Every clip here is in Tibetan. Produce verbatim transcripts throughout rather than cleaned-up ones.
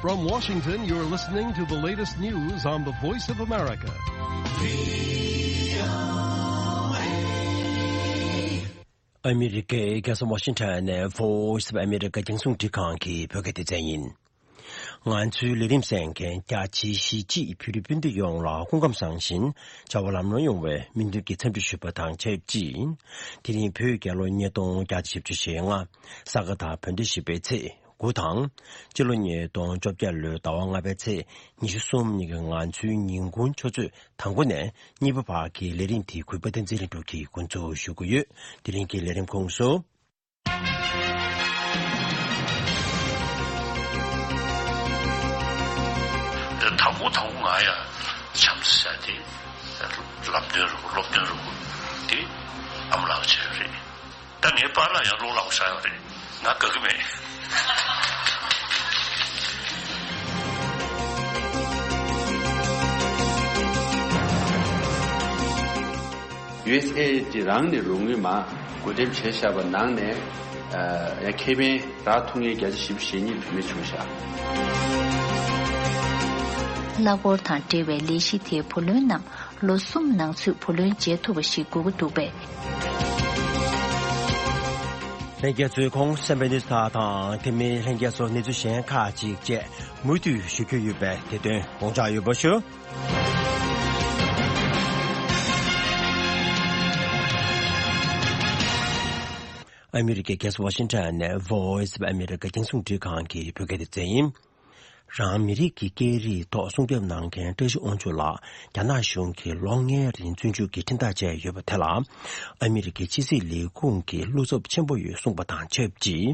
From Washington, you're listening to the latest news on the Voice of America. ཨ་མི་རི་ཀའི་རྒྱལ་ས་ཝ་ཤིང་ཊོན་ནས་Voice of America་རྒྱང་སྲིང་འཕྲིན་ཁང་གི་བོད་སྐད་སྡེ་ཚན་ཡིན། ང་ཚོའི་ལས་རིམ་གསན་མཁན་རྒྱ་ཆེའི་གཞིས་བྱེས་བོད་རིགས་སྤུན་ཟླ་ཡོངས་ལ་སྐུ་ཁམས་བཟང་ཞིང་བྱ་བ་ལམ་ལྷོང་ཡོང་བའི་སྨོན་འདུན་གྱི་འཚམས་འདྲི་ཞུ་བ་དང་ཆབས་ཅིག་དེ་རིང་བོད་རྒྱལ་ལོ་ཉིས་སྟོང་བརྒྱ་དང་བཞི་བཅུ་ཞེ་ལྔ། ས་ག་ཟླ་བོད་ཟླ་བཞི་པའི་ཚེས་དགུ་དང་། སྤྱི་ལོ་ཉིས་སྟོང་བཅོ་བརྒྱད་ལོའི་ཟླ་བ་ལྔ་པའི་ཚེས་ཉི་ཤུ་གསུམ་ཉིན་གྱི་ང་ཚོའི་ཉིན་གུང་ཆུ་ཚོད་དང་པོ་ནས་གཉིས་པ་བར་གྱི་ལས་རིམ་དེ་གུས་པ་བསྟན་འཛིན་ལྷུན་གྲུབ་ཀྱིས་འགོ་འཛུགས་ཞུ་གི་ཡོད། དེ་རིང་གི་ལས་རིམ་ཁོངས་སུ། དང་པོ་དང་པོ་ང་ཡང་བྱམས་བརྩེ་བྱ་དེ་ལམ་སྟོན་རུ་སློབ་སྟོན་རུ་དེ་ཨ་མ་ལགས་བྱས་ཡོད་རེད། ད་ངའི་པཱ་ལགས་ཡང་བློ་སླ་པོ་ཆགས་ཡོད་རེད། ང་དགའ་གི་མེད། ཡུ་ཨེས་ཨེ་ཌི་རང་ནས་རོགས་དངུལ་མ་བགོ་འགྲེམས་བྱས་བཞག་པ་ནང་ནས་ཡང་ཁེ་ཕན་རག་ཐུབ་མཁན་བརྒྱ་ཆ་བཞི་བཅུ་ཞེ་གཉིས་བུད་མེད་བྱུང་བཞག་གནའ་སྒོར་དང་འབྲེལ་བའི་ལས་གཞི་དེའི་བུ་ལོན་རྣམས་ལོ་གསུམ་ནང་ཚུད་བུ་ལོན་འཇལ་ཐུབ་པ་ཞིག་དགོས་ཀྱི་འདུག་པས། ལྷན་རྒྱས་ཚོས་གོང་གསལ་འཕེན་ནུས་ཐག་དང་དེ་མིན་ལྷན་རྒྱས་ཚོར་གནས་ཚུལ་གཞན་ཁག་ཅིག་བཅས་མུ་མཐུད་ཞུ་རྒྱུ་ཡོད་པས་དེ་དོན་དགོངས་འཇགས་ཡོད་པ་ཞུ། ཨ་མི་རི་ཀའི་རྒྱལ་ས་ཝ་ཤིང་ཊོན་ནས་Voice of America་རྒྱང་སྲིང་འཕྲིན་ཁང་གི་བོད་སྐད་སྡེ་ཚན་ཡིན། རང་མི་རིགས་ཀྱི་སྐད་རིགས་ཐོག་སྲུང་སྐྱོབ་གནང་མཁན་བཀྲ་ཤིས་དབང་ཕྱུག་ལགས་རྒྱ་ནག་གཞུང་གིས་ལོ་ལྔའི་རིང་བཙོན་འཇུག་གི་ཁྲིམས་ཐག་བཅད་ཡོད་པ་དེ་ལ་ཨ་མི་རི་ཀའི་ཕྱི་སྲིད་ལས་ཁུངས་ཀྱིས་བློ་འཚབ་ཆེན་པོ་ཡོད་གསུངས་པ་དང་ཆབས་ཅིག་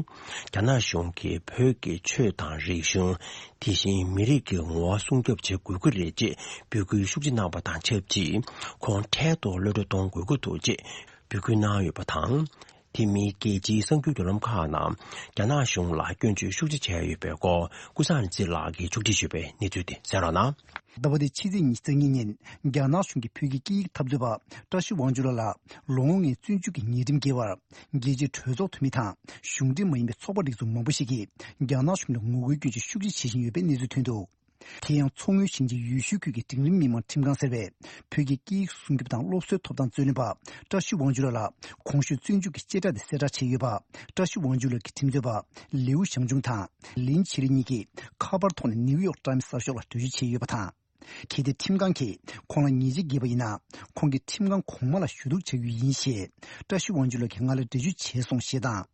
རྒྱ་ནག་གཞུང་གིས་བོད་ཀྱི་ཆོས་དང་རིག་གཞུང་དེ་བཞིན་མི་རིགས་ཀྱི་ངོ་བོ་སྲུང་སྐྱོབ་བྱེད་དགོས་ཀྱི་རེད་ཅེས་འབོད་སྐུལ་ཤུགས་ཆེ་གནང་པ་དང་ཆབས་ཅིག་ཁོང་འཕྲལ་དུ་གློད་གྲོལ་གཏོང་དགོས་ཀྱི་འདུག་ཅེས་འབོད་སྐུལ་གནང་ཡོད་པ་དང་། དེ་མིན་རྒྱལ་སྤྱིའི་གསར་འགྱུར་བརྒྱུད་ལམ་ཁག་ནང་རྒྱ་ནག་གཞུང་ལ་སྐྱོན་བརྗོད་ཤུགས་ཆེ་བྱས་ཡོད་པའི་སྐོར་ཀུན་བཟང་རིག་འཛིན་ལགས་ཀྱིས་ཕྱོགས་སྒྲིག་ཞུས་པའི་གནས་ཚུལ་དེ་གསན་རོགས་གནང་། ཟླ་བ་འདིའི་ཕྱི་ཚེས་ཉི་ཤུ་རྩ་གཉིས་ཉིན་རྒྱ་ནག་གཞུང་གིས་བོད་ཀྱི་སྐད་ཡིག་འཐབ་རྩོད་པ་བཀྲ་ཤིས་དབང་ཕྱུག་ལགས་ལ་ལོ་ངོ་ལྔའི་བཙོན་འཇུག་གི་ཉེས་ཁྲིམས་འགེལ་བར་རྒྱལ་སྤྱིའི་གྲོས་ཚོགས་འཐུས་མི་དང་གཞུང་འབྲེལ་མ་ཡིན་པའི་ཚོགས་པ་སྒྲིག་འཛུགས་མང་པོ་ཞིག་གིས་རྒྱ་ནག་གཞུང་ལ་ངོ་རྒོལ་སྐྱོན་བརྗོད་ཤུགས་ཆེ་བྱེད་བཞིན་ཡོད་པའི་གནས་ཚུལ་ཐོན་འདུག་དེ་ཡང་མཚོ་སྔོན་ཞིང་ཆེན་ཡུལ་ཤུལ་ཁུལ་གྱི་འབྲིང་རིམ་མི་དམངས་ཁྲིམས་ཁང་ཟེར་བས་བོད་ཀྱི་སྐད་ཡིག་སྲུང་སྐྱོབ་དང་སློབ་གསོའི་ཐོབ་ཐང་རྩོད་ལེན་པ་བཀྲ་ཤིས་དབང་ཕྱུག་ལགས་ལ་གོང་ཞུས་བཙོན་འཇུག་གི་བཅད་ཁྲ་དེ་གསལ་བསྒྲགས་བྱས་ཡོད་པ། བཀྲ་ཤིས་དབང་ཕྱུག་ལགས་ཀྱི་ཁྲིམས་རྩོད་པ་ལིའུ་ཞང་ཆུང་དང་ལིན་ཆི་ལི་གཉིས་ཀྱིས་ཁ་པར་ཐོག་ནས་ནིའུ་ཡོག་ཊའིམ་གསར་ཤོག་ལ་འགྲེལ་བརྗོད་བྱས་ཡོད་པ་དང་། གལ་ཏེ་ཁྲིམས་ཁང་གིས་ཁོང་ལ་ཉེས་ཆད་འགེལ་བ་ཡིན་ན། ཁོང་གིས་ཁྲིམས་ཁང་གོང་མ་ལ་ཞུ་གཏུག་བྱ་རྒྱུ་ཡིན་ཞེས་བཀྲ་ཤིས་དབང་ཕྱུག་ལགས་ཀྱིས་ང་ལ་འགྲེལ་བརྗོད་བྱས་སོང་ཞེས་དང་།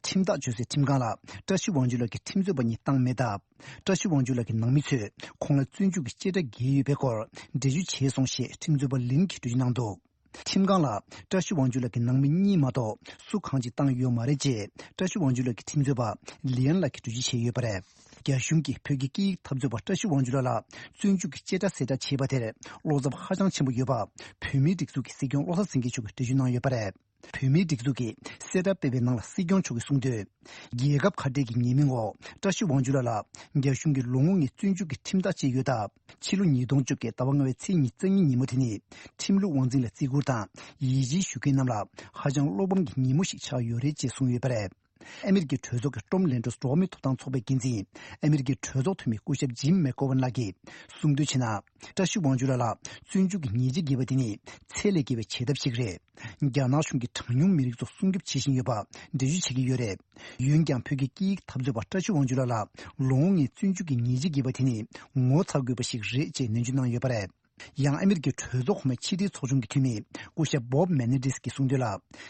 ཁྲིམས་ཐག་གཅོད་སའི་ཁྲིམས་ཁང་ལ་བཀྲ་ཤིས་དབང་ཕྱུག་ལགས་ཀྱི་ཁྲིམས་རྩོད་པ་གཉིས་བཏང་མེད་སྟབས། བཀྲ་ཤིས་དབང་ཕྱུག་ལགས་ཀྱི་ནང་མི་ཚོས་ཁོང་ལ་བཙོན་འཇུག་གི་བཅད་ཁྲ་འགེལ་ཡོད་པའི་སྐོར་འགྲེལ་བརྗོད་བྱས་སོང་ཞེས་ཁྲིམས་རྩོད་པ་ལིན་གྱིས་འགྲེལ་བརྗོད་གནང་འདུག་ཁྲིམས་ཁང་ལ་བཀྲ་ཤིས་དབང་ཕྱུག་ལགས་ཀྱི་ནང་མི་གཉིས་མ་གཏོགས་སུ་གང་ཅིག་བཏང་ཡོད་མ་རེད་ཅེས་བཀྲ་ཤིས་དབང་ཕྱུག་ལགས་ཀྱི་ཁྲིམས་རྩོད་པ་ལི་ཡན་ལགས་ཀྱིས་འགྲེལ་བརྗོད་བྱས་ཡོད་པ་རེད། རྒྱ་གཞུང་གིས་བོད་ཀྱི་སྐད་ཡིག་འཐབ་རྩོད་པ་བཀྲ་ཤིས་དབང་ཕྱུག་ལགས་ལ་བཙོན་འཇུག་གི་བཅད་ཁྲ་གསལ་བསྒྲགས་བྱས་པ་དེར་བློ་འཚབ་ཧ་ཅང་ཆེན་པོ་ཡོད་པ། བོད་མིའི་སྒྲིག་འཛུགས་ཀྱི་སྲིད་སྐྱོང་བློ་བཟང་སེང་གེ་མཆོག་གིས་འགྲེལ་བརྗོད་གནང་ཡོད་པ་རེད། བོད་མིའི་སྒྲིག་འཛུགས་ཀྱིས་གསལ་བསྒྲགས་སྤེལ་བའི་ནང་ལ་སྲིད་སྐྱོང་མཆོག་གིས་གསུངས་དོན། རྒྱལ་ཁབ་ཁ་བྲལ་གྱི་ཉེས་མིང་འོག་བཀྲ་ཤིས་དབང་ཕྱུག་ལགས་ལ་རྒྱ་གཞུང་གིས་ལོ་ངོ་ལྔའི་བཙོན་འཇུག་གི་ཁྲིམས་ཐག་བཅད་ཡོད་སྟབས། ཕྱི་ལོ་ཉིས་སྟོང་བཅོ་བརྒྱད་ཟླ་བ་ལྔ་པའི་ཚེས་ཉི་ཤུ་རྩ་གཉིས་ཉིན་མོ་དེ་ནི་ཁྲིམས་ལུགས་དབང་འཛིན་ལ་བརྩི་བཀུར་དང་ཡིད་ཆེས་ཞུ་མཁན་རྣམས་ལ་ཧ་ཅང་བློ་ཕམ་གྱི་ཉིན་མོ་ཞིག་ཆགས་ཡོད་རེད་ཅེས་གསུངས་ཡོད་པ་རེད། ཨ་མི་རི་ཀའི་གྲོས་ཚོགས་ཀྱི་ཀྲོམ་ལེན་ཀྲོས་འགྲོ་བ་མིའི་ཐོབ་ཐང་ཚོགས་པའི་འགན་འཛིན་ཨ་མི་རི་ཀའི་གྲོས་ཚོགས་འཐུས་མི་སྐུ་ཞབས་ཇིམ་མེག་གོ་ཝན་ལགས་ཀྱིས་གསུངས་དོན་བྱས་ན། བཀྲ་ཤིས་དབང་ཕྱུག་ལགས་ལ་བཙོན་འཇུག་གི་ཉེས་ཆད་འགེལ་བ་དེ་ནི་ཚད་ལས་བརྒལ་བའི་བྱེད་ཐབས་ཤིག་རེད། རྒྱ་ནག་གཞུང་གིས་གྲངས་ཉུང་མི་རིགས་ཚོ་སྲུང་སྐྱོབ་བྱེད་བཞིན་ཡོད་པ་འགྲེལ་བརྗོད་བྱེད་ཀྱི་ཡོད་རེད། འོན་ཀྱང་བོད་ཀྱི་སྐད་ཡིག་འཐབ་རྩོད་པ་བཀྲ་ཤིས་དབང་ཕྱུག་ལགས་ལ་ལོ་ངོ་ལྔའི་བཙོན་འཇུག་གི་ཉེས་ཆད་འགེལ་བ་དེ་ནི་ངོ་ཚ་དགོས་པ་ཞིག་རེད་ཅེས་ནན་བརྗོད་གནང་ཡོད་པ་རེད། ཡང་ཨ་མི་རི་ཀའི་གྲོས་ཚོགས་གོང་མའི་ཕྱི་དྲིལ་ཚོགས་ཆུང་གི་འཐུས་མི་སྐུ་ཞབས་བོབ་མེ་ནེ་ཌིས་ཀྱིས་གསུངས་དོན་ལ།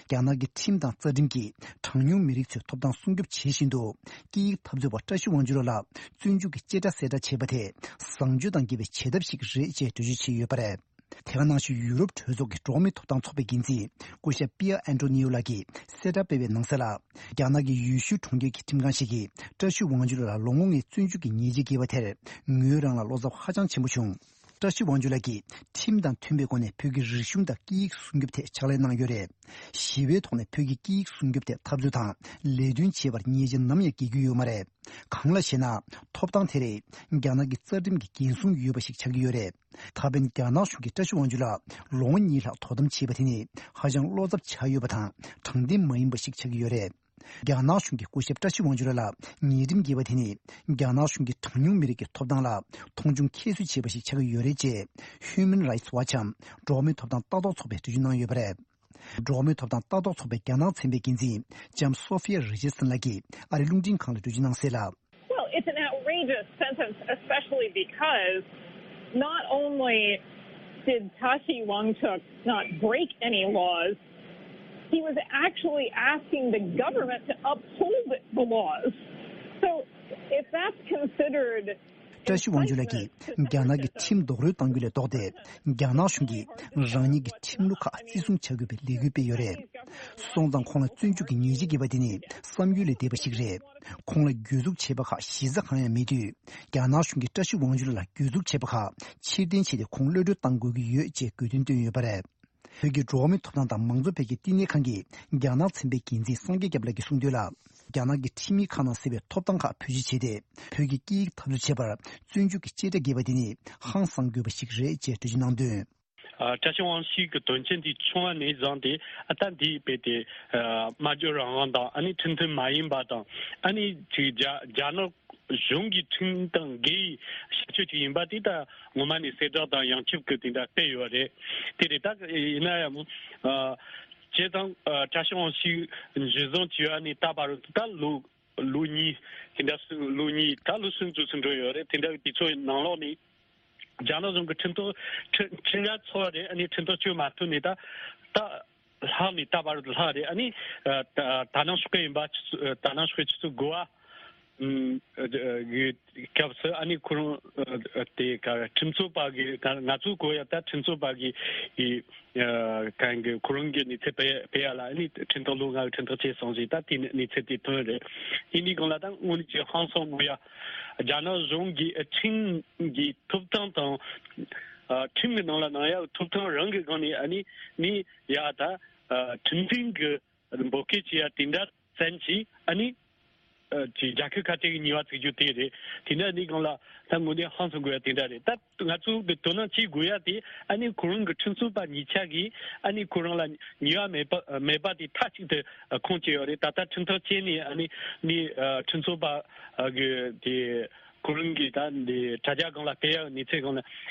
རྒྱ་ནག་གི་ཁྲིམས་དང་རྩ་ཁྲིམས་ཀྱིས་གྲངས་ཉུང་མི་རིགས་ཚོའི་ཐོབ་ཐང་སྲུང་སྐྱོབ་བྱེད་བཞིན་དུ། སྐད་ཡིག་འཐབ་རྩོད་པ་བཀྲ་ཤིས་དབང་ཕྱུག་ལགས་ལ་བཙོན་འཇུག་གི་བཅད་ཁྲ་གསལ་བསྒྲགས་བྱས་པ་དེ་བཟང་སྤྱོད་དང་འགལ་བའི་བྱེད་ཐབས་ཤིག་རེད་ཅེས་འགྲེལ་བརྗོད་བྱས་ཡོད་པ་རེད། དེ་ག་ནང་བཞིན་ཡུ་རོབ་གྲོས་ཚོགས་ཀྱི་འགྲོ་བ་མིའི་ཐོབ་ཐང་ཚོགས་པའི་འགན་འཛིན་སྐུ་ཞབས་པི་ཡ་ཨན་ཏོ་ནིའོ་ལགས་ཀྱིས་གསལ་བསྒྲགས་སྤེལ་བའི་ནང་གསལ་ལ། རྒྱ་ནག་གི་ཡུལ་ཤུལ་གྲོང་ཁྱེར་གྱི་ཁྲིམས་ཁང་ཞིག་གིས་བཀྲ་ཤིས་དབང་ཕྱུག་ལགས་ལ་ལོ་ངོ་ལྔའི་བཙོན་འཇུག་གི་ཉེས་ཆད་འགེལ་བ་དེར་ངོས་རང་ལ་བློ་འཚབ་ཧ་ཅང་ཆེན་པོ་བྱུང་། བཀྲ་ཤིས་དབང་ཕྱུག་ལགས་ཀྱིས་ཁྲིམས་དང་མཐུན་པའི་སྒོ་ནས་བོད་ཀྱི་རིག་གཞུང་དང་སྐད་ཡིག་སྲུང་སྐྱོབ་ཐད་ཕྱག་ལས་གནང་ཡོད་རེད། ཞི་བའི་ཐོག་ནས་བོད་ཀྱི་སྐད་ཡིག་སྲུང་སྐྱོབ་ཐད་འཐབ་རྩོད་དང་ལས་དོན་བྱེད་པར་ཉེས་ཆད་ནམ་ཡང་འགེལ་རྒྱུ་ཡོད་མ་རེད། གང་ལགས་ཤེ་ན། ཐོབ་ཐང་དེ་རེད། རྒྱ་ནག་གི་རྩ་ཁྲིམས་ཀྱི་འགན་སྲུང་ཡོད་པ་ཞིག་ཆགས་ཀྱི་ཡོད་རེད། ད་ཕན་རྒྱ་ནག་གཞུང་གིས་བཀྲ་ཤིས་དབང་ཕྱུག་ལ་ལོ་ངོ་གཉིས་ལྷག་དོ་དམ་བྱས་པ་དེ་ནི་ཧ་ཅང་བློ་འཚབ་ཆགས་ཡོད་པ་དང་དྲང་བདེན་མ་ཡིན་པ་ཞིག་ཆགས་ཀྱི་ཡོད་རེད། རྒྱ་ནག་གཞུང་གི་སྐུ་ཞབས་བཀྲ་ཤིས་དབང་ཕྱུག་ལགས་ལ་ཉེས་ཁྲིམས་འགེལ་བ་དེ་ནི་རྒྱ་ནག་གཞུང་གིས་གྲངས་ཉུང་མི་རིགས་ཀྱི་ཐོབ་ཐང་ལ་མཐོང་ཆུང་ཁྱད་གསོད་བྱས་པ་ཞིག་ཆགས་ཀྱི་ཡོད་རེད་ཅེས་Human Rights Watch་འམ་འགྲོ་བ་མིའི་ཐོབ་ཐང་ལྟ་རྟོག་ཚོགས་པས་འགྲེལ་བརྗོད་གནང་ཡོད་པ་རེད། འགྲོ་བ་མིའི་ཐོབ་ཐང་ལྟ་རྟོག་ཚོགས་པའི་རྒྱ་ནག་ཚན་པའི་འགན་འཛིན་ལྕམ་Sophia Richardson་ལགས་ཀྱིས་ཨ་རིའི་རླུང་འཕྲིན་ཁང་ལ་འགྲེལ་བརྗོད་གནང་གསལ་ལ། Well, it's an outrageous sentence, especially because not only did Tashi Wangchuk not break any laws, he was actually asking the government to uphold the laws. So, if that's considered བཀྲ་ཤིས་དབང་ཕྱུག་ལགས་ཀྱིས་རྒྱ་ནག་གི་ཁྲིམས་རྡོག་རོལ་གཏང་རྒྱུ་ལས་ལྡོག་སྟེ། རྒྱ་ནག་གཞུང་གིས་རང་ཉིད་ཀྱི་ཁྲིམས་ལུགས་ཁག་བརྩི་སྲུང་བྱ་དགོས་པའི་ལས་འགུལ་སྤེལ་ཡོད་རེད། སོང་ཙང་ཁོང་ལ་བཙོན་འཇུག་གི་ཉེས་ཆད་འགེལ་བ་དེ་ནི་བསམ་ཡུལ་ལས་འདས་པ་ཞིག་རེད། ཁོང་ལ་གྱོད་འཛུགས་བྱས་པ་ཁག་གཞི་རྩ་གང་ཡང་མེད་དུས། རྒྱ་ནག་གཞུང་གིས་བཀྲ་ཤིས་དབང་ཕྱུག་ལགས་ལ་གྱོད་འཛུགས་བྱས་པ་ཁག་ཕྱིར་འཐེན་བྱས་ཏེ་ཁོང་གློད་གྲོལ་གཏང་དགོས་ཀྱི་ཡོད་ཅེས་དགོས་འདུན་བཏོན་ཡོད་པ་རེད། བོད་ཀྱི་འགྲོ་བ་མིའི་ཐོབ་ཐང་དང་མང་གཙོ་འཕེལ་རྒྱས་བསྟི་གནས་ཁང་གི་རྒྱ་ནག་ཚན་པའི་འགན་འཛིན་སངས་རྒྱས་སྐྱབས་ལགས་ཀྱིས་གསུངས་དོན་ལ། རྒྱ་ནག་གི་ཁྲིམས་ཡིག་ཁག་ནང་གསལ་བའི་ཐོབ་ཐང་ཁག་བེད་སྤྱོད་བྱས་ཏེ། བོད་ཀྱི་སྐད་ཡིག་འཐབ་རྩོད་བྱས་པར་བཙོན་འཇུག་གི་བཅད་ཁྲ་འགེལ་བ་དེ་ནི་ཧང་སང་དགོས་པ་ཞིག་རེད་ཅེས་འགྲེལ་བརྗོད་གནང་དོན། ཨ། བཀྲ་ཤིས་དབང་ཕྱུག་གི་དོན་རྐྱེན་དེ་བྱུང་བ་ནས་བཟུང་སྟེ། ཨ། ད་འདི་རྦད་དེ། ཨ། སྨྲ་བརྗོད་རང་དབང་དང་། ཨ་ནི་ཁྲིམས་མཐུན་མ་ཡིན་པ་དང་། ཨ་ནི་ཅིག་རྒྱ་རྒྱ་ནག་གཞུང་གི་ཁྲིམས་དང་འགལ་བའི་བྱ་སྤྱོད་ཅིག་ཡིན་པ་དེ་ད་ངོ་མ་ནས་གསལ་བསྒྲགས་དང་ཡང་ཁྱབ་ཀྱི་དེ་འདྲ་སྤེལ་ཡོད་རེད། དེ་རེད། ད་ཡིན་ན་ཡང་། ཨ། བྱས་ཙང་། ཨ། བཀྲ་ཤིས་དབང་ཕྱུག་འཇུ་བཟུང་བྱས་པ་ནས་ད་བར་དུ་ད་ལོ་ལོ་གཉིས། དེ་འདྲ་སུ་ལོ་གཉིས། ད་ལོ་གསུམ་ཙམ་ཞིག་འགྲོ་ཡོད་རེད། དེ་འདྲ་དུས་ཚོད་ནང་ལོགས་ནས། རྒྱ་ནག་གཞུང་གི་ཁྲིམས་ཐོག་ཁྲིམས་ཁྲིམས་འགལ་ཚོགས་རེད། ཨ་ནི་ཁྲིམས་ཐག་གཅོད་མ་ཐུབ་ནས་ད་ད་ལྷག་ནས་ད་བར་དུ་ལྷག་རེད། ཨ་ནི་ད་ད་ནང་ཞོགས་ཀས་ཡིན་པ། ཆུ་ཚོད་ད་ནང་ཞོགས་ཀས་ཆུ་ཚོད་དགུ་པ་གི་སྐབས་སུ། ཨ་ནི་ཁོ་རང་དེ་ག་ཁྲིམས་རྩོད་པ་གི་ང་ང་ཚོ་གོ་ཡ་ད་ཁྲིམས་རྩོད་པ་གི་གང་གི་ཁོ་རང་གི་གནས་ཚུལ་སྤེལ་སྤེལ་ཡ་ལ། ཨ་ནི་ཁྲིམས་ཐག་ལོ་ལྔ་གི་ཁྲིམས་ཐག་བཅད་སོང་ཞེས་ད་དེ་གནས་ཚུལ་དེ་ཐོན་རེད། ཡིན་དུས་སྒང་ལ་ད་དངོས་གནས་ཀྱི་ཧང་སང་དགོས་ཡ། རྒྱ་ནག་གཞུང་གིས་ཁྲིམས་ཀྱི་ཐོབ་ཐང་དང་། ཨ། ཁྲིམས་ཀྱི་ནང་ལ་གནང་ཡག་ཐོབ་ཐང་རང་གི་སྒང་ནས། ཨ་ནི་ནི་ཡ་ད། ཨ། ཁྲིམས་མཐུན་གྱི་འབོད་སྐུལ་བྱེད་ཡ་དེ་འདྲ་ཙམ་གྱིས། ཨ་ནི། ཨ། ཅིག་རྒྱལ་ཁབ་ཁ་ཅིག་གི་ཉེས་པ་བཙུགས་རྒྱུ་དེ་རེད། དེ་འདྲ་ནི་སྒང་ལ་ད་དངོས་གནས་ཧང་སང་དགོས་ཡ་དེ་འདྲ་རེད། ད་ང་ཚོ་གི་དོ་སྣང་བྱེད་དགོས་ཡ་དེ། ཨ་ནི་ཁོ་རང་གི་ཁྲིམས་རྩོད་པ་གཉིས་ཆ་གིས། ཨ་ནི་ཁོ་རང་ལ་ཉེས་པ་མེད་པ་མེད་པ་དེ་མཐའ་གཅིག་ཏུ་ཁུངས་སྐྱེལ་ཡོད་རེད། ད་ལྟ་ཁྲིམས་ཐག་བཅད་ནས། ཨ་ནི་ནི་ཨ་ཁྲིམས་རྩོད་པ་གི་དེ་ཁོ་རང་གི་ད་འདི་དྲ་རྒྱ་སྒང་ལ་སྤེལ་ཡག་གནས་ཚུལ་སྒང་ལ།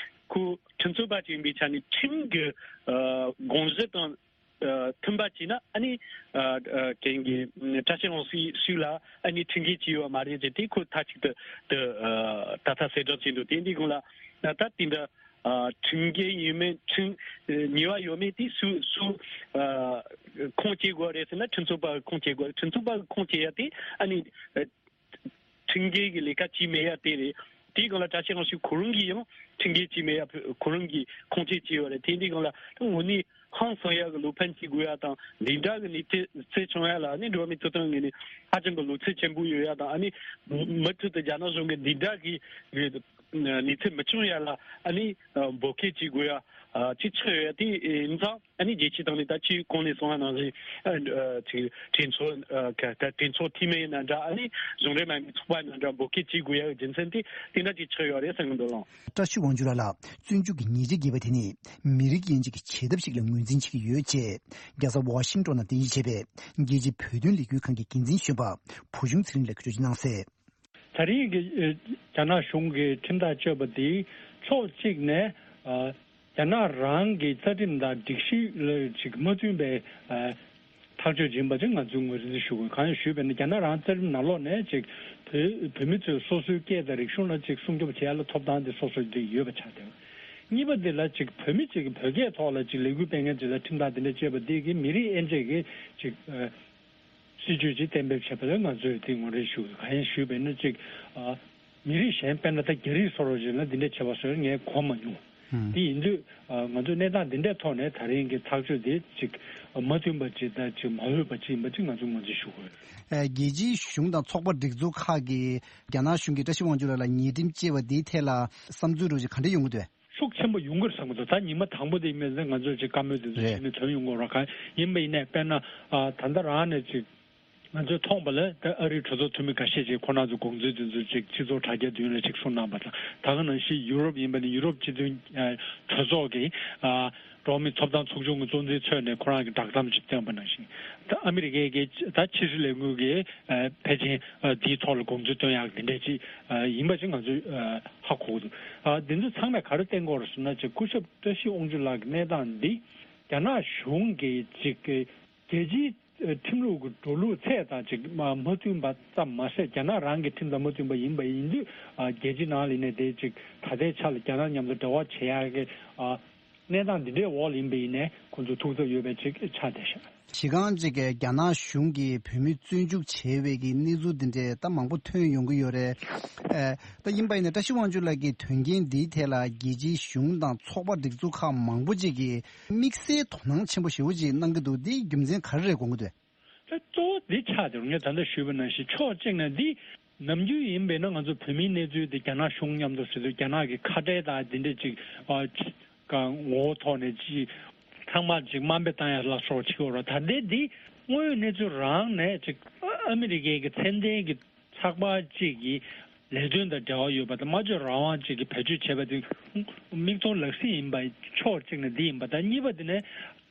ཁོ་ཁྲིམས་རྩོད་པ་ཅིག་ཡིན་པའི་ཆ་ནས་ཁྲིམས་ཀྱི་ཨ་དགོངས་གཞི་དང་ཨ་མཐུན་པ་བྱས་ན། ཨ་ནི་ཨ་ཨ་དེང་གི་བཀྲ་ཤིས་དབང་ཕྱུག་ལ་ཨ་ནི་ཁྲིམས་འགལ་བྱས་ཡོད་མ་རེད་ཅེས་དེ་ཁོ་མཐའ་གཅིག་ཏུ་དུ་ཨ་ད་ལྟ་གསལ་བསྒྲགས་བྱས་འདུག་དེ་འདི་སྒང་ལ་ད་དེ་འདྲ། ཨ། ཁྲིམས་འགལ་ཡོད་མེད། ཁྲིམས་ཉེས་པ་ཡོད་མེད་དེ་སུ་སུ་ཨ་ཁུངས་སྐྱེལ་དགོས་རེད་ཟེར་ན། ཁྲིམས་རྩོད་པ་ཁུངས་སྐྱེལ་དགོས་རེད། ཁྲིམས་རྩོད་པ་ཁུངས་སྐྱེལ་ཡ་དེ། ཨ་ནི་ཨ་ཁྲིམས་འགལ་གྱི་ལས་ཀ་བྱས་མེད་ཡ་དེ་རེད། དེའི་སྒང་ལ་བཀྲ་ཤིས་དབང་ཕྱུག་ཁོ་རང་གིས་ཡང་ཁྲིམས་འགལ་བྱས་མེད་ཡ་ཁོ་རང་གིས་ཁུངས་སྐྱེལ་བྱས་ཡོད་རེད། དེ་འདི་སྒང་ལ་དངོས་གནས་ཧང་སང་ཡ་གི་བློ་ཕམ་བྱེད་དགོས་ཡ་དང་། འདི་འདྲ་གི་གནས་ཚུལ་བྱུང་ཡ་ལ་ནི་འགྲོ་བ་མིའི་ཐོབ་ཐང་ངོས་ནས་ཧ་ཅང་གི་ལོ་ཚད་ཆེན་པོ་ཡོད་ཡ་དང་། ཨ་ནི་མུ་མུ་མཐུད་དུ་རྒྱ་ནག་གཞུང་གིས་འདི་འདྲ་གི་གནས་ཚུལ་མི་བྱུང་ཡ་ལ། ཨ་ནི་འབོད་སྐུལ་བྱེད་དགོས་ཡ་ཅིག་ཆགས་ཡོད་ཡ་དེ་ཡིན་ཙང་། ཨ་ནི་རྒྱལ་སྤྱིའི་སྟེང་ནས་ད་ཁྱེད་གོང་ནས་གསུངས་པ་ནང་བཞིན། ཨ་ཅིག་གྲོས་ཚོགས་ཨ་ག་ག་གྲོས་ཚོགས་འཐུས་མི་ཡིན་ན་འདྲ། ཨ་ནི་གཞུང་འབྲེལ་མ་ཡིན་པའི་ཚོགས་པ་ཡིན་ན་འདྲ། འབོད་སྐུལ་བྱེད་དགོས་ཡ་གི་རྒྱུ་མཚན་དེ་དེ་འདྲ་ཅིག་ཆགས་ཡོད་རེད་བསམ་གྱི་འདུག་ལགས། བཀྲ་ཤིས་དབང་ཕྱུག་ལགས་ལ་བཙོན་འཇུག་གི་ཉེས་ཆད་འགེལ་བ་དེ་ནི་མི་རིགས་དབྱེ་འབྱེད་ཀྱི་བྱེད་ཐབས་ཤིག་ལ་ངོས་འཛིན་བྱེད་ཀྱི་ཡོད་ཅེས། རྒྱལ་ས་ཝ་ཤིང་ཏོན་ནང་རྟེན་གཞི་བྱས་པའི་རྒྱལ་སྤྱིའི་བོད་དོན་ལས་འགུལ་ཁང་གི་འགན་འཛིན་གཞོན་པ་བུ་ཆུང་ཚེ་རིང་ལགས་ཀྱིས་འགྲེལ་བརྗོད་གནང་གསལ། ད་རེས་ཀྱི་ཨེ་རྒྱ་ནག་གཞུང་གིས་ཁྲིམས་ཐག་གཅོད་པ་འདི་ཕྱོགས་གཅིག་ནས་ཨ་རྒྱ་ནག་རང་གི་རྩ་ཁྲིམས་དང་སྒྲིག་གཞི་ལ་ཅིག་མ་བསྟུན་པའི་ཨ་ཐག་གཅོད་ཡིན་པ་ཅིག་ང་ཚོས་ངོས་འཛིན་ཞུ་དགོས། གང་ཡིན་ཞུས་པ་ཡིན་ན། རྒྱ་ནག་རང་རྩ་ཁྲིམས་ནང་ལོགས་ནས་ཅིག་བོད་བོད་མི་ཚོས་སོ་སོའི་སྐད་དང་རིག་གཞུང་ལ་ཅིག་སྲུང་སྐྱོབ་བྱེད་ཡ་ལ་ཐོབ་ཐང་དེ་སོ་སོར་དེ་ཡོད་པ་ཆགས་བསྡད། གཉིས་པ་དེ་ལ་ཅིག་བོད་མི་ཅིག་གིས་བོད་སྐད་ཐོག་ལ་ཅིག་ལས་འགུལ་སྤེལ་མཁན་ཅིག་ལ་ཁྲིམས་ཐག་དེ་འདྲ་བཅད་པ་འདི་གིས་མི་རིགས་དབྱེ་འབྱེད་ཀྱི་ཅིག་ཨ། སྲིད་ཇུས་ཅིག་གཏན་འབེབས་བྱས་པ་ལ་ང་ཚོས་དེ་ངོས་འཛིན་ཞུ་དགོས། གང་ཡིན་ཞུས་པ་ཡིན་ན་ཅིག་ཨ་མི་རིགས་གཞན་དཔེར་ན་ད་རྒྱ་རིགས་སོགས་རོགས་ཅིག་ལ་འདི་འདྲ་བྱས་པ་སོགས་ངས་གོ་མ་མྱོང་། ཨང་། དེ་ཡིན་དུས་ཨ་ང་ཚོས་གནས་སྟངས་འདི་འདྲའི་ཐོག་ནས་ད་རིང་གི་ཐག་གཅོད་དེ་ཅིག་མ་མཐུན་པ་ཅིག་དང་ཅིག་མ་འོས་པ་ཅིག་ཡིན་པ་ཅིག་ང་ཚོས་ངོས་འཛིན་ཞུ་དགོས། ཨ་རྒྱལ་སྤྱིའི་གཞུང་དང་ཚོགས་པ་སྒྲིག་འཛུགས་ཁག་གིས་རྒྱ་ནག་གཞུང་གིས་བཀྲ་ཤིས་དབང་ཕྱུག་ལགས་ལ་ཉེས་ཁྲིམས་བཅད་པ་འདིའི་ཐད་ལ་བསམ་ཚུལ་རོགས་ཅིག་ག་འདྲ་ཡོང་གི་འདུག་ཤུགས་ཆེན་པོ་ཡོང་གི་རེད་བསམ་གྱི་འདུག་ད་ཉི་མ་དང་པོ་དེ་ཡིན་པ་ཡིན་ན་ང་ཚོས་ཅིག་བཀའ་མོལ་དེ་ཚོ་རེད། བྱས་ནས་དོན་ཡོང་གི་རེད། གང་ཡིན་པ་ཡིན་ནའི་དཔེར་ན་ཨ་ད་ལྟ་རང་ནས་ཅིག་ ང་ཚོས་མཐོང་པ་ལ་ད་ཨ་རིའི་གྲོས་ཚོགས་འཐུས་མི་འགའ་ཤས་ཀྱིས་ཁོ་རང་ཚོའི་དགོངས་ཚུལ་དེ་ཚོ་ཅིག་སྤྱི་ཚོགས་དྲ་རྒྱ་མདུན་ལ་ཅིག་གསུངས་གནང་པ་དང་། ད་ག་ནང་བཞིན་ཡུ་རོབ་ཡིན་པ་ནི་ཡུ་རོབ་སྤྱི་མཐུན་ཨ་གྲོས་ཚོགས་ཀྱི་ཨ་འགྲོ་བ་མིའི་ཐོབ་ཐང་ཚོགས་ཆུང་གི་གཙོ་འཛིན་མཆོག་ནས་ཁོ་རང་གི་བསྒྲགས་གཏམ་ཅིག་བཏོན་པ་ནང་བཞིན། ད་ཨ་མི་རི་ཀའི་གི་ད་ཕྱི་སྲིད་ལས་ཁུངས་ཀྱིས་ཨ་ཕལ་ཆེར་ཨ་འདིའི་ཐོག་ལ་དགོངས་ཚུལ་བཏོན་ཡག་འདི་འདྲ་ཅིག་ཨ་ཡིན་པ་ཅིག་ང་ཚོས་ཨ་ཧ་གོ་གི་འདུག་ཨ་འདི་ཚོ་ཚང་མས་ག་རེ་བསྟན་གྱི་ཡོད་རེད་ཟེར་ན། ཅིག་སྐུ་ཞབས་བཀྲ་ཤིས་དབང་ཕྱུག་ལགས་ཀྱི་གནས་སྟངས་འདི་རྒྱ་ནག་གཞུང་གིས་ཅིག་རྒྱལ་སྤྱིའི་ཁྲིམས་ལུགས་ཀྱི་འགྲོ་ལུགས་ཚད་དང་ཅིག་མ་མ་མཐུན་པ་ཙམ་མ་ཟད། རྒྱ་ནག་རང་གི་ཁྲིམས་དང་མ་མཐུན་པ་ཡིན་པ་ཡིན་དུས། ཨ་རྒྱལ་སྤྱི་ནང་ལ་ཡིན་ནའི་དེ་ཅིག་ད་ལྟའི་ཆ་ལ་རྒྱ་ནག་མཉམ་དུ་འབྲེལ་བ་བྱེད་ཡག་གི་ཨ་གནས་སྟངས་འདི་འདྲའི་འོག་ལ་ཡིན་པ་ཡིན་ནའི་ཁོང་ཚོ་ཐུགས་འཚབ་ཡོད་པའི་ཅིག་ཆགས་བསྡད་ཤག་གཞི་རྐང་ཅིག་གིས་རྒྱ་ནག་གཞུང་གིས་བོད་མི་བཙོན་འཇུག་བྱས་པའི་གི་གནས་ཚུལ་འདི་འདྲའི་ད་མང་པོ་ཐོན་ཡོང་གི་ཡོད་རེད། ཨ་ད་ཡིན་པ་ཡིན་ན་བཀྲ་ཤིས་དབང་ཕྱུག་ལགས་ཀྱིས་དོན་རྐྱེན་འདིའི་ཐད་ལ་རྒྱལ་སྤྱིའི་གཞུང་དང་ཚོགས་པ་སྒྲིག་འཛུགས་ཁག་མང་པོ་ཅིག་གིས་དམིགས་བསལ་དོ་སྣང་ཆེན་པོ་ཞེ་པོ་ཅིག་གནང་གི་འདུག་འདིའི་རྒྱུ་མཚན་ག་རེ་རེད་དགོངས་ཀྱི་འདུག་ད་གཙོ་བོ་འདི་ཆགས་བསྡད་རེད། ངས་ད་ལྟ་ཞུས་པ་ནང་བཞིན་ཕྱོགས་གཅིག་ནས་འདི་ནམ་རྒྱུན་ཡིན་པས་ན་ང་ཚོ་བོད་མིའི་གནས་ཚུལ་དེ་རྒྱ་ནག་གཞུང་མཉམ་དུ་ཟེར་དུས་རྒྱ་ནག་གི་ཁ་བྲལ་དང་འདི་འདྲ་ཅིག་ཨ་ཅིག་ག་ངོ་བོ་ཐོག་ནས་ཅིག་ཚང་མ་ཅིག་དམའ་འབེབས་བཏང་ཡ་ལ་སོགས་བྱེད་ཀྱི་ཡོད་རེད། ད་ལྟའི་འདི་དངོས་ཡོད་གནས་ཚུལ་རང་ནས་ཅིག་ཨ་མི་རི་ཀའི་གི་ཚད་ལྡན་གྱི་ཚགས་པར་གཅིག་གི་ལས་དོན་དང་འབྲེལ་བ་ཡོད་པ་དང་། སྨྲ་བརྗོད་རང་དབང་གཅིག་གི་བེད་སྤྱོད་བྱས་པ་དེ་མིག་མཐོང་ལག་ཟིན་ཡིན་པ་ཕྱོགས་གཅིག་ནས་འདི་ཡིན་པ་དང་། གཉིས་པ་དེ་ནས་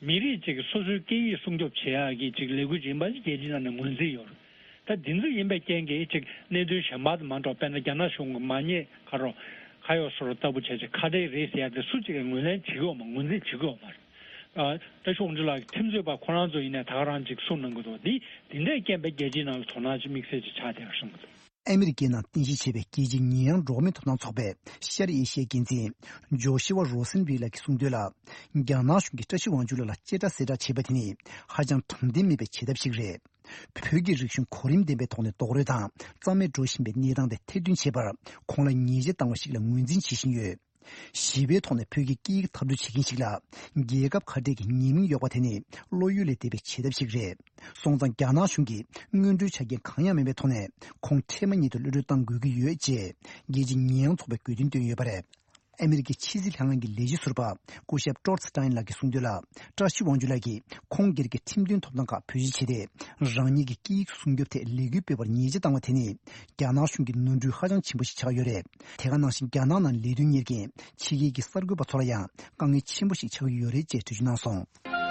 མི་རིགས་གཅིག་གི་སོ་སོའི་སྐད་ཡིག་སྲུང་སྐྱོབ་བྱེད་ཡག་གི་ཅིག་ལས་འགུལ་ཅིག་ཡིན་པ་ཞིག་རྒྱལ་སྤྱིའི་ནང་ནས་ངོས་འཛིན་ཡོད་རེད། ད་འདི་ཚོ་ཡིན་པའི་རྐྱེན་གྱིས་ཅིག་གནད་དོན་གཞན་པ་དང་མ་འདྲ་བ། དཔེར་ན་རྒྱ་ནག་གཞུང་གི་མ་ཉེས་ཁ་རོག་ཁ་གཡོག་སོགས་ལྟ་བུ་བྱས་ཅིག་ཁ་བྲལ་རེད་ཟེར་ཡ་དེ་སུ་གཅིག་གིས་ངོས་ལེན་བྱེད་ཀྱི་ཡོད་མ། ངོས་འཛིན་བྱེད་ཀྱི་ཡོད་མ་རེད། ཨ་བཀྲ་ཤིས་དབང་ཕྱུག་ལགས་ཀྱི་ཁྲིམས་རྩོད་པ་ཁོ་རང་ཚོ་ཡིན་ནའི་ད་ག་རང་ཅིག་གསུངས་གནང་གི་འདུག་འདི་འདི་འདྲའི་རྐྱེན་པས་རྒྱལ་སྤྱིའི་ནང་ལ་དོ་སྣང་ཅིག་དམིགས་བསལ་ཅིག་ཆགས་བསྡད་པ་བཟུང་གི་འདུག་ཨ་མི་རི་ཀའི་ནང་རྟེན་གཞི་བྱས་པའི་རྒྱལ་སྤྱིའི་ཉེ་གཡང་འགྲོ་བ་མིའི་ཐོབ་ཐང་ཚོགས་པའི་ཤར་ཨེ་ཤི་ཡའི་འགན་འཛིན་ཇོ་ཤི་ཝ་རོ་སེན་བྷིག་ལགས་ཀྱིས་གསུངས་དོན་ལ། རྒྱ་ནག་གཞུང་གིས་བཀྲ་ཤིས་དབང་ཕྱུག་ལགས་ལ་བཅད་ཁྲ་གསལ་བསྒྲགས་བྱས་པ་དེ་ནི་ཧ་ཅང་དྲང་བདེན་མེད་པའི་བྱེད་ཐབས་ཤིག་རེད། བོད་ཀྱི་རིག་གཞུང་གོ་རིམ་ལྡན་པའི་ཐོག་ནས་རྡོག་རོལ་དང་རྩ་མེད་འགྲོ་བཞིན་པའི་གནས་སྟངས་དེ་ཐེར་འདོན་བྱེད་པར་ཁོང་ལ་ཉེས་ཆད་བཏང་བ་ཞིག་ལ་ངོས་འཛིན་བྱེད་བཞིན་ཡོད། ཞི་བའི་ཐོག་ནས་བོད་ཀྱི་སྐད་ཡིག་འཐབ་རྩོད་བྱེད་མཁན་ཞིག་ལ་རྒྱལ་ཁབ་ཁ་བྲལ་གྱི་ཉེས་མིང་གཡོག་པ་དེ་ནི་བློ་ཡུལ་ལས་འདས་པའི་བྱེད་ཐབས་ཤིག་རེད། སོང་ཙང་རྒྱ་ནག་གཞུང་གིས་སྔོན་འགྲོའི་ཆ་རྐྱེན་གང་ཡང་མེད་པའི་ཐོག་ནས་ཁོང་འཕྲལ་མ་ཉིད་དུ་གློད་གྲོལ་གཏང་དགོས་ཀྱི་ཡོད་ཅེས་རྒྱལ་སྤྱིའི་ཉེས་ཡངས་ཚོགས་པས་དགོས་འདུན་བཏོན་ཡོད་པ་རེད། ཨ་མི་རི་ཀའི་ཕྱི་སྲིད་ལྷན་ཁང་གི་ལས་བྱེད་ཟུར་པ་སྐུ་ཞབས་ཀྲོར་སི་ཏཱིན་ལགས་ཀྱིས་གསུངས་དོན་ལ། བཀྲ་ཤིས་དབང་ཕྱུག་ལགས་ཀྱིས་ཁོང་སྒེར་གྱི་ཁྲིམས་མཐུན་ཐོབ་ཐང་ཁག་བེད་སྤྱོད་བྱས་ཏེ། རང་ཉིད་ཀྱི་སྐད་ཡིག་སྲུང་སྐྱོབ་ཐད་ལས་འགུལ་སྤེལ་བར་ཉེས་ཆད་བཏང་བ་དེ་ནི། རྒྱ་ནག་གཞུང་གི་ནོར་འཁྲུལ་ཧ་ཅང་ཆེན་པོ་ཞིག་ཆགས་ཡོད་རེད། དེ་ག་ནང་བཞིན་རྒྱ་ནག་ནང་ལས་དོན་གཉེར་མཁན་ཕྱི་རྒྱལ་གྱི་གསར་འགོད་པ་ཚོ་ལ་ཡང་དཀའ་ངལ་ཆེན་པོ་ཞིག་ཆགས་ཀྱི་ཡོད་རེད་ཅེས་འགྲེལ་བརྗོད་གནང་སོང་།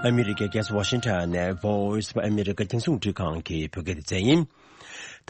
ཨ་མི་རི་ཀའི་རྒྱལ་ས་ཝ་ཤིང་ཊོན་ནས་Voice of America རྒྱང་སྲིང་རླུང་འཕྲིན་ཁང་གི་བོད་སྐད་སྡེ་ཚན་ཡིན།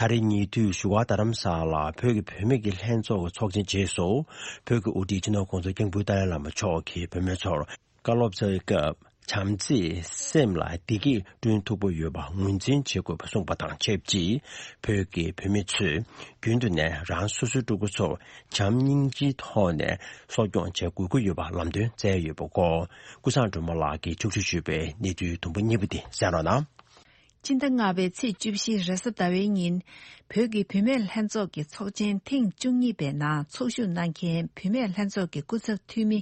ད་རེས་ཉེ་དུས་བཞུགས་སྒར་རྡ་རམ་ས་ལར་བོད་ཀྱི་བུད་མེད་ཀྱི་ལྷན་ཚོགས་ཀྱི་ཚོགས་ཆེན་རྗེས་སུ། བོད་ཀྱི་དབུ་ཁྲིད་སྤྱི་ནོར་༸གོང་ས་༸སྐྱབས་མགོན་ཏཱ་ལའི་བླ་མ་མཆོག་གིས་བུད་མེད་ཚོར་བཀའ་སློབ་སྩལ་སྐབས། བྱམས་བརྩེས་སེམས་ལ་བདེ་སྐྱིད་བསྐྲུན་ཐུབ་ཀྱི་ཡོད་པ་ངོས་འཛིན་བྱེད་དགོས་པ་གསུངས་པ་དང་ཆབས་ཅིག་བོད་ཀྱི་བུད་མེད་ཚོས་རྒྱུན་དུ་ནས་རང་སོ་སོའི་ཕྲུ་གུ་ཚོར་བྱམས་སྙིང་རྗེའི་ཐོག་ནས་གསོ་སྐྱོང་བྱེད་དགོས་ཀྱི་ཡོད་པ་ལམ་སྟོན་སྩལ་ཡོད་པའི་སྐོར། ཀུན་བཟང་སྒྲོལ་མ་ལགས་ཀྱིས་ཕྱོགས་བསྒྲིགས་ཞུས་པའི་གནས་ཚུལ་དུམ་བུ་གཉིས་པ་དེ་གསན་རོགས་གནང་། སྤྱི་ཟླ་ལྔ་པའི་ཚེས་བཅུ་བཞི་རེས་གཟའ་ཟླ་བའི་ཉིན། བོད་ཀྱི་བུད་མེད་ལྷན་ཚོགས་ཀྱི་ཚོགས་ཆེན་ཐེངས་བཅུ་གཉིས་པའི་ནང་ཚོགས་ཞུགས་གནང་མཁན་བུད་མེད་ལྷན་ཚོགས་ཀྱི་སྐུ་ཚབ་འཐུས་མི་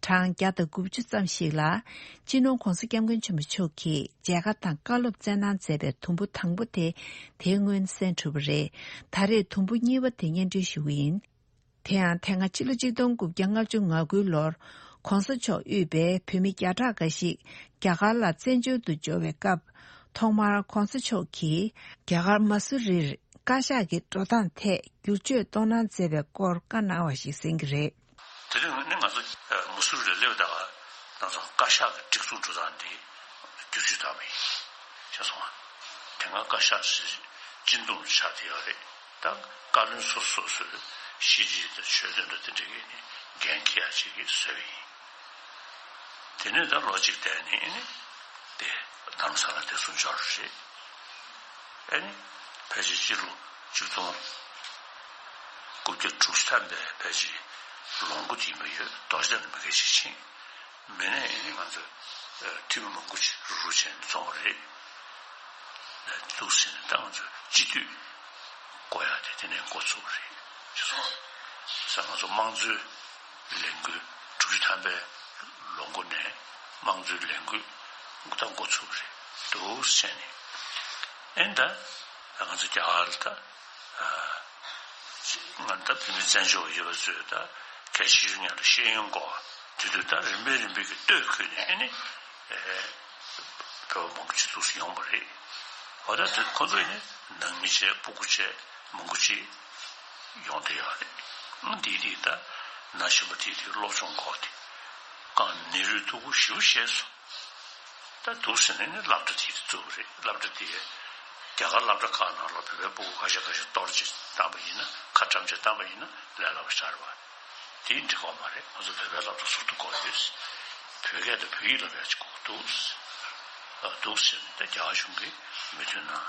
གྲངས་བརྒྱ་དང་དགུ་བཅུ་ཙམ་ཞིག་ལ། སྤྱི་ནོར་༸གོང་ས་༸སྐྱབས་མགོན་ཆེན་པོ་མཆོག་གིས་མཇལ་ཁ་དང་བཀའ་སློབ་སྩལ་གནང་མཛད་པའི་དུམ་བུ་དང་པོ་དེ་དེ་སྔོན་གསན་གྲུབ་པ་རེད། ད་རེས་དུམ་བུ་གཉིས་པ་དེ་སྙན་སྒྲོན་ཞུ་གི་ཡིན། དེ་ཡང་དེ་སྔ་ཕྱི་ལོ་ཆིག་སྟོང་དགུ་བརྒྱ་ལྔ་བཅུ་ང་དགུའི་ལོར་༸གོང་ས་མཆོག་དབུས་པའི་བོད་མི་བརྒྱ་ཕྲག་འགའ་ཞིག་རྒྱ་གར་ལ་བཙན་བྱོལ་དུ་འབྱོར་བའི་སྐབས། ཐོག་མར་༸གོང་ས་མཆོག་གིས་རྒྱ་གར་མ་སུ་རིར་བཀའ་ཤག་གི་འགྲོ་སྟངས་ཐད་བསྒྱུར་བཅོས་གཏོང་གནང་མཛད་པའི་སྐོར་བཀའ་གནང་བ་ཞིག་གསན་གྱི་རེད། དེ་རིང་ནི་ང་ཚོ་མ་སུ་རིར་སླེབས་ད་ག་ང་ཚོ་བཀའ་ཤག་གི་སྒྲིག་འཛུགས་འགྲོ་སྟངས་འདི་བསྒྱུར་བཅོས་བཏང་བ་ཡིན། ཤེས་སོང་ང་། དེ་སྔ་བཀའ་ཤག་ཞེས་སྤྱི་འདོམས་ཆགས་བསྡད་ཡོད་རེད། ད་བཀའ་བློན་སོ་སོ་སོ་སོའི་ཤེས་བྱའི་དང་ཆོད་དོན་དང་དེ་འདྲ་གི་ནི་འགན་འཁྱེར་ཡག་ཅིག་གིས་བཟོས་པ་ཡིན། དེ་ནས་ད་ལོ་གཅིག་བསྡད་ནས་ནི་དེ་རྡ་རམ་ས་ལ་དེ་ཚོ་འབྱོར་རེད། ཨེ་ནི་ཕལ་ཆེར་སྤྱི་ལོ་ཆིག་སྟོང་དགུ་བརྒྱ་དྲུག་ཅུ་ཐམ་པའི་ཕལ་ཆེར་ལོ་འགོ་དེ་ཡིན་པ་ཡོད། རྡོ་རྗེ་གདན་ལ་མི་སྒེར་ཞིག་ཕྱིན། མི་ནས་ཨེ་ནི་ང་ཚོ་འཐུས་མི་མང་པོ་ཅིག་རུག་རུག་བྱས་ནས་འཛོམས་པ་རེད། འདུག་ཟེར་ནས་ད་ང་ཚོ་སྤྱི་འཐུས་བསྐོ་ཡག་དེ་དེ་ནས་འགོ་ཚུགས་པ་རེད། ཅེས་སོང་ས། ང་ཚོ་དམངས་གཙོའི་ ལས་འགུལ་དྲུག་ཅུ་ཐམ་པའི་ལོ་འགོ་ནས་དམངས་གཙོའི་ལས་འགུལ་འགོ་ད་འགོ་ཚུགས་པ་རེད་འདུག་བྱས་ནས། ཨེ་ད་ང་ཚོ་རྒྱ་གར་ལ་ད་ང་ད་བོད་མི་བཙན་བྱོལ་བ་ཡོད་པ་ཚོས་ད་གལ་ཆེ་ཤོས་ཉག་ལ་ཤེས་ཡོན་སྐོར་དེ་དུས་ད་རིམ་པས་རིམ་པས་ཀྱི་སྟོད་བརྒྱུད་ནས་ཨེ་ནི་བོད་པ་མང་པོ་ཅིག་འདུག་སེ་ཡོང་བ་རེད། འོ་ད་དེ་ཁོ་ཚོ་ནི་ནང་མི་བྱས་སྤུ་གུ་བྱས་མང་པོ་ཅིག་ཡོང་བསྡད་ཡོད་རེད། ཨང་། འདི་དེ་ད་ན་གཞོན་པ་དེ་དེ་སློབ་སྦྱོང་སྐོར་དེ་གང་ནི་རུས་ཐུག་པོ་ཞེ་པོ་ཤེས་སོང་། ད་འདུག་ཟེར་ནས་ནི་སློབ་གྲྭ་དེ་དེ་བཙུགས་པ་རེད། སློབ་གྲྭ་དེ་རྒྱ་གར་སློབ་གྲྭ་ཁག་ནང་ལ་བོད་པའི་སྤུ་གུ་ཁ་ཤས་ཁ་ཤས་གཏོར་བྱས་བཏང་པ་ཡིན་ན། ཁ་བཀྲམ་བྱས་བཏང་པ་ཡིན་ན་ལས་སླ་པོ་ཞིག་རེད་པ། དེ་འགྲིག་གི་མ་རེད། ང་ཚོ་བོད་པའི་སློབ་གྲྭ་ཟུར་དུ་དགོས་ཡོད། བོད་སྐད་དང་བོད་ཡིག་སློབ་ཡག་ཅིག་དགོས་འདུག་འདུག་ཟེར་ནས་ད་རྒྱ་གར་གཞུང་གིས་མོས་མཐུན་གནང་།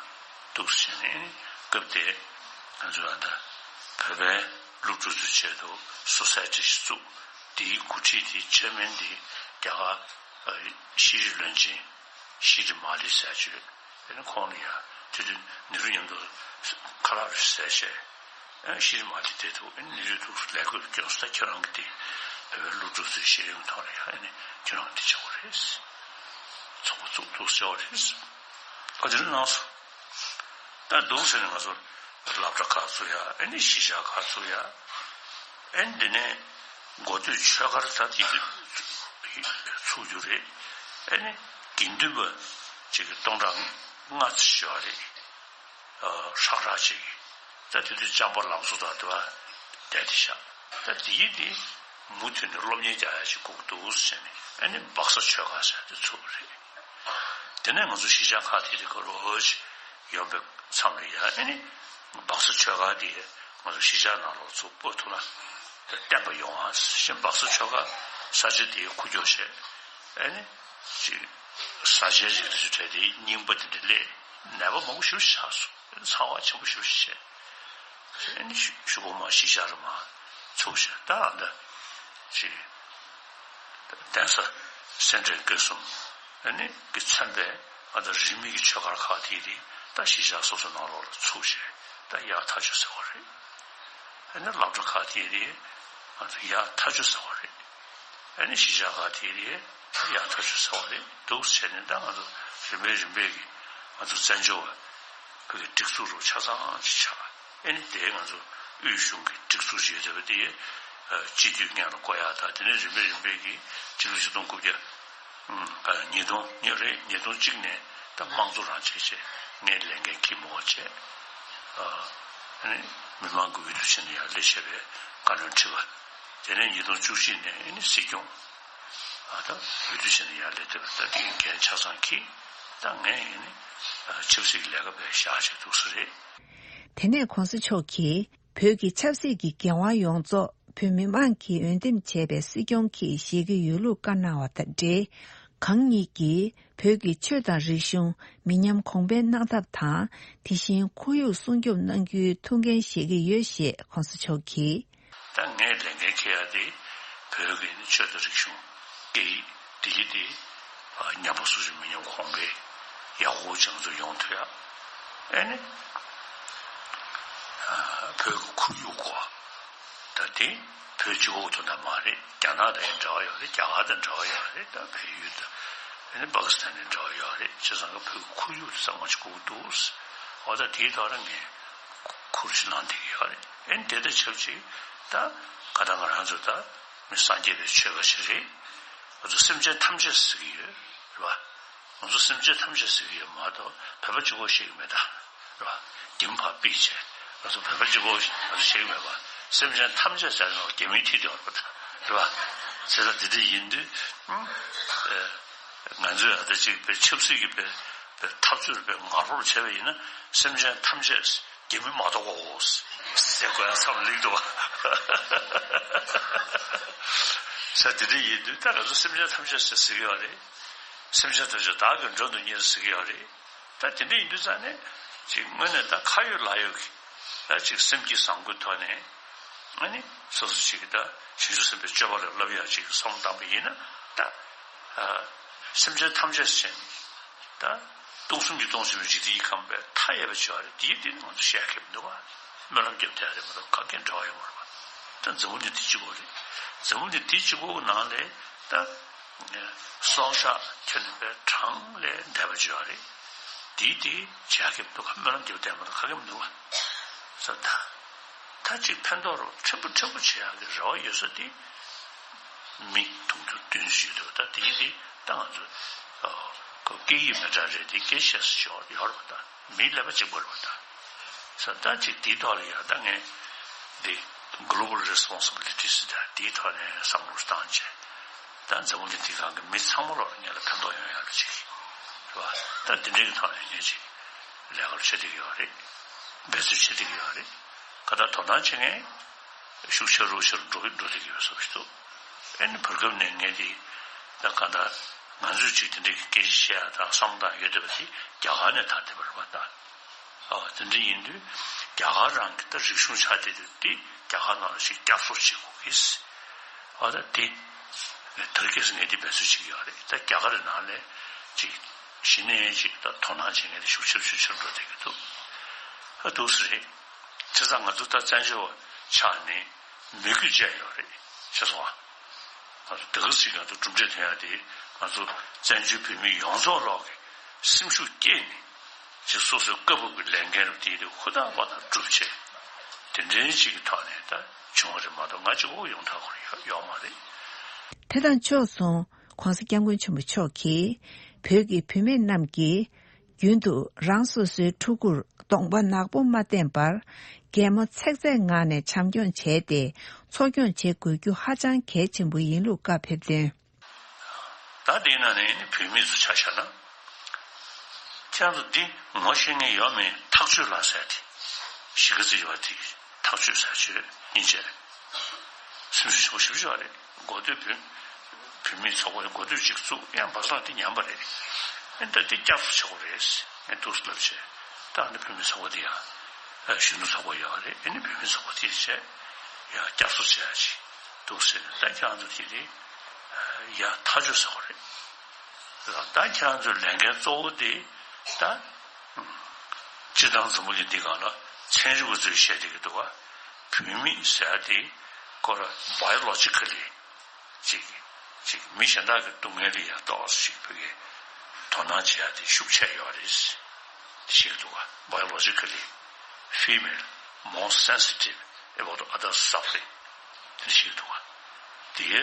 འདུག་ཟེར་ནས་སྐབས་དེ་ང་ཚོ་ད་ལྟ་བོད་པའི་སློབ་ཕྲུག་ཚོའི་ཆེད་དུ་སོ་སའི་ཊི་ཞིག་བཙུགས། དེའི་འགོ་ཁྲིད་དེ་ཆེར་མིན་དེ་རྒྱ་གར་ཤེས་རིག་བློན་ཆེན་ཤི་རི་མ་ལི་ཟེར་ཅིག་ཡོད། དེ་ནི་ཁོང་ལ་ཡང་དེ་དུས་ནེ་རུ་མཉམ་དུ་ཁ་ལག་རེ་ཟས་བྱས། ཨ་ཤི་རི་མ་ལི་དེ་ཐུག་ཨ་ནི་ནེ་རུས་ཐུག་ལས་ཁུར་སྐྱོན་སོང་། ད་ཁྱེད་རང་གི་དེ་བོད་པའི་སློབ་ཕྲུག་ཚོའི་ཤེས་ཡོན་ཐོག་ལ་ཡང་ཨ་ནི་ཁྱེད་རང་གི་དེ་བྱེད་དགོས་རེད། ཚོགས་པ་བཙུགས་འདུག་བྱེད་དགོས་རེད། ཨ་དེ་ནི་གནང་སོང་། ད་འདུག་ཟེར་ནས་ང་ཚོ་སློབ་གྲྭ་ཁག་བཙུགས་ཡ། ཨ་ནི་གཞིས་ཆགས་ཁག་བཙུགས་ཡ། ཨ་ནི་འདི་ནས་འགོ་སྟོད་ཆོས་སྒར་ད་དེ་ཚུགས་རྒྱུ་རེད། ཨ་ནི་དགེ་འདུན་པ་ཅིག་གི་སྟོང་ཕྲག་ལྔ་ཙམ་ཞིག་ཡོད་རེད། ཨ་ཧྲག་ཧྲག་ཅིག་ད་དེ་དུས་ལྕམ་པ་ལམ་བཟོ་དང་དེ་བ་བསྡད་དེ་བཞག་ད་དེ་ཡིན་དེ་མུ་མཐུད་ནས་སློབ་གཉེར་རྒྱག་ཡ་ཞིག་དགོས་འདུག་ཟེར་ནས། ཨ་ནི་སྦག་ས་ཆོས་སྒར་ཟེར་དེ་ཚུགས་པ་རེད། དེ་ནས་ང་ཚོ་གཞིས་ཆགས་ཁག་དེ་དེ་ག་རོ་ཅིག་ཡོང་པའི་མཚམས་ལ་ཡ། ཨ་ནི་སྦག་ས་ཆོས་སྒར་དེ་ང་ཚོ་གཞིས་ཆགས་ནང་ལོགས་ཚུགས་སྤོ་ཐུབ་ན་བརྟན་པ་ཡོང་ཨ་ཞེས། སྦག་ས་ཆོས་སྒར་ས་ཆ་དེ་ཁུག་ཀྱོག་བྱས། ཨ་ནི་ཅིག་ས་ཆའི་རིགས་དེ་ཚོ་གྲས་དེ་རྙིང་པ་དེ་འདྲ་སླེབས། ནད་པ་མང་པོ་ཞེ་པོ་ཆགས་སོང་། ཚ་བ་ཆེན་པོ་ཞེ་པོ་བྱས། ཨ་ནི་གཞུག་གཞུག་གུ་མར་གཞིས་ཆགས་རུ་མར་ཚུགས་བྱས། ད་ཨ་ད་ཅིག་གདན་ས་སེ་འབྲས་དགེ་གསུམ་ཨ་ནི་གི་མཚན་པའི་ཨ་ད་རིས་མེད་ཀྱི་ཆོས་སྒར་ཁག་དེ་དེ་ད་གཞིས་ཆགས་སོ་སོ་ནང་ལོགས་ལ་ཚུགས་བྱས། ད་ཡག་ཐག་ཆོད་ཟེར་བ་རེད། ཨ་ནི་སློབ་གྲྭ་ཁག་དེ་དེ་ང་ཚོ་ཡག་ཐག་ཆོད་ཟེར་བ་རེད། ཨ་ནི་གཞིས་ཆགས་ཁག་དེ་རེད། ཡག་ཐག་ཆོད་ཟེར་བ་རེད། འདུག་བྱས་ནས་ད་ང་ཚོ་རིམ་པས་རིམ་པས་ཀྱིས་ང་ཚོ་བཙན་བྱོལ་བ་གི་སྒྲིག་འཛུགས་རུ་ཆ་ཚང་ཅིག་ཆགས། ཨ་ནི་དེ་ང་ཚོ་དབུས་གཞུང་གི་སྒྲིག་འཛུགས་ཅིག་ཡོད་བསྡད་པ་དེ་སྤྱི་འཐུས་སྔོན་ལ་བསྐོ་ཡག་དང་། དེ་ནས་རིམ་པས་རིམ་པས་ཀྱིས་སྤྱི་ལོ་ཆིག་སྟོང་དགུ་བརྒྱ་ཨ་ཉིས་སྟོང་ཉིས་རེད། ཉིས་སྟོང་གཅིག་ནས་ད་དམངས་གཙོ་རང་བྱས་བྱས། ངས་ལས་འགན་འཁྱེར་མི་འོང་བྱས། ཨ་ནི་མི་མང་གི་འོས་བསྡུ་བྱས་ནས་ཡར་སླེབས་བྱས་པའི་བཀའ་བློན་ཁྲི་པ། དེ་ནས་ཉིས་སྟོང་བཅུ་གཅིག་ནས་ཨ་ནི་སྲིད་སྐྱོང་ཨ་ད་འོས་བསྡུ་བྱས་ནས་ཡར་སླེབས་བསྡད་པ། ད་དེ་གི་འགན་ཆ་ཚང་འཁྱེར། ད་ངས་ཨ་ནི་ཆབ་སྲིད་ཀྱི་ལས་ཀ་བྱས་བཞག་བྱས་འདུག་ས་རེད། དེ་ནས་གོང་ས་མཆོག་གིས། བོད་ཀྱི་ཆབ་སྲིད་ཀྱི་འགན་དབང་ཡོངས་རྫོགས་བོད་མི་མང་གིས་འོས་འདེམས་བྱས་པའི་སྲིད་སྐྱོང་གིས་བཞེས་ཀྱི་ཡོད་ལུགས་བཀའ་གནང་བ་དང་འབྲེལ། གང་ཉིད་ཀྱིས་བོད་ཀྱི་ཆོས་དང་རིག་གཞུང་མི་ཉམས་གོང་འཕེལ་གནང་ཐབས་དང་། དེ་བཞིན་ཁོར་ཡུག་སྲུང་སྐྱོབ་གནང་རྒྱུའི་ཐུགས་འགན་བཞེས་ཀྱི་ཡོད་ཞེས་གོང་ས་མཆོག་གིས། ད་ངས་ལས་འགན་འཁྱེར་ཡ་དེ་བོད་ཀྱི་ཆོས་དང་རིག་གཞུང་། སྐད་ཡིག། བདེ་སྐྱིད་དེ་ཨ་ཉམས་པ་སོར་ཆུད་མི་ཉམས་གོང་འཕེལ་ཡག་པོ་ཅིག་ང་ཚོ་ཡོང་ཐུབ་ཡ། ཨ་ནི་ཨ་བོད་ཀྱི་ཁོར་ཡུག་སྐོར། ད་དེ་བོད་གཅིག་པོ་དོན་དག་མ་རེད། རྒྱ་ནག་དང་ཡང་འབྲེལ་བ་ཡོད་རེད། རྒྱ་གར་དང་འབྲེལ་བ་ཡོད་རེད། ད་བལ་ཡུལ་དང་ཨ་ནི་པ་ཀི་སི་ཐན་དང་འབྲེལ་བ་ཡོད་རེད། བྱས་ཙང་ཀ་བོད་ཀྱི་ཁོར་ཡུག་དེ་གཙང་མ་ཅིག་དགོས་ཀྱི་འདུག། འོ་ད་དེའི་ཐོག་ལ་ངས་ཁུར་ཞིག་གནང་བསྡད་ཀྱི་ཡོད་རེད། ཨ་ནི་དེ་དང་ཆབས་ཅིག་ད་ག་ད་ང་རང་ཚོ་ད་མི་སངས་རྒྱས་པའི་ཆོས་པ་ཞིག་རེད། ང་ཚོ་སེམས་ཅན་ཐམས་ཅད་ཟེར་གྱི་ཡོད་རེད་པ། ང་ཚོ་སེམས་ཅན་ཐམས་ཅད་ཟེར་གྱི་ཡོད་མ་གཏོགས་བོད་པ་གཅིག་པོ་ཞིག་མེད་ད། རེད་པ། རྒྱ་མི་ཕར་ཕུད་བྱས། ང་ཚོ་བོད་པ་གཅིག་པོ་ང་ཚོ་ཞིག་མེད་པ། སེམས་ཅན་ཐམས་ཅད་ཟེར་ན་རྒྱ་མིའི་མཐིལ་དེ་བར་པ་དང་། རེད་པ། བྱས་ཙང་དེ་འདྲ་ཡིན་དུས། ཨ་ང་ཚོས་ཨ་ད་ཅིག་པའི་ཆབ་སྲིད་ཀྱི་པའི་པའི་འཐབ་རྩོད་པའི་ངར་ཧོར་བྱས་པ་ཡིན་ན། སེམས་ཅན་ཐམས་ཅད་རྒྱ་མི་མ་གཏོགས་པའོ་ཟེར་དགོས་ཡ་མཚམས་ལེགས་འདུག་པ། ས་དེ་འདྲ་ཡིན་དུས་ད་ང་ཚོ་སེམས་ཅན་ཐམས་ཅད་ཟེར་ཟེར་གྱི་ཡོད་རེད། སེམས་ཅན་ཐམས་ཅད་བདག་གིས་མགྲོན་དུ་གཉེར་ཟེར་གྱི་ཡོད་རེད། ད་དེ་འདྲ་ཡིན་དུས་ཙང་ནས་ཅིག་དངོས་གནས་ད་ཁ་ཡོད་ལག་ཡོད་ཀྱི་ད་ཅིག་སེམས་ཀྱི་བཟང་པོའི་ཐོག་ནས་ཨ་ནི་སོ་སོ་ཅིག་ད་བྱང་ཆུབ་སེམས་དཔའི་སྤྱོད་པ་ལ་བསླབ་ཡག་ཅིག་བསམ་བློ་བཏང་པ་ཡིན་ན། ད་ཨ་སེམས་ཅན་ཐམས་ཅད་ཟེར་ནས་ད་སྟོང་གསུམ་གྱི་སྟོང་གསུམ་གྱི་འཇིག་རྟེན་གྱི་ཁམས་པའི་མཐའ་ཡས་པ་བྱེད་པ་རེད། དེའི་སྟེང་ནས་ང་ཚོ་བཤད་མཁན་མི་འདུག་པ། སྨོན་ལམ་རྒྱབ་བསྡད་རེད་མ་གཏོགས་ག་གེ་འབྲེལ་བ་ཡོད་མ་རེད་པ། ད་འཛམ་བུ་གླིང་འདི་གཅིག་པོ་རེད། འཛམ་བུ་གླིང་འདི་གཅིག་པོ་ནང་ལས་ད་སྲོག་ཆགས་ཁྱོན་ནས་པའི་གྲངས་ལས་འདས་པ་ཅིག་ཡོད་རེད། དེའི་དེ་བྱ་གི་འདུག་ག་སྨོན་ལམ་རྒྱབ་བསྡད་མ་གཏོགས་ག་གེ་མི་འདུག་ག་ས་ད་ད་ཅིག་ཕན་ཐོགས་རོགས་ཕྲན་བུ་ཕྲན་བུ་བྱེད་ཡག་གི་རེ་བ་ཡོད་ས་དེ་མི་དུང་ཕྱུར་བདུན་ཅུ་ཡོད་འདུག་ད་དེའི་དེ་ད་ང་ཚོ་ཁོ་སྐད་ཡིག་མི་འདྲ་རེད། དེ་སྐད་བཤད་ས་ཅིག་ཡོད་རེད་པ། ད་མིའི་ཀླད་པ་གཅིག་པ་རེད་པ། ད་ས་ད་ཅིག་དེའི་ཐོག་ལ་ཡ་ད་ངས་འདི་global responsibility ཟེར། ད་དེའི་ཐོག་ནས་བསམ་བློ་བཏང་བྱས། ད་འཛམ་བུ་གླིང་འདི་སྒང་གི་མི་ཚང་མ་ལོག་ལ་ངེད་ལ་ཕན་ཐོགས་ཡོང་ཡག་ལ་ཅིག་རེད་པ། ད་འདི་འདྲའི་གི་ཐོག་ནས་ངས་ཅིག་ལས་ཀ་བྱེད་བསྡད་ཀྱི་ཡོད་རེད། འབད་རྩོལ་བྱེད་བསྡད་ཀྱི་ཡོད་རེད། ག་ད་དོ་སྣང་བྱེད་མཁན་ཤུགས་ཆེ་རུ་ཆེ་རུ་འགྲོ་གི་འགྲོ་བསྡད་ཀྱི་ཡོད་བཟོ་ཞིག་འདུག་ཨེ་ནི་བར་སྐབས་ནས་ངས་འདི་ད་ག་ད་ང་ཚོས་ཅིག་དེ་འདྲའི་གི་སྐད་ཆ་བཤད་ཡག་དང་བསམ་བློ་བཏང་ཡོད་བསྡད་པ་དེ་རྒྱ་གར་ནས་དར་བསྡད་པ་རེད་པ། ད་ཨ་དེ་འདྲ་ཡིན་དུས་རྒྱ་གར་རང་གི་ད་རིག་གཞུང་ཆགས་བསྡད་དུས་དེ་རྒྱ་གར་ནང་ལ་ཞིག་བསྐྱར་གསོ་བྱེད་དགོས་ཀྱི། ཨ་ད་དེ་དེར་སྐྱེས་ངས་དེ་འབད་རྩོལ་བྱེད་ཀྱི་ཡོད་རེད། ད་རྒྱ་གར་ནང་ལས་ཅིག་གཞི་ནས་ཅིག་ད་དོ་སྣང་བྱེད་མཁན་དེ་ཤུགས་ཆེ་རུ་ཤུགས་ཆེ་རུ་འགྲོ་བསྡད་ཀྱི་འདུག་ཨ་འདུག་སེ་རེད། བྱས་ཙང་ང་ཚོ་ད་བཙན་བྱོལ་བ་ཆགས་ནས་མོས་གུས་བཅས་ཡོད་རེད། ཤེས་སོང་ཨ། ང་ཚོ་དེ་ག་ཅིག་ང་ཚོ་གྲུབ་འབྲས་ཐོན་ཡག་དེ་ང་ཚོ་བཙན་བྱོལ་བོད་མི་ཡོངས་རྫོགས་ལོག་གི་སེམས་ཤུགས་བསྐྱེད་ནས་ཅིག་སོ་སོའི་བཀའ་བབས་ཀྱི་ལས་འགན་རུ་དེ་དེ་ཧུར་ཐག་པ་དང་སྒྲུབ་བྱས། དེ་འདྲའི་ཅིག་གི་ཐོག་ནས་ད་བྱུང་བ་རེད་མ་གཏོགས་ང་གཅིག་པོ་ཡོང་ཐབས་ཁོ་རང་ཡོད་ཡོད་མ་རེད། དེ་དང་ཕྱོགས་མཚུངས་༸གོང་ས་༸སྐྱབས་མགོན་ཆེན་པོ་མཆོག་གིས་བོད་ཀྱི་བུད་མེད་རྣམས་ཀྱིས་རྒྱུན་དུ་རང་སོ་སོའི་ཕྲུ་གུར་གདོང་པ་ནག་པོ་མ་བསྟན་པར་གད་མོ་ཚེག་ཚེག་ངང་ནས་བྱམས་སྐྱོང་བྱས་ཏེ་འཚོ་སྐྱོང་བྱེད་དགོས་རྒྱུ་ཧ་ཅང་གལ་ཆེན་པོ་ཡིན་ལུགས་བཀའ་ཕེབས་དོན། ད་དེའི་ནང་ནས་ནི་བུད་མེད་ཚོ་ཆ་བཞག་ན། ཁྱེད་རང་ཚོ་འདི་ངོ་ཤེས་མཁན་ཡོད་མེད་ཐག་གཅོད་ལ་ཟེར་ཏེ། གཞིས་ཀ་རྩེ་ཡོད་པ་དེ་ཐག་གཅོད་ཟེར་ཆོས་སྙིང་རྗེ། སེམས་ཤུགས་ཆེན་པོ་ཞེ་པོ་ཅིག་རེད། འགོ་སྟོད་བུད་བུད་མེད་ཚོགས་པ་འགོ་སྟོད་ཅིག་བཙུགས་ཡང་བར་ལ་དེ་ཉམས་པ་རེད། ཨེ་ད་དེ་བསྐྱར་གསོ་བྱེད་དགོས་རེད། ངས་འདུག་སེ་ལབ་བྱས། ད་ཨ་ནི་བུད་མེད་ཚོགས་པ་དེ་ཡང་གཞོན་ནུ་ཚོགས་པ་ཡོད་རེད། ཨེ་ནི་བུད་མེད་ཚོགས་པ་དེ་བྱས་ཡང་བསྐྱར་གསོ་བྱེད་ཡག་ཅིག་འདུག་ཟེར་ནས། ད་ཁྱེད་རང་ཚོ་དེ་རེད། ཡ་ཐག་གཅོད་ཟེར་བ་རེད། ད་ཁྱེད་རང་ཚོའི་ལས་འགན་གཙོ་བོ་དེ་ད་སྤྱིར་བཏང་འཛམ་བུ་གླིང་འདི་སྒང་ལ་ཚན་རིག་པ་ཚོས་བཤད་བསྡད་ཀྱི་འདུག་ག་བུད་མེད་ཟེར་ཡ་དེ་ཁོ་ར་biologically ཅིག་ཅིག་མི་གཞན་དག་གི་སྡུག་བསྔལ་ལ་ཡ་ཏོག་ཙམ་ཅིག་བོད་ཀྱི་དོ་སྣང་བྱེད་ཡ་དེ་ཤུགས་ཆེ་ཡོད་རེད་ཞེས་འདུག་ག biologically female more sensitive about other suffering དེ་ཞིག་འདུག་ག་དེའི་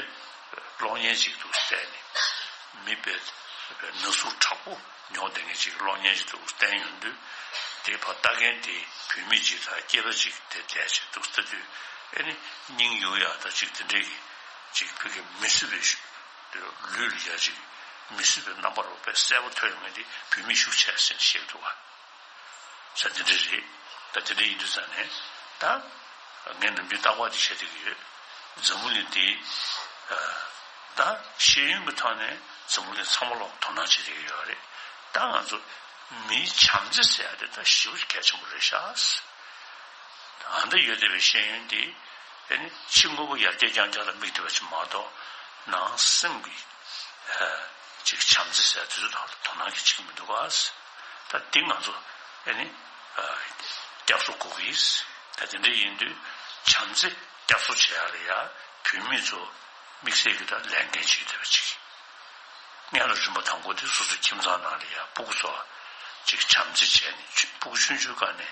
གློག་བརྙན་ཅིག་ཏུ་བལྟས་ནས་མི་དཔེ་ན་ཟུག་དྲག་པོ་མྱོང་བསྡད་མཁན་ཅིག་གློག་བརྙན་ཅིག་ཏུ་བསྟན་ཡོང་དུས། དེ་ཕར་ལྟ་མཁན་དེ་བུད་མེད་ཅིག་དང་སྐྱེས་པ་ཅིག་དེ་བསྡད་བྱས་འདུག་ལྟ་དུས། ཨེ་ནི་སྙིང་གཡུག་ཡག་དང་ཅིག་དེ་འདྲའི་ཅིག་བོད་ཀྱི་མི་བཟོད་པའི་ལུས་ལ་ཡ་ཅིག་མི་བཟོད་པའི་རྣམ་པ་རོ་དཔེ་གསལ་པོ་ཐོན་ཡོང་མཁན་དེ་བུད་མེད་ཤུགས་ཆེ་ཟེར་ནས་བཤད་འདུག་ག་ས་དེ་འདྲ་རེད། ད་དེ་འདྲ་ཡིན་དུས་ཙང་ནས་ད་ངས་ནམ་རྒྱུན་རྟག་པར་དེ་བཤད་བསྡད་ཀྱི་ཡོད། འཛམ་བུ་གླིང་འདི་ད་ཤེས་ཡོན་གྱི་ཐོག་ནས་འཛམ་བུ་གླིང་ཚང་མ་ལོག་དོ་སྣང་བྱེད་བསྡད་ཀྱི་ཡོད་རེད། ད་ང་ཚོ་མིའི་བྱམས་བརྩེ་ཟེར་ཡ་དེ་ད་ཞེ་པོ་གལ་ཆེན་པོ་རེད་ཤག་ཨ་འདྲ་ཡོད་བསྡད་པའི་ཤེས་ཡོན་འདི་ཨེ་ནི་ཕྱི་དངོས་པོ་ཡར་རྒྱས་རྐྱང་རྐྱང་ལ་དམིགས་བསྡད་པ་ཅིག་མ་གཏོགས། ནང་སེམས་ཀྱི་ཅིག་བྱམས་བརྩེ་ཟེར་དེ་ཚོ་ཐོག་ལ་དོ་སྣང་གི་བྱེད་ཀྱི་མི་འདུག་ག་ད་འདི་ང་ཚོ་ཨེ་ནི་བསྐྱར་གསོ་དགོས་ཀྱི། ད་དེ་འདྲ་ཡིན་དུས་བྱམས་བརྩེ་བསྐྱར་གསོ་བྱེད་ཡ་ལ་ཡ་བུད་མེད་ཚོ་དམིགས་བསལ་གྱི་ད་ལས་འགན་ཅིག་ཡོད་བསྡད་པ་ཅིག་སྔོན་ལ་རིམ་པ་དང་པོ་དེ་སོ་སོའི་ཁྱིམ་ཚང་ནང་ལ་ཡ་སྤུ་གུ་ཚོ་ཅིག་བྱམས་བརྩེ་བྱས་ནས་ཆུ་སྤུ་གུ་ཆུང་ཆུང་སྒང་ནས་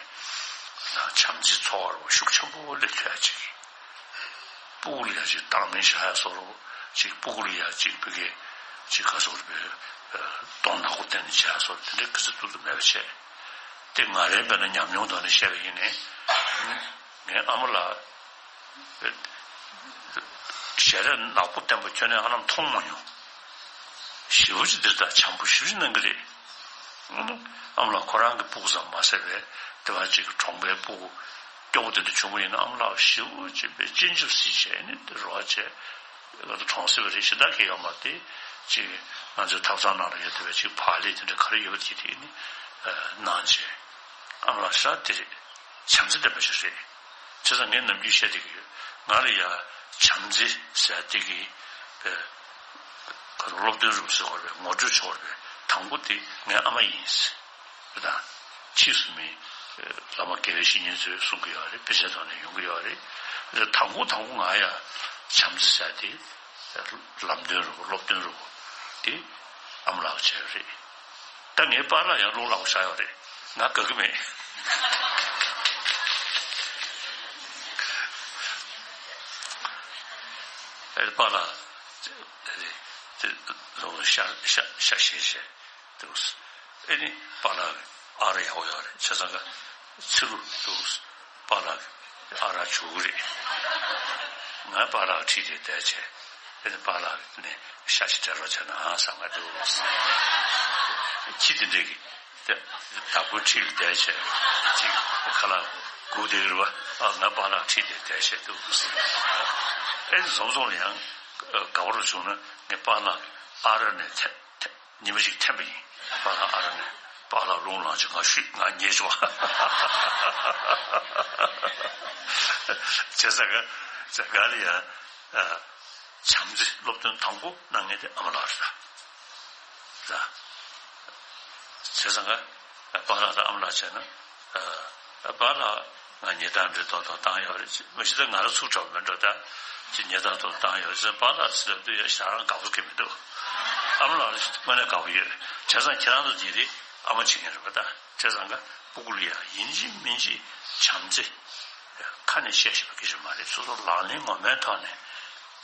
བྱམས་བརྩེ་འཚོ་བ་རོ་ཤུགས་ཆེན་པོ་སླེབས་ཐུབ་ཡ་ཅིག་སྤུ་གུ་ལ་ཡ་ཅིག་བཏང་སྨན་བཞག་ཡ་སོགས་རོ་ཅིག་སྤུ་གུ་ལ་ཡ་ཅིག་བོད་སྐད་ཅིག་ག་སོགས་རེད་པས་གདོང་ནག་པོ་བསྟན་ནས་བྱས་སོགས་དེ་འདྲའི་གི་ཚོད་ཐུབ་ཐུབ་མེད་པ་བྱས། དེ་ང་རའི་དཔེར་ན་ཉམས་མྱོང་ཐོག་ནས་བཤད་པ་ཡིན་ནའི། ངའི་ཨ་མ་ལགས། ཞལ་རས་ནག་པོ་བསྟན་པ་ཁྱོན་ནས་ཧ་ལམ་མཐོང་མ་མྱོང་། ཞེ་པོ་ཅིག་འདིར་ད་བྱམས་པོ་ཞེ་པོ་ཅིག་གནང་གི་རེད། ཨ་མ་ལགས་ཁོ་རང་གི་སྤུ་གུ་ཙམ་མ་ཟད་པའི་དེ་བ་ཅིག་གི་གྲོང་པའི་སྤུ་གུ་སྐྱོ་པོ་དེ་འདྲ་བྱུང་བ་ཡིན་ན་ཨ་མ་ལགས་ཞེ་པོ་ཅིག་པའི་སྤྱན་ཆབ་སྲིད་བྱས་ནས་དེ་རོགས་བྱས། ང་ཚོ་གྲོང་གསེབ་རེ་ཞེ་དྲག་གི་ཡོད་མ་རེད། ཅིག་ང་ཚོའི་ཐབ་ཚང་ནང་ལ་ཡོད་བསྡད་པའི་ཅིག་བག་ལེབ་དེ་འདྲ་ག་རེ་ཡོད་པ་དེ་དེ་ནི་གནང་བྱས། ཨ་མ་ལགས་ཤ་དེ་རེད། བྱམས་བརྩེ་ལྡན་པ་ཞིག་རེད། བྱས་ཙང་ངས་ནམ་རྒྱུན་བཤད་བསྡད་ཀྱི་ཡོད། ང་ལ་ཡ་བྱམས་བརྩེ་ཟེར་བསྡད་ཀྱི་པའི་ཁ་སློབ་སྟོན་རུ་ཟེར་བ་རེད་པས་ངོ་སྤྲོད་བྱེད་བ་རེད་པས་དང་པོ་དེ་ངའི་ཨ་མ་ཡིན་ཟེར། རེད་དང་། ཕྱིས་སུ་མི་ བླ་མ་དགེ་བའི་བཤེས་གཉེན་ཚོས་གསུང་གི་ཡོད་རེད། དཔེ་ཆའི་ཐོག་ནས་ཡོང་གི་ཡོད་རེད། དང་པོ་དང་པོ་ང་ཡང་བྱམས་བརྩེ་ཟེར་དེ་ལམ་སྟོན་རུ་སློབ་སྟོན་རུ་དེ་ཨ་མ་ལགས་བྱས་ཡོད་རེད། ད་ངའི་པཱ་ལགས་ཡང་རླུང་ལངས་བཞག་ཡོད་རེད། ང་དགའ་གི་མེད། ཨེ་པཱ་ལགས་དེ་དེ་ལོ་ཤ་ཤ་ཤ་ཤེས་ཤེས། འདུག་ཨེ་ནི་པཱ་ལགས་ཨ་ར་ཡག་པོ་ཡོད་རེད། བྱས་ཙང་ཀ་ཚི་ལུ་འདུག་པཱ་ལགས་ཨ་ར་བྱུག་གི་རེད། ང་པཱ་ལགས་ཁྲིད་དེ་བསྡད་བྱས། ཨེ་ནི་པཱ་ལགས་ནས་ཤ་ཞིག་སྤྲད་རོགས་བྱས་ན་ཨང་བསམ་ག་འདུག་ཁྱི་དེ་འདྲས་ཀྱི་བདག་པོའི་ཁྲིད་ལ་བསྡད་བྱས་ཅིག་ཁ་ལག་སྒུག་བསྡད་ཀྱི་རེད་པ། ཨ་ང་པཱ་ལགས་ཁྲིད་དེ་བསྡད་བྱས་འདུག་ཨེ་ནི་འཛོམས་འཛོམས་ལ་ཡང་དགའ་པོ་རུ་བྱུང་ན་ངས་པཱ་ལགས་ཨ་ར་ནས་ཐད། ཉི་མ་ཞིག་འཐེན་པ་ཡིན། པཱ་ལགས་ཨ་ར་ནས་པཱ་ལགས་རླུང་ལངས་ཅིག་ང་ཤུད་ང་ཉལ་ཆོག་བྱས་ཙང་ཀ་ཟ་ག་ལ་ཡ། བྱམས་བརྩེ་སློབ་སྟོན་དང་པོ་གནང་མཁན་དེ་ཨ་མ་ལགས་རེད་ད། བྱས་ཙང་ཀ་པཱ་ལགས་དང་ཨ་མ་ལགས་བྱས་ན། པཱ་ལགས་ང་ཉེས་རྡུང་འདྲ་ཏོག་ཏོག་བཏང་ཡོད་རེད། མ་གཞི་ད་ང་ལ་ཚུགས་དྲག་མི་འགྲོ་ད། ཅི་ཉེས་རྡུང་ཏོག་བཏང་ཡོད་ཟེར་པཱ་ལགས་ཟེར་དུས་ཡ་ཞེ་དྲག་དགའ་པོ་གི་མི་འདུག་ཨ་མ་ལགས་ལ་དངོས་གནས་དགའ་པོ་ཡོད། བྱས་ཙང་ཁྱེད་རང་ཚོ་འདི་རེད་ཨ་མ་བྱེད་མཁན་རེད་པ་ད། བྱས་ཙང་ཀ་སྤུ་གུ་ལ་ཡ་ཡིན་གཅིག་མིན་གཅིག་བྱམས་བརྩེ་ཁ་ནས་བཤད་ཤེས་པ་སྐད་ཆ་མ་རེད། སོ་སོ་ལག་ལེན་ངོ་མའི་ཐོག་ནས་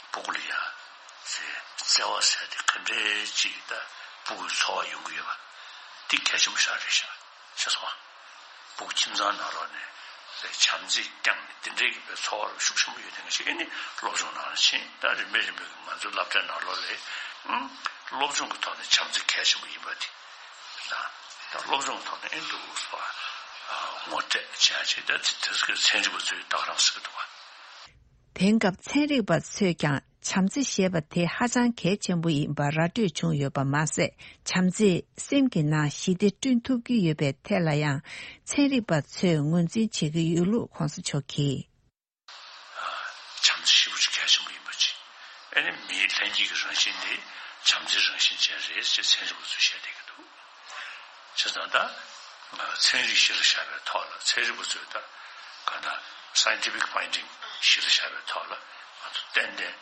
སྤུ་གུ་ལ་ཡ་བརྩེ་བ་ཟེར་དེ་ག་འདྲའི་ཅིག་ད་སྤུ་གུའི་འཚོ་བ་ཡོང་གི་ཡོད་པ་འདི་གལ་ཆེན་པོ་ཞིག་རེད་ཤག་ཤེས་སོང་ཨ། སྤུ་གུ་ཁྱིམ་ཚང་ནང་ལོགས་ནས་བྱམས་བརྩེ་བསྐྱངས་ནས་འདི་འདྲའི་གི་པའི་འཚོ་བ་རུ་ཤུགས་ཆེན་པོ་ཡོད་མཁན་ཞིག་ཨེ་ནི་སློབ་སྦྱོང་ནང་ལ་ཕྱིན། ད་རིམ་པས་རིམ་པས་ང་ཚོའི་སློབ་གྲྭའི་ནང་ལོགས་ལ་ཨང་སློབ་སྦྱོང་གི་ཐོག་ནས་བྱམས་བརྩེ་གལ་ཆེན་པོ་ཡིན་པ་དེ་ད་ད་སློབ་སྦྱོང་གི་ཐོག་ནས་ཨེ་འདུག་སོ་ངོ་སྤྲད་བྱ་ཆེད་ད་དེ་དེ་ཚོའི་ཚན་རིག་པ་ཚོས་ད་ག་རང་ཟེར་གི་འདུག་བ། དེང་སྐབས་ཚན་རིག་པ་ཚོས་ཀྱང་བྱམས་བརྩེ་ཞེས་པ་དེ་ཧ་ཅང་གལ་ཆེན་པོ་ཡིན་པ་ར་སྤྲོད་བྱུང་ཡོད་པ་མ་ཟད། བྱམས་བརྩེས་སེམས་ཀྱི་ནང་ཞི་བདེ་བསྐྲུན་ཐུབ་ཀྱི་ཡོད་པའི་ཐད་ལ་ཡང་ཚན་རིག་པ་ཚོས་ངོས་འཛིན་བྱེད་ཀྱི་ཡོད་ལུགས་གོང་ས་མཆོག་གིས། བྱམས་བརྩེ་ཞེ་པོ་ཅིག་གལ་ཆེན་པོ་ཡིན་པ་ཅིག་ཨ་ནི་མིའི་ལྷན་སྐྱེས་ཀྱི་རང་བཞིན་དེ་བྱམས་བརྩེའི་རང་བཞིན་ཅན་རེད་ཅེས་ཚན་རིག་པ་ཚོས་བཤད་བསྡད་ཀྱི་འདུག་བྱས་ཙང་ད། ཚན་རིག་གཞི་ལ་བཞག་པའི་ཐོག་ལ་ཚན་རིག་པ་ཚོས་ད་ག་ད་scientific finding་གཞི་ལ་བཞག་པའི་ཐོག་ལ་ང་ཚོ་ཏན་ཏན་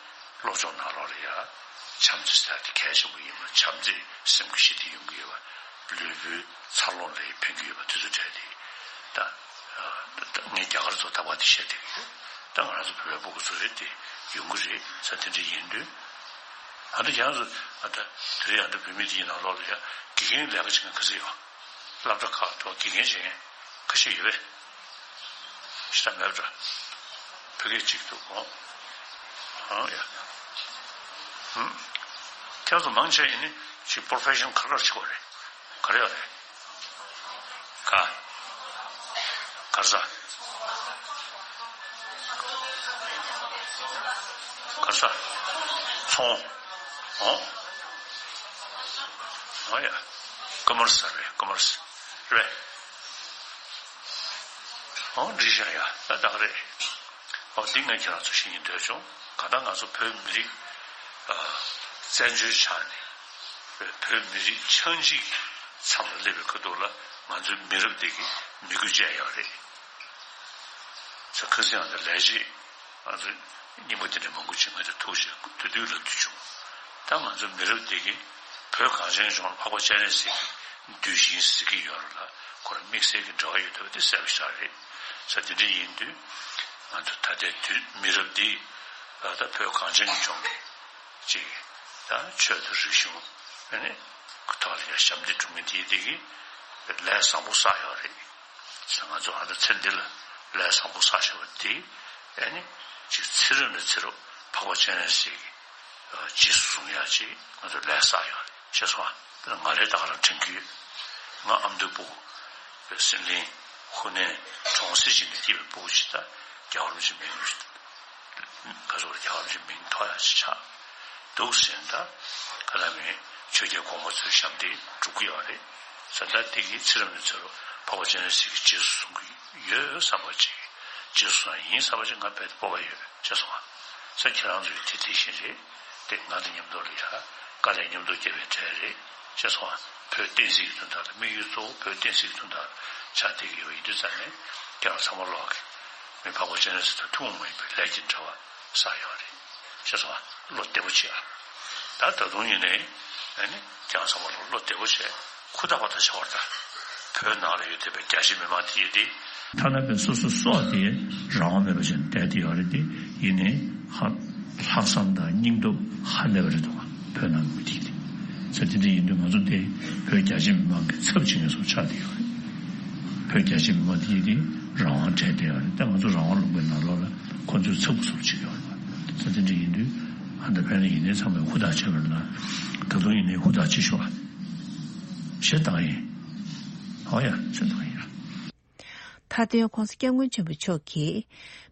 སློབ་སྦྱོང་ནང་ལོགས་ལ་ཡ་བྱམས་བརྩེ་ཟེར་དེ་གལ་ཆེན་པོ་ཡིན་པ། བྱམས་བརྩེས་སེམས་ཀྱི་ཞི་བདེ་ཡོང་གི་ཡོད་པ། ལུས་པོའི་འཚར་ལོངས་ལ་ཕན་གྱི་ཡོད་པ་དེ་ཚོ་གྲས་དེ་ད་ངས་རྒྱ་གར་ཚོ་ད་བར་དེ་བཤད་བསྡད་ཀྱི་ཡོད། ད་ང་རང་ཚོ་བོད་པའི་སྤུ་གུ་ཚོ་རེད་དེ་ཡོང་གི་རེད་ས་དེ་འདྲ་ཡིན་དུས། ཨ་ད་ཁྱེད་རང་ཚོ་ཨ་ད་དེ་རིང་ཨ་ད་བོད་མི་དེའི་ནང་ལོགས་ལ་ཡ་དགེ་རྒན་ལས་ཀ་བྱེད་མཁན་ག་ཚོད་ཡོད། སློབ་གྲྭ་ཁག་ཏུ་དགེ་རྒན་བྱེད་མཁན་ཁ་ཤས་ཡོད་པས། ཤི་ད་མེད་པ་འདྲ། བོད་སྐད་གཅིག་ཏུ་གོ་ཨང་ཡ། ཧུམ། ཁྱེད་ཚོ་མང་ཆེ་ཡིན་ནི་ཅིག་པོ་རོ་ཕེ་ཤོན་ག་རེ་བྱེད་དགོས་རེད། ག་རེ་ཡོད་རེད། ག་གར་ས། གར་ས། ཚོང་། ཨོ། ཨོ་ཡ། ཀོ་མར་སི་རེད། ཀོ་མར་སི་རེད། ཨོ་འགྲིག་ཤག་ཡ། ད་ད་ག་རེད། ཨོ་འདི་ངས་ཁྱེད་རང་ཚོ་ཤེས་ཀྱི་འདོད་བྱུང་། གང་ལྟར་ང་ཚོ་བོད་མི་རིགས་བཙན་བྱོལ་ཆགས་ནས་བོད་མི་རིགས་ཆགས་འཇིག་གི་མཚམས་ལ་སླེབས་པའི་ཁ་ཐུག་ལ་ང་ཚོའི་མི་རབས་འདི་གི་མི་དགོས་ཅན་ཡོད་རེད། ས་ཁ་སང་ཡང་ད་ལས་བྱེད་ང་ཚོ་རྙིང་པ་དེ་འདྲ་མང་པོ་ཅིག་ང་ཚོ་ཐུག་བྱས་དུས་དུས་ལ་འདུས་བྱུང་། ད་ང་ཚོ་མི་རབས་འདི་གི་བོད་གངས་ཅན་ལྗོངས་ལ་འཕགས་པ་སྤྱན་རས་གཟིགས་ཀྱི་གདུལ་ཞིང་ཟེར་གྱི་ཡོད་རེད་ལ་ཁོ་རང་དམིགས་བསལ་གྱི་འབྲེལ་བ་ཡོད་འདུག་པ་དེ་གསལ་པོ་ཞིག་རེད། ས་དེ་འདྲ་ཡིན་དུས་ང་ཚོ་ད་ལྟའི་དུས་མི་རབས་འདི་ད་བོད་གངས་ཅན་གྱི་ལྗོངས་ཀྱི་ཅིག་ད་ཆོས་དང་རིག་གཞུང་ཨ་ནི་ཐོག་ལ་ཡང་ཞབས་འདེགས་སྒྲུབ་མཁན་དེ་དེ་གི་ལས་བཟང་པོ་བསགས་ཡོད་རེད། ས་ང་ཚོ་ཨ་ད་ཚེ་འདི་ལ་ལས་བཟང་པོ་བསགས་བཞག་པ་དེ་ཨ་ནི་ཅིག་ཚེ་རབས་ནས་ཚེ་རབས་འཕགས་པ་སྤྱན་རས་གཟིགས་ཀྱི་རྗེས་སུ་བཟུང་ཡག་ཅིག་ང་ཚོ་ལས་བསགས་ཡོད་རེད། ཤེས་སོང་ཨ། ང་རེད་ད་ག་རང་དྲན་གྱི་ཡོད། ང་ཨ་མདོའི་སྤུ་གུ་སྲིད་གླིང་ཧུ་ནན་གྲོང་གསེབ་ཅིག་ནས་སྐྱེས་པའི་སྤུ་གུ་ཅིག་ད་རྒྱལ་བ་རིན་པོ་ཆེའི་མིང་ག་ཚོད་རྒྱལ་བ་རིན་པོ་ཆེའི་མིང་ཐོགས་ཡག་ཅིག་ཆགས་འདུག་ཟེར་ད་ག་ལ་མིན་ཆོས་རྒྱལ་གོང་མ་ཚོའི་ཞབས་འདེགས་སྒྲུབ་ཀྱི་ཡོད་རེད། ས་ད་དེ་གི་ཚེ་རབས་ནས་ཚེ་རབས་འཕགས་པ་སྤྱན་རས་གཟིགས་ཀྱི་རྗེས་སུ་བཟུང་གི་ཡོད་བསམ་པ་ཅིག་རྗེས་སུ་བཟུང་ཡིན་བསམ་པ་ཅིག་ང་རྦད་དེ་སྤོབས་པ་ཡོད་ཅེས་སོང་ང་། ས་ཁྱེད་རང་ཚོས་དེ་དེ་བཞིན་རེད། དེ་ང་དང་མཉམ་དུ་ལ་ཡ་དཀའ་ལས་མཉམ་དུ་བརྒྱབ་པའི་གྲས་རེད་ཅེས་སོང་ང་ བོད་བསྟན་སྲིད་ཀྱི་དོན་དག་དང་དམིགས་ཡུལ་གཙོ་བོ་བོད་བསྟན་སྲིད་ཀྱི་དོན་དག་ཆགས་བསྡད་ཀྱི་ཡོད་པ་ཡིན་དུས་ཙང་ནས། ཁྱེད་རང་ཚང་མ་ལོག་གི་མི་ཕག་པ་སྤྱན་རས་གཟིགས་དང་ཐུན་མོང་མ་ཡིན་པའི་ལས་ཀྱི་འབྲེལ་བ་བསགས་ཡོད་རེད། ཤེས་སོང་ང་། བློ་བདེ་པོ་བྱེད་ཨ། ད་ད་དུང་ཡིན་ནའི་ཨ་ནི་ཁྱེད་རང་ཚང་མ་ལོག་བློ་བདེ་པོ་བྱས་ཧུར་ཐག་པ་ཐག་བྱ་བར་ད། བོད་ནང་ལ་ཡོད་བསྡད་པའི་རྒྱ་ཆེ་མི་མང་དེ་ཡིན་ཏེ། ཐ་ན་བོད་སོ་སོ་སྲོག་དེ་རང་དབང་མེད་པ་བྱས་ནས་བསྡད་དེ་ཡོད་རེད་དེ། ཡིན་ནའི་ཧ། ལྷག་བསམ་དང་སྙིང་སྟོབས་ཧ་ལས་པ་རེད་འདུག་ག་བོད་ནང་གི་མི་དེ་གིས། ས་དེ་འདྲ་ཡིན་དུས་ང་ཚོ་དེ་བོད་རྒྱ་ཆེ་མི་མང་གི་ཚབ་བྱེད་མཁན་བཟོ་ཆགས་བསྡད་ཡོད་རེད། བོད་རྒྱ་ཆེ་མི་མང་དེ་གིས་དེ་རང་དབང་བྲལ་བསྡད་ཡོད་རེད། ད་ང་ཚོ་རང་དབང་ལུང་པའི་ནང་ལོགས་ལ་ཁོ་ཚོའི་ཚབ་བཟོ་བྱེད་ཀྱི་ཡོད་རེད་པ། ས་དེ་འདྲ་ཡིན་དུས་ཨ་ད་ཕན་ལ་ཡིན་ནའི་ཚང་མས་ཧུར་ཐག་བྱས་པ་རེད་ན། ད་དུང་ཡིན་ནའི་ཧུར་ཐག་བྱེད་ཤོག་ཨ། བྱེད་སྟངས་ཡིན། ཨོ་ཡ། བྱེད་སྟངས་ཡིན་ཡ། མཐའ་དོན་༸གོང་ས་༸སྐྱབས་མགོན་ཆེན་པོ་མཆོག་གིས།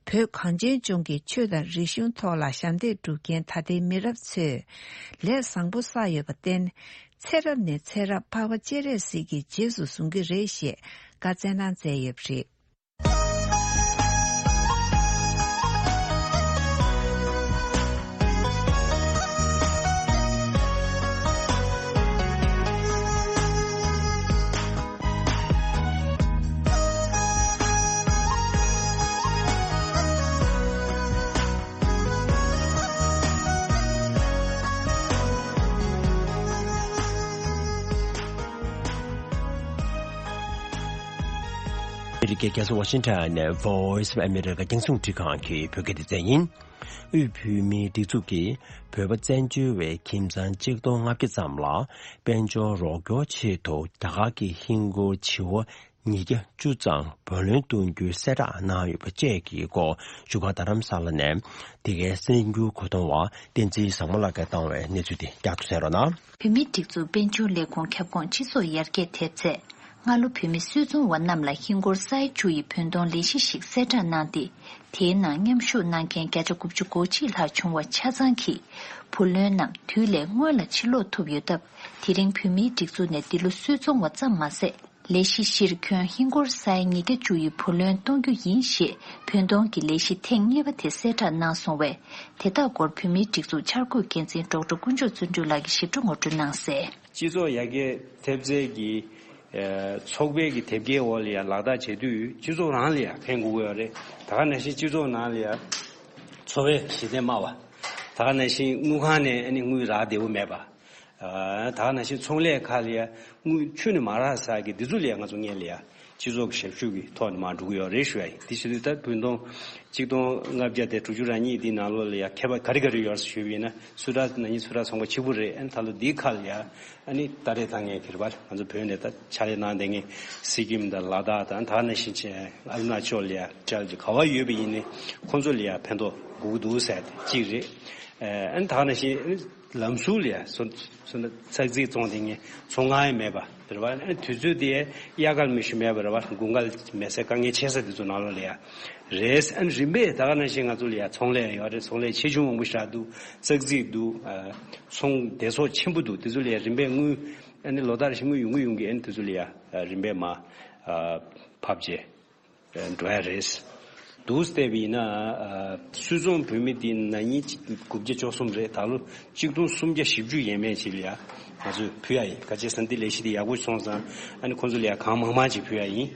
བོད་གངས་ཅན་ལྗོངས་ཀྱི་ཆོས་དང་རིག་གཞུང་ཐོག་ལ་ཞབས་འདེགས་སྒྲུབ་མཁན་ད་ལྟའི་མི་རབས་ཚོས་ལས་བཟང་པོ་བསགས་ཡོད་པར་བརྟེན། ཚེ་རབས་ནས་ཚེ་རབས་འཕགས་པ་སྤྱན་རས་གཟིགས་ཀྱི་རྗེས་སུ་བཟུང་གི་རེད་ཞེས་བཀའ་སྩལ་གནང་མཛད་ཡོད་པ་རེད། ཨ་མི་རི་ཀའི་རྒྱལ་ས་ཝ་ཤིང་ཊོན་ནས་Voice of America རྒྱང་སྲིང་རླུང་འཕྲིན་ཁང་གི་བོད་སྐད་སྡེ་ཚན་ཡིན། དབུས་བོད་མིའི་སྒྲིག་འཛུགས་ཀྱིས་བོད་པ་བཙན་བྱོལ་བའི་ཁྱིམ་ཚང་གཅིག་སྟོང་ལྔ་བརྒྱ་ཙམ་ལ་དཔལ་འབྱོར་རོགས་སྐྱོར་ཆེད་དུ་རྒྱ་གར་གྱི་ཧིན་སྒོར་བྱེ་བ་ཉིས་བརྒྱ་བཅུ་ཙམ་བུ་ལོན་གཏོང་རྒྱུའི་གསལ་བསྒྲགས་གནང་ཡོད་པ་བཅས་ཀྱི་སྐོར་བཞུགས་སྒར་རྡ་རམ་ས་ལ་ནས་འདི་གའི་གསར་འགྱུར་མཁོ་གཏོང་བ་བསྟན་འཛིན་བཟང་མོ་ལགས་ཀྱིས་བཏང་བའི་གནས་ཚུལ་དེ་བསྐྱར་དུ་གསན་རོགས་གནང་། བོད་མིའི་སྒྲིག་འཛུགས་དཔལ་འབྱོར་ལས་ཁུངས་ཁྱབ་ཁོངས་སྤྱི་ཚོགས་ཡར་རྒྱས་ཐེབས་ཚད། སྔ་ལོ་བོད་མི་སུད་ཚོང་བ་རྣམས་ལ་ཧིན་སྒོར་ས་ཡ་བཅུ་ཡི་བུན་གཏོང་ལས་གཞི་ཞིག་གསལ་བསྒྲགས་གནང་སྟེ། དེའི་ནང་མཉམ་ཞུགས་གནང་མཁན་བརྒྱ་ཆ་དགུ་བཅུ་གོ་གཅིག་ལྷག་བྱུང་བ་ཆ་ཚང་གིས་བུ་ལོན་རྣམས་དུས་ལས་སྔོན་ལ་ཕྱིར་སློག་ཐུབ་ཡོད་སྟབས། དེ་རིང་བོད་མིའི་སྒྲིག་འཛུགས་ནས་འདི་ལོ་སུད་ཚོང་བ་ཙམ་མ་ཟད། ལས་གཞི་གཞིར་ཁྱོན་ཧིན་སྒོར་ས་ཡ་ཉིས་བརྒྱ་བཅུ་ཡི་བུ་ལོན་གཏོང་རྒྱུ་ཡིན་ཞེས་བུན་གཏོང་གི་ལས་གཞི་ཐེངས་གཉིས་པ་དེ་གསལ་བསྒྲགས་གནང་སོང་བས། དེ་དག་སྐོར་བོད་མིའི་སྒྲིག་འཛུགས་འཆར་འགོད་འགན་འཛིན་ཌོག་ཊར་དཀོན་མཆོག་བརྩོན་འགྲུས་ལགས་ཀྱིས་ཞིབ་ཕྲ་ངོ་སྤྲོད་གནང་གསལ། སྤྱི་ཚོགས་ཡར་རྒྱས་ཐེབས་རྩའི་གི་ཨ་ཚོགས་པའི་གི་དེབ་སྐྱེལ་འོག་ལ་ཡང་ལག་བསྟར་བྱེད་དུས་སྤྱི་ཚོགས་རང་ལ་ཡང་ཕན་དགོས་ཀྱི་ཡོད་རེད། ད་ག་ནང་བཞིན་སྤྱི་ཚོགས་ནང་ལ་ཡང་འཚོ་བའི་གཞི་རྟེན་དམའ་བ། ད་ག་ནང་བཞིན་དངུལ་ཁང་ནས་ཨ་ནི་དངུལ་རག་བདེ་པོ་མེད་པ། ཨ་ད་ག་ནང་བཞིན་ཚོང་ལས་ཁག་ལ་ཡང་དངུལ་ཁྱོན་ནས་མ་རག་ས་གི་འདི་ཚོ་ལ་ཡང་ང་ཚོ་སྔོན་ལ་ཡང་སྤྱི་ཚོགས་ཀྱི་ཞབས་ཞུ་གི་ཐོག་ནས་མར་འགྲོ་གི་ཡོད་རེད་ཞུ་ཡ་ཡིན། དེ་བྱེད་དུས་ད་བུན་གཏོང་གཅིག་སྟོང་ལྔ་བརྒྱ་དང་དྲུག་ཅུ་རེ་གཉིས་འདི་ནང་ལོགས་ལ་ཡང་ཁྱད་པར་ག་རེ་ག་རེ་ཡོད་ཞུས་པ་ཡིན་ན། སུ་ཊར་ནང་བཞིན་སུ་ཊར་ཚོང་པ་ཕྱུག་པོ་རེད། ཨ་ནི་ད་ལོ་འདིའི་ཁ་ལ་ཡང་ཨ་ནི་སྟ་རེ་བཏང་མཁན་གྱི་རེད་པ། ང་ཚོ་བོད་ནས་ད་ཕྱག་ལས་གནང་བསྡད་མཁན་སི་ཀིམ་དང་ལ་དྭགས་དང་ད་ག་ནང་བཞིན་ཨ་རུ་ན་ཅལ་ལ་ཡང་ཅལ་གྱི་ག་བ་ཡོད་པ་ཡིན་ནའི་ཁོང་ཚོ་ལ་ཡང་ཕན་ཐོགས་དགོས་ཀྱི་འདུག་ཟེར་ཏེ་གཅིག་རེད། ཨ་ནི་ད་ག་ནང་བཞིན། ལམ་ཟུར་ལ་ཡ་སོ་སོ་ན་ཙག་ཙིག་བཙོང་བསྡད་མཁན་ཚོང་ཁང་ཡང་མེད་པ་རེད་བ། ཨ་ནི་དུས་ཚོད་དེ་གཡར་གར་མི་ཞིག་མེད་པ་རེད་བ། དགུན་ཁ་མེ་སའི་དཀའ་ངལ་ཆེ་ས་དེ་ཚོ་ནང་ལོགས་ལ་ཡ་རེད། ཨ་ནི་རིམ་པས་ད་ག་ནང་བཞིན་ང་ཚོ་ལ་ཡ་ཚོང་ལས་ཡོད་རེད། ཚོང་ལས་ཆེ་ཆུང་མང་པོ་ཞིག་འདུག་ཙག་ཙིག་འདུག་ཨ་ཚོང་སྡེ་ཚོགས་ཆེན་པོ་འདུག་དེ་ཚོ་ལ་ཡ་རིམ་པས་དངུལ་ཨ་ནི་ལོ་ལྟར་བཞིན་དངུལ་ཡོང་གི་ཡོང་གི་ཨ་ནི་དེ་ཚོ་ལ་ཡ་རིམ་པས་མར་ཕབ་བྱས། འགྲོ་ཡ་རེད། འདུག་བལྟས་པ་ཡིན་ན། སུད་ཚོང་བུད་མེད་དེ་ན་ནིང་དགུ་བརྒྱ་བཅུ་གསུམ་རེད། ད་ལོ་གཅིག་སྟོང་སུམ་བརྒྱ་བཞི་བཅུ་ཡས་མས་ཅིག་ལ་ཡ་ང་ཚོས་ཕུལ་ཡ་ཡིན། ག་ཅི་ཟེར་ན་འདི་ལས་གཞི་དེ་ཡག་པོ་སོང་ཙང་ཨ་ནི་ཁོང་ཚོ་ལ་ཡ་གང་མང་མང་ཅིག་ཕུལ་ཡ་ཡིན།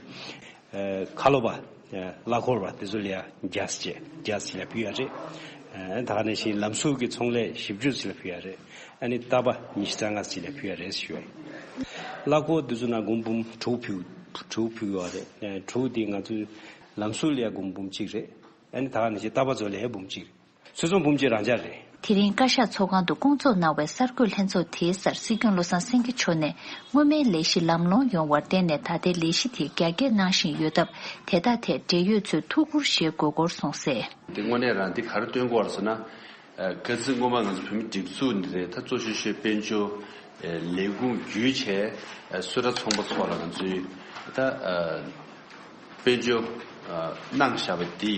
ཁ་ལོ་པ། གླ་འཁོར་བ་དེ་ཚོ་ལ་ཡ་བརྒྱ་ཅིག་བརྒྱ་ཅིག་ལ་ཕུལ་ཡ་རེད། ད་ག་ནང་བཞིན་ལམ་ཟུར་གྱི་ཚོང་ལས་བཞི་བཅུ་ཅིག་ལ་ཕུལ་ཡ་རེད། ཨ་ནི་རྟ་པ་ཉི་ཤུ་རྩ་ལྔ་ཅིག་ལ་ཕུལ་ཡ་རེད་ཞུ་ཡ་ཡིན། གླ་འཁོར་འདི་ཚོ་ནང་སྒོར་འབུམ་དྲུག་ཕུལ་དྲུག་ཕུལ་ཡོད་རེད། དྲུག་དེ་ང་ཚོའི་ལམ་ཟུར་ལ་ཡ་སྒོར་འབུམ་གཅིག་རེད། ཨ་ནི་ད་ག་ནང་བཞིན་རྟ་པ་ཚོ་ལ་ཡ་འབུམ་གཅིག་རེད། སུད་ཚོང་འབུམ་གཅིག་རང་འཇགས་རེད། དེ་རིང་བཀའ་ཤག་ཚོགས་ཁང་དུ་སྐོང་ཚོགས་གནང་བའི་གསར་འགོད་ལྷན་ཚོགས་དེའི་སར་སྲིད་སྐྱོང་བློ་བཟང་སེང་གེ་མཆོག་ནས་སྔོན་མའི་ལས་གཞི་ལམ་ལྷོང་ཡོང་བར་བརྟེན་ནས་ད་ལྟའི་ལས་གཞི་དེ་རྒྱ་སྐྱེད་གནང་བཞིན་ཡོད་སྟབས། དེ་དག་ཐད་འབྲེལ་ཡོད་ཚོས་ཐུགས་ཁུར་བཞེས་དགོས་སྐོར་གསུངས་གསལ། འདི་དངོས་གནས་རང་འདི་ག་རེ་སྟོན་གྱི་ཡོད་རེད་ཟེར་ན། ཨ་ཁ་སང་སྔོན་མ་ང་ཚོ་བོད་མི་སྒྲིག་འཛུགས་འདི་རེད། ད་གཙོ་ཆེ་ཤོས་དཔལ་འབྱོར་ཨ་ལས་ཁུངས་བརྒྱུད་བྱས་ཨ་སུད་ཊར་ཚོང་པ་ཚོ་ལ་ང་ཚོས་ད་ཨ་དཔལ་འབྱོར་ཨ་གནང་བཞག་པ་འདི་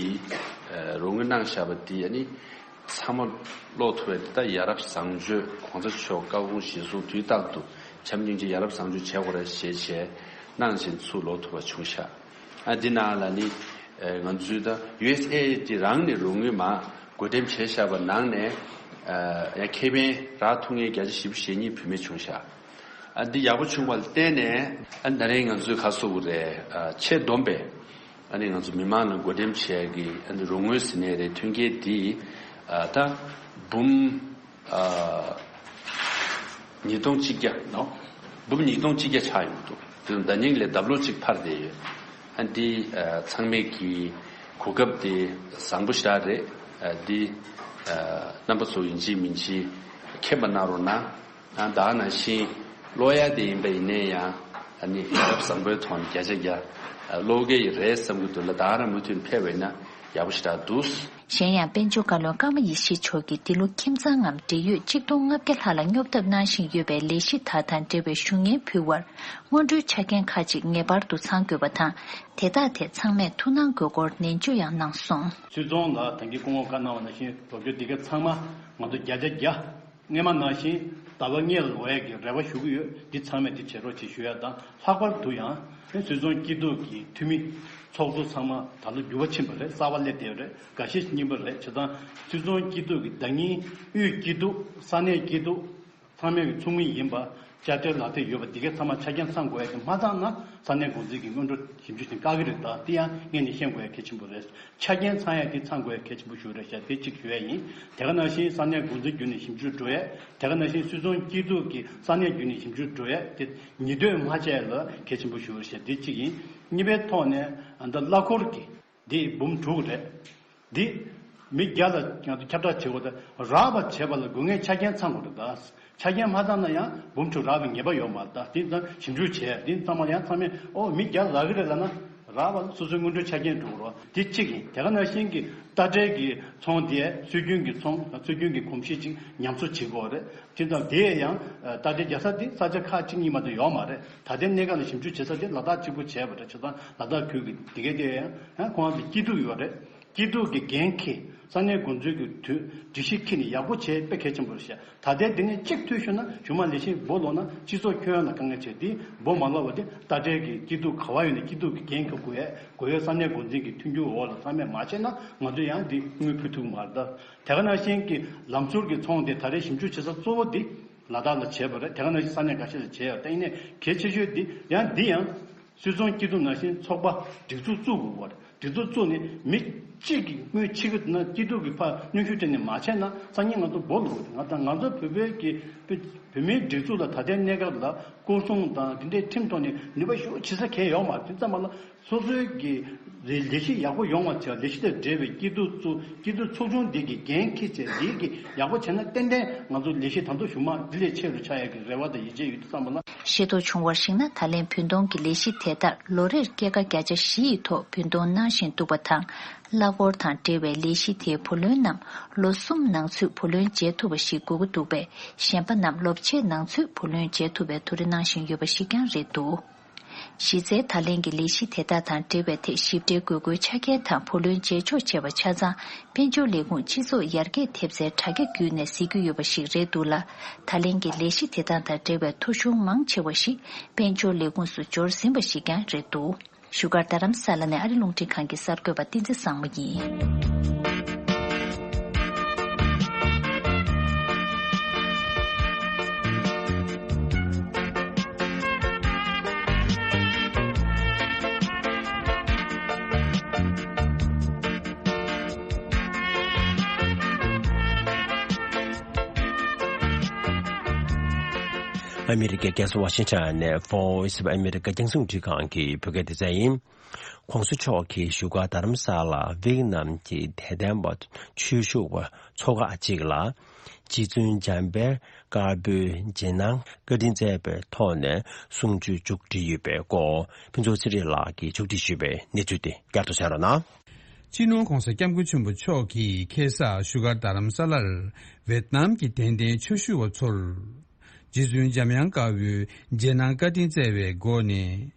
ཨ་རོགས་དངུལ་གནང་བཞག་པ་འདི་ཨ་ནི་ཚང་མ་ཀློག་ཐུབ་པའི་ད་ཡ་རབས་བཟང་སྤྱོད་གོང་ས་མཆོག་བཀའ་དགོངས་གཞིར་བཟུང་དུས་རྟག་ཏུ་བྱམས་སྙིང་རྗེ་ཡ་རབས་བཟང་སྤྱོད་བྱེད་དགོས་རེད་ཞེས་བྱས་གནང་བཞིན་ཚུར་ལོག་ཐུབ་པ་བྱུང་ཤག་ཨ་འདི་ནང་ལ་ནི་ཨ་ང་ཚོའི་ད་ཡུ་ཨེས་ཨེ་ཌི་རང་ནས་རོགས་དངུལ་མར་བགོ་འགྲེམས་བྱས་བཞག་པ་ནང་ནས་ཨ་ཡང་ཁེ་ཕན་རག་ཐུབ་མཁན་བརྒྱ་ཆ་བཞི་བཅུ་ཞེ་གཉིས་བུད་མེད་བྱུང་ཤག་ཨ་འདི་ཡག་པོ་བྱུང་བ་ལ་བརྟེན་ནས། ཨ་ད་རིང་ང་ཚོའི་ཁ་སོ་བོ་རེད། ཨ་ཆེད་བསྡོམས་པས་ཨ་ནི་ང་ཚོ་མི་མང་ལ་བགོ་འགྲེམས་བྱས་ཀྱི་ཨ་ནི་རོགས་དངུལ་ཟེར་ནས་རེད། མཐུན་རྐྱེན་འདི་ཨ་ད་འབུམ་ཨ་ཉིས་སྟོང་གཅིག་བརྒྱ་ནོ། འབུམ་ཉིས་སྟོང་གཅིག་བརྒྱ་ཆགས་ཡོང་འདུག་དེ་ཟླ་ཉིན་ལས་ལྡབ་ལོག་གཅིག་འཕར་བསྡད་ཡོད། ཨ་འདི་ཨ་ཚང་མས་ཀྱི་གོ་སྐབས་དེ་བཟང་པོ་ཞེ་དྲག་རེད། ཨ་འདི་ཨ་རྣམ་པ་ཚོ་ཡིན་གཅིག་མིན་གཅིག་མཁྱེན་པ་གནང་རོགས་གནང་། ཨ་ད་ནང་བཞིན་ཀློག་ཡ་དེ་ཡིན་པ་ཡིན་ནའི་ཡང་ཨ་ནི་རྒྱལ་རབས་བཟང་པོའི་ཐོག་ནས་བརྒྱ་ཆ་བརྒྱ་ཀློག་གི་རེད་བསམ་གྱི་འདུག་ལ། ད་རང་མུ་མཐུད་ཕེབས་པ་ཡིན་ན་ཡག་པོ་ཞེ་དྲག་འདུག་གཞན་ཡང་། དཔལ་འབྱོར་བཀའ་བློན་ཀརྨ་ཡེ་ཤེས་མཆོག་གིས་འདི་ལོ་ཁྱིམ་ཚང་ངམ་འབྲེལ་ཡོད་གཅིག་སྟོང་ལྔ་བརྒྱ་ལྷག་ལ་སྙོབ་ཐབས་གནང་བཞིན་ཡོད་པའི་ལས་གཞི་དག་དང་འབྲེལ་བའི་ཞུ་སྙན་ཕུལ་བར། སྔོན་འགྲོའི་ཆ་རྐྱེན་ཁག་ཅིག་ངེས་པར་དུ་ཚང་དགོས་པ་དང་། དེ་དག་ཐད་ཚང་མས་ཐུགས་སྣང་དགོས་སྐོར་ནན་བརྗོད་ཡང་གནང་སོང་། སུད་ཚོང་ལ་ད་གིན་སྐུ་ངོ་བཀའ་གནང་བ་ནང་བཞིན་རོགས་སྐྱོར་འདི་ག་ཚང་མ་ང་ཚོ་བརྒྱ་ཆ་བརྒྱ། སྔོན་མ་ནང་བཞིན་ཟླ་བ་ལྔ་ལ་ལོག་ཡས་ཀྱི་རེ་བ་ཞུ་གི་ཡོད། འདི་ཚང་མས་འདི་བྱེད་རོགས་བྱེད་ཞུ་ཡ་དང་། ལྷག་པར་དུ་ཡང་སུད་ཚོང་སྐྱིད་སྡུག་གི་འཐུས་མི་ཚོགས་གཙོ་ཚང་མ་ད་ལོ་འགྱུར་བ་ཕྱིན་པ་རེད། གསར་པ་སླེབས་བསྡད་པ་རེད། འགའ་ཤས་རྙིང་པ་རེད། བྱས་ཙང་སུད་ཚོང་སྐྱིད་སྡུག་གི་ཟླ་ཉིན་དབུས་སྐྱིད་སྡུག་ས་གནས་སྐྱིད་སྡུག་ཚང་མས་ཀྱི་ཚོགས་མི་ཡིན་པ། བཅའ་ཁྲལ་ལག་དེབ་ཡོད་པ་འདི་གའི་ཚང་མ་ཆ་རྐྱེན་ཚང་དགོས་ཡ་དེ་མ་ཚང་ན་ས་གནས་འགོ་འཛིན་གྱི་སྔོན་འགྲོ་ཞིབ་འཇུག་བྱེད་བཀག་གི་རེད། ད་དེ་ཡང་སྔོན་ནས་ཤེས་དགོས་ཡ་གལ་ཆེན་པོ་རེད། ཆ་རྐྱེན་ཚང་ཡ་དེ་ཚང་དགོས་ཡ་གལ་ཆེན་པོ་ཞིག་རེད་ཤག་དེ་གཅིག་ཞུ་ཡ་ཡིན། དེ་ག་ནང་བཞིན་ས་གནས་འགོ་འཛིན་བརྒྱུད་ནས་ཞིབ་འཇུག་འགྲོ་ཡ། དེ་ག་ནང་བཞིན་སུད་ཚོང་སྐྱིད་སྡུག་གི་ས་གནས་བརྒྱུད་ནས་ཞིབ་འཇུག་འགྲོ་ཡ་དེ་ཉེས་དོན་མ་བྱས་ལ་གལ་ཆེན་པོ་ཞིག་རེད་ཤག་དེ་གཅིག་ཡིན། གཉིས་པའི་ཐོག་ནས་ཨ་ད་གླ་འཁོར་གྱི་འདི་འབུམ་དྲུག་རེད། འདི་མི་བརྒྱ་ལ་ང་ཚོ་ཁྱབ་བསྒྲགས་བྱེད་དགོས་ད། རག་པ་བྱེད་པ་ལ་དགོས་ངེས་ཆ་རྐྱེན་ཚང་དགོས་རེད་ད། ཆ་རྐྱེན་མ་ཚང་ན་ཡང་འབུམ་དྲུག་རག་པའི་ངེས་པ་ཡོད་མ་རེད་ད། དེ་ཙང་ཞིབ་འཇུག་བྱས། དེ་ཚང་མ་ཡང་ཚང་མས་ཨོ་མི་བརྒྱ་རག་གི་རེད་ལབ་ན། རག་པ་ལ་སོ་སོའི་སྔོན་འགྲོའི་ཆ་རྐྱེན་འགྲོ་དགོས་རེད། དེ་གཅིག་ཡིན། དེ་ག་ནང་བཞིན་གྱི་རྟ་དྲེལ་གྱི་ཚོང་དེ་སྲོལ་རྒྱུན་གྱི་ཚོང་སྲོལ་རྒྱུན་གྱི་གོམས་གཤིས་ཅིག་ཉམས་གསོ་བྱེད་དགོས་རེད། དེ་ཙང་དེ་ཡང་རྟ་དྲེལ་རྒྱག་ས་དེ་ས་ཆ་ཁག་གཅིག་གཉིས་མ་གཏོགས་ཡོད་མ་རེད། ད་ལྟའི་གནས་སྐབས་ལ་ཞིབ་འཇུག་བྱེད་ས་དེ་ལ་དྭགས་གཅིག་པུ་བྱས་པ་རེད། བྱས་ཙང་ལ་དྭགས་ཁུལ་གྱི་དེ་གའི་དེ་ཡང་ཁོང་གི་སྐྱིད་སྡུག་ཡོད་རེད། སྐྱིད་སྡུག་གི་འགན་འཁྱེར། ས་གནས་འགོ་འཛིན་གྱི་དུས་སྒྲིག་གཞི་འཁྱེར་ནས་ཡག་པོ་བྱས་དཔེ་གལ་ཆེན་པོ་རེད་ཤག་ད་ལྟའི་འདི་ནས་གཅིག་འཐུས་ཤོར་ན་གཞུག་མ་ལས་གཞི་འབོ་ལོག་ན་སྤྱི་ཚོགས་ཁྱོན་ཡོངས་ལ་དཀའ་ངལ་ཆེ། དེ་འབོ་མ་ལོག་པ་དེ་རྟ་དྲེལ་གྱི་སྐྱིད་སྡུག་ག་བ་ཡོད་ན་སྐྱིད་སྡུག་གི་འགན་འཁྱེར་དགོས་ཡ། དགོས་ཡ་ས་གནས་འགོ་འཛིན་གྱི་མཐུན་འགྱུར་འོག་ལ་ཚང་མས་མ་བྱས་ན་ང་ཚོ་ཡང་འདི་དངུལ་ཕུལ་ཐུབ་ཀྱི་མ་རེད་ད། དེ་ག་ནང་བཞིན་གྱི་ལམ་ཟུར་གྱི་ཚོང་དེ་ད་རེས་ཞིབ་འཇུག་བྱེད་ས་གཙོ་བོ་འདི་ལ་དྭགས་ལ་བྱས་པ་རེད། དེ་ག་ནང་བཞིན་ས་གནས་འགའ་ཤས་ལ་བྱས་ཡོད། ད་ཡིན་ནའི་གལ་ཆེ་ཤོས་འདི་ཡང་འདི་ཡང་སུད་ཚོང་སྐྱིད་སྡུག་ནང་བཞིན་ཚོགས་པ་སྒྲིག་འཛུགས་བཙུགས་དགོས་པ་རེད། སྒྲིག་འཛུགས་བཙུགས་ནས་མི་གཅིག་གིས་དངུལ་ཕྱི་གི་ན་སྐྱིད་སྡུག་གི་ཕར་གནོན་ཤུགས་སྤྲད་ནས་མ་བྱས་ན་སང་ཉིན་ང་ཚོ་འབོ་ལོག་རེད། ང་དང་ང་ཚོ་བོད་པའི་གི་བོད་མིའི་སྒྲིག་འཛུགས་ལ་ད་ལྟའི་གནས་སྐབས་ལ་སྐོར་སྲུང་དང་དེ་འདྲའི་ཁྲིམས་ཐོག་ནས་ནུས་པ་ཤུགས་ཆེ་ས་གང་ཡང་ཡོད་མ་རེད། དེ་ཙམ་པ་ལ་སོ་སོའི་གི་ལས་ལས་གཞི་ཡག་པོ་ཡོང་བ་བྱས། ལས་གཞི་དང་འབྲེལ་བའི་སྐྱིད་སྡུག་ཚོ་སྐྱིད་སྡུག་ཚོགས་ཆུང་འདི་གི་འགན་འཁྱེར་བྱས། འདི་གི་ཡག་པོ་བྱས་ན་ཏན་ཏན་ང་ཚོ་ལས་གཞི་ད་དུང་གཞུག་མ་འདི་ལས་ཆེ་རུ་ཆགས་ཡག་གི་རེ་བ་དང་ཡིད་ཆེས་ཡོད། དེ་ཙམ་པ་ལ། ཤེས་རྟོགས་བྱུང་བར་གཞིགས་ན། ད་ལན་བུན་གཏོང་གི་ལས་གཞི་དེ་དག་ལོ་རེར་སྐྱེད་ཀ་བརྒྱ་ཆ་བཞི་ཡི་ཐོག་བུན་གཏོང་གནང་བཞིན་འདུག་པ་དང་། གླ་འཁོར་དང་འབྲེལ་བའི་ལས་གཞི་དེའི་བུ་ལོན་རྣམས་ལོ་གསུམ་ནང་ཚུད་བུ་ལོན་འཇལ་ཐུབ་པ་ཞིག་དགོས་ཀྱི་འདུག་པས། གཞན་པ་རྣམས་ལོ་ཕྱེད་ནང་ཚུད་བུ་ལོན་འཇལ་ཐུབ་པའི་ཐུགས་རེ་གནང་བཞིན་ཡོད་པ་ཞིག་ཀྱང་རེད་འདུག་གཞི་རྩའི་ད་ལན་གྱི་ལས་གཞི་དེ་དག་དང་འབྲེལ་བའི་ཐད་ཞིབ་ཕྲའི་དགོས་མཁོའི་ཆ་རྐྱེན་དང་བུ་ལོན་འཇལ་ཆོག་བྱས་པ་ཆ་ཚང་དཔལ་འབྱོར་ལས་ཁུངས་སྤྱི་ཚོགས་ཡར་རྒྱས་ཐེབས་རྩའི་དྲ་རྒྱ་བརྒྱུད་ནས་གཟིགས་ཀྱི་ཡོད་པ་ཞིག་རེད་འདུག་ལ། ད་ལན་གྱི་ལས་གཞི་དེ་དག་དང་འབྲེལ་བའི་ཐོ་གཞུང་མང་ཆེ་བ་ཞིག་དཔལ་འབྱོར་ལས་ཁུངས་སུ་འབྱོར་ཟིན་པ་ཞིག་ཀྱང་རེད་འདུག་བཞུགས་སྒར་རྡ་རམ་ས་ལ་ནས་ཨ་རི་རླུང་འཕྲིན་ཁང་གི་གསར་འགོད་པ་བསྟན་འཛིན་བཟང་མོ་ཡིན། ཨ་མི་རི་ཀའི་རྒྱལ་ས་ཝ་ཤིང་ཊོན་ནས་Voice of America རྒྱང་སྲིང་རླུང་འཕྲིན་ཁང་གི་བོད་སྐད་སྡེ་ཚན་ཡིན། ༸གོང་ས་མཆོག་གིས་བཞུགས་སྒར་རྡ་རམ་ས་ལར་ཝེ་ཏི་ནམ་གྱི་དད་ལྡན་པ་ཆོས་ཞུ་བ་ཚོ་ཁག་ཅིག་ལ་རྗེ་བཙུན་འཇམ་དཔལ་དཀར་པོའི་རྗེས་གནང་བཀའ་དྲིན་སྩལ་བའི་ཐོག་ནས་གསུང་ཆོས་མཇུག་སྒྲིལ་ཡོད་པའི་སྐོར། ཕུན་ཚོགས་ཚེ་རིང་ལགས་ཀྱིས་ཕྱོགས་སྒྲིག་ཞུས་པའི་གནས་ཚུལ་དེ་བསྐྱར་དུ་གསན་རོགས་གནང་། སྤྱི་ནོར་༸གོང་ས་༸སྐྱབས་མགོན་ཆེན་པོ་མཆོག་གིས་ཁ་སང་བཞུགས་སྒར་རྡ་རམ་ས་ལར་ཝེ་ཏི་ནམ་གྱི་དད་ལྡན་ཆོས་ཞུ་བ་ཚོར་རྗེ་བཙུན་འཇམ་དབྱངས་དཀར་པོའི་རྗེས་གནང་བཀའ་དྲིན་སྩལ་བའི་སྒོ་ནས།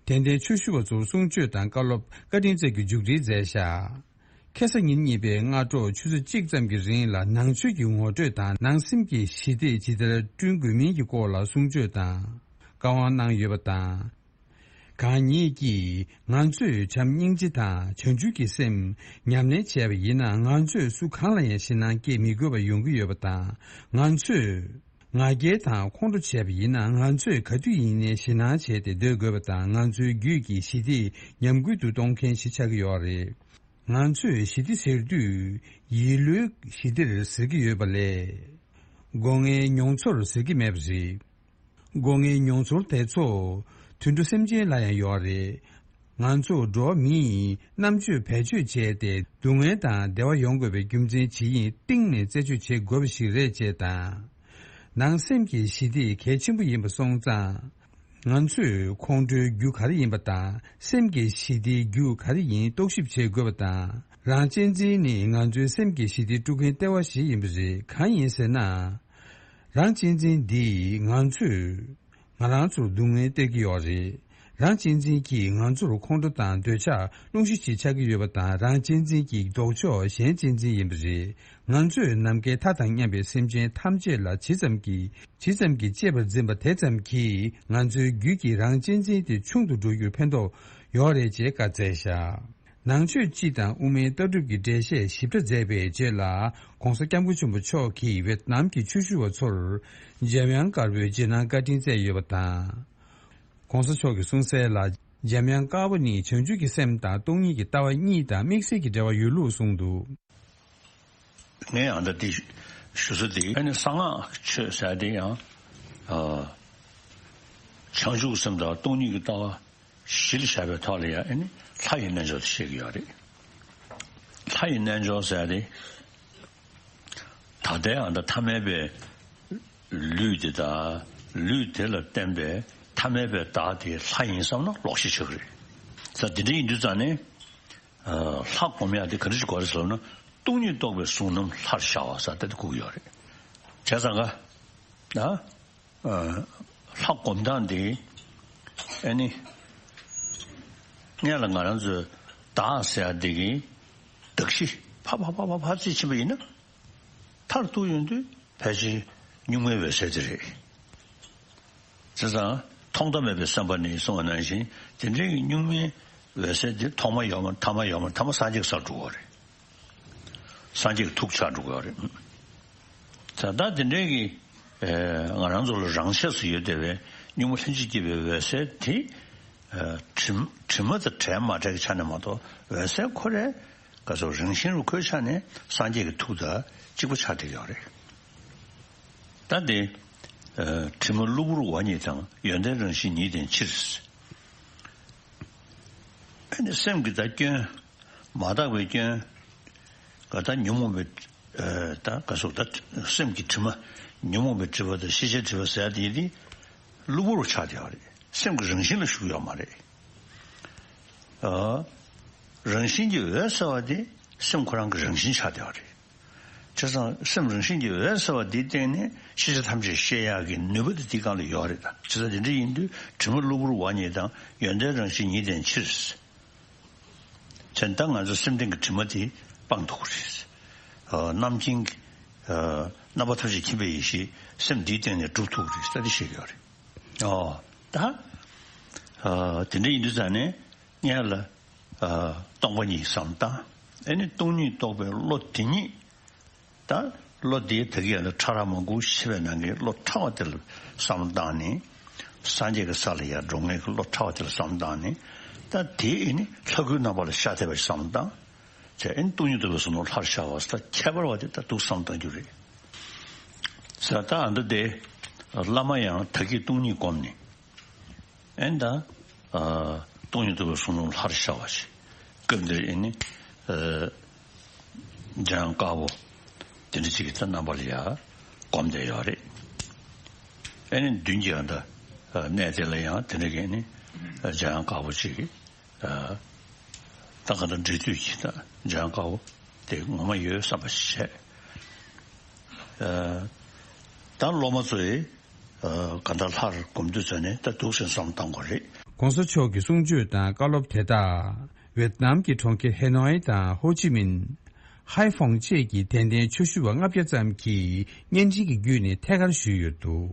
དད་ལྡན་ཆོས་ཞུ་བ་ཚོར་གསུང་ཆོས་དང་བཀའ་སློབ་བཀའ་དྲིན་སྩལ་རྒྱུ་མཇུག་སྒྲིལ་མཛད་བཞག་ཁ་སང་ཉིན་གཉིས་པའི་སྔ་དྲོ་ཆུ་ཚོད་གཅིག་ཙམ་གྱི་རིང་ལ་ནང་ཆོས་ཀྱི་ངོ་སྤྲོད་དང་ནང་སེམས་ཀྱི་ཞི་བདེ་ཇི་ལྟར་བསྐྲུན་དགོས་མིན་གྱི་སྐོར་ལ་གསུང་ཆོས་དང་བཀའ་དབང་གནང་ཡོད་པ་དང་། གང་ཉིད་ཀྱིས་ང་ཚོས་བྱམས་སྙིང་རྗེ་དང་བྱང་ཆུབ་ཀྱི་སེམས་ཉམས་ལེན་བྱས་པ་ཡིན་ན། ང་ཚོས་སུ་གང་ལ་ཡང་ཞེད་སྣང་སྐྱེ་མི་དགོས་པ་ཡོང་གི་ཡོད་པ་དང་། ང་ཚོས་ ང་རྒྱལ་དང་ཁོང་ཁྲོ་བྱས་པ་ཡིན་ན། ང་ཚོས་ག་དུས་ཡིན་ནའི་ཞེད་སྣང་བྱས་ཏེ་སྡོད་དགོས་པ་དང་། ང་ཚོའི་རྒྱུད་ཀྱི་ཞི་བདེ་ཉམས་རྒུད་དུ་གཏོང་མཁན་ཞིག་ཆགས་ཀྱི་ཡོད་རེད། ང་ཚོས་ཞི་བདེ་ཟེར་དུས་ཡིད་བློའི་ཞི་བདེར་ཟེར་གྱི་ཡོད་པ་ལས། སྒོ་ལྔའི་མྱོང་ཚོར་ཟེར་གྱི་མེད་པ་རེད། སྒོ་ལྔའི་མྱོང་ཚོར་དེ་ཚོ་དུད་འགྲོ་སེམས་ཅན་ལ་ཡང་ཡོད་རེད། ང་ཚོ་འགྲོ་བ་མིས་རྣམ་དཔྱོད་བེད་སྤྱོད་བྱས་ཏེ། སྡུག་བསྔལ་དང་བདེ་བ་ཡོང་དགོས་པའི་རྒྱུ་མཚན་ཇི་ཡིན་གཏིང་ནས་རྩད་གཅོད་བྱེད་དགོས་པ་ཞིག་རེད་ཅེས་དང་། ནང་སེམས་ཀྱི་ཞི་བདེ་གལ་ཆེན་པོ་ཡིན་པ་སོང་ཙང་། ང་ཚོས་ཁོང་ཁྲོའི་རྒྱུ་ག་རེ་ཡིན་པ་དང་། སེམས་ཀྱི་ཞི་བདེའི་རྒྱུ་ག་རེ་ཡིན་རྟོག་ཞིབ་བྱེད་དགོས་པ་དང་། རང་གཅེས་འཛིན་ནི་ང་ཚོའི་སེམས་ཀྱི་ཞི་བདེ་དཀྲུག་མཁན་ལྟེ་བ་ཞིག་ཡིན་པ་རེད། གང་ཡིན་ཟེར་ན། རང་གཅེས་འཛིན་འདིས་ང་ཚོས་ང་རང་ཚོར་སྡུག་བསྔལ་སྟེར་གྱི་ཡོད་རེད། རང་གཅེས་འཛིན་གྱིས་ང་ཚོར་ཁོང་ཁྲོ་དང་འདོད་ཆགས་སློང་གཞི་ཞིག་ཆགས་ཀྱི་ཡོད་པ་དང་། རང་གཅེས་འཛིན་གྱི་ལྡོག་ཕྱོགས་གཞན་གཅེས་འཛིན་ཡིན་པ་རེད། ང་ཚོས་ནམ་མཁའི་མཐའ་དང་མཉམ་པའི་སེམས་ཅན་ཐམས་ཅད་ལ་ཇི་ཙམ་གྱིས་ཇི་ཙམ་གྱིས་གཅེས་པར་འཛིན་པ་དེ་ཙམ་གྱིས་ང་ཚོའི་རྒྱུད་ཀྱི་རང་གཅེས་འཛིན་དེ་ཆུང་དུ་འགྲོ་རྒྱུར་ཕན་ཐོགས་ཡོད་རེད་ཅེས་བཀའ་སྩལ་བཞག་ནང་ཆོས་སྤྱི་དང་དབུ་མའི་ལྟ་གྲུབ་ཀྱི་འགྲེལ་བཤད་ཞིབ་ཕྲ་མཛད་པའི་རྗེས་ལ། ྋགོང་ས་ྋསྐྱབས་མགོན་ཆེན་པོ་མཆོག་གིས་ཝེ་ཏི་ནམ་གྱི་ཆོས་ཞུ་བ་ཚོར་འཇམ་དབྱངས་དཀར་པོའི་རྗེས་གནང་བཀའ་དྲིན་སྩལ་ཡོད་པ་དང་། ྋགོང་ས་མཆོག་གིས་གསུངས་གསལ་ལ། འཇམ་དབྱངས་དཀར་པོ་ནི་བྱང་ཆུབ་ཀྱི་སེམས་དང་སྟོང་ཉིད་ཀྱི་ལྟ་བ་གཉིས་དང་དམིགས་བསལ་གྱི་འབྲེལ་བ་ཡོད་ལུགས་གསུངས་འདུག་ངས་ཨ་ད་འདི་ཞུ་ས་དེ་ཨ་ནི་གསང་སྔགས་ཆོས་ཟེར་དེ་ཡང་ཨ་བྱང་ཆུབ་སེམས་དང་སྟོང་ཉིད་ཀྱི་ལྟ་བ་གཞི་ལ་བཞག་པའི་ཐོག་ལ་ཡང་ཨ་ནི་ལྷ་ཡི་རྣལ་འབྱོར་དེ་བཤད་ཀྱི་ཡོད་རེད། ལྷ་ཡི་རྣལ་འབྱོར་ཟེར་དེ་ད་ལྟའི་ཨ་ད་ཐ་མལ་པའི་ལུས་དེ་དང་ལུས་དེ་ལ་བརྟེན་པའི་ཐ་མལ་པའི་བདག་དེ་ལྷ་ཡིན་བསམ་ན་ལོག་ཤེས་ཆགས་ཀྱི་རེད། ས་དེ་འདྲ་ཡིན་དུས་ཙང་ནས། ལྷ་སྒོམ་ཡག་དེ་ག་འདྲ་ཞིག་དགོས་རེད་ཟེར་ན། སྟོང་ཉིད་རྟོགས་པའི་གཟུང་རྣམ་ལྷར་ཤར་བ་ཟེར་དེ་དགོས་ཀྱི་ཡོད་རེད། བྱས་ཙང་ག་ད་ལྷ་སྒོམ་སྟངས་དེ་ཨ་ནི་སྔོན་ལ་ང་རང་ཚོའི་བདག་ཟེར་ཡག་དེ་གི་གདགས་གཞི་ཕར་ཕར་ཕར་ཕར་ཕར་རྩིས་ཕྱིན་པ་ཡིན་ན། མཐར་ཐུག་ཡོང་དུས་ཕལ་ཆེར་གཉུག་མའི་འོད་གསལ་དེ་རེད། བྱས་ཙང་ཐོག་མཐའ་མེད་པའི་སེམས་དཔའ་ནི་གསུངས་པ་ནང་བཞིན་དེ་འདྲའི་གི་གཉུག་མའི་འོད་གསལ་དེ་ཐོག་མ་ཡོད་མ་ཐ་མ་ཡོད་མ་ཐ་མ་སངས་རྒྱས་ཀྱི་སར་འགྲོ་གི་ཡོད་རེད། སངས་རྒྱས་ཀྱི་ཐུགས་ཆགས་འགྲོ་གི་ཡོད་རེད། ད་ལྟ་དེ་འདྲའི་གི་ང་རང་ཚོ་ལ་རང་ཆས་སུ་ཡོད་བསྡད་པའི་གཉུག་མ་ལྷན་ཅིག་སྐྱེས་པའི་འོད་གསལ་དེ། དྲི་དྲི་མ་དང་བྲལ་མ་བྲལ་གྱི་ཆ་ནས་མ་གཏོགས་འོད་གསལ་ཁོ་རའི་ག་ཚོད་རང་བཞིན་རུ་ཁོའི་ཆ་ནས་སངས་རྒྱས་ཀྱི་ཐུགས་དང་གཅིག་པ་ཆགས་བསྡད་ཡོད་རེད། ད་དེ་དྲི་མ་གློ་བུར་བ་ཉིད་དང་། ཡོན་ཏན་རང་བཞིན་ཉིད་ལྡན་ཕྱིར། ཨ་ནི་སེམས་ཀྱི་ད་སྐྱོན། མ་དག་པའི་སྐྱོན། ག་ད་ཉོན་མོངས་པའི་ད་ག་སོགས་ད་སེམས་ཀྱི་དྲི་མ། ཉོན་མོངས་པའི་དྲི་མ་དང་ཤེས་བྱའི་དྲི་མ་ཟེར་ཡག་དེ་དེ་གློ་བུར་ཆགས་བསྡད་ཡོད་རེད། སེམས་ཀྱི་རང་བཞིན་ལ་ཞུགས་ཡོད་མ་རེད། རང་བཞིན་གྱི་འོད་གསལ་བ་དེ་སེམས་ཁོ་རང་གི་རང་བཞིན་ཆགས་བསྡད་ཡོད་རེད། བྱས་ཙང་སེམས་རང་བཞིན་གྱི་འོད་གསལ་བ་འདིའི་སྟེང་ནས་ཤེས་བྱ་ཐམས་ཅད་ཤེས་ཡག་གི་ནུས་པ་དེ་དེའི་སྒང་ལ་ཡོད་རེད་ད། བྱས་ཙང་དེ་འདྲ་ཡིན་དུས་དྲི་མ་གློ་བུར་བ་ཉིད་དང་། ཡོན་ཏན་རང་བཞིན་ཉིད་ལྡན་ཕྱིར། བྱས་ཙང་ད་ང་ཚོ་སེམས་གཏིང་གི་དྲི་མ་དེ་སྤངས་ཐུབ་ཀྱི་རེད། རྣམ་མཁྱེན་གྱི་རྣམ་པ་ཐམས་ཅད་མཁྱེན་པའི་ཡེ་ཤེས་སེམས་འདིའི་སྟེང་ནས་འགྲུབ་ཐུབ་ཀྱི་རེད་ད། དེ་བཤད་ཀྱི་ཡོད་རེད། ཨོ། ད་དེ་འདྲ་ཡིན་དུས་ཙང་ནས་སྔོན་ལ། སྟོང་པ་ཉིད་བསམ་བཏང་། ཨེ་ནི་སྟོང་ཉིད་རྟོགས་པའི་བློ་དེ་ཉིད། ད་བློ་དེ་ད་གི་ཡང་ཕྲ་རགས་མང་པོ་ཤེས་པའི་ནང་གི་བློ་ཕྲ་བ་དེ་ལ་བསམ་བཏང་ནས། སངས་རྒྱས་ཀྱི་ས་ལ་ཡར་འགྲོ་མཁན་གྱི་བློ་ཕྲ་བ་དེ་ལ་བསམ་བཏང་ནས། ད་དེ་ཨེ་ནི་ལྷ་སྐུའི་རྣམ་པ་ལ་ཤར་ཐེབས་པ་ཞིག་བསམ་བཏང་། བྱས་ཨེ་ནི་སྟོང་ཉིད་རྟོགས་པའི་གཟུང་རྣམ་ལྷར་ཤར་བ་ཟེར། ད་ཁྱད་པར་བ་དེ་ད་འདུག་བསམ་བཏང་རྒྱུ་རེད། ཟེར་ད་ཨ་འདི་དེ། བླ་མ་ཡང་ད་གི་སྟོང་ཉིད་བསྒོམས་ནས། ཨེ་ད། སྟོང་ཉིད་རྟོགས་པའི་གཟུང་རྣམ་ལྷར་ཤར་བ་ཞིག་སྐབས་འདིར་ཨེ་ནི། འཇམ་དབྱངས་དཀར་པོ། དེ་འདྲ་ཅིག་གི་ད་རྣམ་པ་ལ་ཡང་བསྒོམས་བསྡད་ཡོད་རེད། ཨེ་ནི་མདུན་གྱི་ཨ་ད། གནས་དེ་ལ་ཡང་དེ་འདྲ་གི་ཨེ་ནི། འཇམ་དབྱངས་དཀར་པོ་ཅིག་ད་ག་ད་འབྲེལ་མཐུད་ཀྱི་ད་འཇམ་དབྱངས་དཀར་པོ་དེ་ངོ་མ་ཡོད་བསམ་པ་ཞིག་བྱས། ད་སློབ་མ་ཚོས་གང་ལྟར་ལྷར་སྒོམ་དུས་ཚོད་ནས་ད་འདུག་སེ་བསམ་བཏང་དགོས་རེད། ྋགོང་ས་མཆོག་གི་གསུང་ཆོས་དང་བཀའ་སློབ་དེ་དག་ཝེ་ཏི་ནམ་གྱི་གྲོང་ཁྱེར་ཧེ་ནོའི་དང་ཧོ་ཅི་མིན། ཧའེ་ཧྥོང་བཅས་ཀྱི་དད་ལྡན་ཆོས་ཞུ་བ་ལྔ་བརྒྱ་ཙམ་གྱིས་བརྙན་འཕྲིན་གྱི་བརྒྱུད་ནས་ཐད་ཀར་ཞུས་ཡོད་འདུག་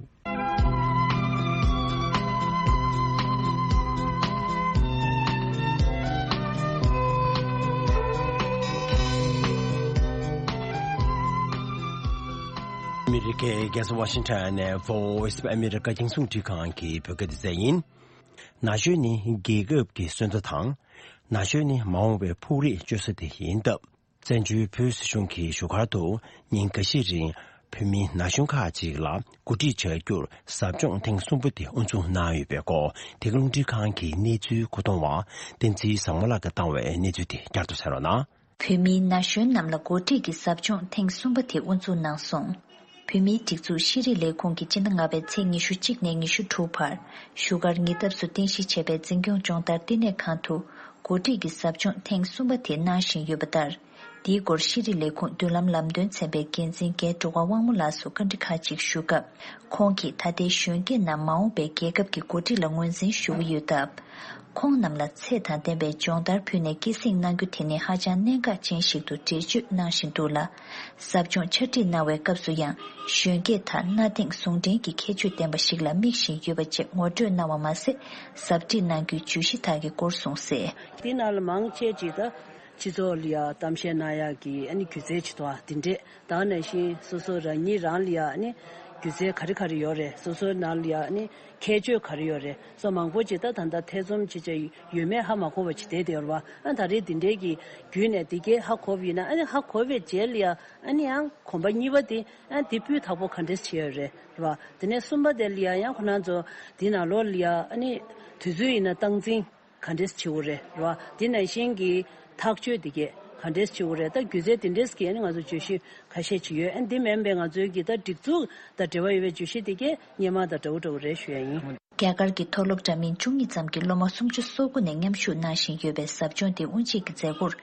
མི་ ཨ་མི་རི་ཀའི་རྒྱལ་ས་ཝ་ཤིང་ཊོན་ནས་Voice of America རྒྱང་སྲིང་རླུང་འཕྲིན་ཁང་གི་བོད་སྐད་སྡེ་ཚན་ཡིན། ན་གཞོན་ནི་རྒྱལ་ཁབ་ཀྱི་སོན་རྩ་དང་། ན་གཞོན་ནི་མ་འོངས་པའི་ཕུགས་རེ་བཅོལ་ས་དེ་ཡིན་སྟབས། བཙན་བྱོལ་བོད་སྲིད་གཞུང་གི་བཞུགས་སྒར་དུ་ཉིན་འགའ་ཤས་རིང་བོད་མི་ན་གཞོན་ཁག་ཅིག་ལ་གོ་སྒྲིག་བྱ་རྒྱུར་ཟབ་སྦྱོང་ཐེངས་གསུམ་པ་དེ་དབུ་འཛུགས་གནང་ཡོད་པའི་སྐོར། དེ་ག་རླུང་འཕྲིན་ཁང་གི་གནས་ཚུལ་མཁོ་གཏོང་བ་བསྟན་འཛིན་བཟང་མོ་ལགས་ཀྱིས་བཏང་བའི་གནས་ཚུལ་དེ་བསྐྱར་དུ་གསན་རོགས་གནང་། བོད་མིའི་ན་གཞོན་རྣམས་ལ་འགོ་ཁྲིད་ཀྱི་ཟབ་སྦྱོང་ཐེངས་གསུམ་པ་དེ་དབུ་འཛུགས་གནང་སོང་། བོད་མིའི་སྒྲིག་འཛུགས་ཤེས་རིག་ལས་ཁུངས་ཀྱིས་སྤྱི་ཟླ་ལྔ་པའི་ཚེས་ཉི་ཤུ་གཅིག་ནས་ཉི་ཤུ་དྲུག་བར་བཞུགས་སྒར་ཉེ་འདབས་སུ་རྟེན་གཞི་བྱས་པའི་འཛིན་སྐྱོང་སྦྱོང་བརྡར་བསྟི་གནས་ཁང་དུ་འགོ་ཁྲིད་ཀྱི་ཟབ་སྦྱོང་ཐེངས་གསུམ་པ་དེ་གནང་བཞིན་ཡོད་པ་ལྟར། འདིའི་སྐོར་ཤེས་རིག་ལས་ཁུངས་མདུན་ལམ་ལམ་སྟོན་ཚན་པའི་འགན་འཛིན་རྒན་འབྲུག་པ་དབང་མོ་ལགས་སུ་བཀའ་འདྲི་ཁག་ཅིག་ཞུས་སྐབས། ཁོང་གིས་ད་ལྟའི་གཞོན་སྐྱེས་རྣམས་མ་འོངས་པའི་རྒྱལ་ཁབ་ཀྱི་འགོ་ཁྲིད་ལ་ངོས་འཛིན་ཞུ་གི་ཡོད་སྟབས། ཁོང་རྣམས་ལ་ཚད་དང་ལྡན་པའི་སྦྱོང་བརྡར་ཕུལ་ནས་སྐྱེད་སྲིང་གནང་རྒྱུ་དེ་ནི་ཧ་ཅང་གནད་འགག་ཅན་ཞིག་ཏུ་འགྲེལ་བརྗོད་གནང་བཞིན་འདུག་ལ། ཟབ་སྦྱོང་ཕྱག་བྲིས་གནང་བའི་སྐབས་སུ་ཡང་གཞོན་སྐྱེས་དག་གནའ་དེང་ཟུང་འབྲེལ་གྱི་ཁྱད་ཆོས་ལྡན་པ་ཞིག་ལ་དམིགས་བཞིན་ཡོད་པ་བཅས་ངོ་སྤྲོད་གནང་བ་མ་ཟད། ཟབ་ཁྲིད་གནང་རྒྱུའི་བརྗོད་གཞི་དག་གི་སྐོར་གསུངས་གསལ། དེ་ནང་ལ་མང་ཆེ་ཅིག་ད་སྤྱི་ཚོགས་ལ་ཡ་གཏམ་བཤད་གནང་ཡག་གི་ཨ་ནི་སྒྱུ་རྩལ་བྱེད་ཐོག་དེ་འདྲས་ད་ག་ནང་བཞིན་སོ་སོ་རང་ཉིད་རང་ལ་ཡ་ཨ་ནི་སྒྱུ་རྩལ་ག་རེ་ག་རེ་ཡོད་རེད། སོ་སོའི་ནང་ལ་ཡ་ཨ་ནི་ཁྱད་ཆོས་ག་རེ་ཡོད་རེད། སོ་མང་པོ་ཅིག་ད་ད་ལྟ་ཐེ་ཚོམ་བྱེད་བྱ་ཡོད་མེད་ཧ་མ་གོ་བ་ཅིག་བསྡད་དེ་ཡོད་རེད་བ། ཨ་ད་རེས་འདི་འདྲའི་གི་བརྒྱུད་ནས་འདི་གས་ཧ་གོ་བ་ཡིན་ན་ཨ་ནི་ཧ་གོ་བའི་རྗེས་ལ་ཡ་ཨ་ནི་ཡང་གོམ་པ་གཉིས་པ་དེ་ཨ་འདི་སྤུས་དག་པོ་ག་འདྲས་བྱེད་ཡོད་རེད་རེད་བ། དེ་ནས་གསུམ་པ་དེ་ལ་ཡ་ཡང་ཁོ་རང་ཚོ་འདི་ནང་ལོགས་ལ་ཡ་ཨ་ནི་དུས་ཚོད་ཡིན་ན་སྟངས་འཛིན་ག་འདྲས་བྱེད་དགོས་རེད་རེད་བ། དེ་ནང་བཞིན་གྱི་ཐག་གཅོད་དེ་གས་ག་འདྲས་བྱེད་དགོས་རེད། ད་སྒྱུ་རྩལ་དེ་འདྲས་ཀྱི་ཨ་ནི་ང་ཚོ་བརྗོད་གཞི་ཁ་ཤས་ཅིག་ཡོད། ཨ་འདི་མིན་པའི་ང་ཚོའི་གི་ད་སྒྲིག་འཛུགས་དང་འབྲེལ་བ་ཡོད་པའི་བརྗོད་གཞི་དེ་གས་སྔོན་མ་དང་འདྲ་བོ་འདྲ་བོ་རེད་ཞུ་ཡ་ཡིན། རྒྱ་གར་གྱི་མཐོ་སློབ་འདྲ་མིན་བཅུ་གཉིས་ཙམ་གྱི་སློབ་མ་སུམ་ཅུ་སོ་དགུ་ནས་མཉམ་ཞུགས་གནང་བཞིན་ཡོད་པའི་ཟབ་སྦྱོང་དེ་དབུ་འབྱེད་ཀྱི་མཛད་སྒོར་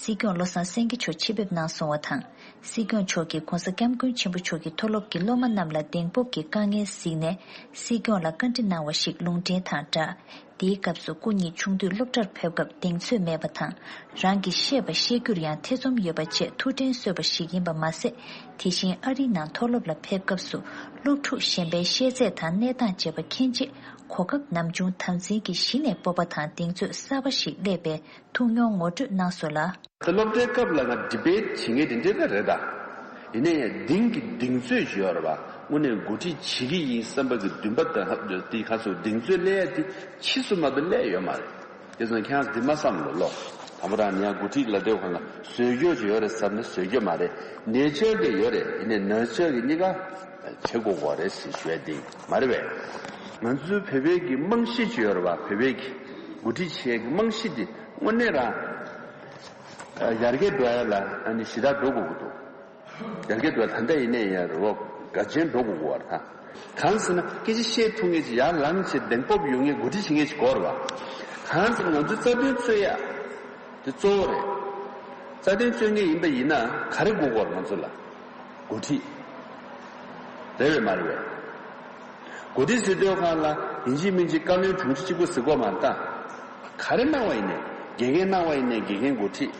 སྲིད་སྐྱོང་བློ་བཟང་སེང་གེ་མཆོག་ཆེད་ཕེབས་གནང་སོང་བ་དང་། སྲིད་སྐྱོང་མཆོག་གིས་༧གོང་ས་༧སྐྱབས་མགོན་ཆེན་པོ་མཆོག་གིས་མཐོ་སློབ་ཀྱི་སློབ་མ་རྣམས་ལ་གདེང་སྤོབས་ཀྱི་དཀའ་ངལ་གཟིགས་ནས་སྲིད་སྐྱོང་ལ་བཀའ་འདྲི་གནང་བ་ཞིག་ལུང་འདྲེན་དང་སྦྲགས། དེའི་སྐབས་སུ་སྐུ་ཉིད་ཆུང་དུས་སློབ་གྲྭར་ཕེབས་སྐབས་གདེང་ཚོད་མེད་པ་དང་། རང་གིས་བཤད་པ་ཤེས་རྒྱུར་ཡང་ཐེ་ཚོམ་ཡོད་པ་བཅས་ཐུགས་དྲན་གསོས་པ་ཞིག་ཡིན་པ་མ་ཟད། དེ་བཞིན་ཨ་རིའི་ནང་མཐོ་སློབ་ལ་ཕེབས་སྐབས་སུ་སློབ་ཕྲུག་གཞན་པའི་ཤེས་ཚད་དང་གནས་སྟངས་བཅས་པ་མཁྱེན་རྗེས་གོ་སྐབས་ནམ་བྱུང་དམ་འཛིན་གྱིས་གཞི་ནས་སྤོབས་པ་དང་གདེང་ཚོད་གསར་པ་ཞིག་སླེབས་པའི་ཐུགས་མྱོང་ངོ་སྤྲོད་གནང་སོང་ལ། ད་སློབ་གྲྭའི་སྐབས་ལ་ང་ཌི་བེཊ་བྱེད་མཁན་དེ་འདྲ་ད་རེད་ད། ཡིན་ནའི་ཡང་གདེང་གི་གདེང་ཚོད་ཅིག་ཡོད་རེད་པ། དངོས་གནས་འགོ་ཁྲིད་བྱེད་ཀྱི་ཡིན་བསམ་པ་གི་འདུན་པ་དང་ཧབ་དེ་ཁ་སོ་གདེང་ཚོད་སླེབས་ཡ་དེ་ཕྱིས་སུ་མ་གཏོགས་སླེབས་ཡོད་མ་རེད། དེ་ཚོ་ཁྱེད་རང་འདི་མ་བསམ་ལོ་ལོ། དང་པོ་རང་ནས་ཡང་འགོ་ཁྲིད་ལ་དེ་ག་ལ་བཟོད་རྒྱུ་ཅིག་ཡོད་རེད་བསམ་ན་བཟོད་རྒྱུ་མ་རེད། ནེ་ཅར་གི་ཡོད་རེད། ཡིན་ནའི་ནེ་ཅར་གི་གཉིས་ཀ་བྱེད་དགོས་དགོས་རེད་ཟེར་ཞུ་ཡ་དེ་མ་རེད་པས། ང་ཚོའི་བོད་པའི་གི་རྨང་གཞི་ཅིག་ཡོད་རེད་པ། བོད་པའི་གི་འགོ་ཁྲིད་བྱེད་ཡ་གི་རྨང་གཞི་དེ་དངོས་གནས་རང་ཡར་རྒྱས་འགྲོ་ཡ་ལ་ཨ་ནི་ཞེ་དྲག་འགྲོ་དགོས་ཀྱི་འདུག་ཡར་རྒྱས་འགྲོ་ད་ལྟ་ཡིན་ནའི་ཡང་རོགས་དགའ་ཆེན་འགྲོ་དགོས་ཀྱི་བར་ཐག་གང་ཟེར་ན་སྐད་ཆ་བཤད་ཐུབ་མཁན་ཅིག་ཡར་ལངས་བྱས་གདེང་སྤོབས་ཡོད་མཁན་འགོ་ཁྲིད་བྱེད་མཁན་ཅིག་དགོས་རེད་བ། གང་ཟེར་ང་ཚོའི་རྩ་དོན་རྩོད་ཡ་དེ་གཙོ་བོ་རེད། རྩ་དོན་རྩོད་མཁན་ཡིན་པ་ཡིན་ན་ག་རེ་དགོས་ཀྱི་བར་ང་ཚོ་ལ་འགོ་ཁྲིད་རེད་པས་མ་རེད་པས། འགོ་ཁྲིད་ཟེར་དུས་སྒང་ལ་ཡིན་གཅིག་མིན་གཅིག་བཀའ་བློན་དྲུང་ཆེ་གཅིག་པུ་ཟེར་དགོས་མ་རེད་ད། ག་རེ་གནང་བ་ཡིན་ནའི་དགེ་རྒན་གནང་བ་ཡིན་ནའི་དགེ་རྒན་འགོ་ཁྲིད་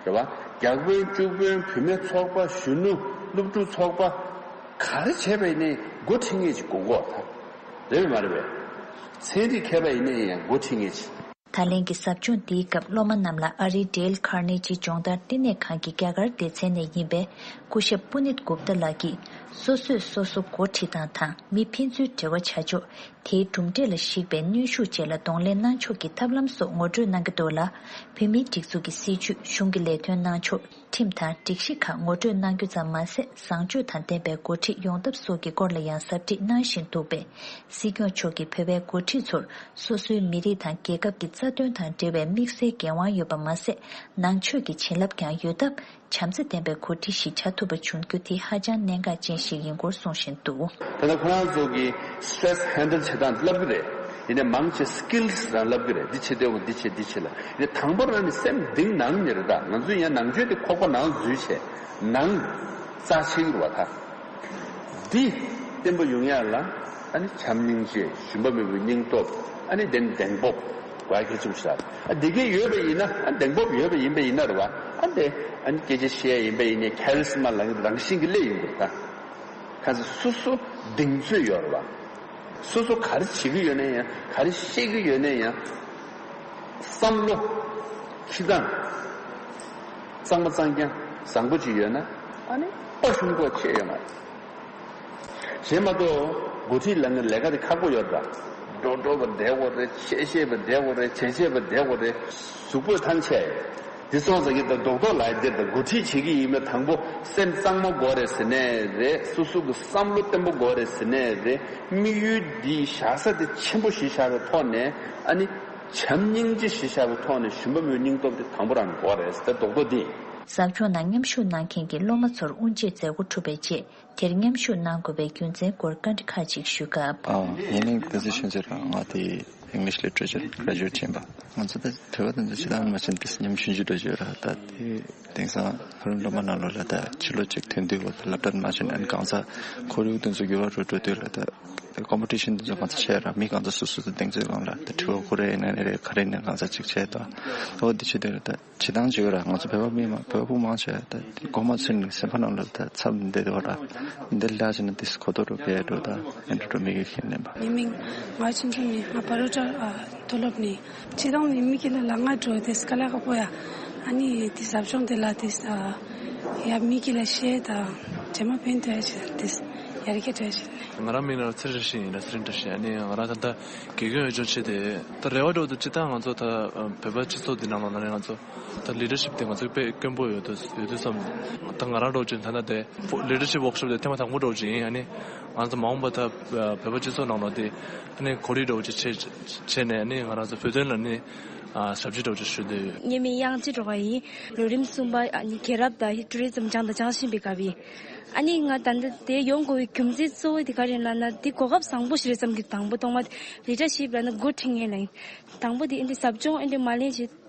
རེད་བ། བརྒྱ་དཔོན་བཅུ་དཔོན་བུད་མེད་ཚོགས་པ་གཞོན་ནུ་སློབ་ཕྲུག་ཚོགས་པ་ག་རེ་བྱས་པ་ཡིན་ནའི་འགོ་ཁྲིད་མཁན་ཅིག་དགོས་ཀྱི་ད། རེད་པས་མ་རེད་པས། ཚན་རིག་མཁས་པ་ཡིན་ནའི་ཡང་འགོ་ཁྲིད་མཁན་ཅིག་ད་ལན་གྱི་ཟབ་སྦྱོང་འདིའི་སྐབས་སློབ་མ་རྣམས་ལ་ཨ་རིའི་ཌེལ་ཁར་ནེ་ཇི་སྦྱོང་བརྡར་བསྟི་གནས་ཁང་གི་རྒྱ་གར་སྡེ་ཚན་ནས་ཡིན་པའི་སྐུ་ཞབས་པུ་ནིད་གུབ་ཏཱ་ལགས་ཀྱིས་སོ་སོས་སོ་སོ་འགོ་ཁྲིད་སྟངས་དང་མི་ཕན་ཚུན་འབྲེལ་བ་བྱ་ཕྱོགས། དེའི་གྲུབ་འབྲས་ལ་གཞིགས་པའི་གནོན་ཤུགས་བཅས་ལ་གདོང་ལེན་གནང་ཕྱོགས་ཀྱི་ཐབས་ལམ་སོགས་ངོ་སྤྲོད་གནང་གི་འདུག་ལ། བོད་མིའི་སྒྲིག་འཛུགས་ཀྱི་སྲིད་བྱུས་གཞུང་གི་ལས་དོན་གནང་ཕྱོགས་ཁྲིམས་དང་སྒྲིག་གཞི་ཁག་ངོ་སྤྲོད་གནང་རྒྱུ་ཙམ་མ་ཟད་བཟང་སྤྱོད་དང་ལྡན་པའི་འགོ་ཁྲིད་ཡོང་ཐབས་སོགས་ཀྱི་སྐོར་ལ་ཡང་ཟབ་ཁྲིད་གནང་བཞིན་འདུག་པས། སྲིད་སྐྱོང་མཆོག་གིས་བོད་པའི་འགོ་ཁྲིད་ཚོར་སོ་སོའི་མི་རིགས་དང་རྒྱལ་ཁབ་ཀྱི་རྩ་དོན་དང་འབྲེལ་བའི་དམིགས་བསལ་འགན་དབང་ཡོད་པ་མ་ཟད་ནང་ཆོས་ཀྱི་བྱིན་རླབས་ཀྱང་ཡོད་སྟབས། བྱམས་བརྩེ་ལྡན་པའི་འགོ་ཁྲིད་ཞིག་བྱ་ཐུབ་པ་བྱུང་རྒྱུ་དེ་ཧ་ཅང་གནད་འགག་ཅན་ཞིག་ཡིན་སྐོར་གསུངས་བཞིན་འདུག་ད་ལྟ་ཁོ་རང་ཚོ་གིས་སི་ཊེ་རེ་སི་ཧེན་ཌལ་བྱེད་སྟངས་བསླབ་ཀྱི་རེད། ཡིན་ནའི་མང་ཆེ་སི་ཀིལ་སི་རང་བསླབ་ཀྱི་རེད། འདི་བྱེད་དེ་འོ་འདི་བྱེད་འདི་བྱེད་ལ། ཡིན་ནའི་དང་པོ་རང་ནས་སེམས་གཏིང་ནང་ནས་རེད། ད་ང་ཚོས་ཡང་ནང་ཆོས་དེ་ཁོག་པ་ནང་འཛུལ་བྱས་ནང་རྩ་ཆེ་གི་རེད་བ། ད་འདི་བརྟན་པོ་ཡོང་ཡ་ལ་ཨ་ནི་བྱམས་སྙིང་རྗེ་ཞུམ་པ་མེད་པའི་སྙིང་སྟོབས་ཨ་ནི་དེ་ནི་གདེང་སྤོབས་དགོས་ཡ་གལ་ཆེན་པོ་ཞིག་རེད། ཨ་འདི་གས་ཡོད་པ་ཡིན་ན་ཨ་གདེང་སྤོབས་ཡོད་པ་ཡིན་པ་ཡིན་ན་རེད་བ། ཨ་འདི་ཨ་ནི་སྐད་ཆ་བཤད་ཡ་ཡིན་པ་ཡིན་ནའི་ཁེ་རི་སི་མ་ལ་རང་བཞིན་གྱི་སླེབས་ཡོང་གི་རེད་ད། གང་ཟེར་སོ་སོ་གདེང་ཚོད་ཡོད་རེད་བ། སོ་སོ་ག་རེ་བྱེད་ཀྱི་ཡོད་ན་ཡང་ག་རེ་བཤད་ཀྱི་ཡོད་ན་ཡང་བསམ་བློ་འཁྱེར་སྟངས་གཙང་མ་གཙང་རྐྱང་བཟང་པོ་ཅིག་ཡོད་ན་ཨ་ནི་དཔའ་ཞུམ་དགོས་ཆེ་ཡོད་མ་རེད། གཞན་མ་གཏོགས་འགོ་ཁྲིད་ལ་ངའི་ལས་ཀ་དེ་ཁག་པོ་ཡོད་ར། འགྲོ་འགྲོ་བ་བསྡད་དགོས་རེད། ཆེ་ཤེས་པ་བསྡད་དགོས་རེད། བྱེད་ཤེས་པ་བསྡད་དགོས་རེད། གཟུགས་པོས་ཐང་ཆད། དེ་སོང་ཙང་གི་ད་རྡོག་རྡོག་ལ་དེ་ད་འགོ་ཁྲིད་བྱེད་ཀྱི་ཡིན་པའི་དང་པོ་སེམས་གཙང་མ་དགོས་རེད་ཟེར་ནས་རེད། སོ་སོ་གི་བསམ་བློ་བརྟན་པོ་དགོས་རེད་ཟེར་ནས་རེད། དམིགས་ཡུལ་འདི་བཞག་ས་དེ་ཆེན་པོ་ཞིག་བཞག་པའི་ཐོག་ནས། ཨ་ནི་བྱམས་སྙིང་རྗེ་ཞིག་བཞག་པའི་ཐོག་ནས་ཞུམ་པ་མེད་སྙིང་སྟོབས་དེ་དང་པོ་རང་དགོས་རེད་ཟེར། ད་རྡོག་རྡོག་འདི། ཟབ་སྦྱོང་ནང་མཉམ་ཞུགས་གནང་མཁན་གྱི་སློབ་མ་ཚོར་དབུ་འབྱེད་མཛད་སྒོ་གྲུབ་པའི་རྗེས། དེར་མཉམ་ཞུགས་གནང་དགོས་པའི་རྒྱུ་མཚན་སྐོར་བཀའ་འདྲི་ཁག་ཅིག་ཞུས་སྐབས། ཨ། ངའི་མིང་བསྟན་འཛིན་ཆོས་མཆོག་རང་། ང་དེ་English Literature Graduate་ཕྱིན་པ། ང་ཚོ་ད་བོད་པ་དེ་ཚོ་ཇི་ལྟར་མ་ཕྱིན་ཏེ་མཉམ་ཞུགས་ཀྱི་འགྲོ་རྒྱུ་ར། ད་དེ་དེང་སང་ཕ་རོལ་སློབ་མ་ནང་ལོགས་ལ་ད་ཕྱི་ལོགས་ཅིག་ཐོན་དུས་ལ་ད་སློབ་གྲྭར་མ་ཕྱིན་ཨ་ནི་གང་ཟག་ཁོར་ཡུག་དེ་ཚོ་འགྱུར་བ་འགྲོ་འགྲོ་དུས་ལ་ད་ད་ཀོམ་པི་ཊི་ཤན་དེ་ཚོ་གང་ཚ་ཆེ་ར། མི་གང་ཚ་སོ་སོ་དང་གདེང་ཚོད་སྒང་ལ་ད་དྲི་བ་ཁོ་རེ་ཡིན་ན་ནི་རེད། ག་རེ་ཡིན་ན་གང་ཚ་ཅིག་བྱས་ད། འོ་དེ་བྱེད་དུས་ལ་ད། བྱེད་སྟངས་བྱེད་ཡོད་ར། ང་ཚོ་བོད་པ་མི་མང་བོད་པ་མང་ཆེ་ད་དེ་མགོ་མ་ཚོས་ནས་སེམས་པ་ནང་ལ་ད་འཚབ་བསྡད་དེ་བ་ར། འདི་ལ་བྱས་ན་དེ་གོ་རྟོགས་རུ་བས་འགྲོ་ད་ཨེ་འགྲོ་འགྲོ་མི་གི་ཤེས་ནས་པ། ངའི་མིང་ང་ཆུང་ཆུང་ནས་ང་བ་རོ་ཊ་མཐོ་སློབ་ནས། བྱེད་སྟངས་ནི་མི་སྐྱིད་ལ་ལ་ང་འགྲོ་དེ་སྐ་ལ་ཁ་པོ་ཡ། ཨ་ནི་དེ་ཟབ་སྦྱོང་དེ་ལ་དེ་ཡ་མི་སྐྱིད་ལ་བཤད་ད་རྗེས་མ་ཕན་ཐོགས་ཡ་བྱེད་དེ་ཡ་རི་ཀེ་ཊ་ཡ་བྱེད་ནས། ང་རང་མིང་ལ་ཚེ་རིང་བཀྲ་ཤིས་ཡིན་ར། ཚེ་རིང་བཀྲ་ཤིས། ཨ་ནི་ང་རང་ད་ལྟ་དགེ་རྒན་འོས་སྦྱོང་བྱས་ཏེ་ད་རེ་བ་འདྲ་བོ་འདུག་སྤྱིར་བཏང་ང་ཚོ་ད་བོད་པ་སྤྱི་ཚོགས་འདི་ནང་ལོགས་ན་ནི་ང་ཚོ་ད་ལི་ཌར་ཤིབ་དེ་ང་ཚོ་དཔེ་དཀོན་པོ་ཡོད་དུས་ཡོད་དུས་བསམ། ད་ང་རང་འདྲ་བོ་ཅིག་ད་ལྟ་དེ་ལི་ཌར་ཤིབ་ཝོག་ཤོབ་དེ་ཐེངས་མ་དང་པོ་འདྲ་བོ་ཅིག་ཡིན། ཨ་ནི་ང་ཚོ་མ་འོངས་པ་ད་བོད་པ་སྤྱི་ཚོགས་ནང་ལོགས་དེ་ཨ་ནི་གོ་སྒྲིག་འདྲ་བོ་ཅིག་བྱས་བྱས་ནས་ཨ་ནི་ང་རང་ཚོ་བོད་དོན་ལ་ནི་ཞབས་ཕྱི་འདྲ་བོ་ཅིག་ཞུ་འདོད་ཡོད། ངའི་མིང་དབྱངས་ཅི་སྒྲོལ་དཀར་ཡིན། ལོ་རིམ་གསུམ་པ་ཨ་ནི་རྒྱལ་རབས་དང་ཊུ་རི་ཛམ་སྦྱངས་དང་སྦྱང་བཞིན་པའི་སྐབས་ཡིན། ཨ་ནི་ང་ད་ལྟ་དེ་ཡོང་དགོས་པའི་རྒྱུ་མཚན་གཙོ་བོ་དེ་ག་རེ་ཡིན་ལབ་ན། དེ་གོ་སྐབས་བཟང་པོ་ཞིག་རེད་བསམ་གི། དང་པོ་ཐོག་མ་ལི་ཌར་ཤིབ་ལབ་ན་འགོ་ཁྲིད་མཁན་ལ་ཡིན། དང་པོ་དེ་ཨེ་འདྲ་ཟབ་སྦྱོང་ཨེ་འདྲ་མ་ལེན་བྱས་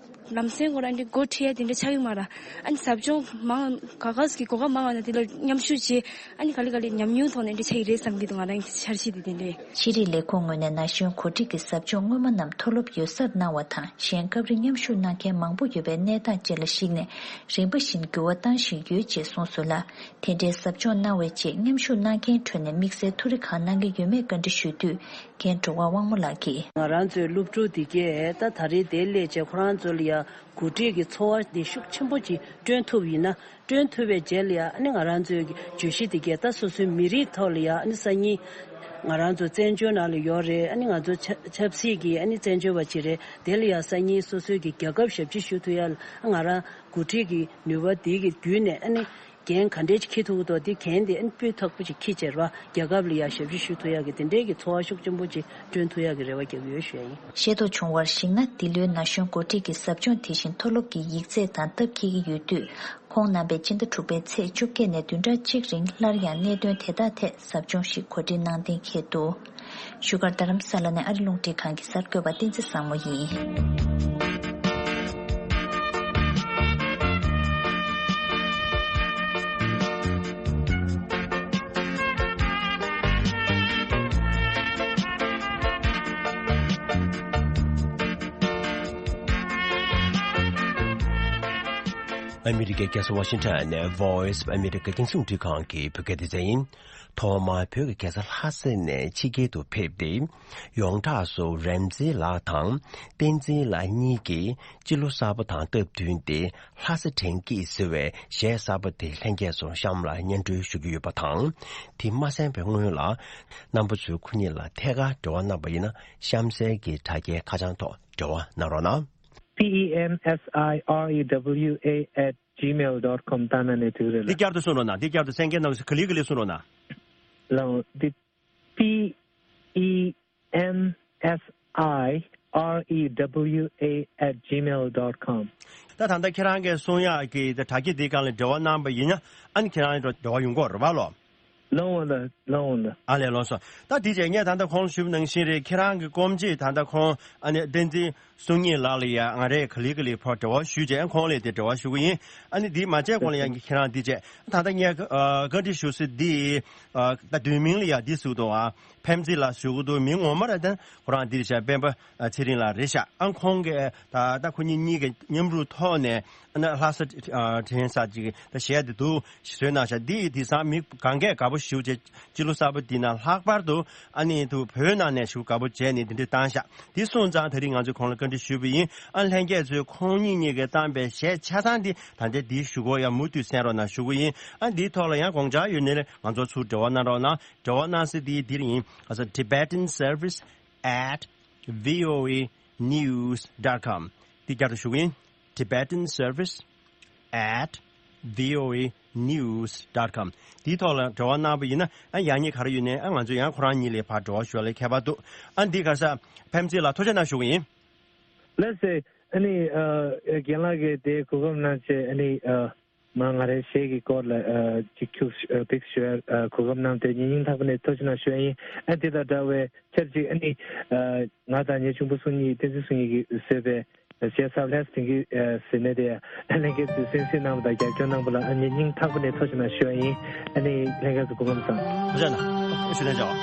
ལམ་སེང་སྐོར་ཨེ་འདྲ་འགོ་ཁྲིད་ཡ་དེ་འདྲ་ཆགས་ཀྱི་མ་རེད། ཨ་ནི་ཟབ་སྦྱོང་མང་ག་ག་ཟིག་གི་གོ་སྐབས་མང་བ་ན་དེ་ལ་མཉམ་ཞུགས་བྱས། ཨ་ནི་ག་ལེ་ག་ལེ་ཉམས་མྱོང་ཐོག་ནས་ཨེ་འདྲ་ཆགས་ཀྱི་རེད་བསམ་གི་འདུག་ང་རང་གི་འཆར་གཞི་དེ་དེ་འདྲ་ཡིན། ཤེས་རིག་ལས་ཁུངས་ངོས་ནས་ན་གཞོན་གོ་སྒྲིག་གི་ཟབ་སྦྱོང་སྔོན་མ་རྣམས་མཐོ་སློབ་ཡོད་སར་གནང་བ་དང་། གཞན་སྐབས་རེ་མཉམ་ཞུགས་གནང་མཁན་མང་པོ་ཡོད་པའི་གནས་སྟངས་བཅས་ལ་གཞིགས་ནས། རིམ་པ་བཞིན་འགྱུར་བ་བཏང་བཞིན་ཡོད་ཅེས་གསུངས་སོང་ལ། དེ་འདྲའི་ཟབ་སྦྱོང་གནང་བའི་རྗེས་མཉམ་ཞུགས་གནང་མཁན་ཁྲོད་ནས་དམིགས་བསལ་ཐུགས་རེ་གང་གནང་གི་ཡོད་མེད་བཀའ་འདྲི་ཞུས་དུས། རྒན་འགྲོ་བ་དབང་མོ་ལགས་ཀྱིས། ང་རང་ཚོའི་སློབ་ཕྲུག་འདི་གས་ད་ད་རེས་དེ་སླེབས་བྱས་ཁོ་རང་ཚོ་ལ་ཡ་གོ་སྒྲིག་གི་ཚོར་བ་འདི་ཤུགས་ཆེན་པོ་ཅིག་བསྐྲུན་ཐུབ་ཡིན་ན། བསྐྲུན་ཐུབ་པའི་རྗེས་ལ་ཡ་ཨ་ནི་ང་རང་ཚོའི་གི་བརྗོད་གཞི་འདི་གས་ད་སོ་སོའི་མི་རིགས་ཐོག་ལ་ཡ་ཨ་ནི་སང་ཉིན་ང་རང་ཚོ་བཙན་བྱོལ་ནང་ལ་ཡོད་རེད། ཨ་ནི་ང་ཚོ་ཆབ་ཆབ་སྲིད་ཀྱི་ཨ་ནི་བཙན་བྱོལ་བ་ཅིག་རེད། དེ་ལ་ཡ་སང་ཉིན་སོ་སོའི་གི་རྒྱལ་ཁབ་ཞབས་ཕྱི་ཞུ་ཐུབ་ཡ་ལ་ང་རང་གོ་སྒྲིག་གི་ནུས་པ་འདི་གི་བརྒྱུད་ནས་ཨ་ནི། འགན་ག་འདྲས་ཅིག་འཁྱེར་ཐུབ་ཀྱི་འདུག་དེ་འགན་དེ་ཨ་ནི་སྤུས་དག་པོ་ཅིག་འཁྱེར་བྱས་ར་རྒྱལ་ཁབ་ལ་ཡ་ཞབས་ཕྱི་ཞུ་ཐུབ་ཡག་གི་དེ་འདྲས་ཀྱི་ཚོར་བ་ཤུགས་ཆེན་པོ་ཅིག་བསྐྲུན་ཐུབ་ཡག་གི་རེ་བ་རྒྱག་གི་ཡོད་ཞུ་ཡ་ཡིན། ཤེས་རྟོགས་བྱུང་བར་གཞིགས་ན། འདི་ལོའི་ན་གཞོན་འགོ་ཁྲིད་ཀྱི་ཟབ་སྦྱོང་དེ་བཞིན་མཐོ་སློབ་ཀྱི་ཡིག་ཚད་དང་སྟབས་འཁེལ་གྱི་ཡོད་དུས། ཁོང་རྣམ་པས་སྤྱི་ཟླ་དྲུག་པའི་ཚེས་བཅོ་བརྒྱད་ནས་བདུན་ཕྲག་གཅིག་རིང་སླར་ཡང་གནད་དོན་དེ་དག་ཐད་ཟབ་སྦྱོང་ཞིག་གོ་སྒྲིག་གནང་གཏན་འཁེལ་འདུག་བཞུགས་སྒར་རྡ་རམ་ས་ལ་ནས་ཨ་རི་རླུང་འཕྲིན་ཁང་གི་གསར་འགོད་པ་བསྟན་འཛིན་བཟང་མོ་ཡིན། ཨ་མི་རི་ཀའི་རྒྱལ་ས་ཝ་ཤིང་ཊོན་ནས་Voice of America རྒྱང་སྲིང་རླུང་འཕྲིན་ཁང་གི་བོད་སྐད་སྡེ་ཚན་ཡིན། ཐོག་མར་བོད་ཀྱི་རྒྱལ་ས་ལྷ་ས་ནས་ཕྱི་རྒྱལ་དུ་ཕེབས་ཏེ། ཡོངས་གྲགས་སུ་རན་ཙེ་ལགས་དང་བསྟན་འཛིན་ལགས་གཉིས་ཀྱིས་སྤྱི་ལོ་གསར་པ་དང་སྟབས་བསྟུན་ཏེ་ལྷ་ས་དྲན་སྐྱིད་ཟེར་བའི་གཞས་གསར་པ་དེ་ལྷན་རྒྱས་ཚོར་གཤམ་ལ་སྙན་སྒྲོན་ཞུ་རྒྱུ་ཡོད་པ་དང་། དེ་མ་གསན་པའི་སྔོན་ལ། རྣམ་པ་ཚོས་ཁོ་གཉིས་ལ་ཐད་ཀར་འབྲེལ་བ་གནང་བ་ཡིན་ན། གཤམ་གསལ་གྱི་དྲ་རྒྱའི་ཁ་བྱང་ཐོག་འབྲེལ་བ་གནང་རོགས་གནང་། P E M S I R E W A at gmail dot com ད་ན་ནས་དུས་རེད་ལ། འདི་བསྐྱར་དུ་གསུང་རོགས་གནང་། འདི་བསྐྱར་དུ་གསན་མཁན་རྣམས་ཀྱིས་ག་ལེ་ག་ལེ་གསུང་རོགས་གནང་། ལའོ་འདི། P E M S I R E W A at gmail dot com ད་ད་ལྟ་ཁྱེད་རང་གིས་གསུང་ཡག་གི་དྲ་རྒྱ་འདིའི་སྒང་ལ་འབྲེལ་བ་གནང་པ་ཡིན་ན། ཨ་ནི་ཁྱེད་རང་ལ་འབྲེལ་བ་ཡོང་གི་རེད་པ་ལོ། ལོང་བ་ལ་ལོང་བ་ལ། ཨ་ལས་ལོང་སོང་། ད་དེ་རྗེས་ངས་ད་ལྟ་ཁོང་ལ་ཞུས་པ་ནང་བཞིན་རེད། ཁྱེད་རང་གི་སྐུ་མཆེད་ད་ལྟ་ཁོང་ཨ་ནི་བསྟན་འཛིན་བསོད་སྙིང་ལགས་ལ་ཡ་ང་རས་ག་ལེ་ག་ལེ་ཕར་འབྲེལ་བ་ཞུས་རྗེས་ཁོང་ལ་དེ་འབྲེལ་བ་ཞུ་གི་ཡིན། ཨ་ནི་འདི་མ་བྱས་གོང་ལ་ཡ་ཁྱེད་རང་འདི་བྱས། ད་ལྟ་ངས་ཨ་བཀའ་འདྲི་ཞུ་ས་འདི་ཨ་ད་བསྡུས་མིང་ལ་ཡ་འདི་ཞུ་གི་འདུག་ཨ་ཕེམ་ཙི་ལགས་ཞུ་གི་འདུག་མིང་ངོ་མ་ར་ད་ཁོ་རང་འདི་བྱས་སྤེན་པ་ཚེ་རིང་ལགས་རེད་ཤག་ཨ་ཁོང་གིས་ད་ད་ཁོ་གཉིས་གཉིས་ཀྱི་མཉམ་རུབ་ཐོག་ནས་ ཨ་ནི་ལྷ་ས་ཨ་ཐེན་ས་ཅིག་ད་གཞས་དེ་འདུག་བཟོས་གནང་ཤག་འདི་ཡི་དེང་སང་མི་གང་གས་དགའ་པོ་ཞེ་པོ་བྱས། སྤྱི་ལོ་གསར་པ་འདི་ནང་ལྷག་པར་དུ་ཨ་ནི་དུ་བོད་ནང་ནས་ཞེ་པོ་དགའ་པོ་བྱས་ནས་དེ་འདྲ་བཏང་ཤག་འདི་སོང་ཙང་ད་རིང་ང་ཚོས་ཁོང་ལ་བཀའ་འདྲི་ཞུས་པ་ཡིན། ཨ་ལྷན་རྒྱས་ཚོས་ཁོང་གཉིས་གཉིས་ཀས་བཏང་པའི་གཞས་ཆ་ཚང་འདི་ད་ལྟ་འདིའི་གཞུག་གུ་ཡང་མུ་མཐུད་གསན་རོགས་གནང་ཞུ་གི་ཡིན། ཨ་འདིའི་ཐོག་ལ་ཡང་དགོངས་འཆར་ཡོད་ན་ང་ཚོ་ཚུར་འབྲེལ་བ་གནང་རོགས་གནང་། འབྲེལ་བ་གནང་ས་འདི་འདིར་ཡིན། ཨ་ས་Tibetan Service at V O A news dot com། Tibetan Service at V O A news dot com། དེའི་ཐོག་ལ་འབྲེལ་བ་གནང་བ་ཡིན་ན། ཨ་ཡང་སྙིང་ག་རེ་ཡོད་ནའི་ཨ་ང་ཚོ་ཡང་ཁོ་རང་གཉིས་ལ་ཕར་འབྲེལ་བ་ཞུ་བ་ལ་ཁྱད་པར་འདུག་ཨ་འདི་ག་ས་ཕེམ་ཙི་ལ་ཐུགས་རྗེ་གནང་ཞུ་གི་ཡིན། ལགས་སེ། ཨ་ནི་ཨ་རྒན་ལགས་ཀྱིས་དེ་གོ་སྐབས་གནང་བྱས། ཨ་ནི་ཨ་མ་ང་རའི་གཞས་ཀྱི་སྐོར་ལ་ཨ་ཅིག་ཁྱུག་ཨ་པིག་ཞུ་ཡ་ཨ་གོ་སྐབས་གནང་བ་དེ་སྙིང་ཐག་པ་ནས་ཐུགས་རྗེ་གནང་ཞུ་ཡ་ཡིན། ཨ་དེ་དང་འདྲ་བའི་ཆབས་ཅིག་ཨ་ནི་ཨ་ང་དང་ངའི་གཅུང་པོ་སུ་གཉིས་བསྟན་འཛིན་སུ་གཉིས་ཀྱིས་བཟོས་པའི་གཞས་ཚབ་ལྷས་དེང་གི་ཟེར་ནས་དེ་ལྷན་རྒྱས་ཚོས་གསན་གཟིགས་གནང་བ་དང་རྒྱབ་སྐྱོར་གནང་བ་ལ་ཨ་ནི་སྙིང་ཐག་པ་ནས་ཐུགས་རྗེ་གནང་ཞུ་བ་ཡིན། ཨ་ནི་ལྷན་རྒྱས་ཚོ་སྐུ་ཁམས་བཟང་། ཐུགས་རྗེ་གནང་། ཞུ་ལན་ཆོག་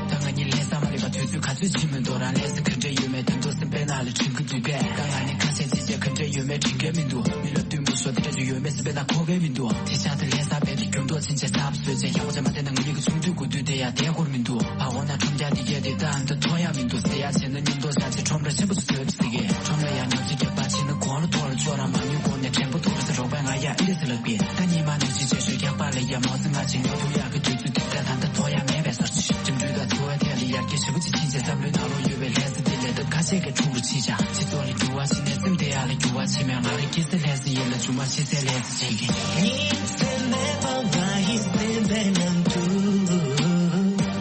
ད་ང་གཉིས་ལས་ས་མ་ལས་པ་དུས་ཚོད་ག་ཚོད་ཕྱིན་མི་འདུག་རང་ལས་ས་ག་འདྲ་ཡོད་མེད་དོན་དུ་སེམས་པའི་ནང་ལ་དྲན་གི་འདུག་གས། ད་ང་ནི་ཁ་ཤས་ཅི་བྱས་ག་འདྲ་ཡོད་མེད་དྲན་གི་མི་འདུག་མི་ལབ་དུས་མུ་སོ་དེ་འདྲ་ཅིག་ཡོད་མེད་སེམས་པའི་ནང་འཁོར་གི་མི་འདུག་དེ་ཆགས་ད་ལས་ས་བས་དེ་གྱོང་ཐོག་ཕྱིན་བྱས་ཐབས་བཟོས་བྱས་ཡག་པོ་བྱས་མ་བསྡད་ན་ང་གཉིས་ཀྱི་ཆུང་དུས་དགུ་དུས་དེ་ཡང་བསྡད་དགོས་མི་འདུག་ཕ་འོ་ན་ཁྲོམ་རྒྱག་དེ་གས་དེ་ད་ཨ་མདའ་ཐོ་ཡག་མི་འདུག་ཟེར་ཡག་བྱས་ན་མཉམ་དུ་ཟ་ཆེན་པོ་ཟོས་ཟེར་གི། ཁྲོམ་ལ་ཡང་ཉོ་ཚོང་རྒྱག་པ་བྱས་ན་གོང་རུ་མཐོ་རུ་ཅོག་ར་མ་ཉུལ་གོང་ནས་དྲན་པོ་ཐུག་རེ་ཟེར་རོགས་པས་ང་ཡ་ཨི་ལེ་ཟེར་ལབ་གི། ད་ཉི་མ་ནུ་ཅི་བྱེད་ཤོད་རྒྱག་པ་ལ་ཡ་མོ་ཟེར་ང་ཅི་ཉོ་ཐུབ་ཡག་གི་དུས་ཚོད་འདི་ད་ད་ལྟ་ཐོ་ཡག་མེད་པའི་སར་ཅི་འགྲུལ་དང་ཚུ་བ་ཐད་ལ་ཡར་རྒྱས་ཞེ་པོ་ཅིག་ཕྱིན་བྱས་བསམ་བློའི་ནང་ལོགས་ཡོད་པའི་ལས་ས་དེ་ལས་སྟབས་ཁ་ཤས་ཀྱི་ཁྲུང་རུ་ཕྱིན་བཞག་སྤྱི་ཚོགས་ལ་འགྱུར་བ་ཕྱིན་ནས་སེམས་དེ་ཡག་ལ་འགྱུར་བ་ཕྱིན་མེད་ང་རང་སྐྱེ་སའི་ལས་ས་ཡིན་ལ་ཆུང་མ་ཤི་སའི་ལས་ས་བྱེད་ཀྱི། ཉིན་མཚན་མེད་པ་ང་ཡི་སེམས་པའི་ནང་དུ།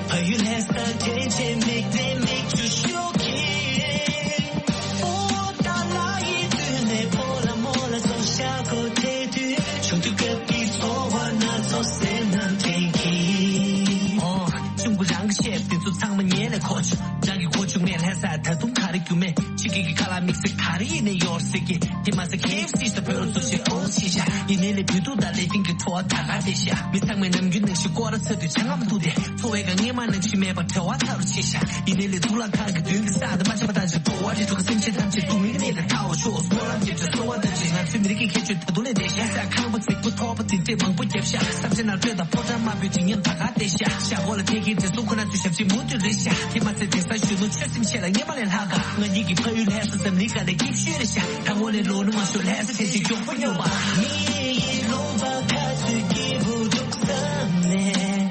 ཕ་ཡུལ་ལྷ་ས་དྲན་བྱེད་མིག་ལྡན་མིག་ཆུ་ཤོག་གིས། ཨོ་ཏཱ་ལ་ཡི་དུས་ནས་ཕོ་ལ་མོ་ལ་སོང་ཤག་གོ་དེ་དུས་ཆུང་དུས་སྐབས་ཀྱི་ཚོར་བ་སྣ་ཚོགས་སེམས་ནང་དྲན་གྱིས། ཨོ། གཅུང་པོ་རང་གི་བཤད་དེ་ཚོ་ཚང་མ་ཉན་ནས་གོ་ཆུ། རང་གི་གོ་བཅུག་མེད་ལྷ་ས་ད་དུང་ག་རེ་རྒྱུ་མེད། ཕྱི་རྒྱལ་གྱི་ཁ་ལག་དམིགས་བསལ་ག་རེ་ཡིན་ནས་ཡོད་ཟེར་གྱི། དེ་མ་ཟད་ཁེ་ཨེཕ་སི་དང་བོད་ལ་སུ་ཞིག་ཨོ་ཤི་ཤ་ཡིན་ནའི་ལས་བུ་དུ་དང་ལས་སྟེང་གི་བྲོ་བ་ད་ག་བསྡད་ཤ། མི་ཚང་མས་ནམ་རྒྱུན་ནང་བཞིན་སྐོར་ར་ཚ་དུས་ཆང་ངམ་འཐུང་སྟེ། འཚོ་བའི་སྒང་སྔས་མ་ནང་བཞིན་མེད་པར་བྲེལ་བ་ཚ་རུ་ཕྱིན་ཤག་ཡིན་ནའི་ལས་དུག་ལ་ཁག་གི་མདུན་གྱི་ས་དང་མ་ཆད་པ་དང་ཆེ་འགྲོ་བ་རི་ཁྲོད་ཀྱི་སེམས་ཅན་ཐམས་ཅད་སྡུག་བསྔལ་གནས་ལས་ཐར་བར་ཤོག་སྨོན་ལམ་རྒྱབ་བྱས་གསོལ་བ་བཏབ་བྱས། ང་ཚོའི་མི་རིགས་ཀྱི་ཁྱད་ཆོས་ད་དུང་ལས་བསྡད་ཤག་ས་ཁང་པ་རྫིག་པོ་ཐོག་པ་དེ་འདྲས་མང་པོ་བརྒྱབ་ཤག་ས་ཆ་ནང་སྤྲོད་དང་ཕོ་བྲང་དམར་པོའི་དྲི་ངན་ད་ག་བསྡད་ཤག་ཤག་སྒོ་ལ་ཐད་ཀའི་དྲི་བསུང་ཁོ་ན་ཚོས་ཞབས་ཕྱི་མུ་མཐུད་རེད་ཤག་དེ་མ་ཚད་དེང་སང་གཞོན་ནུ་ཆོས་སེམས་ཆེ་ལ་སྔས་མ་ལས་ལྷག་ག་ང་གཉིས་ཀྱི་ཕ་ཡུལ་ལྷ་ས་འཛམ་གླིང་སྒང་ལ་སྐྱིད་ཤོས་རེད་ཤག་ད་ངོ་ལས་ལོ་ན་མ་ཤོར་ལྷ་ས་ཆེན་ཆེ་མགྱོགས་པོ་སྙོམས་པ། མི་ཡི་ལུང་པ་ཁ་ཚུད་སྐྱིད་པོ་འདུག་བསམ་ནས།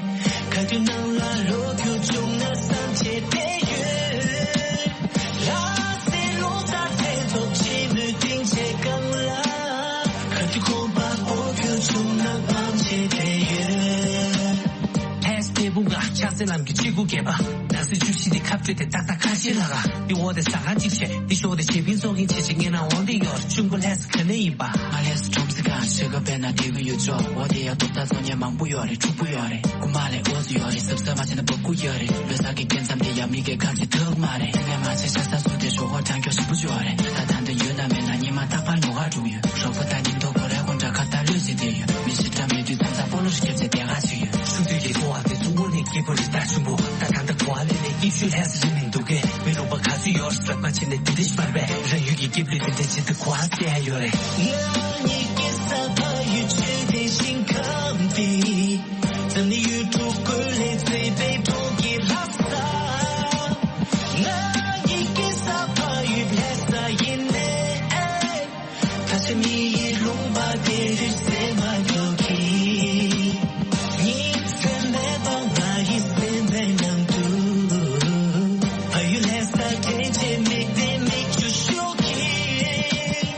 ཁ་ཐུག་ནང་ལ་ལོ་རྒྱུས་བྱུང་ན་བསམ་བྱས་བསྡད་ཡོད། ལྷ་སའི་ལོ་ལྟར་ཚེ་ཐོག་ཆེན་མོའི་སྡིངས་ཆའི་སྒང་ལ། ཁ་ཐུག་ཁོམ་པ་སྤོ་རྒྱུ་བྱུང་ན་བསམ་བྱས་བསྡད་ཡོད། ལྷ་ས་སྐྱིད་པོ་ང་ཆགས་སའི་ལམ་གྱི་གཅིག་པུ་སྐྱེས་པ། ནང་སྲིད་བཅུ་བཞི་དེ་ཁ་སྤྲོད་དེ་ཏག་ཏག་ཁ་ཕྱིར་ལྷག་ག་འདི་འོག་དེ་ཟ་ཁང་གཅིག་བྱས། འདི་ཞོག་དེ་བྱེད་པིན་ཚོགས་ཀྱིན་བྱེད་བྱེད་ངེད་རང་འོང་དེ་ཡོད། གཅུང་པོ་ལྷ་ས་ག་ནས་ཡིན་པ། ང་ལས་སུ་ཁྲོམ་སི་གང་ཤེས་ག་པས་ན་དེ་གི་ཡོད་ཅོག་འོ་དེ་ཡ་ཐོབ་ཐང་བཟོ་མཁན་མང་པོ་ཡོད་རེད། ཕྲུ་གུ་ཡོད་རེད། རྐུ་མ་ལས་འོ་ཟི་ཡོད་རེད། གཟབ་གཟབ་མ་བྱས་ན་འབབ་དགུ་ཡོད་རེད། ལོ་གསར་གྱི་རྒྱལ་མཚམས་དེ་ཡ་མི་གས་གང་ཅི་ཐུག་མ་རེད། དེ་ནས་མ་བྱས་ཤ་ཚ་སུ་དེ་ཞོགས་ཁོག་གྲང་སྐྱོ་ཞིབ་པོ་ཡོད་རེད། ད་ད་འདི་ཡོད་ན་མེད་ན་ཉི་མ་རྟག་པར་ཉོ་ག་འགྲོ་གི་ཡོད། རོགས་པ་ད་ཉིན་ཐོ་གོ་རེ་གོ་འདྲ་ཁ་ད་ལོས་བྱེད་དེ་ཡོད། མི་ཞིག་འདྲ་མེད་དུས་མཚམས་མཚམས་སྤོ་ལོ་ཞིག་རྒྱབ་བྱས་བསྡད་ག་ཞིག་ཡོད། ཆུང་དུས་ཀྱི་འཚོ་བ་དེ་ཚོ་དངོས་གནས་སྐྱིད་པོ་རེད། ད་ཆུང་པོ་ད་ད་ད་གོ་བ་ལེན་ནས་སྐྱིད་ཤོས་ལྷ་ས་རིན་མི་འདུག་གས། མི་རུང་པ་ག་ཚོད་ཡོད་རེད། ཟ་མ་བྱས་ནས་དེ་འདྲ་ཞིག་བར་བས་རང་ཡུལ་གྱི་སྐྱིད་པོ་དེ་འདྲ་བྱེད་དུ་གོ་བ་སྐྱེ་ཡ་ཡོད་རེད། ང་གཉིས་ཀྱི་ས་ཕ་ཡུལ་ཆོས་དེ་ཞིང་ཁམས་དེ། འཛམ་གླིང་ཡུལ་གྲུ་ཀུན་ལས་བརྩེ་བའི་གྲོང་ཁྱེར་ལྷ་ས། ང་གཉིས་ཀྱི་ས་ཕ་ཡུལ་ལྷ་ས་ཡིན་ནས། ད་ཆ་མི་ཡི་ལུང་པ་དེ་རུ་སེམས་མ་འགྱོ་གི། ཉིན་མཚན་མེད་པ་ང་ཡི་སེམས་པའི་ནང་དུ། ཕ་ཡུལ་ལྷ་ས་དྲན་བྱེད་མིག་ལྡན་མིག་ཆུ་ཤོག་གིས།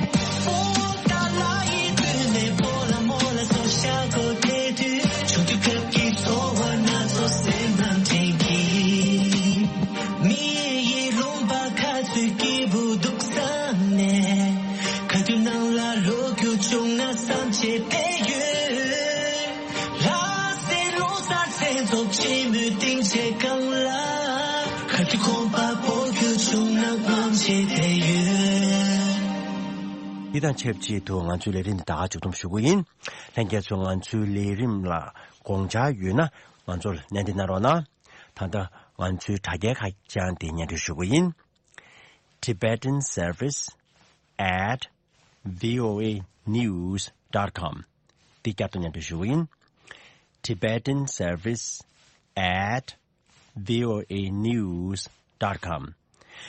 ཨོ་ཏཱ་ལ་ཡི་དུས་ནས་ཕོ་ལ་མོ་ལ་སོང་ཤག་གོ་དེ་དུས་ཆུང་དུས་སྐབས་ཀྱི་ཚོར་བ་སྣ་ཚོགས་སེམས་ནང་དྲན་གྱིས། ཐོབ་ཆེན་མོའི་སྟེང་ཆེ་གང་ལ། ཁ་ཐུག་ཁོང་པ་པོ་ཁྱོད་བྱུང་ན་དབང་ཆེ་དེ་ཡོད། འདི་དང་ཆབས་ཅིག་ཏུ་ང་ཚོའི་ལས་རིམ་འདི་དག་མཇུག་བསྡོམས་ཞུ་གི་ཡིན། ལྷན་རྒྱས་ཚོ་ང་ཚོའི་ལས་རིམ་ལ་དགོངས་འཆར་ཡོད་ན་ང་ཚོར་སྣེ་འདྲེན་གནང་རོགས་གནང་། ད་ལྟ་ང་ཚོའི་དྲ་རྒྱའི་ཁ་བྱང་དེ་སྙན་སྒྲོན་ཞུ་གི་ཡིན། Tibetan service at voanews dot com། འདི་བསྐྱར་དུ་སྙན་སྒྲོན་ཞུ་གི་ཡིན། Tibetan service at voanews dot com།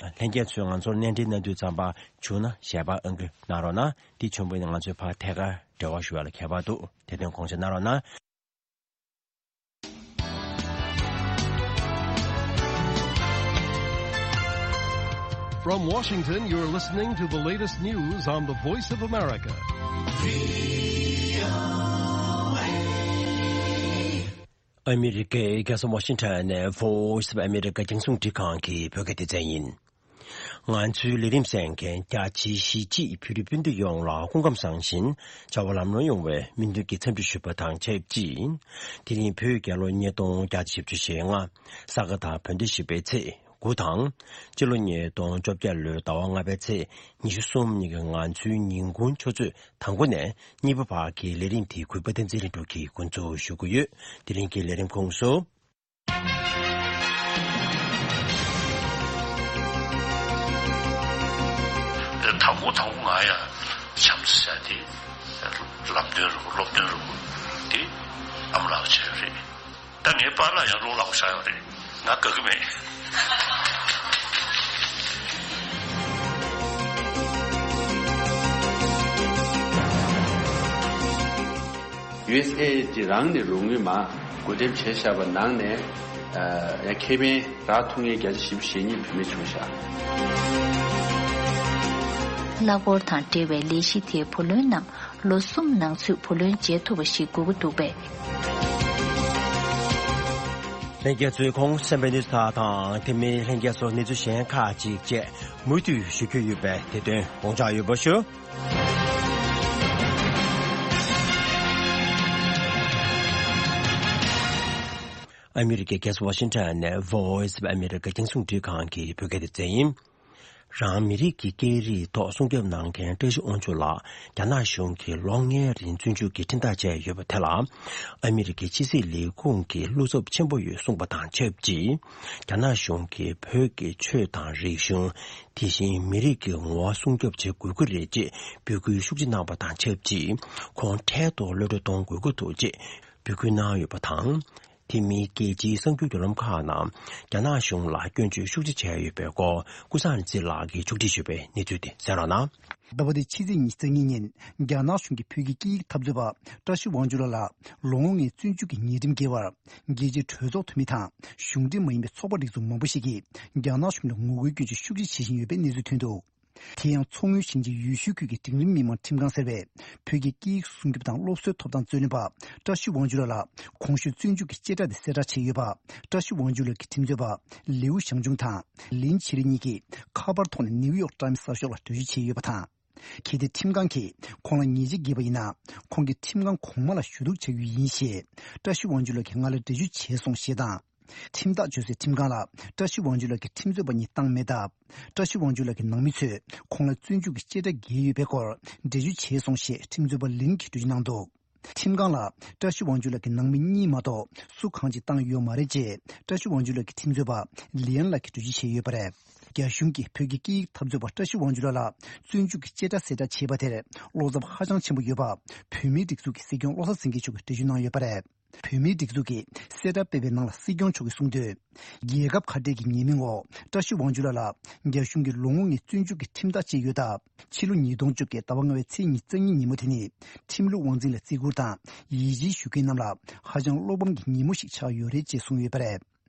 ལྷན་རྒྱས་ཚོས་ང་ཚོར་སྣེ་འདྲེན་གནང་དུས་ཙམ་པ་བྱུང་ན་ཞལ་པར་ཨང་ཀི་གནང་རོགས་གནང་། འདི་བྱུང་བ་ཡིན་ན་ང་ཚོས་ཕར་ཐད་ཀར་འབྲེལ་བ་ཞུ་བ་ལ་ཁྱད་པར་འདུག་དེ་དོན་དགོངས་འཇགས་གནང་རོགས་གནང་། From Washington, you're listening to the latest news on the Voice of America. ཨ་མི་རི་ཀའི་རྒྱལ་ས་ཝ་ཤིང་ཊོན་ནས་Voice of America རྒྱང་སྲིང་རླུང་འཕྲིན་ཁང་གི་བོད་སྐད་སྡེ་ཚན་ཡིན། ང་ཚོའི་ལས་རིམ་གསན་མཁན་རྒྱ་ཆེའི་གཞིས་བྱེས་བོད་རིགས་སྤུན་ཟླ་ཡོངས་ལ་སྐུ་ཁམས་བཟང་ཞིང་བྱ་བ་ལམ་ལྷོང་ཡོང་བའི་སྨོན་འདུན་གྱི་འཚམས་འདྲི་ཞུ་བ་དང་ཆབས་ཅིག་དེ་རིང་བོད་རྒྱལ་ལོ་ཉིས་སྟོང་བརྒྱ་དང་བཞི་བཅུ་ཞེ་ལྔ། ས་ག་ཟླ་བོད་ཟླ་བཞི་པའི་ཚེས་དགུ་དང་། སྤྱི་ལོ་ཉིས་སྟོང་བཅོ་བརྒྱད་ལོའི་ཟླ་བ་ལྔ་པའི་ཚེས་ཉི་ཤུ་གསུམ་ཉིན་གྱི་ང་ཚོའི་ཉིན་གུང་ཆུ་ཚོད་དང་པོ་ནས་གཉིས་པ་བར་གྱི་ལས་རིམ་དེ་གུས་པ་བསྟན་འཛིན་ལྷུན་གྲུབ་ཀྱིས་འགོ་འཛུགས་ཞུ་གི་ཡོད། དེ་རིང་གི་ལས་རིམ་ཁོངས་སུ། དང་པོ་དང་པོ་ང་ཡང་བྱམས་བརྩེ་བྱ་དེ་ལམ་སྟོན་རུ་སློབ་སྟོན་རུ་དེ་ཨ་མ་ལགས་བྱས་ཡོད་རེད། ད་ངའི་པཱ་ལགས་ཡང་རླུང་ལག་བཞག་ཡོད་རེད། ང་དགའ་གི་མེད། ཡུ་ཨེས་ཨེ་ཌི་རང་ནས་རོགས་དངུལ་མ་བགོ་འགྲེམས་བྱས་བཞག་པ་ནང་ནས་ཡང་ཁེ་ཕན་རག་ཐུབ་མཁན་བརྒྱ་ཆ་བཞི་བཅུ་ཞེ་གཉིས་བུད་མེད་བྱུང་བཞག་གླ་འཁོར་དང་འབྲེལ་བའི་ལས་གཞི་དེའི་བུ་ལོན་རྣམས་ལོ་གསུམ་ནང་ཚུད་བུ་ལོན་འཇལ་ཐུབ་པ་ཞིག་དགོས་ཀྱི་འདུག་པས། ལྷན་རྒྱས་ཚོས་གོང་གསན་པའི་གནས་ཚུལ་དག་དང་དེ་མིན་ལྷན་རྒྱས་ཚོར་གནས་ཚུལ་གཞན་ཁག་ཅིག་བཅས་མུ་མཐུད་ཞུ་རྒྱུ་ཡོད་པས་དེ་དོན་དགོངས་འཇགས་ཡོད་པ་ཞུ། ཨ་མི་རི་ཀའི་རྒྱལ་ས་ཝ་ཤིང་ཊོན་ནས་Voice of America རྒྱང་སྲིང་རླུང་འཕྲིན་ཁང་གི་བོད་སྐད་སྡེ་ཚན་ཡིན། རང་མི་རིགས་ཀྱི་སྐད་རིགས་ཐོག་སྲུང་སྐྱོབ་གནང་མཁན་བཀྲ་ཤིས་དབང་ཕྱུག་ལགས་རྒྱ་ནག་གཞུང་གིས་ལོ་ལྔའི་རིང་བཙོན་འཇུག་གི་ཁྲིམས་ཐག་བཅད་ཡོད་པ་དེ་ལ། ཨ་མི་རི་ཀའི་ཕྱི་སྲིད་ལས་ཁུངས་ཀྱིས་བློ་འཚབ་ཆེན་པོ་ཡོད་གསུངས་པ་དང་ཆབས་ཅིག་རྒྱ་ནག་གཞུང་གིས་བོད་ཀྱི་ཆོས་དང་རིག་གཞུང་། དེ་བཞིན་མི་རིགས་ཀྱི་ངོ་བོ་སྲུང་སྐྱོབ་བྱེད་དགོས་ཀྱི་རེད་ཅེས་འབོད་སྐུལ་ཤུགས་ཆེ་གནང་པ་དང་ཆབས་ཅིག་ཁོང་འཕྲལ་དུ་གློད་གྲོལ་གཏོང་དགོས་ཀྱི་འདུག་ཅེས་འབོད་སྐུལ་གནང་ཡོད་པ་དང་། དེ་མིན་རྒྱལ་སྤྱིའི་གསར་འགྱུར་བརྒྱུད་ལམ་ཁག་ནང་རྒྱ་ནག་གཞུང་ལ་སྐྱོན་བརྗོད་ཤུགས་ཆེ་བྱས་ཡོད་པའི་སྐོར་ཀུན་བཟང་རིག་འཛིན་ལགས་ཀྱིས་ཕྱོགས་སྒྲིག་ཞུས་པའི་གནས་ཚུལ་དེ་གསན་རོགས་གནང་། ཟླ་བ་འདིའི་ཕྱི་ཚེས་ཉི་ཤུ་རྩ་གཉིས་ཉིན་རྒྱ་ནག་གཞུང་གིས་བོད་ཀྱི་སྐད་ཡིག་འཐབ་རྩོད་པ་བཀྲ་ཤིས་དབང་ཕྱུག་ལགས་ལ་ལོ་ངོ་ལྔའི་བཙོན་འཇུག་གི་ཉེས་ཁྲིམས་འགེལ་བར་རྒྱལ་སྤྱིའི་གྲོས་ཚོགས་འཐུས་མི་དང་གཞུང་འབྲེལ་མ་ཡིན་པའི་ཚོགས་པ་རིགས་ཚོགས་མང་པོ་ཞིག་གིས་རྒྱ་ནག་གཞུང་ལ་ངོ་རྒོལ་སྐྱོན་བརྗོད་ཤུགས་ཆེ་བྱེད་བཞིན་ཡོད་པའི་གནས་ཚུལ་ཐོན་འདུག་དེ་ཡང་མཚོ་སྔོན་ཞིང་ཆེན་ཡུལ་ཤུལ་ཁུལ་གྱི་འབྲིང་རིམ་མི་དམངས་ཁྲིམས་ཁང་ཟེར་བས་བོད་ཀྱི་སྐད་ཡིག་སྲུང་སྐྱོབ་དང་སློབ་གསོའི་ཐོབ་ཐང་རྩོད་ལེན་པ་བཀྲ་ཤིས་དབང་ཕྱུག་ལགས་ལ་གོང་ཞུས་བཙོན་འཇུག་གི་བཅད་ཁྲ་དེ་གསལ་བསྒྲགས་བྱས་ཡོད་པ། བཀྲ་ཤིས་དབང་ཕྱུག་ལགས་ཀྱི་ཁྲིམས་རྩོད་པ་ལིའུ་ཞང་ཆུང་དང་ལིན་ཆི་རི་གཉིས་ཀྱིས་ཁ་པར་ཐོག་ནས་ནིའུ་ཡོག་ཊའིམ་གསར་ཤོག་ལ་འགྲེལ་བརྗོད་བྱས་ཡོད་པ་དང་། གལ་ཏེ་ཁྲིམས་ཁང་གིས་ཁོང་ལ་ཉེས་ཆད་འགེལ་བ་ཡིན་ན་ཁོང་གིས་ཁྲིམས་ཁང་གོང་མ་ལ་ཞུ་གཏུག་བྱ་རྒྱུ་ཡིན་ཞེས་བཀྲ་ཤིས་དབང་ཕྱུག་ལགས་ཀྱིས་ང་ལ་འགྲེལ་བརྗོད་བྱས་སོང་ཞེས་དང་། ཁྲིམས་ཐག་གཅོད་སའི་ཁྲིམས་ཁང་ལ་བཀྲ་ཤིས་དབང་ཕྱུག་ལགས་ཀྱི་ཁྲིམས་རྩོད་པ་གཉིས་བཏང་མེད་སྟབས། བཀྲ་ཤིས་དབང་ཕྱུག་ལགས་ཀྱི་ནང་མི་ཚོས་ཁོང་ལ་བཙོན་འཇུག་གི་བཅད་ཁྲ་འགེལ་ཡོད་པའི་སྐོར་འགྲེལ་བརྗོད་བྱས་སོང་ཞེས་ཁྲིམས་རྩོད་པ་ལིན་གྱིས་འགྲེལ་བརྗོད་གནང་འདུག་ཁྲིམས་ཁང་ལ་བཀྲ་ཤིས་དབང་ཕྱུག་ལགས་ཀྱི་ནང་མི་གཉིས་མ་གཏོགས་སུ་གང་ཅིག་བཏང་ཡོད་མ་རེད་ཅེས་བཀྲ་ཤིས་དབང་ཕྱུག་ལགས་ཀྱི་ཁྲིམས་རྩོད་པ་ལི་ཡན་ལགས་ཀྱིས་འགྲེལ་བརྗོད་བྱས་ཡོད་པ་རེད། རྒྱ་གཞུང་གིས་བོད་ཀྱི་སྐད་ཡིག་འཐབ་རྩོད་པ་བཀྲ་ཤིས་དབང་ཕྱུག་ལགས་ལ་བཙོན་འཇུག་གི་བཅད་ཁྲ་གསལ་བསྒྲགས་བྱས་པ་དེར་བློ་འཚབ་ཧ་ཅང་ཆེན་པོ་ཡོད་པ་བོད་མིའི་སྒྲིག་འཛུགས་ཀྱི་སྲིད་སྐྱོང་བློ་བཟང་སེང་གེ་མཆོག་གིས་འགྲེལ་བརྗོད་གནང་ཡོད་པ་རེད། བོད་མིའི་སྒྲིག་འཛུགས་ཀྱིས་གསལ་བསྒྲགས་སྤེལ་བའི་ནང་ལ་སྲིད་སྐྱོང་མཆོག་གིས་གསུངས་དོན། རྒྱལ་ཁབ་ཁ་བྲལ་གྱི་ཉེས་མིང་འོག་བཀྲ་ཤིས་དབང་ཕྱུག་ལགས་ལ་རྒྱ་གཞུང་གིས་ལོ་ངོ་ལྔའི་བཙོན་འཇུག་གི་ཁྲིམས་ཐག་བཅད་ཡོད་སྟབས། ཕྱི་ལོ་ཉིས་སྟོང་བཅོ་བརྒྱད་ཟླ་བ་ལྔ་པའི་ཚེས་ཉི་ཤུ་རྩ་གཉིས་ཉིན་མོ་དེ་ནི་ཁྲིམས་ལུགས་དབང་འཛིན་ལ་བརྩི་བཀུར་དང་ཡིད་ཆེས་ཞུ་མཁན་རྣམས་ལ་ཧ་ཅང་བློ་ཕམ་གྱི་ཉིན་མོ་ཞིག་ཆགས་ཡོད་རེད་ཅེས་གསུངས་ཡོད་པ་རེད།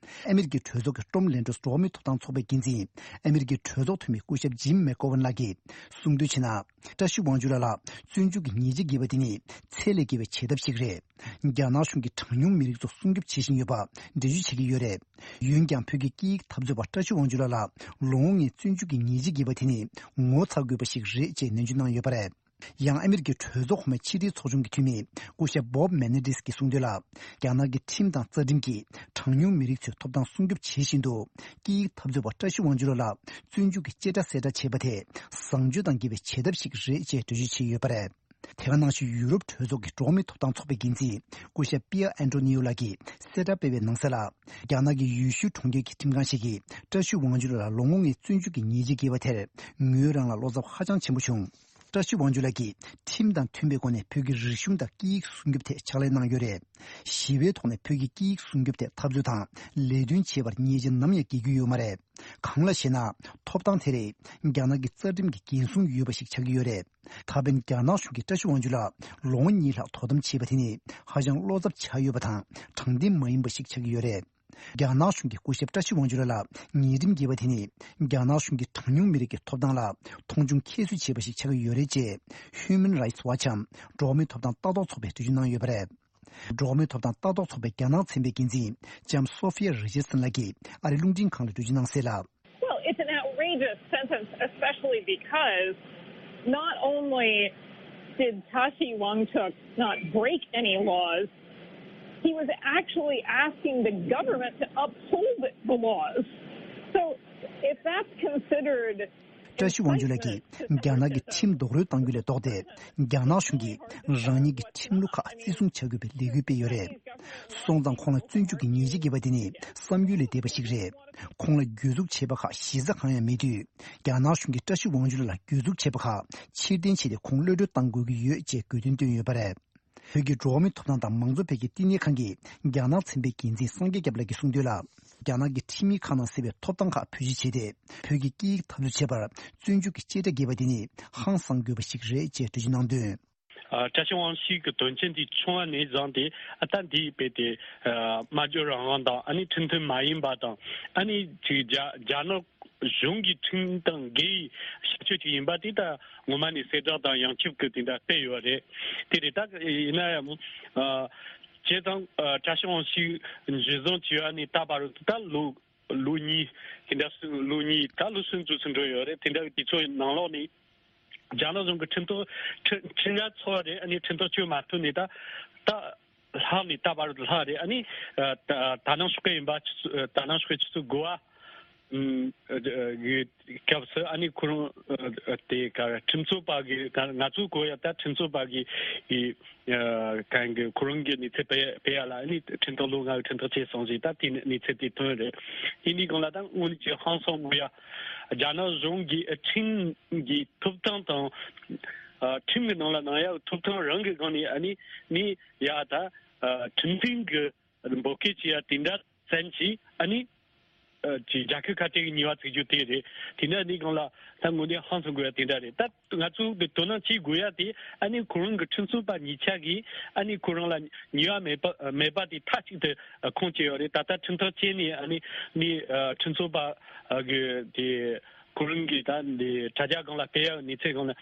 ཨ་མི་རི་ཀའི་གྲོས་ཚོགས་ཀྱི་ཀྲོམ་ལན་གྲོས་འགྲོ་བ་མིའི་ཐོབ་ཐང་ཚོགས་པའི་འགན་འཛིན་ཨ་མི་རི་ཀའི་གྲོས་ཚོགས་འཐུས་མི་སྐུ་ཞབས་ཇིམ་མེག་གོ་ཝན་ལགས་ཀྱིས་གསུངས་དོན་བྱས་ན། བཀྲ་ཤིས་དབང་ཕྱུག་ལགས་ལ་བཙོན་འཇུག་གི་ཉེས་ཆད་འགེལ་བ་དེ་ནི་ཚད་ལས་བརྒལ་བའི་བྱེད་ཐབས་ཤིག་རེད། རྒྱ་ནག་གཞུང་གིས་གྲངས་ཉུང་མི་རིགས་ཚོ་སྲུང་སྐྱོབ་བྱེད་བཞིན་ཡོད་པ་འགྲེལ་བརྗོད་བྱེད་ཀྱི་ཡོད་རེད། འོན་ཀྱང་བོད་ཀྱི་སྐད་ཡིག་འཐབ་རྩོད་པ་བཀྲ་ཤིས་དབང་ཕྱུག་ལགས་ལ་ལོ་ངོ་ལྔའི་བཙོན་འཇུག་གི་ཉེས་ཆད་འགེལ་བ་དེ་ནི་ངོ་ཚ་དགོས་པ་ཞིག་རེད་ཅེས་ནན་བརྗོད་གནང་ཡོད་པ་རེད། ཡང་ཨ་མི་རི་ཀའི་གྲོས་ཚོགས་གོང་མའི་ཕྱི་དྲིལ་ཚོགས་ཆུང་གི་འཐུས་མི་སྐུ་ཞབས་Bob Menendez གྱིས་གསུངས་དོན་ལ། རྒྱ་ནག་གི་ཁྲིམས་དང་རྩ་ཁྲིམས་ཀྱིས་གྲངས་ཉུང་མི་རིགས་ཚོའི་ཐོབ་ཐང་སྲུང་སྐྱོབ་བྱེད་བཞིན་དུ། སྐད་ཡིག་འཐབ་རྩོད་པ་བཀྲ་ཤིས་དབང་ཕྱུག་ལགས་ལ་བཙོན་འཇུག་གི་བཅད་ཁྲ་གསལ་བསྒྲགས་བྱས་པ་དེ་བཟང་སྤྱོད་དང་འགལ་བའི་བྱེད་ཐབས་ཤིག་རེད་ཅེས་འགྲེལ་བརྗོད་བྱས་ཡོད་པ་རེད། དེ་ག་ནང་བཞིན་ཡུ་རོབ་གྲོས་ཚོགས་ཀྱི་འགྲོ་བ་མིའི་ཐོབ་ཐང་ཚོགས་པའི་འགན་འཛིན་སྐུ་ཞབས་Pier Antonio ལགས་ཀྱིས་གསལ་བསྒྲགས་སྤེལ་བའི་ནང་གསལ་ལ། རྒྱ་ནག་གི་ཡུལ་ཤུལ་གྲོང་ཁྱེར་གྱི་ཁྲིམས་ཁང་ཞིག་གིས་བཀྲ་ཤིས་དབང་ཕྱུག་ལགས་ལ་ལོ་ངོ་ལྔའི་བཙོན་འཇུག་གི་ཉེས་ཆད་བཀལ་བ་དེར་ངོས་རང་ལ་བློ་འཚབ་ཧ་ཅང་ཆེན་པོ་བྱུང་། བཀྲ་ཤིས་དབང་ཕྱུག་ལགས་ཀྱིས་ཁྲིམས་དང་མཐུན་པའི་སྒོ་ནས་བོད་ཀྱི་རིག་གཞུང་དང་སྐད་ཡིག་སྲུང་སྐྱོབ་ཐད་ཕྱག་ལས་གནང་ཡོད་རེད། ཞི་བའི་ཐོག་ནས་བོད་ཀྱི་སྐད་ཡིག་སྲུང་སྐྱོབ་ཐད་འཐབ་རྩོད་དང་ལས་དོན་བྱེད་པར་ཉེས་ཆད་ནམ་ཡང་འགེལ་རྒྱུ་ཡོད་མ་རེད། གང་ལགས་ཤེ་ན། ཐོབ་ཐང་དེ་རིགས་རྒྱ་ནག་གི་རྩ་ཁྲིམས་ཀྱིས་འགན་སྲུང་ཡོད་པ་ཞིག་ཆགས་ཀྱི་ཡོད་རེད། ད་ཕན་རྒྱ་ནག་གཞུང་གིས་བཀྲ་ཤིས་དབང་ཕྱུག་ལགས་ལོ་ངོ་གཉིས་ལྷག་དོ་དམ་བྱས་པ་དེ་ནི་ཧ་ཅང་བློ་འཚབ་ཆགས་ཡོད་པ་དང་དྲང་བདེན་མ་ཡིན་པ་ཞིག་ཆགས་ཀྱི་ཡོད་རེད། རྒྱ་ནག་གཞུང་གིས་སྐུ་ཞབས་བཀྲ་ཤིས་དབང་ཕྱུག་ལགས་ལ་ཉེས་ཁྲིམས་འགེལ་བ་དེ་ནི་རྒྱ་ནག་གཞུང་གིས་གྲངས་ཉུང་མི་རིགས་ཀྱི་ཐོབ་ཐང་ལ་མཐོང་ཆུང་ཁྱད་གསོད་བྱས་པ་ཞིག་ཆགས་ཀྱི་ཡོད་རེད་ཅེས་Human Rights Watch འམ་འགྲོ་བ་མིའི་ཐོབ་ཐང་ལྟ་རྟོག་ཚོགས་པས་འགྲེལ་བརྗོད་གནང་ཡོད་པ་རེད། འགྲོ་བ་མིའི་ཐོབ་ཐང་ལྟ་རྟོག་ཚོགས་པའི་རྒྱ་ནག་ཚན་པའི་འགན་འཛིན་ལྕམ་Sophia Richardson ལགས་ཀྱིས་ཨ་རིའི་རླུང་འཕྲིན་ཁང་ལ་འགྲེལ་བརྗོད་གནང་གསལ་ལ། Well, it's an outrageous sentence, especially because not only did Tashi Wangchuk not break any laws, he was actually asking the government to uphold the laws. So, if that's considered བཀྲ་ཤིས་དབང་ཕྱུག་ལགས་ཀྱིས་རྒྱ་ནག་གི་ཁྲིམས་རྡོག་རོལ་གཏང་རྒྱུ་ལས་ལྡོག་སྟེ། རྒྱ་ནག་གཞུང་གིས་རང་ཉིད་ཀྱི་ཁྲིམས་ལུགས་ཁག་བརྩི་སྲུང་བྱ་དགོས་པའི་ལས་འགུལ་སྤེལ་ཡོད་རེད། སོང་ཙང་ཁོང་ལ་བཙོན་འཇུག་གི་ཉེས་ཆད་འགེལ་བ་དེ་ནི་བསམ་ཡུལ་ལས་འདས་པ་ཞིག་རེད། ཁོང་ལ་གྱོད་འཛུགས་བྱས་པ་ཁག་གཞི་རྩ་གང་ཡང་མེད་དུས། རྒྱ་ནག་གཞུང་གིས་བཀྲ་ཤིས་དབང་ཕྱུག་ལགས་ལ་གྱོད་འཛུགས་བྱས་པ་ཁག་ཕྱིར་འཐེན་བྱས་ཏེ་ཁོང་གློད་གྲོལ་གཏང་དགོས་ཀྱི་ཡོད་ཅེས་དགོས་འདུན་བཏོན་ཡོད་པ་རེད། བོད་ཀྱི་འགྲོ་བ་མིའི་ཐོབ་ཐང་དང་མང་གཙོ་འཕེལ་རྒྱས་བསྟི་གནས་ཁང་གི་རྒྱ་ནག་ཚན་པའི་འགན་འཛིན་སངས་རྒྱས་སྐྱབས་ལགས་ཀྱིས་གསུངས་དོན་ལ། རྒྱ་ནག་གི་ཁྲིམས་ཡིག་ཁག་ནང་གསལ་བའི་ཐོབ་ཐང་ཁག་བེད་སྤྱོད་བྱས་ཏེ། བོད་ཀྱི་སྐད་ཡིག་འཐབ་རྩོད་བྱེད་པར་བཙོན་འཇུག་གི་བཅད་ཁྲ་འགེལ་བ་དེ་ནི་ཧང་སང་དགོས་པ་ཞིག་རེད་ཅེས་འགྲེལ་བརྗོད་གནང་དོན། ཨ། བཀྲ་ཤིས་དབང་ཕྱུག་གི་དོན་རྐྱེན་དེ་བྱུང་བ་ནས་བཟུང་སྟེ། ཨ། ད་འདི་རྦད་དེ། ཨ། སྨྲ་བརྗོད་རང་དབང་དང་། ཨ་ནི་ཁྲིམས་མཐུན་མ་ཡིན་པ་དང་། ཨ་ནི་ཅིག་རྒྱ་རྒྱ་ནག་གཞུང་གི་ཁྲིམས་དང་འགལ་བའི་བྱ་སྤྱོད་ཅིག་ཡིན་པ་དེ་ད་ངོ་མ་ནས་གསལ་བསྒྲགས་དང་ཡང་ཁྱབ་ཀྱི་དེ་འདྲ་སྤེལ་ཡོད་རེད། དེ་རེད། ད་ཡིན་ན་ཡང་། ཨ། བྱས་ཙང་། ཨ། བཀྲ་ཤིས་དབང་ཕྱུག་འཇུ་བཟུང་བྱས་པ་ནས་ད་བར་དུ་ད་ལོ་ལོ་གཉིས། དེ་འདྲ་སོང་། ལོ་གཉིས། ད་ལོ་གསུམ་ཙམ་ཞིག་འགྲོ་ཡོད་རེད། དེ་འདྲ་གི་དུས་ཚོད་ནང་ལོགས་ནས། རྒྱ་ནག་གཞུང་གི་ཁྲིམས་ཐག་ཁྲི་ཁྲི་ལྔ་ཚར་བ་རེད། ཨ་ནི་ཁྲིམས་ཐག་གཅོད་མ་ཐུབ་ནས་ད་ད་ལྷག་ནས་ད་བར་དུ་ལྷག་རེད། ཨ་ནི། ཨ། ད་ད་ནངས་ཞོགས་ཀས་ཡིན་པ། ཆུ་ཚོད། ཨ། ད་ནངས་ཞོགས་ཀས་ཆུ་ཚོད་དགུ་པ། ཨུམ། ཨ། གི་སྐབས་སུ། ཨ་ནི་ཁོ་རང་། ཨ། དེ་ག་ཁྲིམས་རྩོད་པ་གི། ང་ང་ཚོའི་གོ་ཡ་ད་ཁྲིམས་རྩོད་པ་གི་ཨི། ཨ། གང་གི་ཁོ་རང་གི་གནས་ཚུལ་སྤེལ་སྤེལ་ཡ་ལ། ཨ་ནི་ཁྲིམས་ཐག་ལོ་ལྔའི་ཁྲིམས་ཐག་བཅད་སོང་ཞིག་ད་དེ་གནས་ཚུལ་དེ་ཐོན་རེད། དེ་འདྲའི་སྒང་ལ་ད་དངོས་གནས་ཀྱི་ཧང་སང་དགོས་ཡ། རྒྱ་ནག་གཞུང་གི་ཁྲིམས་ཀྱི་ཐོབ་ཐང་དང་། ཨ། ཁྲིམས་ཀྱི་ནང་ལ་གནང་ཡ་ཐོབ་ཐང་རང་གི་སྒང་ནས། ཨ་ནི་ནི་ཡ་ད། ཨ། ཁྲིམས་མཐུན་གྱི་འབོད་སྐུལ་བྱེད་ཡ་དེ་འདྲ་ཙམ་གྱིས། ཨ་ནི། ཨ། ཅིག་རྒྱལ་ཁབ་ཁ་བྲལ་གྱི་ཉེས་པ་བཙུགས་རྒྱུ་དེ་རེད། དེ་འདྲ་ནི་སྒང་ལ་ད་དངོས་གནས་ཧང་སང་དགོས་ཡ་དེ་འདྲ་རེད། ད་ང་ཚོ་གི་དོ་སྣང་བྱེད་དགོས་ཡ་དེ། ཨ་ནི་ཁོ་རང་གི་ཁྲིམས་རྩོད་པ་གཉིས་ཆ་གིས། ཨ་ནི་ཁོ་རང་ལ་ཉེས་པ་མེད་པ་མེད་པ་དེ་མཐའ་གཅིག་ཏུ་ཁུངས་སྐྱེལ་ཡོད་རེད། ད་ལྟ་ཁྲིམས་ཐག་བཅད་ནས། ཨ་ནི་ནི། ཨ། ཁྲིམས་རྩོད་པ་གི་དེ་ཁོ་རང་གི་ད་འདི་དྲ་རྒྱ་སྒང་ལ་སྤེལ་ཡ་གནས་ཚུལ་སྒང་ལ།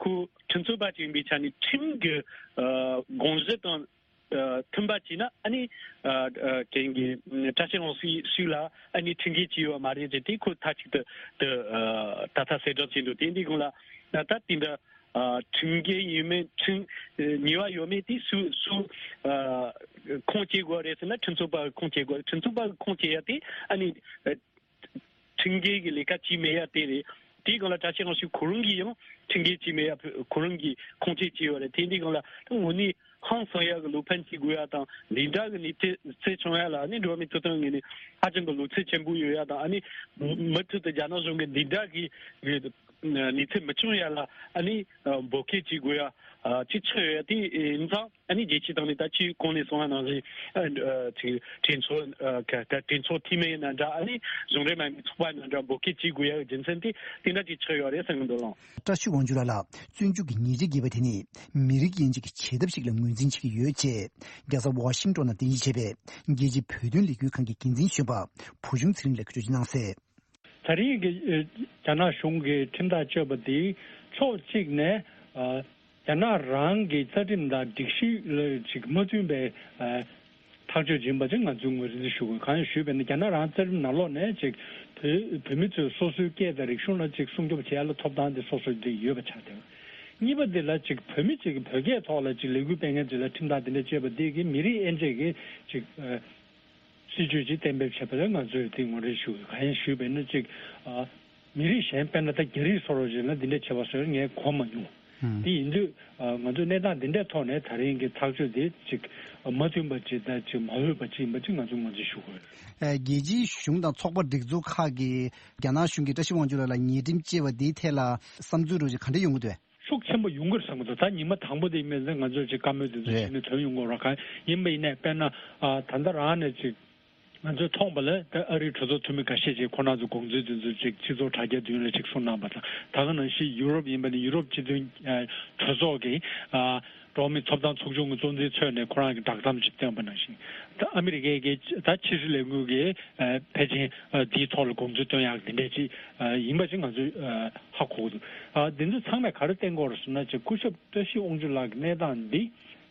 ཁོ་ཁྲིམས་རྩོད་པ་ཅིག་ཡིན་པའི་ཆ་ནས་ཁྲིམས་ཀྱི། ཨ། དགོངས་གཞི་དང་། ཨ། མཐུན་པ་བྱས་ན། ཨ་ནི། ཨ། ཨ། དེང་གི་བཀྲ་ཤིས་དབང་ཕྱུག་ལ། ཨ་ནི་ཁྲིམས་འགལ་བྱས་ཡོད་མ་རེད་ཅེས་དེ་ཁོ་མཐའ་གཅིག་ཏུ་དུ། ཨ། ད་ལྟ་གསལ་བསྒྲགས་བྱས་འདུག་དེ་འདི་སྒང་ལ་ད་ལྟ་དེ་འདྲ། ཨ། ཁྲིམས་འགལ་ཡིན་མིན། ཁྲིམས། ཨ། ཉེས་པ་ཡོད་མེད་དེ་སུ་སུ། ཨ། ཁུངས་སྐྱེལ་དགོས་རེད་ཟེར་ན། ཁྲིམས་རྩོད་པ་ཁུངས་སྐྱེལ་དགོས་རེད། ཁྲིམས་རྩོད་པ་ཁུངས་སྐྱེལ་ཡ་དེ། ཨ་ནི། ཨ། ཁྲིམས་འགལ་གྱི་ལས་ཀ་བྱས་མེད་ཡ་དེ་རེད། དེའི་སྒང་ལ་བཀྲ་ཤིས་དབང་ཕྱུག་ཁོ་རང་གིས་ཡང་ཁྲིམས་འགལ་བྱས་མེད་ཡ་ཁོ་རང་གིས་ཁུངས་སྐྱེལ་བྱས་ཡོད་རེད། དེ་འདི་སྒང་ལ་དངོས་གནས་ཧང་སང་ཡ་གི་བློ་ཕམ་བྱེད་དགོས་ཡ་དང་། འདི་འདྲ་གི་གནས་ཚུལ་བྱུང་ཡ་ལ། ཨ་ནི་འགྲོ་བ་མིའི་ཐོབ་ཐང་ངོས་ནས་ཧ་ཅང་གི་བློ་འཚབ་ཆེན་པོ་ཡོད་ཡ་དང་། ཨ་ནི་མུ་མཐུད་དུ་རྒྱ་ནག་གཞུང་གིས་འདི་འདྲ་གི་གནས་ཚུལ་མི་བྱུང་ཡ་ལ། ཨ་ནི་འབོད་སྐུལ་བྱེད་དགོས་ཡ་ཅིག་ཆགས་ཡོད་ཡ་དེ་ཡིན་ཙང་། ཨ་ནི་རྒྱལ་སྤྱིའི་སྟེང་ནས་ད་ཅི་གོང་ནས་གསུངས་པ་ནང་བཞིན། ཨ། ཨ། ཅིག་གྲོས་ཚོགས། ཨ། ག་ད་གྲོས་ཚོགས་འཐུས་མི་ཡིན་ན་འདྲ། ཨ་ནི་གཞུང་འབྲེལ་མ་ཡིན་པའི་ཚོགས་པ་ཡིན་ན་འདྲ། འབོད་སྐུལ་བྱེད་དགོས་ཡ་གི་རྒྱུ་མཚན་དེ་དེ་འདྲ་ཅིག་ཆགས་ཡོད་རེད་བསམ་གྱི་འདུག་ལགས། བཀྲ་ཤིས་དབང་ཕྱུག་ལགས་ལ་བཙོན་འཇུག་གི་ཉེས་ཆད་འགེལ་བ་དེ་ནི་མི་རིགས་དབྱེ་འབྱེད་ཀྱི་བྱེད་ཐབས་ཤིག་ལ་ངོས་འཛིན་བྱེད་ཀྱི་ཡོད་ཅེས། རྒྱལ་ས་ཝ་ཤིང་ཏོན་ན་རྟེན་གཞི་བྱས་པའི་རྒྱལ་སྤྱིའི་བོད་དོན་ལས་འགུལ་ཁང་གི་འགན་འཛིན་གཞོན་པ་བུ་ཆུང་ཚེ་རིང་ལགས་ཀྱིས་བརྗོད་གནང་གསལ། ད་རེས་ཀྱི། ཨ། རྒྱ་ནག་གཞུང་གིས་ཁྲིམས་ཐག་གཅོད་པ་འདི་ཕྱོགས་གཅིག་ནས། ཨ། རྒྱ་ནག་རང་གི་རྩ་ཁྲིམས་དང་སྒྲིག་གཞི་ལ་ཅིག་མ་བསྟུན་པའི། ཨ། ཐག་གཅོད་ཡིན་པ་ཅིག་ང་ཚོས་ངོས་འཛིན་ཞུ་དགོས། གང་ཡིན་ཞུས་པ་ཡིན་ན། རྒྱ་ནག་རང་རྩ་ཁྲིམས་ནང་ལོགས་ནས་ཅིག་བོད་བོད་མི་ཚོའི་སོ་སོའི་སྐད་དང་རིག་གཞུང་ལ་ཅིག་སྲུང་སྐྱོབ་བྱེད་ཡ་ལ་ཐོབ་ཐང་དེ་སོ་སོར་དེ་ཡོད་པ་ཆགས་བསྡད། གཉིས་པ་འདི་ལ་ཅིག་བོད་མི་ཅིག་གིས་བོད་སྐད་ཐོག་ལ་ཅིག་ལས་འགུལ་སྤེལ་མཁན་ཅིག་ལ་ཁྲིམས་ཐག་འདི་འདྲ་བཅད་པ་འདི་གིས་མི་རིགས་དབྱེ་འབྱེད་ཀྱི་ཅིག་ཨ་སྲིད་ཇུས་ཅིག་གཏན་འབེབས་བྱས་པ་ལ་ང་ཚོས་དེ་ངོས་འཛིན་ཞུ་དགོས། གང་ཡིན་ཞུས་པ་ཡིན་ན་ཅིག་ཨ་མི་རིགས་གཞན་དཔེར་ན་ད་རྒྱ་རིགས་སོགས་ཅིག་ལ་འདི་འདྲ་བྱས་པ་སོགས་ངས་གོ་མ་མྱོང་། ཨང་། དེ་ཡིན་དུས་ཨ་ང་ཚོས་གནས་སྟངས་འདི་འདྲའི་ཐོག་ནས་ད་རིང་གི་ཐག་གཅོད་འདི་ཅིག་མ་མཐུན་པ་ཅིག་དང་ཅིག་མ་འོས་པ་ཅིག་ཡིན་པ་ཅིག་ང་ཚོས་ངོས་འཛིན་ཞུ་དགོས། ཨ་རྒྱལ་སྤྱིའི་གཞུང་དང་ཚོགས་པ་སྒྲིག་འཛུགས་ཁག་གིས་རྒྱ་ནག་གཞུང་གིས་བཀྲ་ཤིས་དབང་ཕྱུག་ལགས་ལ་ཉེས་ཁྲིམས་བཅད་པ་འདིའི་ཐད་ལ་བསམ་ཚུལ་རོབ་ཅིག་ག་འདྲ་ཡོང་གི་འདུག་ཤུགས་ཆེན་པོ་ཡོང་གི་རེད་བསམ་གྱི་འདུག་ད་ཉི་མ་དང་པོ་དེ་ཡིན་པས་ན་ང་ཚོས་ཅིག་བཀའ་མོལ་དེ་ཚོ་ཞིག་ནས་ཐོན་ཡོང་གི་རེད། གང་ཡིན་པ་ཡིན་ནའི་དཔེར་ན་ཨ་ད་ལྟ་རང་ནས་ཅིག་ང་ཚོས་མཐོང་བ་ལ་ད་ཨ་རིའི་གྲོས་ཚོགས་འཐུས་མི་འགའ་ཤས་ཅིག་ཁོ་རང་ཚོ་དགོངས་ཚུལ་དེ་ཚོ་ཅིག་སྤྱི་ཚོགས་དྲ་རྒྱ་མདུན་ལ་ཅིག་གསུངས་གནང་བ་དང་། ད་ག་ནང་བཞིན་ཡུ་རོབ་ཡིན་པ་ནི་ཡུ་རོབ་སྤྱི་མཐུན་ཨ་གྲོས་ཚོགས་ཀྱི་ཨ་འགྲོ་བ་མིའི་ཐོབ་ཐང་ཚོགས་ཆུང་གི་གཙོ་འཛིན་མཆོག་ནས་ཁོ་རང་གི་བསྒྲགས་གཏམ་ཅིག་བཏོན་པ་ནང་བཞིན། ད་ཨ་མི་རི་ཀའི་གི་ད་ཕྱི་སྲིད་ལས་ཁུངས་ཀྱི་ཨ་ཕལ་ཆེར་ཨ་དེའི་ཐོག་ལ་དགོངས་ཚུལ་བཏོན་ཡག་དེ་འདྲས་ཅིག་ཨ་ཡིན་པ་ཅིག་ང་ཚོས་ཨ་ཧ་གོ་གི་འདུག་ཨ་དེ་ཚོ་ཚང་མས་ག་རེ་བསྟན་གྱི་ཡོད་རེད་ཟེར་ན། ཅིག་སྐུ་ཞབས་བཀྲ་ཤིས་དབང་ཕྱུག་ལགས་ཀྱི་གནས་སྟངས་འདི་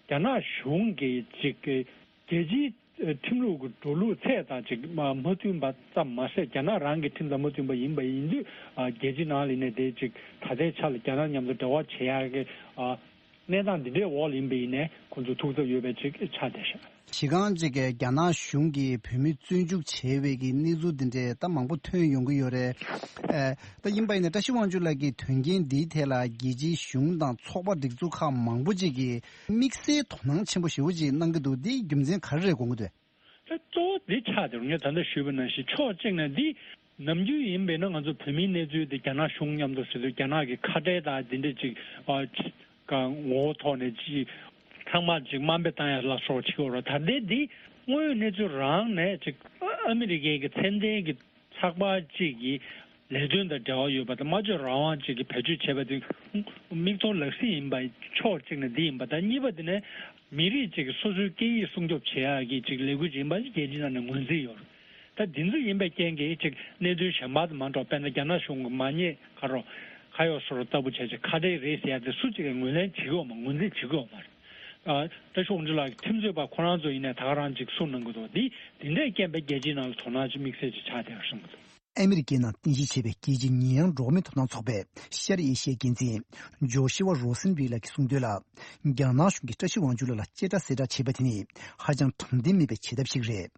རྒྱ་ནག་གཞུང་གི་ཅིག་གི་རྒྱལ་སྤྱིའི་ཁྲིམས་ལུགས་ཀྱི་འགྲོ་ལུགས་ཚད་དང་ཅིག་མ་མ་མཐུན་པ་ཙམ་མ་ཟད། རྒྱ་ནག་རང་གི་ཁྲིམས་དང་མ་མཐུན་པ་ཡིན་པ་ཡིན་དུས་ཨ་རྒྱལ་སྤྱི་ནང་ལ་ཡིན་ནའི་དེ་ཅིག་ད་ལྟའི་ཆ་ལ་རྒྱ་ནག་མཉམ་དུ་འབྲེལ་བ་བྱེད་ཡག་གི་ཨ་གནས་སྟངས་འདི་འདྲའི་འོག་ལ་ཡིན་པ་ཡིན་ནའི་ཁོང་ཚོ་ཐུགས་འཚབ་ཡོད་པའི་ཅིག་ཆགས་བསྡད་ཤག་གཞི་རྐང་གཅིག་གིས་རྒྱ་ནག་གཞུང་གིས་བོད་མི་བཙོན་འཇུག་བྱས་པའི་གི་གནས་ཚུལ་འདི་འདྲའི་ད་མང་པོ་ཐོན་ཡོང་གི་ཡོད་རེད། ཨ་ད་ཡིན་པ་ཡིན་ན་བཀྲ་ཤིས་དབང་ཕྱུག་ལགས་ཀྱིས་དོན་རྐྱེན་འདིའི་ཐད་ལ་རྒྱལ་སྤྱིའི་གཞུང་དང་ཚོགས་པ་སྒྲིག་འཛུགས་ཁག་མང་པོ་ཅིག་གིས་དམིགས་བསལ་དོ་སྣང་ཆེན་པོ་ཞེ་པོ་ཅིག་གནང་གི་འདུག་འདིའི་རྒྱུ་མཚན་ག་རེ་རེད་དགོངས་ཀྱི་འདུག་ད་གཙོ་བོ་འདི་ཆགས་བསྡད་རེད། ངས་ད་ལྟ་ཞུས་པ་ནང་བཞིན་ཕྱོགས་གཅིག་ནས་འདི་ནམ་རྒྱུན་ཡིན་པས་ན་ང་ཚོ་བོད་མིའི་གནས་ཚུལ་འདི་རྒྱ་ནག་གཞུང་མཉམ་དུ་ཟེར་དུས་རྒྱ་ནག་གི་ཁ་བྲལ་དང་འདི་འདྲ་ཅིག་ཨ་ཅིག་ག་ངོ་བོ་ཐོག་ནས་ཅིག་ཚང་མ་ཅིག་དམའ་འབེབས་བཏང་ཡ་ལ་སོགས་བྱེད་ཀྱི་ཡོད་རེད། ད་ལྟའི་འདི་དངོས་ཡོད་གནས་ཚུལ་རང་ནས་ཅིག་ཨ་མི་རི་ཀའི་གི་ཚད་ལྡན་གྱི་ཚགས་པར་གཅིག་གིས་ལས་དོན་དང་འབྲེལ་བ་ཡོད་པ་དང་སྨྲ་བརྗོད་རང་དབང་གཅིག་གིས་བེད་སྤྱོད་བྱས་པ་དེ་མིག་མཐོང་ལག་ཟིན་ཡིན་པ་ཕྱོགས་གཅིག་ནས་འདི་ཡིན་པ་དང་། གཉིས་པ་དེ་ནས་མི་རིགས་གཅིག་གིས་སོ་སོའི་སྐད་ཡིག་སྲུང་སྐྱོབ་བྱེད་ཡག་གི་ཅིག་ལས་འགུལ་ཅིག་ཡིན་པ་ཞིག་རྒྱལ་སྤྱི་ནང་ནས་ངོས་འཛིན་ཡོད་རེད། ད་འདི་ཚོ་ཡིན་པའི་རྐྱེན་གྱིས་ཅིག་གནད་དོན་གཞན་པ་དང་མ་འདྲ་བ། དཔེར་ན་རྒྱ་ནག་གཞུང་གི་མ་ཉེས་ཁ་རོག་ཁ་གཡོག་སོགས་ལྟ་བུ་བྱས་ཅིག་ཁ་བྲལ་རེད་ཟེར་ཡ་དེ་སུ་གཅིག་གིས་ངོས་ལེན་བྱེད་ཀྱི་ཡོད་མ། ངོས་འཛིན་བྱེད་ཀྱི་ཡོད་མ་རེད། ཨ་བཀྲ་ཤིས་དབང་ཕྱུག་ལགས་ཀྱི་ཁྲིམས་རྩོད་པ་ཁོ་རང་ཚོ་ཡིན་ནའི་ད་ག་རང་ཅིག་གསུངས་གནང་གི་འདུག་འདི་འདི་འདྲའི་རྐྱེན་པས་རྒྱལ་སྤྱིའི་ནང་ལ་དོ་སྣང་ཅིག་དམིགས་བསལ་ཅིག་ཆགས་བསྡད་པ་གསུངས་གི་འདུག་ཨ་མི་རི་ཀའི་ནང་རྟེན་གཞི་བྱས་པའི་རྒྱལ་སྤྱིའི་ཉེས་ཡངས་འགྲོ་བ་མིའི་ཐོབ་ཐང་ཚོགས་པའི་ཤར་ཨེ་ཤི་ཡའི་འགན་འཛིན་ཇོ་ཤི་ཝ་རོ་སན་བྷི་ལགས་ཀྱིས་གསུངས་དོན་ལ། རྒྱ་ནག་གཞུང་གིས་བཀྲ་ཤིས་དབང་ཕྱུག་ལགས་ལ་བཅད་ཁྲ་གསལ་བསྒྲགས་བྱས་པ་དེ་ནི་ཧ་ཅང་དྲང་བདེན་མེད་པའི་བྱེད་ཐབས་ཤིག་རེད།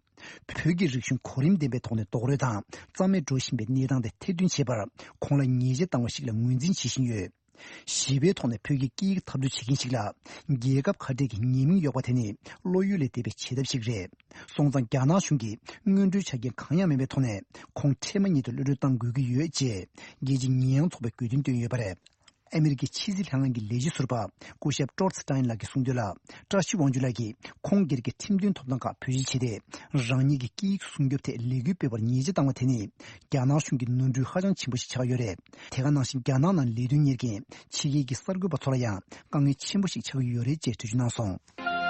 བོད་ཀྱི་རིག་གཞུང་གོ་རིམ་ལྡན་པའི་ཐོག་ནས་རྡོག་རོལ་དང་རྩ་མེད་འགྲོ་བཞིན་པའི་གནས་སྟངས་དེ་ཐེར་འདོན་བྱེད་པར་ཁོང་ལ་ཉེས་ཆད་བཏང་བ་ཞིག་ལ་ངོས་འཛིན་བྱེད་བཞིན་ཡོད། ཞི་བའི་ཐོག་ནས་བོད་ཀྱི་སྐད་ཡིག་འཐབ་རྩོད་བྱེད་མཁན་ཞིག་ལ་རྒྱལ་ཁབ་ཁ་བྲལ་གྱི་ཉེས་མིང་གཡོགས་པ་དེ་ནི་བློ་ཡུལ་ལས་འདས་པའི་བྱེད་ཐབས་ཤིག་རེད། སོང་ཙང་རྒྱ་ནག་གཞུང་གིས་སྔོན་འགྲོའི་ཆ་རྐྱེན་གང་ཡང་མེད་པའི་ཐོག་ནས་ཁོང་འཕྲལ་མ་ཉིད་དུ་གློད་གྲོལ་གཏང་དགོས་ཀྱི་ཡོད་ཅེས་རྒྱལ་སྤྱིའི་ཉེས་ཡངས་ཚོགས་པས་དགོས་འདུན་བཏོན་ཡོད་པ་རེད། ཨ་མི་རི་ཀའི་ཕྱི་སྲིད་ལྷན་ཁང་གི་ལས་བྱེད་ཟུར་པ་སྐུ་ཞབས་ཀྲོར་སི་ཏཱིན་ལགས་ཀྱིས་གསུངས་དོན་ལ། བཀྲ་ཤིས་དབང་ཕྱུག་ལགས་ཀྱིས་ཁོང་སྒེར་གྱི་ཁྲིམས་མཐུན་ཐོབ་ཐང་ཁག་བེད་སྤྱོད་བྱས་ཏེ། རང་ཉིད་ཀྱི་སྐད་ཡིག་སྲུང་སྐྱོབ་ཐད་ལས་འགུལ་སྤེལ་བར་ཉེས་ཆད་བཏང་བ་དེ་ནི། རྒྱ་ནག་གཞུང་གི་ནོར་འཁྲུལ་ཧ་ཅང་ཆེན་པོ་ཞིག་ཆགས་ཡོད་རེད། དེ་ག་ནང་བཞིན་རྒྱ་ནག་ནང་ལས་དོན་གཉེར་མཁན་ཕྱི་རྒྱལ་གྱི་གསར་འགོད་པ་ཚོ་ལ་ཡང་དཀའ་ངལ་ཆེན་པོ་ཞིག་ཆགས་ཀྱི་ཡོད་རེད་ཅེས་འགྲེལ་བརྗོད་གནང་སོང་།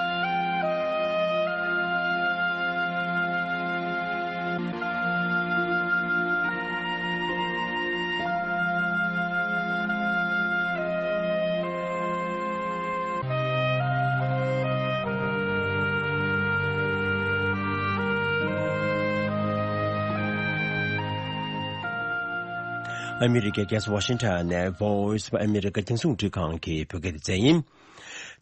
ཨ་མི་རི་ཀའི་རྒྱལ་ས་ཝ་ཤིང་ཊོན་ནས་Voice of America རྒྱང་སྲིང་རླུང་འཕྲིན་ཁང་གི་བོད་སྐད་སྡེ་ཚན་ཡིན།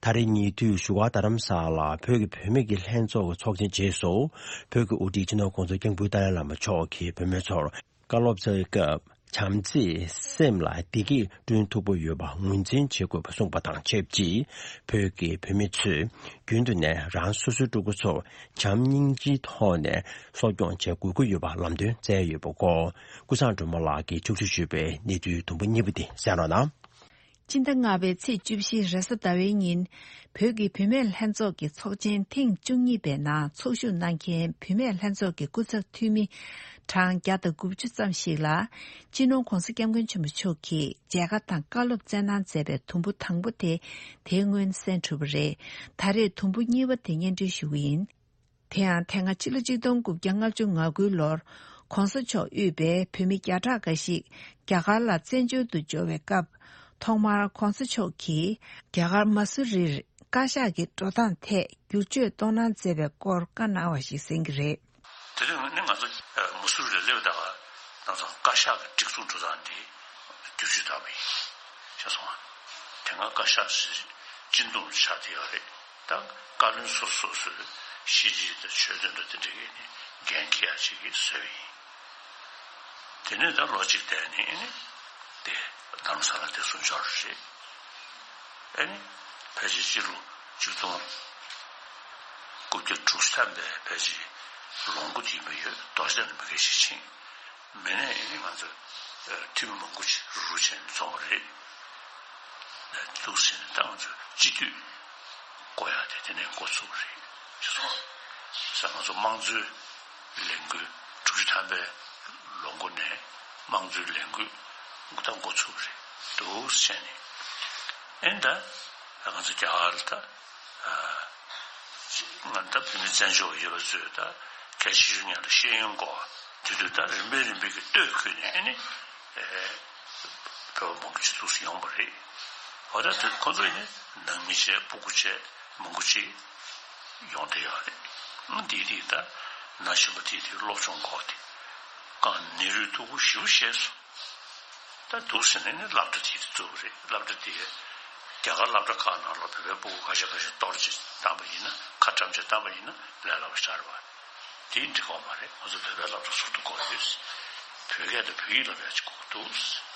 ད་རེས་ཉེ་དུས་བཞུགས་སྒར་རྡ་རམ་ས་ལར་བོད་ཀྱི་བུད་མེད་ཀྱི་ལྷན་ཚོགས་ཀྱི་ཚོགས་ཆེན་རྗེས་སུ། བོད་ཀྱི་དབུ་ཁྲིད་སྤྱི་ནོར་༧གོང་ས་༧སྐྱབས་མགོན་ཏཱ་ལའི་བླ་མ་མཆོག་གིས་བུད་མེད་ཚོར་བཀའ་སློབ་སྩལ་སྐབས། བྱམས་བརྩེས་སེམས་ལ་བདེ་སྐྱིད་བསྐྲུན་ཐུབ་ཀྱི་ཡོད་པ་ངོས་འཛིན་བྱེད་དགོས་པ་གསུངས་པ་དང་ཆབས་ཅིག་བོད་ཀྱི་བུད་མེད་ཚོས་རྒྱུན་དུ་ནས་རང་སོ་སོའི་ཕྲུ་གུ་ཚོར་བྱམས་སྙིང་རྗེའི་ཐོག་ནས་གསོ་སྐྱོང་བྱེད་དགོས་ཀྱི་ཡོད་པ་ལམ་སྟོན་སྩལ་ཡོད་པའི་སྐོར་ཀུན་བཟང་སྒྲོལ་མ་ལགས་ཀྱིས་ཕྱོགས་བསྒྲིགས་ཞུས་པའི་གནས་ཚུལ་དུམ་བུ་གཉིས་པ་དེ་གསན་རོགས་གནང་། སྤྱི་ཟླ་ལྔ་པའི་ཚེས་བཅུ་བཞི་རེས་གཟའ་ཟླ་བའི་ཉིན། བོད་ཀྱི་བུད་མེད་ལྷན་ཚོགས་ཀྱི་ཚོགས་ཆེན་ཐེངས་བཅུ་གཉིས་པའི་ནང་ཚོགས་ཞུགས་གནང་མཁན་བུད་མེད་ལྷན་ཚོགས་ཀྱི་སྐུ་ཚབ་འཐུས་མི་གྲངས་བརྒྱ་དང་དགུ་བཅུ་ཙམ་ཞིག་ལ། སྤྱི་ནོར་༧གོང་ས་༧སྐྱབས་མགོན་ཆེན་པོ་མཆོག་གིས་མཇལ་ཁ་དང་བཀའ་སློབ་སྩལ་གནང་མཛད་པའི་དུམ་བུ་དང་པོ་དེ་དེ་སྔོན་གསན་གྲུབ་པ་རེད། ད་རེས་དུམ་བུ་གཉིས་པ་དེ་སྙན་སྒྲོན་ཞུ་གི་ཡིན། དེ་ཡང་དེ་སྔ་ཕྱི་ལོ་ཆིག་སྟོང་དགུ་བརྒྱ་ལྔ་བཅུ་ང་དགུའི་ལོར་༧གོང་ས་མཆོག་དབུས་པའི་བོད་མི་བརྒྱ་ཕྲག་འགའ་ཞིག་རྒྱ་གར་ལ་བཙན་བྱོལ་དུ་འབྱོར་བའི་སྐབས། ཐོག་མར་༧གོང་ས་མཆོག་གིས་རྒྱ་གར་མ་སུ་རིར་བཀའ་ཤག་གི་འགྲོ་སྟངས་ཐད་བསྒྱུར་བཅོས་གཏོང་གནང་མཛད་པའི་སྐོར་བཀའ་གནང་བ་ཞིག་གསན་གྱི་རེད། དེ་རིང་ནི་ང་ཚོ་མ་སུ་རི་ལ་སླེབས་དག་ང་ཚོ་བཀའ་ཤག་གི་སྒྲིག་འཛུགས་འགྲོ་སྟངས་འདི་བསྒྱུར་བཅོས་བཏང་བ་ཡིན། ཤེས་སོང་ང་། ང་བཀའ་ཤག་ཟེར་སྤྱི་འདོམས་ཆགས་བསྡད་ཡོད་རེད། ད་བཀའ་བློན་སོ་སོ་སོས་ཤེས་རིག་དང་ཆོས་དོན་དང་དེ་འདྲ་གི་ནི་འགན་འཁྱེར་ཡག་ཅིག་གི་བཟོས་པ་ཡིན། དེ་ནས་ད་ལོ་གཅིག་བསྡད་ནས་ཨེ་ནི་དེ་རྡ་རམ་ས་ལ་དེ་སུ་འབྱོར་རེད། ཨེ་ནི་ཕལ་ཆེར་སྤྱི་ལོ་ཆིག་སྟོང་དགུ་བརྒྱ་དྲུག་ཅུ་ཐམ་པའི་ཕལ་ཆེར་ལོ་འགོ་དེ་ཡིན་པ་ཡོད། རྡོ་རྗེ་གདན་ལ་མི་སྒེར་ཞིག་ཕྱིན། མི་ནས་ཨེ་ནི་ང་ཚོ་ཨ་འཐུས་མི་མང་པོ་ཅིག་རུ་རུ་བྱས་ནས་འཛོམས་པ་རེད། འདུག་ཟེར་ནས་ད་ང་ཚོ་སྤྱི་འཐུས་བསྐོ་ཡག་དེ་དེ་ནས་འགོ་ཚུགས་པ་རེད། ཅེས་སོང་། ས་ང་ཚོ་དམངས་གཙོའི་ལས་འགུལ་དྲུག་ཅུ་ཐམ་པའི་ལོ་འགོ་ནས་དམངས་གཙོའི་ལས་འགུལ་ད་འགོ་ཚུགས་པ་རེད་འདུག་ཟེར་ནས། ཨེ་ད་ང་ཚོ་རྒྱ་གར་ལ་ད་ཨ་ང་ད་བོད་མི་བཙན་བྱོལ་བ་ཡོད་པ་ཚོས་ད་གལ་ཆེ་ཤོས་ཉག་ལ་ཤེས་ཡོན་སྐོར་དེ་དུས་ད་རིམ་པས་རིམ་པས་ཀྱི་ལྟོས་གུས་ནས་ཨེ་ནི་ཨེ་བོད་པ་མང་པོ་ཅིག་ཚུགས་སུ་ཡོང་བ་རེད། འོ་ད་དེ་ཁོ་ཚོ་ནི་ནང་མི་བྱས་སྤུ་གུ་བྱས་མང་པོ་ཅིག་ཡོང་བསྡད་ཡོད་རེད། ཨང་དེ་དེ་ད་ན་གཞོན་པ་དེ་དེ་སློབ་སྦྱོང་སྐོར་དེ་གང་ནི་རུས་ཐུག་པོ་ཞེ་པོ་བཤད་སོང་། ད་འདུག་ཟེར་ནས་ནི་སློབ་གྲྭ་དེ་དེ་བཙུགས་པ་རེད། སློབ་གྲྭ་དེ་རྒྱ་གར་སློབ་གྲྭ་ཁག་ནང་ལ་བོད་པའི་སྤུ་གུ་ཁ་ཤས་ཁ་ཤས་གཏོར་བྱས་བཏང་པ་ཡིན་ན་ཁ་བཀྲམ་བྱས་བཏང་པ་ཡིན་ན་ལས་སླ་པོ་ཞིག་རེད་པ། དེ་འགྲིག་གི་མ་རེད། ང་ཚོ་བོད་པའི་སློབ་གྲྭ་ཟུར་དུ་དགོས་ཡོད། བོད་སྐད་དང་བོད་ཡིག་སློབ་ཡག་ཅིག་དགོས་འདུག་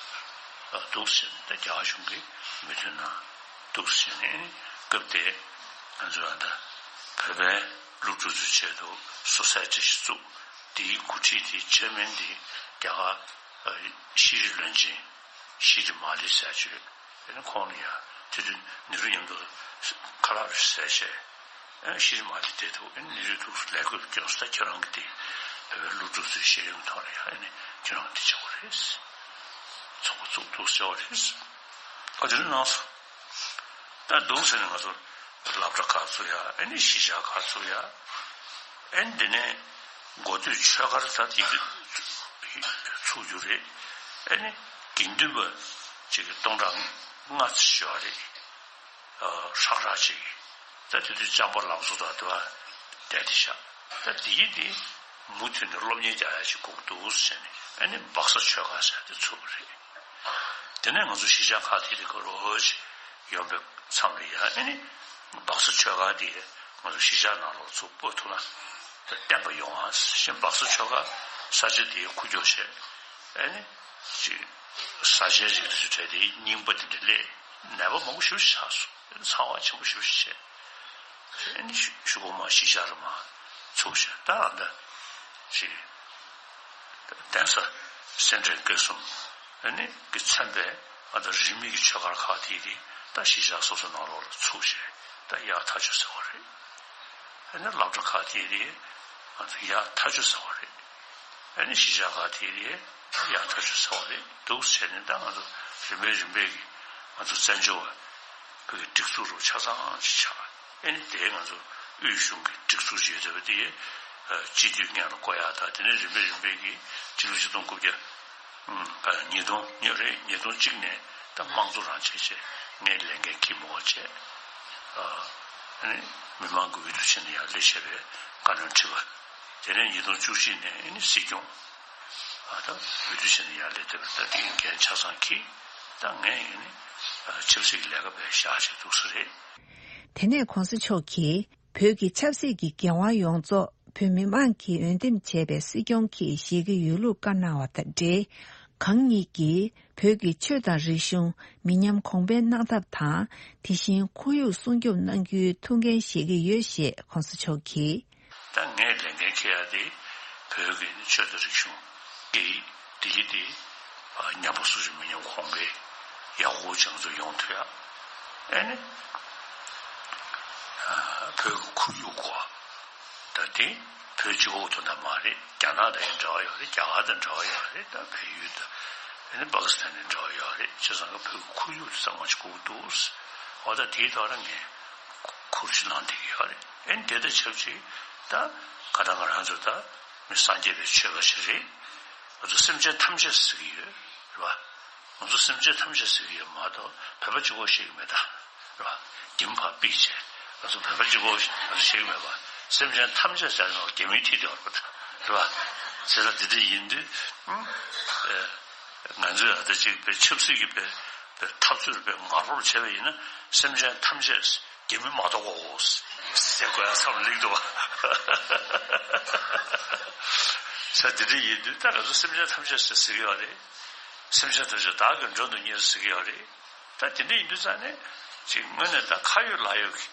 ཨ་འདུག་ཟེར་ནས་ད་རྒྱ་གར་གཞུང་གིས་མོས་མཐུན་གནང་འདུག་ཟེར་ནས། སྐབས་དེ་ང་ཚོ་ཨ་ད་བོད་པའི་སློབ་ཕྲུག་ཚོའི་ཆེད་དུ་སོ་སའི་ཊི་ཞིག་བཙུགས། དེའི་འགོ་ཁྲིད་དེ་ཆེར་མེན་དེ་རྒྱ་གར་ཤེས་རིག་བློན་ཆེན་ཤེས་རིག་མ་ལི་ཟེར་ཅིག་ཡོད། ཨེ་ནི་ཁོང་ལ་ཡང་དེ་དུས་ནེ་རུ་མཉམ་དུ་ཁ་ལག་རེ་ཟས་བྱས། ཨེ་ཤེས་རིག་མ་ལི་དེ་ཐུག་ཨེ་ནི་ནེ་རུ་ཐུག་ལས་འགུལ་སྐྱོང་སོང་། ད་ཁྱེད་རང་གི་དེ་བོད་པའི་སློབ་ཕྲུག་ཚོའི་ཤེས་ཡོན་ཐོག་ལ་ཡང་ཨེ་ནི་ཁྱེད་རང་དེ་བྱེད་དགོས་རེད། ཚོགས་པ་བཙུགས་འདུག་ཟེར་བ་རེད། ཨ་དེ་ནི་གནང་སོང་། ད་འདུག་ཟེར་ནས་ང་ཚོ་སློབ་གྲྭ་ཁག་བཙུགས་ཡ། ཨེ་ནི་གཞིས་ཆགས་ཁག་བཙུགས་ཡ། ཨེ་ནི་དེ་ནས་འགོ་སྟོད་ཆོས་སྒར་ད་དེ་ཚུགས་རྒྱུ་རེད། ཨེ་ནི་དགེ་འདུན་པ་ཅིག་གི་སྟོང་ཕྲག་ལྔ་ཙམ་ཡོད་རེད། ཨ་ཧྲག་ཧྲག་ཅིག་ད་དེ་དུས་ལྕམ་པ་ལམ་བཟོ་དང་དེ་བ་བསྡད་དེ་ཤག་ད་དེའི་དེ་མུ་མཐུད་ནས་སློབ་གཉེར་རྒྱག་ཡ་ཞིག་དགོས་འདུག་ཟེར་ནས། ཨེ་ནི་སྦག་ས་ཆོས་སྒར་ཟེར་དེ་ཚུགས་པ་རེད། དེ་ནས་ང་ཚོ་གཞིས་ཆགས་ཁག་དེ་དེ་ག་རོ་ཅིག་ཡོང་པའི་མཚམས་ལ་ཡ། ཨེ་ནི་སྦག་ས་ཆོས་སྒར་དེ་ང་ཚོ་གཞིས་ཆགས་ནང་ལོགས་ཚུར་སྤོ་ཐུབ་ན་ད་བརྟན་པ་ཡོང་ཨ་ཞེས། སྦག་ས་ཆོས་སྒར་ས་ཆ་དེ་འཁོར་རྒྱུག་བྱས། ཨེ་ནི་ཅིག་ས་ཆའི་རིགས་དེ་ཚོ་བྲལ་ཏེ་རྙིང་པ་དེ་འདྲ་སླེབས། ནད་པ་མང་པོ་ཞེ་པོ་ཆགས་སོང་། ཨེ་ནི་ཚ་བ་ཆེན་པོ་ཞེ་པོ་བྱས། ཨེ་ནི་གཞུག་གུ་མར་གཞིས་ཆགས་ལ་མར་ཚུགས་བྱས། ད་ཨ་ད་ཅིག་གདན་ས་སེ་འབྲས་དགེ་གསུམ་ཨེ་ནི་གི་མཚོན་པའི་ཨ་ད་རིས་མེད་ཀྱི་ཆོས་སྒར་ཁག་དེ་དེ་ད་གཞིས་ཆགས་སོ་སོ་ནང་ལོགས་ལ་ཚུགས་བྱས། ད་ཡག་ཐག་ཆོད་ཟེར་བ་རེད། ཨེ་ནི་སློབ་གྲྭ་ཁག་དེ་དེ་ང་ཚོ་ཡག་ཐག་ཆོད་ཟེར་བ་རེད། ཨེ་ནི་གཞིས་ཆགས་ཁག་དེ་དེ་ཡག་ཐག་ཆོད་ཟེར་བ་རེད། འདུག་བྱས་ནས་ད་ང་ཚོ་རིམ་པས་རིམ་པས་ཀྱིས་ང་ཚོ་བཙན་བྱོལ་བ་བོད་ཀྱི་སྒྲིག་འཛུགས་རུ་ཆ་ཚང་ཞིག་ཆགས། ཨེ་ནི་དེ་ང་ཚོ་དབུས་གཞུང་གི་སྒྲིག་འཛུགས་ཅིག་ཡོད་པ་དེ་སྤྱི་འཐུས་སྔོན་ལ་བསྐོ་ཡག་དང་། དེ་ནས་རིམ་པས་རིམ་པས་ཀྱིས་སྤྱི་ལོ་ཆིག་སྟོང་དགུ་བརྒྱ་ཨ་ཉིས་སྟོང་ཉིས་རེད། ཉིས་སྟོང་གཅིག་ནས་ད་དམངས་གཙོ་རང་བྱས་བྱས་ངས་ལས་འགན་འཁྱེར་མི་དགོས་བྱས། ཨ་ནི་མི་མང་གི་འོས་བསྡུ་བྱས་ནས་ཡར་སླེབས་བྱས་པའི་བཀའ་བློན་ཁྲི་པ། དེ་ནས་ཉིས་སྟོང་བཅུ་གཅིག་ནས་ཨ་ནི་སྲིད་སྐྱོང་། ཨ་ད་འོས་བསྡུ་བྱས་ནས་ཡར་སླེབས་བསྡད་པ། ད་དེ་ཡི་འགན་ཆ་ཚང་འཁྱེར། ད་ངས་ཨ་ནི་ཆབ་སྲིད་ཀྱི་ལས་ཀ་བྱས་བཞག་བྱས་འདུག་ས་རེད། དེ་ནས་གོང་ས་མཆོག་གིས། བོད་ཀྱི་ཆབ་སྲིད་ཀྱི་འགན་དབང་ཡོངས་རྫོགས་བོད་མི་མང་གིས་འོས་འདེམས་བྱས་པའི་སྲིད་སྐྱོང་གིས་བཞེས་ཀྱི་ཡོད་ལུགས་བཀའ་གནང་བ་དང་འབྲེལ། གང་ཉིད་ཀྱིས་བོད་ཀྱི་ཆོས་དང་རིག་གཞུང་མི་ཉམས་གོང་འཕེལ་གནང་ཐབས་དང་། དེ་བཞིན་ཁོར་ཡུག་སྲུང་སྐྱོབ་གནང་རྒྱུའི་ཐུགས་འགན་བཞེས་ཀྱི་ཡོད་ཞེས་གོང་ས་མཆོག་གིས། ད་ངས་ལས་འགན་འཁྱེར་ཡ་དེ་བོད་ཀྱི་ཆོས་དང་རིག་གཞུང་། སྐད་ཡིག་དེ་ཡིག་དེ་ཉམས་པ་སུ་ཞིག་མི་ཉམས་གོང་འཕེལ་ཡག་པོ་ཅིག་ང་ཚོ་ཡོང་ཐུབ་ཡ། ཨེ་ནི་བོད་ཀྱི་ཁོར་ཡུག་སྐོར། ད་དེ་བོད་གཅིག་པོ་དོན་དག་མ་རེད། རྒྱ་ནག་དང་ཡང་འབྲེལ་བ་ཡོད་རེད། རྒྱ་གར་དང་འབྲེལ་བ་ཡོད་རེད། ད་བལ་ཡུལ་དང་ཨེ་ནི་པ་ཀི་སི་ཐན་དང་འབྲེལ་བ་ཡོད་རེད། བྱས་ཙང་བོད་ཀྱི་ཁོར་ཡུག་དེ་ཚང་མ་ཅིག་དགོས་ཀྱི་འདུག་འོ་ད་དེའི་ཐོག་ལ་ངས་ཁུར་ཞིག་གནང་བསྡད་ཀྱི་ཡོད་རེད། ཨེ་ནི་དེ་དང་ཆབས་ཅིག་ད་ག་ད་ང་རང་ཚོ་ད་མི་སངས་རྒྱས་པའི་ཆོས་པ་ཞིག་རེད། ང་ཚོ་སེམས་ཅན་ཐམས་ཅད་ཟེར་གྱི་ཡོད་རེད་བ། ང་ཚོ་སེམས་ཅན་ཐམས་ཅད་ཟེར་གྱི་ཡོད་མ་གཏོགས་བོད་པ་གཅིག་པོ་ཞིག་མེད་ད། རེད་བ། རྒྱུན་ཕར་ཕུད་བྱས། ང་ཚོ་བོད་པ་གཅིག་པོ་ང་ཚོ་ཞིག་མེད་པ། སེམས་ཅན་ཐམས་ཅད་ཟེར་ན་རྒྱ་མིའི་མཐིལ་དུ་ཡོད་རེད་བ། རེད་བ། ཟེར་ལ་འདི་འདྲ་ཡིན་དུས། ཨ་ང་ཚོས་ཨ་ད་ཅིག་པའི་ཆབ་སྲིད་ཀྱི་པའི་ པའི་འཐབ་རྩོད་པའི་ངར་པོར་བྱས་པ་ཡིན་ན་སེམས་ཅན་ཐམས་ཅད་རྒྱ་མི་མ་གཏོགས་པའོ་ཟེར་དགོས་ཡ་མཚམས་ལེགས་འདུག་བ། ས་དེ་འདྲ་ཡིན་དུས་ད་ང་ཚོ་སེམས་ཅན་ཐམས་ཅད་ཟེར་ཟེར་གི་ཡོད་རེད། སེམས་ཅན་ཐམས་ཅད་བདག་གིས་མགྲོན་དུ་གཉེར་ཟེར་གི་ཡོད་རེད། ད་དེ་འདྲ་ཡིན་དུས་ཙང་ནས་ཅིག་དངོས་གནས་ད་ཁ་ཡོད་ལག་ཡོད་ཀྱི་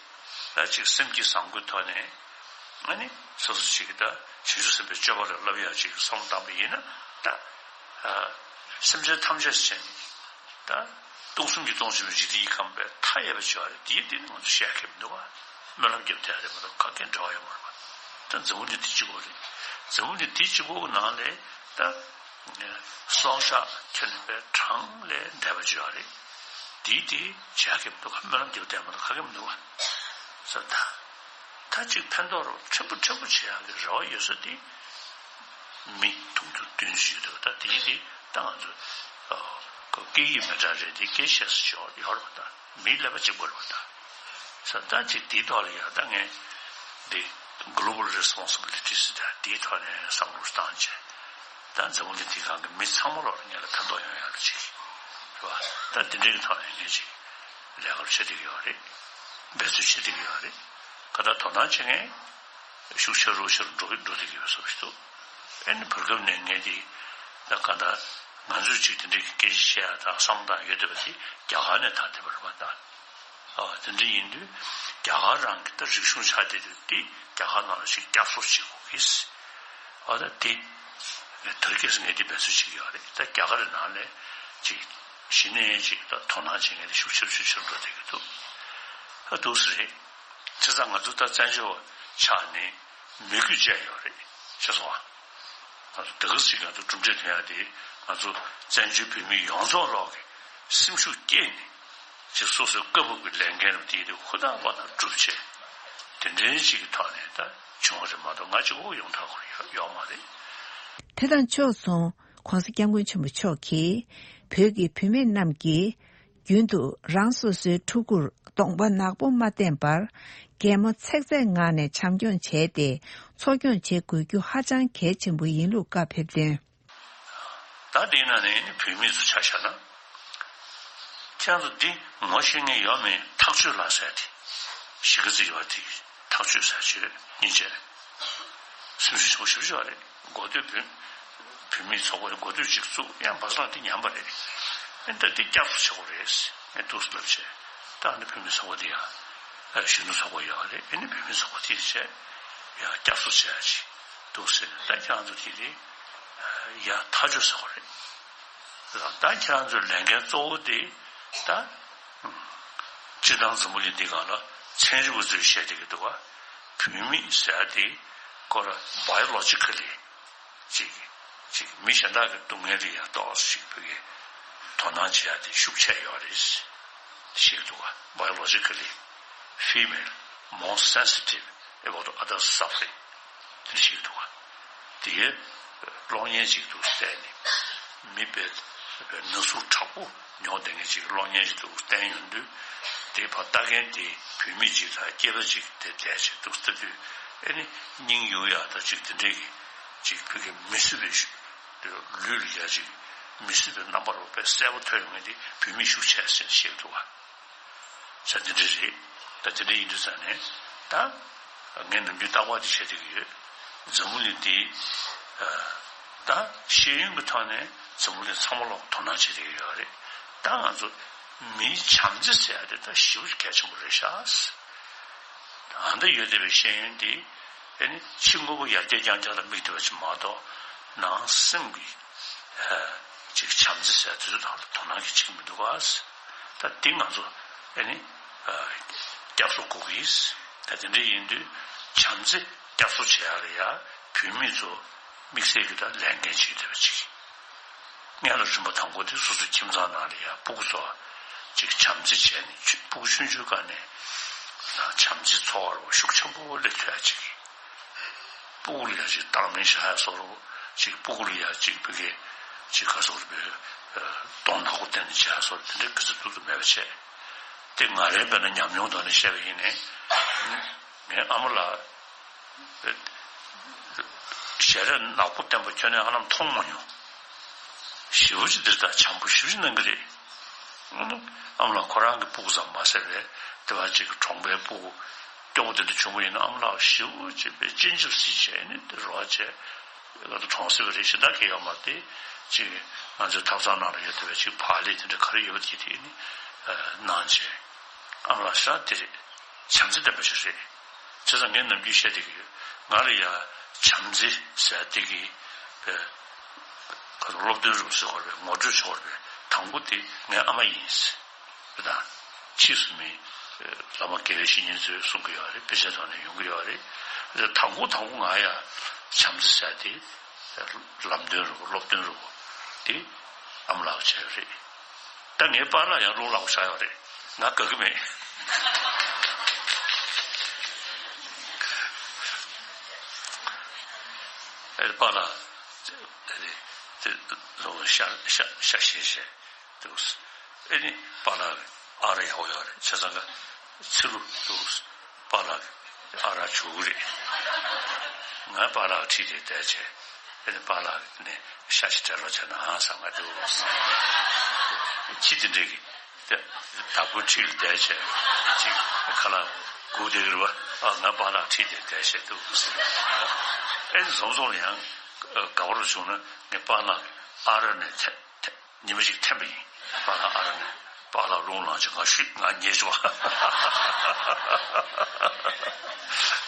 ད་ཅིག་སེམས་བསྐྱེད་བཟང་པོའི་ཐོག་ནས་ཨ་ནི་སོ་སོ་ཅིག་ད་བྱང་ཆུབ་སེམས་དཔའི་སྤྱོད་པ་ལ་བསླབ་ཡག་ཅིག་བསམ་བློ་བཏང་པ་ཡིན་ན་ད་ཨ་སེམས་ཅན་ཐམས་ཅད་ཟེར་ནས་ད་སྟོང་གསུམ་གྱི་སྟོང་ཆེན་པོའི་འཇིག་རྟེན་གྱི་ཁམས་པའི་མཐའ་ཡས་པ་བྱེད་པ་རེད། དེའི་སྟེང་ནས་ང་ཚོ་བཤད་མཁན་མི་འདུག་བ། སྨོན་ལམ་རྒྱབ་བསྡད་རེད་མ་གཏོགས་ག་གེ་འབྲེལ་བ་ཡོད་མ་རེད་བ། ད་འཛམ་བུ་གླིང་འདི་གཅིག་པོ་རེད། འཛམ་བུ་གླིང་འདི་གཅིག་པོ་ནང་ལས་ད་སྲོག་ཆགས་ཁྱོན་ནས་པའི་གྲངས་ལས་འདས་པ་བྱེད་པ་རེད། དེའི་དེ་བྱ་གེ་མི་འདུག་ག་སྨོན་ལམ་རྒྱབ་བསྡད་མ་གཏོགས་ག་གེ་མི་འདུག་བ། ས་ད་ད་ཅིག་ཕན་ཐོགས་རོགས་ཕྲན་བུ་ཕྲན་བུ་བྱེད་ཡག་གི་རེ་བ་ཡོད་ས་དེ། མི་དུང་ཕྱུར་བདུན་ཅུ་ཡོད་འདུག་ད་དེའི་དེ་ད་ང་ཚོ་ཨོ་ཁོ་སྐད་ཡིག་མི་འདྲ་རེད་དེ་སྐད་ཆ་བཤད་ས་ཅིག་ཡོད་རེད་བ། ད་མིའི་ཀླད་པ་གཅིག་པ་རེད་བ། ད་ས་ད་ཅིག་དེའི་ཐོག་ལ་ཡང་ད་ངས་འདི་global responsibility ཟེར་ད་དེའི་ཐོག་ནས་བསམ་བློ་བཏང་བྱས་ད་འཛམ་བུ་གླིང་འདིའི་སྒང་གི་མི་ཚང་མ་ལོག་ལ་ངས་ལ་ཕན་ཐོགས་ཡོང་ཡག་ལ་ཅིག་རེད་བ། ད་དེ་འདྲའི་ཐོག་ནས་ངས་ཅིག་ལས་ཀ་བྱེད་བསྡད་ཀྱི་ཡོད་རེད། འབད་རྩོལ་བྱེད་བསྡད་ཀྱི་ཡོད་རེད། ག་ད་དོ་སྣང་བྱེད་མཁན་ཤུགས་ཆེ་རུ་ཆེ་རུ་འགྲོ་གི་འགྲོ་བསྡད་ཀྱི་ཡོད་བཟོ་ཞིག་འདུག་ཨེ་ནི་བར་སྐབས་ནས་ངས་འདི་ད་ག་ད་ང་ཚོས་ཅིག་དེ་འདྲའི་སྐད་ཆ་བཤད་ཡ་དང་བསམ་བློ་བཏང་ཡོད་བསྡད་པ་དེ་རྒྱ་གར་ནས་ད་དེ་བར་བ་ད། ཨ་དེ་འདྲ་ཡིན་དུས་རྒྱ་གར་རང་གི་ད་རིག་གཞུང་ཆགས་བསྡད་དུས་དེ་རྒྱ་གར་ནང་ལ་ཞིག་བསྐྱར་གསོ་བྱེད་དགོས་ཀྱི། ཨ་ད་དེ་དེ་རིང་ཁ་སང་ངས་དེ་འབད་རྩོལ་བྱེད་ཀྱི་ཡོད་རེད། ད་རྒྱ་གར་ནང་ལ་ཅིག་གཞི་ནས་ཅིག་ད་དོ་སྣང་བྱེད་མཁན་དེ་ཤུགས་ཆེ་རུ་ཤུགས་ཆེ་རུ་འགྲོ་བསྡད་ཀྱི་འདུག་ཨ་འདུག་སེ་རེད། བྱས་ཙང་ང་ཚོ་ད་བཙན་བྱོལ་བ་ཆགས་ནས་མོས་གུས་བཅས་ཡོད་རེད། ཤེས་སོང་ཨ། ང་ཚོ་ད་ག་ཟིག་ང་ཚོ་གྲུབ་འབྲས་ཐོན་ཡག་དེ་ང་ཚོ་བཙན་བྱོལ་བོད་མི་ཡོངས་རྫོགས་ལོག་གི་སེམས་ཤུགས་བསྐྱེད་ནས་ཅིག་སོ་སོའི་བཀའ་བབས་ཀྱི་ལས་འགན་རུ་དེ་དེ་ཧུར་ཐག་པ་དང་སྒྲུབ་བྱས་དེ་འདྲའི་ཅིག་གི་ཐོག་ནས་ད་བྱུང་བ་རེད་མ་གཏོགས་ང་གཅིག་པོ་ཡོང་ཐག་ཁུར་ཡོད་ཡོད་མ་རེད། དེ་དང་ཕྱོགས་མཚུངས་༸གོང་ས་༸སྐྱབས་མགོན་ཆེན་པོ་མཆོག་གིས་བོད་ཀྱི་བུད་མེད་རྣམས་ཀྱིས་རྒྱུན་དུ་རང་སོ་སོའི་ཕྲུ་གུར་གདོང་པ་ནག་པོ་མ་བསྟན་པར་གད་མོ་ཚེག་ཚེག་ངང་ནས་བྱམས་སྐྱོང་བྱས་ཏེ་འཚོ་སྐྱོང་བྱེད་དགོས་རྒྱུ་ཧ་ཅང་གལ་ཆེན་པོ་ཡིན་ལུགས་བཀའ་ཕེབས་དོན། ད་དེའི་ནང་ནས་ནི་བུད་མེད་ཚོ་ཆ་བཞག་ན། ཁྱེད་ཚོ་འདི་ངོ་ཤེས་མཁན་ཡོད་མེད་ཐག་གཅོད་ལ་ཟེར་ཏེ། གཞིས་ཀ་རྩེ་ཡོད་དེ་ཐག་གཅོད་ཟེར་ཆོས་སྙིང་རྗེ། སེམས་ཤུགས་ཆེན་པོ་ཞེ་པོ་ཅིག་ཡོད་རེད། མགོ་སྟོད་བུད་བུད་མེད་ཚོགས་པ་མགོ་སྟོད་ཅིག་བཙུགས་ཡང་བ་སང་དེ་ཉམས་པ་རེད། ཨེ་ད་དེ་བསྐྱར་གསོ་བྱེད་དགོས་རེད། ངས་འདུག་སེ་ལབ་བྱས། ད་ཨ་ནི་བུད་མེད་ཚོགས་པ་དེ་ཡང་གཞོན་ནུ་ཚོགས་པ་ཡོད་རེད། ཨེ་ནི་བུད་མེད་ཚོགས་པ་དེ་བྱས་ཡང་བསྐྱར་གསོ་བྱེད་ཡ་ཅིག་འདུག་སེ་ད་ཁྱེད་རང་ཚོ་དེ་དེ་ཡང་ཐག་གཅོད་ཟེར་དགོས་རེད། ད་ཁྱེད་རང་ཚོའི་ལས་འགན་གཙོ་བོ་དེ་ད་སྤྱིར་བཏང་འཛམ་བུ་གླིང་འདི་སྒང་ལ་ཚན་རིག་པ་ཚོས་བཤད་བསྡད་ཀྱི་འདུག་བ། བུད་མེད་ཟེར་ཡ་དེ་ཁོ་ར་biologically་ཅིག་ཅིག་མི་གཞན་དག་གི་སྡུག་བསྔལ་ལ་ཡ་ཏོག་ཙམ་ཅིག་བོད་ཀྱི་དོ་སྣང་བྱེད་ཡ་དེ་ཤུགས་ཆེ་ཡོད་རེད་ཞེས་འདུག་བ། Biologically female more sensitive about other suffering དེ་ཞིག་འདུག་བ། དེའི་གློག་བརྙན་ཅིག་ཏུ་བལྟས་ནས་མི་དཔེ་དཔེ་ན་ཟུག་དྲག་པོ་མྱོང་བསྡད་མཁན་ཅིག་གློག་བརྙན་ཅིག་ཏུ་བསྟན་ཡོང་དུས་དེ་ཕར་ལྟ་མཁན་དེ་བུད་མེད་ཅིག་དང་སྐྱེས་པ་ཅིག་དེ་བལྟས་ཅིག་ཏུ་ལྟ་དུས་ཨེ་ནི་སྙིང་གཡུག་ཡག་དང་ཅིག་དེ་འདྲས་ཀྱི་ཅིག་བོད་ཀྱི་མི་སྲིད་པའི་ལུས་ལ་ཡ་ཅིག་མི་སྲིད་པའི་རྣམ་པ་རུ་དཔེ་གསལ་པོ་ཐོན་ཡོང་མཁན་དེ་བུད་མེད་ཤུགས་ཆེ་ཟེར་ནས་བཤད་འདུག་བ། ས་འདི་འདྲ་རེད། ད་དེ་འདྲ་ཡིན་དུས་ཙང་ནས་ད་ངས་ནམ་རྒྱུན་རྟག་པར་དེ་བཤད་བསྡད་ཀྱི་ཡོད། འཛམ་བུ་གླིང་འདི་ད་ཤེས་ཡོན་གྱི་ཐོག་ནས་འཛམ་བུ་གླིང་ཚང་མ་ལ་དོ་སྣང་བྱེད་བསྡད་ཀྱི་ཡོད་རེད། ད་ང་ཚོ་མིའི་བྱམས་བརྩེ་ཟེར་ཡ་དེ་ད་ཞེ་པོ་གལ་ཆེན་པོ་རེད་ཤག་ཨ་ད་ཡོད་བསྡད་པའི་ཤེས་ཡོན་འདི་ཨེ་ནི་ཕྱི་དངོས་པོ་ཡར་རྒྱས་རྐྱང་རྐྱང་ལ་དམིགས་བསྡད་པ་ཅིག་མ་གཏོགས་ནང་སེམས་ཀྱི་ཅིག་བྱམས་བརྩེ་ཟེར་ཡ་དེ་ཚོ་ཐོག་ལ་དོ་སྣང་གི་བྱེད་ཀྱི་མི་འདུག་ག་ད་འདི་ང་ཚོ་ཨེ་ནི་བསྐྱར་གསོ་དགོས་ཀྱི། ད་དེ་འདྲ་ཡིན་དུས་བྱམས་བརྩེ་བསྐྱར་གསོ་བྱེད་ཡ་ལ་ཡ་བུད་མེད་ཚོ་དམིགས་བསལ་གྱི་ད་ལས་འགན་ཅིག་ཡོད་བསྡད་པ་ཅིག་སྔོན་ལ་རིམ་པ་དང་པོ་དེ་སོ་སོའི་ཁྱིམ་ཚང་ནང་ལ་ཡ་སྤུ་གུ་ཚོ་ཅིག་བྱམས་བརྩེ་བྱས་ནས་ཆུ་སྤུ་གུ་ཆུང་ཆུང་སྒང་ནས་བྱམས་བརྩེའི་འཚོ་བ་རོ་ཤུགས་ཆེན་པོ་སླེབས་ཐུབ་ཡ་ཅིག་སྤུ་གུ་ལ་ཡ་ཅིག་བཏང་སྙོམས་བཞག་ཡ་བཟོ་འདྲ་ཅིག་སྤུ་གུ་ལ་ཡ་ཅིག་བོད་སྐད་ཅིག་ག་ཟེར་དགོས་རེད་པས། གདོང་ནག་པོ་བསྟན་ནས་བྱས་སོགས་དེ་འདྲའི་གི་ཚོད་ཏུ་ཏུ་མེད་པ་བྱས། དེ་ང་རའི་དཔེར་ན་ཉམས་མྱོང་ཐོག་ནས་བཤད་པ་ཡིན་ནའི། ངའི་ཨ་མ་ལགས་ཞལ་རས་ནག་པོ་བསྟན་པ་ཁྱོན་ནས་ཧ་ལམ་མཐོང་མ་མྱོང་། ཞེ་པོ་ཅིག་འདིར་ད་བྱམས་པོ་ཞེ་པོ་ཅིག་གནང་གི་རེད། ཨ་མ་ལགས་ཁོ་རང་གི་སྤུ་གུ་ཙམ་མ་ཟད་པའི་དེ་བ་གཅིག་གི་གྲོང་པའི་སྤུ་གུ་སྐྱོ་པོ་དེ་འདྲ་བྱུང་བ་ཡིན་ན་ཨ་མ་ལགས་ཞེ་པོ་ཅིག་པའི་གཅེས་འཛིན་སྲིད་བྱས་ནས་དེ་རོགས་བྱས་ང་ཚོ་གྲོང་གསེབ་རེ་ཞེ་དྲག་གི་ཡོད་མ་རེད། གཅིག་ང་ཚོའི་ཐབ་ཚང་ནང་ལ་ཡོད་བསྡད་པའི་གཅིག་བག་ལེབ་དེ་འདྲ་ག་རེ་ཡོད་པ་དེ་དེ་ནི་གནང་བྱས་ཨ་མ་ལགས་ཤ་དེ་རེད། བྱམས་བརྩེ་ལྡན་པ་ཞིག་རེད། བྱས་ཙང་ངས་ནམ་རྒྱུན་བཤད་བསྡད་ཀྱི་ཡོད། ང་ལ་ཡ་བྱམས་བརྩེ་ཟེར་བསྡད་ཀྱི་པའི་ཁ་སློབ་སྟོན་རུ་ཟེར་བར་བའི་ངོ་སྤྲོད་བྱ་བར་བའི་དང་པོ་དེ་ངའི་ཨ་མ་ཡིན་ཟེར་བ་དང་། ཕྱིས་སུ་མི་བླ་མ་དགེ་བའི་བཤེས་གཉེན་ཚོས་གསུང་གི་ཡོད་རེད། དཔེ་ཆའི་ཐོག་ནས་ཡོང་གི་ཡོད་རེད། དང་པོ་དང་པོ་ང་ཡ་བྱམས་བརྩེ་ཟེར་དེ་ལམ་སྟོན་རུ་སློབ་སྟོན་རུ་དེ་ཨ་མ་ལགས་བྱས་རེད། ད་ངའི་པཱ་ལགས་ཡང་རླུང་ལངས་བཞག་ཡོད་རེད། ང་དགའ་གི་མེད། ཨེ་པཱ་ལགས་ཨེ་ཤ་ཤ་ཤ་ཤེས་ཤེས་འདུག་ཨེ་ནི་པཱ་ལགས་ཨ་ར་ཡག་པོ་ཡོད་རེད། བྱས་ཙང་ཀ་ཚི་ལུ་འདུག་པཱ་ལགས་ཨ་རག་བྱུག་གི་རེད། ང་པཱ་ལགས་ཁྲིད་དེ་བསྡད་བྱས། ཨེ་ནི་པཱ་ལགས་ནས་ཤ་ཞིག་སྤྲད་རོགས་བྱས་ན་ཨང་བསམ་ག་འདུག་ཁྱི་དེ་འདྲས་ཀྱི་བདག་པོ་ཁྲིད་ལ་བསྡད་བྱས་ཅིག་ཁ་ལག་སྒུག་བསྡད་ཀྱི་རེད་པ། ཨ་ང་པཱ་ལགས་ཁྲིད་དེ་བསྡད་བྱས་འདུག་ཨེ་ནི་བཟང་བཟང་ལ་ཡང་དགའ་བོར་བྱུང་ན་ངས་པཱ་ལགས་ཨ་རག་ནས་ཐད། ཉི་མ་ཞིག་འཐེན་པ་ཡིན། པཱ་ལགས་ཨ་རག་ནས་པཱ་ལགས་རླུང་ལངས་ཀྱི་ང་ཤུད་ང་ཉེས་བྱུང་བ།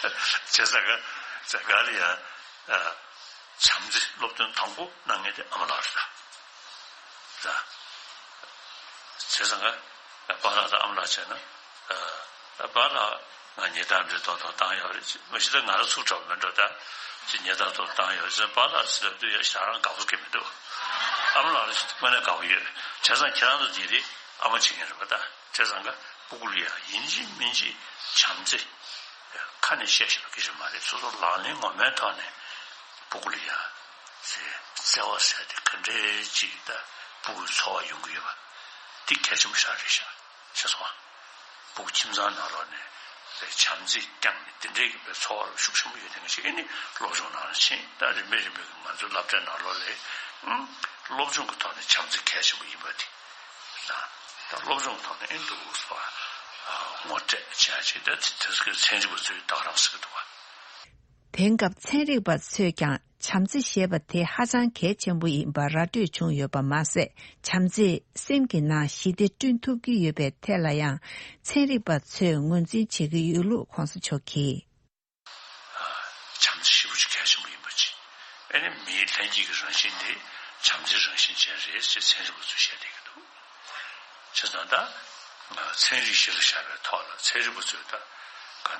བྱས་ཙང་ཀ་ཙང་ཀ་ལ་ཡ་བྱམས་བརྩེ་སློབ་སྟོན་དང་པོ་གནང་མཁན་དེ་ཨ་མ་ལགས་རེད་ད། བྱས་ཙང་ཀ་པཱ་ལགས་དང་ཨ་མ་ལགས་བྱས་ན། ད་པཱ་ལགས་ང་ཉེས་རྡུང་འདྲ་ཏོག་ཏོག་བཏང་ཡོད་རེད། མ་གཞི་ད་ང་རང་ཚུར་གྲོགས་མི་འགྲོ་ད་ཅི་ཉེས་རྡུང་ཏོག་བཏང་ཡོད་རེད། པཱ་ལགས་ཟེར་དུས་ཡ་ཞག་རང་དགའ་པོ་སྐྱེ་མི་འདུག་ཨ་མ་ལགས་ལ་ཞིག་དངོས་གནས་དགའ་པོ་ཡོད། བྱས་ཙང་ཁྱེད་རང་ཚོ་འདི་རེད་ཨ་མ་བྱེད་མཁན་རེད་པ་ད། བྱས་ཙང་ཀ་སྤུ་གུ་ལ་ཡ་ཡིན་གཅིག་མིན་གཅིག་བྱམས་བརྩེ་ཁ་ནས་བཤད་ཤེས་པ་སྐད་ཆ་མ་རེད། སོ་སོ་ལག་ལེན་ངོ་མའི་ཐོག་ནས་སྤུ་གུ་ལ་ཡ་བརྩེ་བ་ཟེར་དེ་ག་འདྲའི་ཅིག་ད་སྤུ་གུའི་འཚོ་བ་ཡོང་གི་ཡོད་པ་འདི་གལ་ཆེན་པོ་ཞིག་རེད་ཤག་ཤེས་སོང་ཨ། སྤུ་གུ་ཁྱིམ་ཚང་ནང་ལོགས་ནས་བྱམས་བརྩེ་བསྐྱངས་ནས་དེ་འདྲའི་གི་པའི་ཚོར་བ་ཤུགས་ཆེན་པོ་ཡོད་དེ་ང་ཅིག་ཨེ་ནི་སློབ་སྦྱོང་ནང་ལ་ཕྱིན། ད་རིམ་པས་རིམ་པས་ཀྱི་ང་ཚོའི་སློབ་གྲྭའི་ནང་ལོགས་ལ་ཨང་སློབ་སྦྱོང་གི་ཐོག་ནས་བྱམས་བརྩེ་གལ་ཆེན་པོ་ཡིན་པ་དེ་དང་། ད་སློབ་སྦྱོང་གི་ཐོག་ནས་ཨེ་འདུག་ཟེར་བ་ངོ་སྤྲད་བྱས་ཅིག་ད་དེ་ཚོ་གི་ཚན་རིག་པ་ཚོས་ད་ག་རང་ཟེར་གི་འདུག་བ། དེང་སྐབས་ཚན་རིག་པ་ཚོས་ཀྱང་བྱམས་བརྩེ་ཞེས་པ་དེ་ཧ་ཅང་གལ་ཆེན་པོ་ཡིན་པ་ར་སྤྲོད་བྱུང་ཡོད་པ་མ་ཟད། བྱམས་བརྩེས་སེམས་ཀྱི་ནང་ཞི་བདེ་བསྐྲུན་ཐུབ་ཀྱི་ཡོད་པའི་ཐད་ལ་ཡང་ཚན་རིག་པ་ཚོས་ངོས་འཛིན་བྱེད་ཀྱི་ཡོད་ལུགས་གོང་ས་མཆོག་གིས། བྱམས་བརྩེ་ཞེ་པོ་ཅིག་གལ་ཆེན་པོ་ཡིན་པ་ཅིག་ཨ་ནི་མིའི་ལྷན་སྐྱེས་ཀྱི་རང་བཞིན་དེ་བྱམས་བརྩེའི་རང་བཞིན་ཅན་རེད་ཅེས་ཚན་རིག་པ་ཚོས་བཤད་བསྡད་ཀྱི་འདུག་བྱས་ཙང་ད་ཚན་རིག་གཞི་ལ་བཞག་པའི་ཐོག་ལ་ཚན་རིག་པ་ཚོས་ད་ག་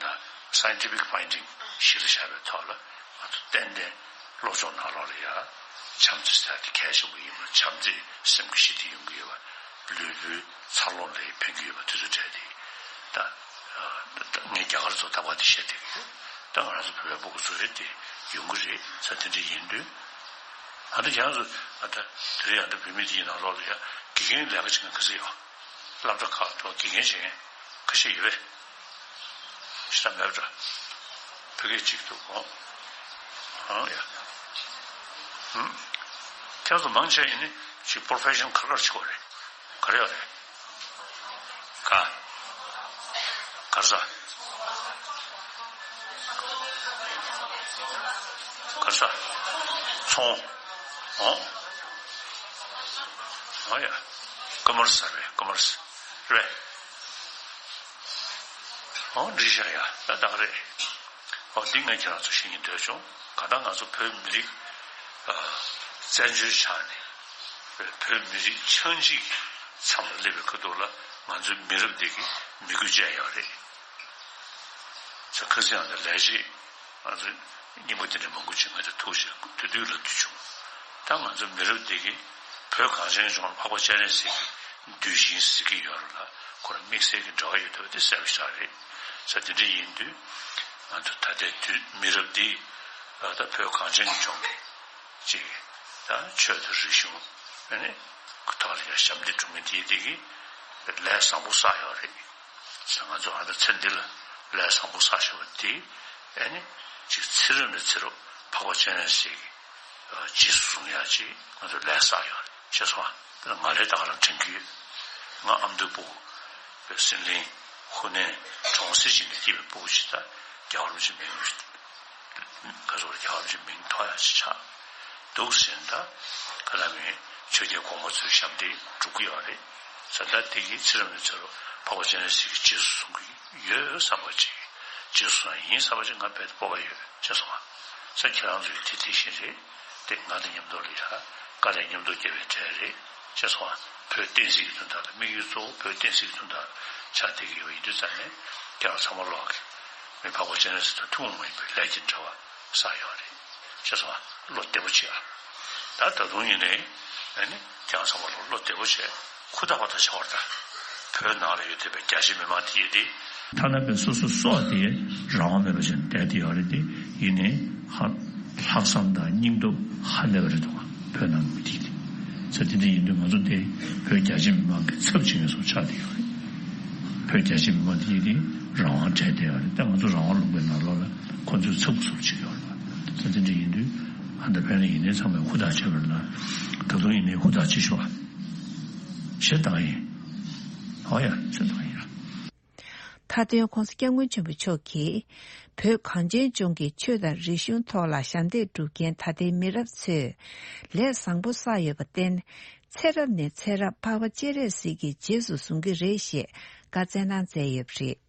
ད་scientific finding་གཞི་ལ་བཞག་པའི་ཐོག་ལ་ང་ཚོ་ཏན་ཏན་སློབ་སྦྱོང་ནང་ལོགས་ལ་ཡ་བྱམས་བརྩེ་ཟེར་དེ་གལ་ཆེན་པོ་ཡིན་པ། བྱམས་བརྩེས་སེམས་ཀྱི་ཞི་བདེ་ཡོང་གི་ཡོད་པ། ལུས་པོའི་འཚར་ལོངས་ལ་ཕན་གྱི་ཡོད་པ་དེ་ཚོ་འདྲ་དེ་ད་ངས་རྒྱ་གར་ཚོ་ད་བར་དེ་བཤད་བསྡད་ཀྱི་ཡོད། ད་ང་རང་ཚོ་བོད་པའི་སྤུ་གུ་ཚོ་རེད་དེ་ཡོང་གི་རེད་ས་དེ་འདྲ་ཡིན་དུས། ཨ་ད་ཁྱེད་རང་ཚོ་ཨ་ད་དེ་རིང་ཨ་ད་བོད་མི་དེ་ཡིན་ནང་ལོགས་ལ་ཡ་དགེ་རྒན་ལས་ཀ་བྱེད་མཁན་ག་ཚོད་ཡོད། སློབ་གྲྭ་ཁག་ཏུ་དགེ་རྒན་བྱེད་མཁན་ཁ་ཤས་ཡོད་པས། ཤི་ད་མེད་པ་འདྲ། བོད་སྐད་ཅིག་ཏུ་གོ་ཨང་ཡ། ཧུམ། ཁྱེད་ཚོ་མང་ཆེ་ཡིན་ནི་ཅིག་profession་ག་རེ་ག་རེ་བྱེད་དགོས་རེད། ག་རེ་ཡོད་རེད། ག་གར་ས། གར་ས། ཚོང་། ཨོ། ཨོ་ཡ། ཀ་མར་ས་རེད་ཀ་མར་ས་རེད། ཨོ་འདྲི་ཤ་ཡ་ད་ད་རེད། ཨོ་འདི་ངས་ཁྱེད་རང་ཚོ་ཤེས་ཀྱི་འདོད་བྱུང་། ག་ད་ང་ཚོ་བོད་མི་རིགས་བཙན་བྱོལ་ཆགས་ནས་བོད་མི་རིགས་ཆགས་འཇིག་མཚམས་ལ་སླེབས་པའི་ཁ་ཐུག་ལ་ང་ཚོའི་མི་རབས་འདི་གི་མི་དགོས་ཅན་ཡོད་རེད། ཚ་ཁ་སང་ཡང་ལས་བྱེད་ང་ཚོ་རྙིང་པ་དེ་འདྲ་མང་པོ་ཅིག་ང་ཚོ་ཐུག་བྱས་དུས་དུས་ལ་དུས་བྱུང་། ད་ང་ཚོ་མི་རབས་འདི་གི་བོད་གངས་ཅན་གྱི་ལྗོངས་ལ་འཕགས་པ་སྤྱན་རས་གཟིགས་ཀྱི་གདུལ་ཞིང་ཟེར་གྱི་ཡོད་རེད་ལ་ཁོ་རང་དམིགས་བསལ་གྱི་འབྲེལ་བ་ཡོད་འདུག་དེ་གསལ་པོ་ཞིག་རེད། ས་དེ་འདྲ་ཡིན་དུས་ང་ཚོ་ད་ལྟའི་དུས་མི་རབས་འདི་ད་བོད་གངས་ཅན་གྱི་ལྗོངས་ཀྱི་ཅིག་ད་ཆོས་དང་རིག་གཞུང་ཨ་ནི་ཐོག་ལ་ཡང་ཞབས་འདེགས་སྒྲུབ་མཁན་དེ་དེ་གི་ལས་བཟང་པོ་བསགས་ཡོད་རེད། ང་ཚོ་ཨ་ད་ཚེ་འདི་ལ་ལས་བཟང་པོ་བསགས་ཤེས་པ་དེ་ཨ་ནི་ཅིག་ཚེ་རབས་ནས་ཚེ་རབས་འཕགས་པ་སྤྱན་རས་གཟིགས་ཀྱི་རྗེས་སུ་བཟུང་ཡག་ཅིག་ང་ཚོ་ལས་བསགས་ཡོད་རེད། ཤེས་སོང་ཨ། ང་ལས་ད་ག་རང་དྲན་གྱི་ཡོད། ང་ཨ་མདོའི་སྤུ་གུ། བའི་སྲིད་གླིང་ཧུ་ནན་གྲོང་གསེབ་ཅིག་ནས་སྐྱེས་པའི་སྤུ་གུ་ཞིག་དང་རྒྱལ་བ་རིན་པོ་ཆེའི་མིང་། ག་ཚོད་རྒྱལ་བ་རིན་པོ་ཆེའི་མིང་ཐོགས་ཡག་ཅིག་ཆགས་འདུག་ཟེར་ན། ད་ག་ལ་མིན་ཆོས་རྒྱལ་གོང་མ་ཚོའི་ཞབས་འདེགས་སྒྲུབ་ཀྱི་ཡོད་རེད་ཟེར། ད་དེ་གི་ཚེ་རབས་ནས་ཚེ་རབས་འཕགས་པ་སྤྱན་རས་གཟིགས་ཀྱི་རྗེས་སུ་བཟུང་གི་ཡོད་བསམ་པ་ཅིག་རྗེས་སུ་བཟུང་ཡིན་བསམ་པ་ཅིག་ང་རྦད་དེ་སྤོབས་པ་ཡོད། ཤེས་སོང་ང་། ས་ཁྱེད་རང་ཚོས་དེ་དེ་བཞིན་རེད། དེ་ང་དང་མཉམ་དུ་ལ་ཡ། དཀའ་ལས་མཉམ་དུ་བརྒྱབ་པའི་གྲས་རེད། ཤེས་སོང་ང་། བོད་བསྟན་སྲིད་ཀྱི་དོན་དག་ལ། དམིགས་ཡུལ་གཙོ་བོ་བོད་བསྟན་སྲིད་ཀྱི་དོན་དག་ལ་ཆགས་བསྡད་ཀྱི་ཡོད་ཡིན་དུས་ཙང་ནས། ཁྱེད་རང་ཚང་མ་ལོག་གི་མི་འཕགས་པ་སྤྱན་རས་གཟིགས་དང་ཐུན་མོང་མ་ཡིན་པའི་ལས་ཀྱི་འབྲེལ་བ་བསགས་ཡོད་རེད། ཤེས་སོང་ང་། བློ་བདེ་པོ་བྱེད་ཨ། ད་ད་དུང་ཡིན་ནའི་ཨ་ནི་ཁྱེད་རང་ཚང་མ་ལོག་བློ་བདེ་པོ་བྱས། ཧུར་ཐག་པ་ཐག་བྱ་བར་ལྟ། བོད་ནང་ལ་ཡོད་བསྡད་པའི་རྒྱ་ཆེ་མི་མང་དེ་ཡིན་ཏེ། ཐ་ན་བོད་སོ་སོ་སྲོག་དེ་རང་དབང་མེད་པ་བྱས་ནས་བསྡད་དེ་ཡོད་རེད་དེ། ཡིན་ནའི་ཧ། ལྷག་བསམ་དང་སྙིང་སྟོབས་ཧ་ལས་པ་རེད་འདུག་བོད་ནང་མི་དེ་དེ། ས་དེ་འདྲ་ཡིན་དུས་ང་ཚོ་འདི་བོད་རྒྱ་ཆེ་མི་མང་གི་ཚབ་བྱེད་མཁན་བཟོ་ཆགས་བསྡད་ཡོད་རེད། བོད་རྒྱ་ཆེ་མི་མང་དེ་ཡིན་དེ་རང་དབང་བྲལ་བསྡད་ཡོད་རེད། ད་ང་ཚོ་རང་དབང་ལུང་པའི་ནང་ལོགས་ལ་ཁོ་ཚོའི་ཚབ་བཟོ་བྱེད་ཡོད་རེད། ས་དེ་འདྲ་ཡིན་དུས་ཨ་ད་བོད་ནང་ཡིན་ནའི་ཚང་མས་ཧུར་ཐག་བྱེད་པ་རེད་ན། ད་དུང་ཡིན་ནའི་ཧུར་ཐག་བྱེད་ཤོག་ཨ། ཞེས་བཏང་ཡིན། ཨོ་ཡ། ཞེས་བཏང་ཡིན། མཐའ་དོན་༸གོང་ས་༸སྐྱབས་མགོན་ཆེན་པོ་མཆོག་གིས་བོད་གངས་ཅན་ལྗོངས་ཀྱི་ཆོས་དང་རིག་གཞུང་ཐོག་ལ་ཞབས་འདེགས་སྒྲུབ་མཁན་ད་ལྟའི་མི་རབས་ཚོས་ལས་བཟང་པོ་བསགས་ཡོད་པར་བརྟེན། ཚེ་རབས་ནས་ཚེ་རབས་འཕགས་པ་སྤྱན་རས་གཟིགས་ཀྱི་རྗེས་སུ་བཟུང་གི་རེད་ཞེས་བཀའ་སྩལ་གནང་མཛད་ཡོད་པ་རེད།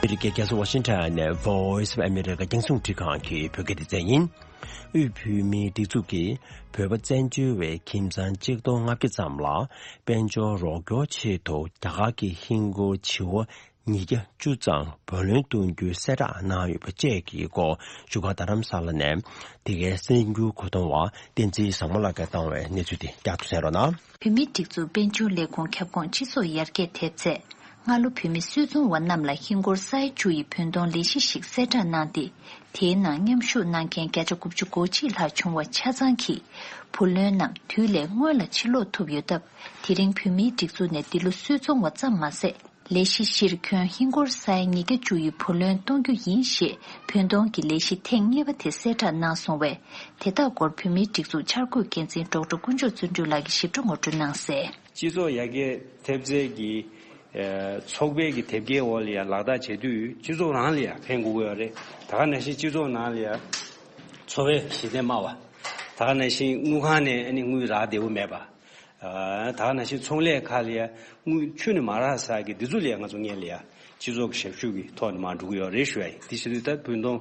ཨ་མི་རི་ཀའི་རྒྱལ་ས་ཝ་ཤིང་ཊོན་ནས་Voice of America རྒྱང་སྲིང་རླུང་འཕྲིན་ཁང་གི་བོད་སྐད་སྡེ་ཚན་ཡིན། དབུས་བོད་མིའི་སྒྲིག་འཛུགས་ཀྱིས་བོད་པ་བཙན་བྱོལ་བའི་ཁྱིམ་ཚང་གཅིག་སྟོང་ལྔ་བརྒྱ་ཙམ་ལ་དཔལ་འབྱོར་རོགས་སྐྱོར་ཆེད་དུ་རྒྱ་གར་གྱི་ཧིན་སྒོར་བྱེ་བ་ཉིས་བརྒྱ་བཅུ་ཙམ་བུ་ལོན་གཏོང་རྒྱུའི་གསལ་བསྒྲགས་གནང་ཡོད་པ་བཅས་ཀྱི་སྐོར་བཞུགས་སྒར་རྡ་རམ་ས་ལ་ནས་དེ་གའི་གསར་འགྱུར་གོ་སྟོན་པ་བསྟན་འཛིན་བཟང་མོ་ལགས་ཀྱིས་བཏང་བའི་གནས་ཚུལ་དེ་བསྐྱར་དུ་གསན་རོགས་གནང་། བོད་མིའི་སྒྲིག་འཛུགས་དཔལ་འབྱོར་ལས་ཁུངས་ཁྱབ་ཁོངས་སྤྱི་ཚོགས་ཡར་རྒྱས་དེབ་ཚད། སྔ་ལོ་བོད་མི་སུད་ཚོང་བ་རྣམས་ལ་ཧིན་སྒོར་ས་ཡ་བཅུ་ཡི་བུན་གཏོང་ལས་གཞི་ཞིག་གསལ་བསྒྲགས་གནང་སྟེ། དེའི་ནང་མཉམ་ཞུགས་གནང་མཁན་བརྒྱ་ཆ་དགུ་བཅུ་གོ་གཅིག་ལྷག་བྱུང་བ་ཆ་ཚང་གིས་བུ་ལོན་རྣམས་དུས་ལས་སྔོན་ལ་ཕྱིར་སློག་ཐུབ་ཡོད་སྟབས། དེ་རིང་བོད་མིའི་སྒྲིག་འཛུགས་ནས་འདི་ལོ་སུད་ཚོང་བ་ཙམ་མ་ཟད། ལས་གཞི་བཞིར་ཁྱོན་ཧིན་སྒོར་ས་ཡ་ཉིས་བརྒྱ་བཅུ་ཡི་བུ་ལོན་གཏོང་རྒྱུ་ཡིན་ཞེས་བུན་གཏོང་གི་ལས་གཞི་ཐེངས་གཉིས་པ་དེ་གསལ་བསྒྲགས་གནང་སོང་བས། དེ་དག་སྐོར་བོད་མིའི་སྒྲིག་འཛུགས་འཆར་འགོད་འགན་འཛིན་ཌོག་ཊར་དཀོན་མཆོག་བརྩོན་འགྲུས་ལགས་ཀྱིས་ཞིབ་ཕྲ་ངོ་སྤྲོད་གནང་གསལ། སྤྱི་ཚོགས་ཡར་རྒྱས་ཐེབས་རྩའི་གི་ཚོགས་པའི་གི་དེབ་སྐྱེལ་འོག་ལ་ཡང་ལག་བསྟར་བྱེད་དུས་སྤྱི་ཚོགས་རང་ལ་ཡང་ཕན་དགོས་ཀྱི་ཡོད་རེད། ད་ག་ནང་བཞིན་སྤྱི་ཚོགས་ནང་ལ་ཡང་འཚོ་བའི་གཞི་རྟེན་དམའ་བ། ད་ག་ནང་བཞིན་དངུལ་ཁང་ནས་ཨ་ནི་དངུལ་རག་བདེ་པོ་མེད་པ། ད་ག་ནང་བཞིན་ཚོང་ལས་ཁག་ལ་ཡང་དངུལ་ཁྱོན་ནས་མ་རག་ས་གི་འདི་ཚོ་ལ་ཡང་ང་ཚོ་སྔོན་ལ་ཡང་སྤྱི་ཚོགས་ཀྱི་ཞབས་ཞུ་གི་ཐོག་ནས་མར་འགྲོ་གི་ཡོད་རེད་ཞུ་ཡ་ཡིན། དེ་བྱེད་དུས་ད་བུན་གཏོང་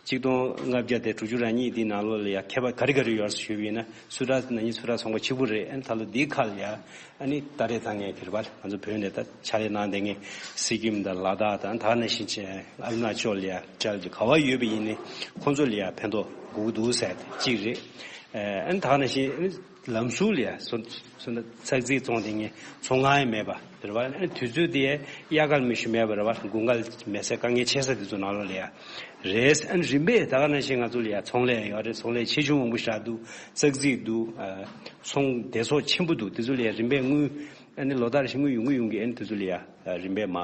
གཅིག་སྟོང་ལྔ་བརྒྱ་དང་དྲུག་ཅུ་རེ་གཉིས་འདི་ནང་ལོགས་ལ་ཡང་ཁྱད་པར་ག་རེ་ག་རེ་ཡོད་ཞུས་པ་ཡིན་ན། སུད་ཊར་ནང་བཞིན་སུད་ཊར་ཚོང་པ་གཅིག་པུ་རེད། ཨ་ནི་ད་ལོ་འདིའི་ཁ་ལ་ཡང་ཨ་ནི་ད་རེས་ད་ངས་གིར་བ་ང་ཚོ་བོད་ནས་ད་ཕྱག་ལས་གནང་བསྡད་མཁན་སི་ཀིམ་དང་ལ་དྭགས་དང་ད་ག་ནང་བཞིན་ཨ་རུ་ན་ཅལ་ལ་ཡང་ཅལ་ག་བ་ཡོད་པ་ཡིན་ནའི་ཁོང་ཚོ་ལ་ཡང་ཕན་ཐོགས་དགོས་ཀྱི་འདུག་ཟེར་གཅིག་རེད། ཨ་ནི་ད་ག་ནང་བཞིན་ཨ་ནི། ལམ་ཟུར་ལ་ཡ་སོ་སོ་ན་ཚག་རྩིས་བཙོང་དེ་ངས་ཚོང་ཁང་ཡང་མེད་པ་རེད་བ། དུས་ཚོད་དེ་ཡ་གལ་མི་ཤེས་མེད་པ་རེད་བ། དགུན་ཁ་མེ་སའི་དཀའ་ངལ་ཆེ་ས་དེ་ཚོ་ནང་ལོགས་ལ་ཡ་རེད། ཨ་ནི་རིམ་པས་ད་ག་ནང་བཞིན་ང་ཚོ་ལ་ཡ་ཚོང་ལས་ཡོད་རེད། ཚོང་ལས་ཆེ་ཆུང་མང་པོ་ཞིག་འདུག་ཚག་རྩིས་འདུག་ཚོང་སྡེ་ཚོགས་ཆེན་པོ་འདུག་དེ་ཚོ་ལ་ཡ་རིམ་པས་དངུལ་ཨ་ནི་ལོ་ལྟར་བཞིན་དངུལ་ཡོང་གི་ཡོང་གི་ཨ་ནི་དེ་ཚོ་ལ་ཡ་རིམ་པས་མ་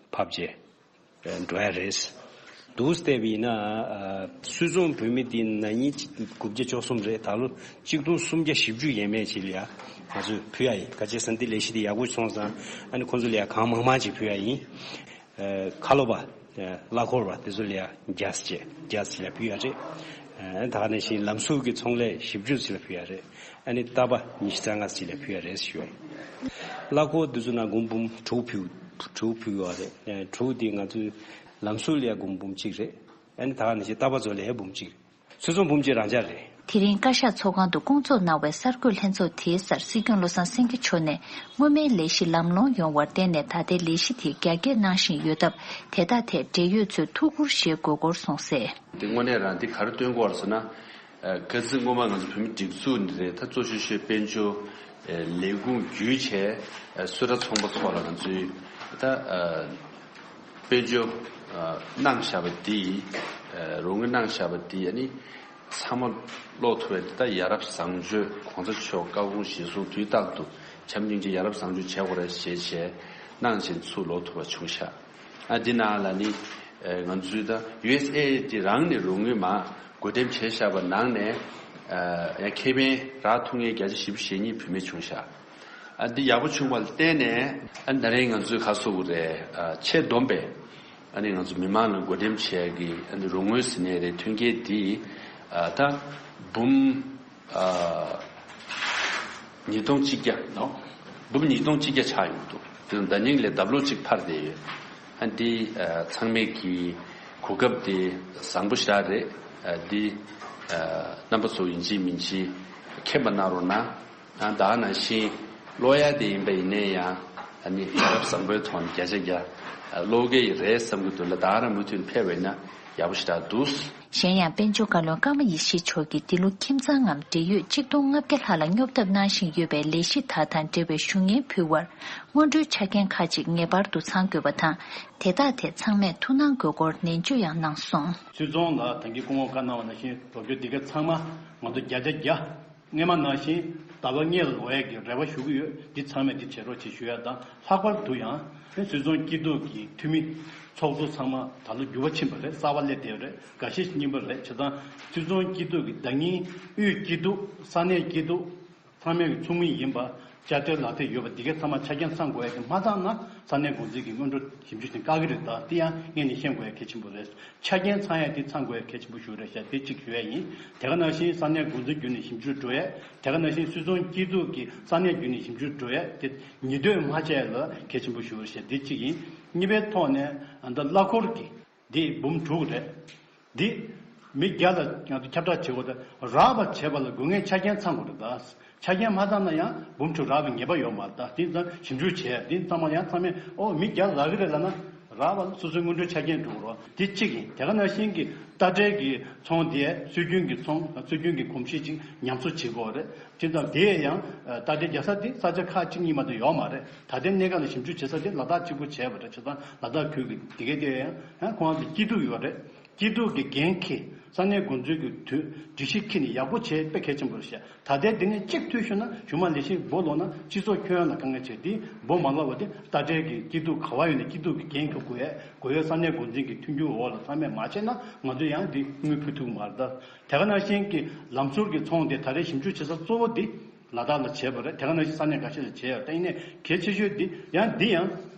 ཕབ་རྗེས། འགྲོ་ཡ་རེད། འདུག་བལྟས་པ་ཡིན་ན། སུད་ཚོང་བོད་མི་དེ་ན་ནིང་དགུ་བརྒྱ་བཅུ་གསུམ་རེད། ད་ལོ་གཅིག་སྟོང་སུམ་བརྒྱ་བཞི་བཅུ་ཡས་མས་ཅིག་ལ་ཡ་ང་ཚོས་ཕུལ་ཡ་ཡིན། ག་ཅི་ཟེར་ན་འདི་ལས་གཞི་དེ་ཡག་པོ་སོང་ཙང་ཨ་ནི་ཁོང་ཚོ་ལ་ཡ་གང་མང་མང་ཅིག་ཕུལ་ཡ་ཡིན། ཁ་ལོ་བ། གླ་འཁོར་བ་དེ་ཚོ་ལ་ཡ་བརྒྱ་ཅིག་བརྒྱ་ཅིག་ལ་ཕུལ་ཡ་རེད། ད་ག་ནང་བཞིན་ལམ་ཟུར་གྱི་ཚོང་ལས་བཞི་བཅུ་ཅིག་ལ་ཕུལ་ཡ་རེད། ཨ་ནི་རྟ་པ་ཉི་ཤུ་རྩ་ལྔ་ཅིག་ལ་ཕུལ་ཡ་རེད་ཞུ་བ་ཡིན། གླ་འཁོར་འདི་ཚོ་ནང་སྒོར་འབུམ་དྲུག་ཕུལ། དྲུག་ཕུལ་ཡོད་རེད། དྲུག་འདི་ང་ཚོའི་ལམ་ཟུར་ལ་ཡ་སྒོར་འབུམ་གཅིག་རེད། ཨ་ནི་ད་ག་ནང་བཞིན་རྟ་པ་ཚོ་ལ་ཡ་འབུམ་གཅིག་རེད། སུད་ཚོང་འབུམ་གཅིག་རང་འཇགས་རེད། དེ་རིང་བཀའ་ཤག་ཚོགས་ཁང་དུ་སྐོང་ཚོགས་གནང་བའི་གསར་འགོད་ལྷན་ཚོགས་དེའི་སར་སྲིད་སྐྱོང་བློ་བཟང་སེང་གེ་མཆོག་ནས་སྔོན་མའི་ལས་གཞི་ལམ་ལྷོང་ཡོང་བར་བརྟེན་ནས་ད་ལྟའི་ལས་གཞི་དེ་རྒྱ་སྐྱེད་གནང་བཞིན་ཡོད་སྟབས། དེ་དག་ཐད་འབྲེལ་ཡོད་ཚོས་ཐུགས་ཁུར་བཞེས་དགོས་སྐོར་གསུངས་གསལ། འདི་དངོས་གནས་རང་འདི་ག་རེ་སྟོན་གྱི་ཡོད་རེད་ཟེར་ན། ཨ། ག་ཚོད་སྔོན་མ་ང་ཚོ་བོད་མི་སྒྲིག་འཛུགས་འདི་རེད། ད་གཙོ་ཆེ་ཤོས་དཔལ་འབྱོར་ ལས་ཁུངས་བརྒྱུད་བྱས་སུད་ཊ་ཚོང་པ་ཚོ་ལ་ང་ཚོས་ད་དཔལ་འབྱོར་གནང་བཞག་པ་འདི་རོགས་དངུལ་གནང་བཞག་པ་འདི་ཨ་ནི་ཚང་མ་ཀློག་ཐུབ་པའི་ད་ཡ་རབས་བཟང་སྤྱོད་གོང་ས་མཆོག་བཀའ་དགོངས་གཞིར་བཟུང་དུས་རྟག་ཏུ་བྱམས་སྙིང་རྗེ་ཡ་རབས་བཟང་སྤྱོད་བྱེད་དགོས་རེད་ཞེས་བྱས་གནང་བཞིན་ཚུར་ཀློག་ཐུབ་པ་བྱུང་ཤག་ཨ་འདི་ནང་ལ་ནི་ང་ཚོའི་ད་ཡུ་ཨེས་ཨེ་ཌི་རང་ནས་རོགས་དངུལ་མ་བགོ་འགྲེམས་བྱས་བཞག་པ་ནང་ནས་ཡང་ཁེ་ཕན་རག་ཐུབ་མཁན་བརྒྱ་ཆ་བཞི་བཅུ་ཞེ་གཉིས་བུད་མེད་བྱུང་ཤག་ཨ་འདི་ཡག་པོ་བྱུང་བ་ལ་བརྟེན་ནས་ཨ་ད་རེས་ང་ཚོས་ཁ་གསོ་དགོས་རེད། ཨ་ཆེས་བསྡོམས་པས་ཨ་ནི་ང་ཚོ་མི་མང་ལ་བགོ་འགྲེམས་བྱས་ཀྱི་ཨ་ནི་རོགས་དངུལ་ཟེར་ནའི་རེད། མཐུན་རྐྱེན་འདི་ཨ་ད་འབུམ་ཨ་ཉིས་སྟོང་གཅིག་བརྒྱ་ནོ། འབུམ་ཉིས་སྟོང་གཅིག་བརྒྱ་ཆགས་ཡོང་འདུག་དེ་ནི་ཟླ་ཉིན་ལས་ལྡབ་ལོག་གཅིག་འཕར་བསྡད་ཡོད། ཨ་འདི་ཨ་ཚང་མས་ཀྱི་གོ་སྐབས་དེ་བཟང་པོ་ཞེ་དྲག་རེད། ཨ་འདི་ཨ་རྣམ་པ་ཚོ་ཡིན་གཅིག་མིན་གཅིག་མཁྱེན་པ་གནང་རོགས་གནང་། ཨ་ད་ག་ནང་བཞིན་ཀློག་ཡ་དེ་ཡིན་པ་ཡིན་ནའི་ཡང་ཨ་ནི་ཡ་རབས་བཟང་པོའི་ཐོག་ནས་བརྒྱ་ཆ་བརྒྱ་ཨ་ཀློག་གི་རེད་བསམ་གྱི་འདུག་ལ། ད་ག་རང་མུ་མཐུད་ནས་ཕེབས་པ་ཡིན་ན་ཡག་པོ་ཞེ་དྲག་འདུག་གཞན་ཡང་དཔལ་འབྱོར་བཀའ་བློན་ཀརྨ་ཡེ་ཤེས་མཆོག་གིས་འདི་ལོ་ཁྱིམ་ཚང་ངམ་འབྲེལ་ཡོད་གཅིག་སྟོང་ལྔ་བརྒྱ་ལྷག་ལ་སྙོབ་ཐབས་གནང་བཞིན་ཡོད་པའི་ལས་གཞི་དག་དང་འབྲེལ་བའི་ཞུ་སྙན་ཕུལ་བར། སྔོན་འགྲོའི་ཆ་རྐྱེན་ཁག་ཅིག་ངེས་པར་དུ་ཚང་དགོས་པ་དང་། དེ་དག་ཐད་ཚང་མས་ཐུགས་སྣང་དགོས་སྐོར་ནན་བརྗོད་ཡང་གནང་སོང་། སུད་ཚོང་ལ་ད་གིན་སྐུ་ངོ་བཀའ་གནང་བ་ནང་བཞིན་རོགས་སྐྱོར་འདི་ག་ཚང་མ་ང་ཚོ་བརྒྱ་ཆ་བརྒྱ། སྔོན་མ་ནང་བཞིན་ཟླ་ལོ་གཉིས་ལ་ལོག་ཡས་ཀྱི་རེ་བ་ཞུ་གི་ཡོད། འདི་ཚང་མས་འདི་བྱེད་རོགས་བྱེད་ཞུ་ཡ་དང་། ལྷག་པར་དུ་ཡང་སུད་ཚོང་སྐྱིད་སྡུག་གི་འཐུས་མི་ཚོགས་གཙོ་ཚང་མ་ད་ལོ་འགྱུར་བ་ཕྱིན་པ་རེད། གསར་པ་སླེབས་བསྡད་ཡོད་རེད། འགའ་ཤས་རྙིང་པ་རེད། བྱས་ཙང་སུད་ཚོང་སྐྱིད་སྡུག་གི་ཟླ་ཉིན་དབུས་སྐྱིད་སྡུག་ས་གནས་སྐྱིད་སྡུག་ཚང་མས་ཀྱི་ཚོགས་མི་ཡིན་པ། དཔྱ་ཁྲལ་ལག་དེབ་ཡོད་པ་འདི་གའི་ཚང་མ་ཆ་རྐྱེན་ཚང་དགོས་ཡ་གི་མ་ཚང་ན་ས་གནས་འགོ་འཛིན་གྱི་སྔོན་འགྲོ་ཞིབ་འཇུག་བྱེད་བཀག་གི་རེད། ད་དེ་ཡང་སྔོན་ནས་ཤེས་དགོས་ཡ་གལ་ཆེན་པོ་རེད། ཆ་རྐྱེན་ཚང་ཡ་དེ་ཚང་དགོས་ཡ་གལ་ཆེན་པོ་ཞིག་རེད་ཤག་དེ་གཅིག་ཞུ་ཡ་ཡིན། དེ་ག་ནང་བཞིན་ས་གནས་འགོ་འཛིན་བརྒྱུད་ནས་ཞིབ་འཇུག་འགྲོ་ཡ། དེ་ག་ནང་བཞིན་སུད་ཚོང་སྐྱིད་སྡུག་གི་ས་གནས་བརྒྱུད་ནས་ཞིབ་འཇུག་འགྲོ་ཡ་དེ་ཉིས་ཟློས་མ་བྱས་ལ་གལ་ཆེན་པོ་ཞིག་རེད་ཤག་དེ་གཅིག་ཡིན། གཉིས་པའི་ཐོག་ནས་ཨ་ད་གླ་འཁོར་གྱི་འདི་འབུམ་དྲུག་རེད། འདི་མི་བརྒྱ་ལ་ང་ཚོ་ཁྱབ་བསྒྲགས་བྱེད་དགོས་ཏེ། རག་པ་བྱེད་པ་ལ་དགོས་ངེས་ཆ་རྐྱེན་ཚང་དགོས་རེད་ད། ཆ་རྐྱེན་མ་ཚང་ན་ཡང་འབུམ་དྲུག་རག་པའི་ངེས་པ་ཡོད་མ་རེད་ད། དེ་ཙང་ཞིབ་འཇུག་བྱས། དེ་ཚང་མ་ཡང་ཚང་མས་ཨོ་མི་བརྒྱ་ལ་རག་གི་རེད་ལབ་ན། རག་པ་ལ་སོ་སོའི་སྔོན་འགྲོའི་ཆ་རྐྱེན་འགྲོ་དགོས་རེད། དེ་གཅིག་ཡིན། དེ་ག་ནང་བཞིན་གྱི་རྟ་དྲེལ་གྱི་ཚོང་དེ་སྲོལ་རྒྱུན་གྱི་ཚོང་སྲོལ་རྒྱུན་གྱི་གོམས་གཤིས་ཅིག་ཉམས་གསོ་བྱེད་དགོས་རེད། དེ་ཙང་དེ་ཡང་རྟ་དྲེལ་རྒྱག་ས་དེ་ས་ཆ་ཁག་གཅིག་གཉིས་མ་གཏོགས་ཡོད་མ་རེད། ད་ལྟའི་གནས་སྐབས་ལ་ཞིབ་འཇུག་བྱེད་ས་དེ་ལ་དྭགས་གཅིག་པུ་བྱས་པ་རེད། བྱས་ཙང་ལ་དྭགས་ཁུལ་གྱི་དེ་གའི་དེ་ཡང་ཁོང་གི་སྐྱིད་སྡུག་ཡོད་རེད། སྐྱིད་སྡུག་གི་འགན་འཁྱེར། ས་གནས་འགོ་འཛིན་གྱི་དུས་སྒྲིག་གཞི་འཁྱེར་ནས་ཡག་པོ་བྱས་དཔེ་གལ་ཆེན་པོ་རེད་ཤག་ད་ལྟའི་འདི་ནས་གཅིག་འཐུས་ཤོར་ན་གཞུག་མ་ལས་གཞི་འབོ་ལོག་ན་སྤྱི་ཚོགས་ཁྱོན་ཡོངས་ལ་དཀའ་ངལ་ཆེ། འདི་འབོ་མ་ལོག་པ་དེ་རྟ་དྲེལ་གྱི་སྐྱིད་སྡུག་ག་བ་ཡོད་ན་སྐྱིད་སྡུག་གི་འགན་འཁྱེར་དགོས་ཡས་དགོས་ཡས་ས་གནས་འགོ་འཛིན་གྱི་མཐུན་འགྱུར་འོག་ལ་ཚང་མས་མ་བྱས་ན་ང་ཚོས་ཡང་འདི་དངུལ་ཕུལ་ཐུབ་ཀྱི་མ་རེད་ད། དེ་ག་ནང་བཞིན་གྱི་ལམ་ཟུར་གྱི་ཚོང་དེ་ད་རེས་ཞིབ་འཇུག་བྱེད་ས་གཙོ་བོ་འདི་ལ་དྭགས་ལ་བྱས་པ་རེད། དེ་ག་ནང་བཞིན་ས་གནས་འགའ་ཤས་ལ་བྱས་ཡོད། ད་ཡིན་ནའི་གལ་ཆེ་ཤོས་འདི་ཡང་འདི་ཡང་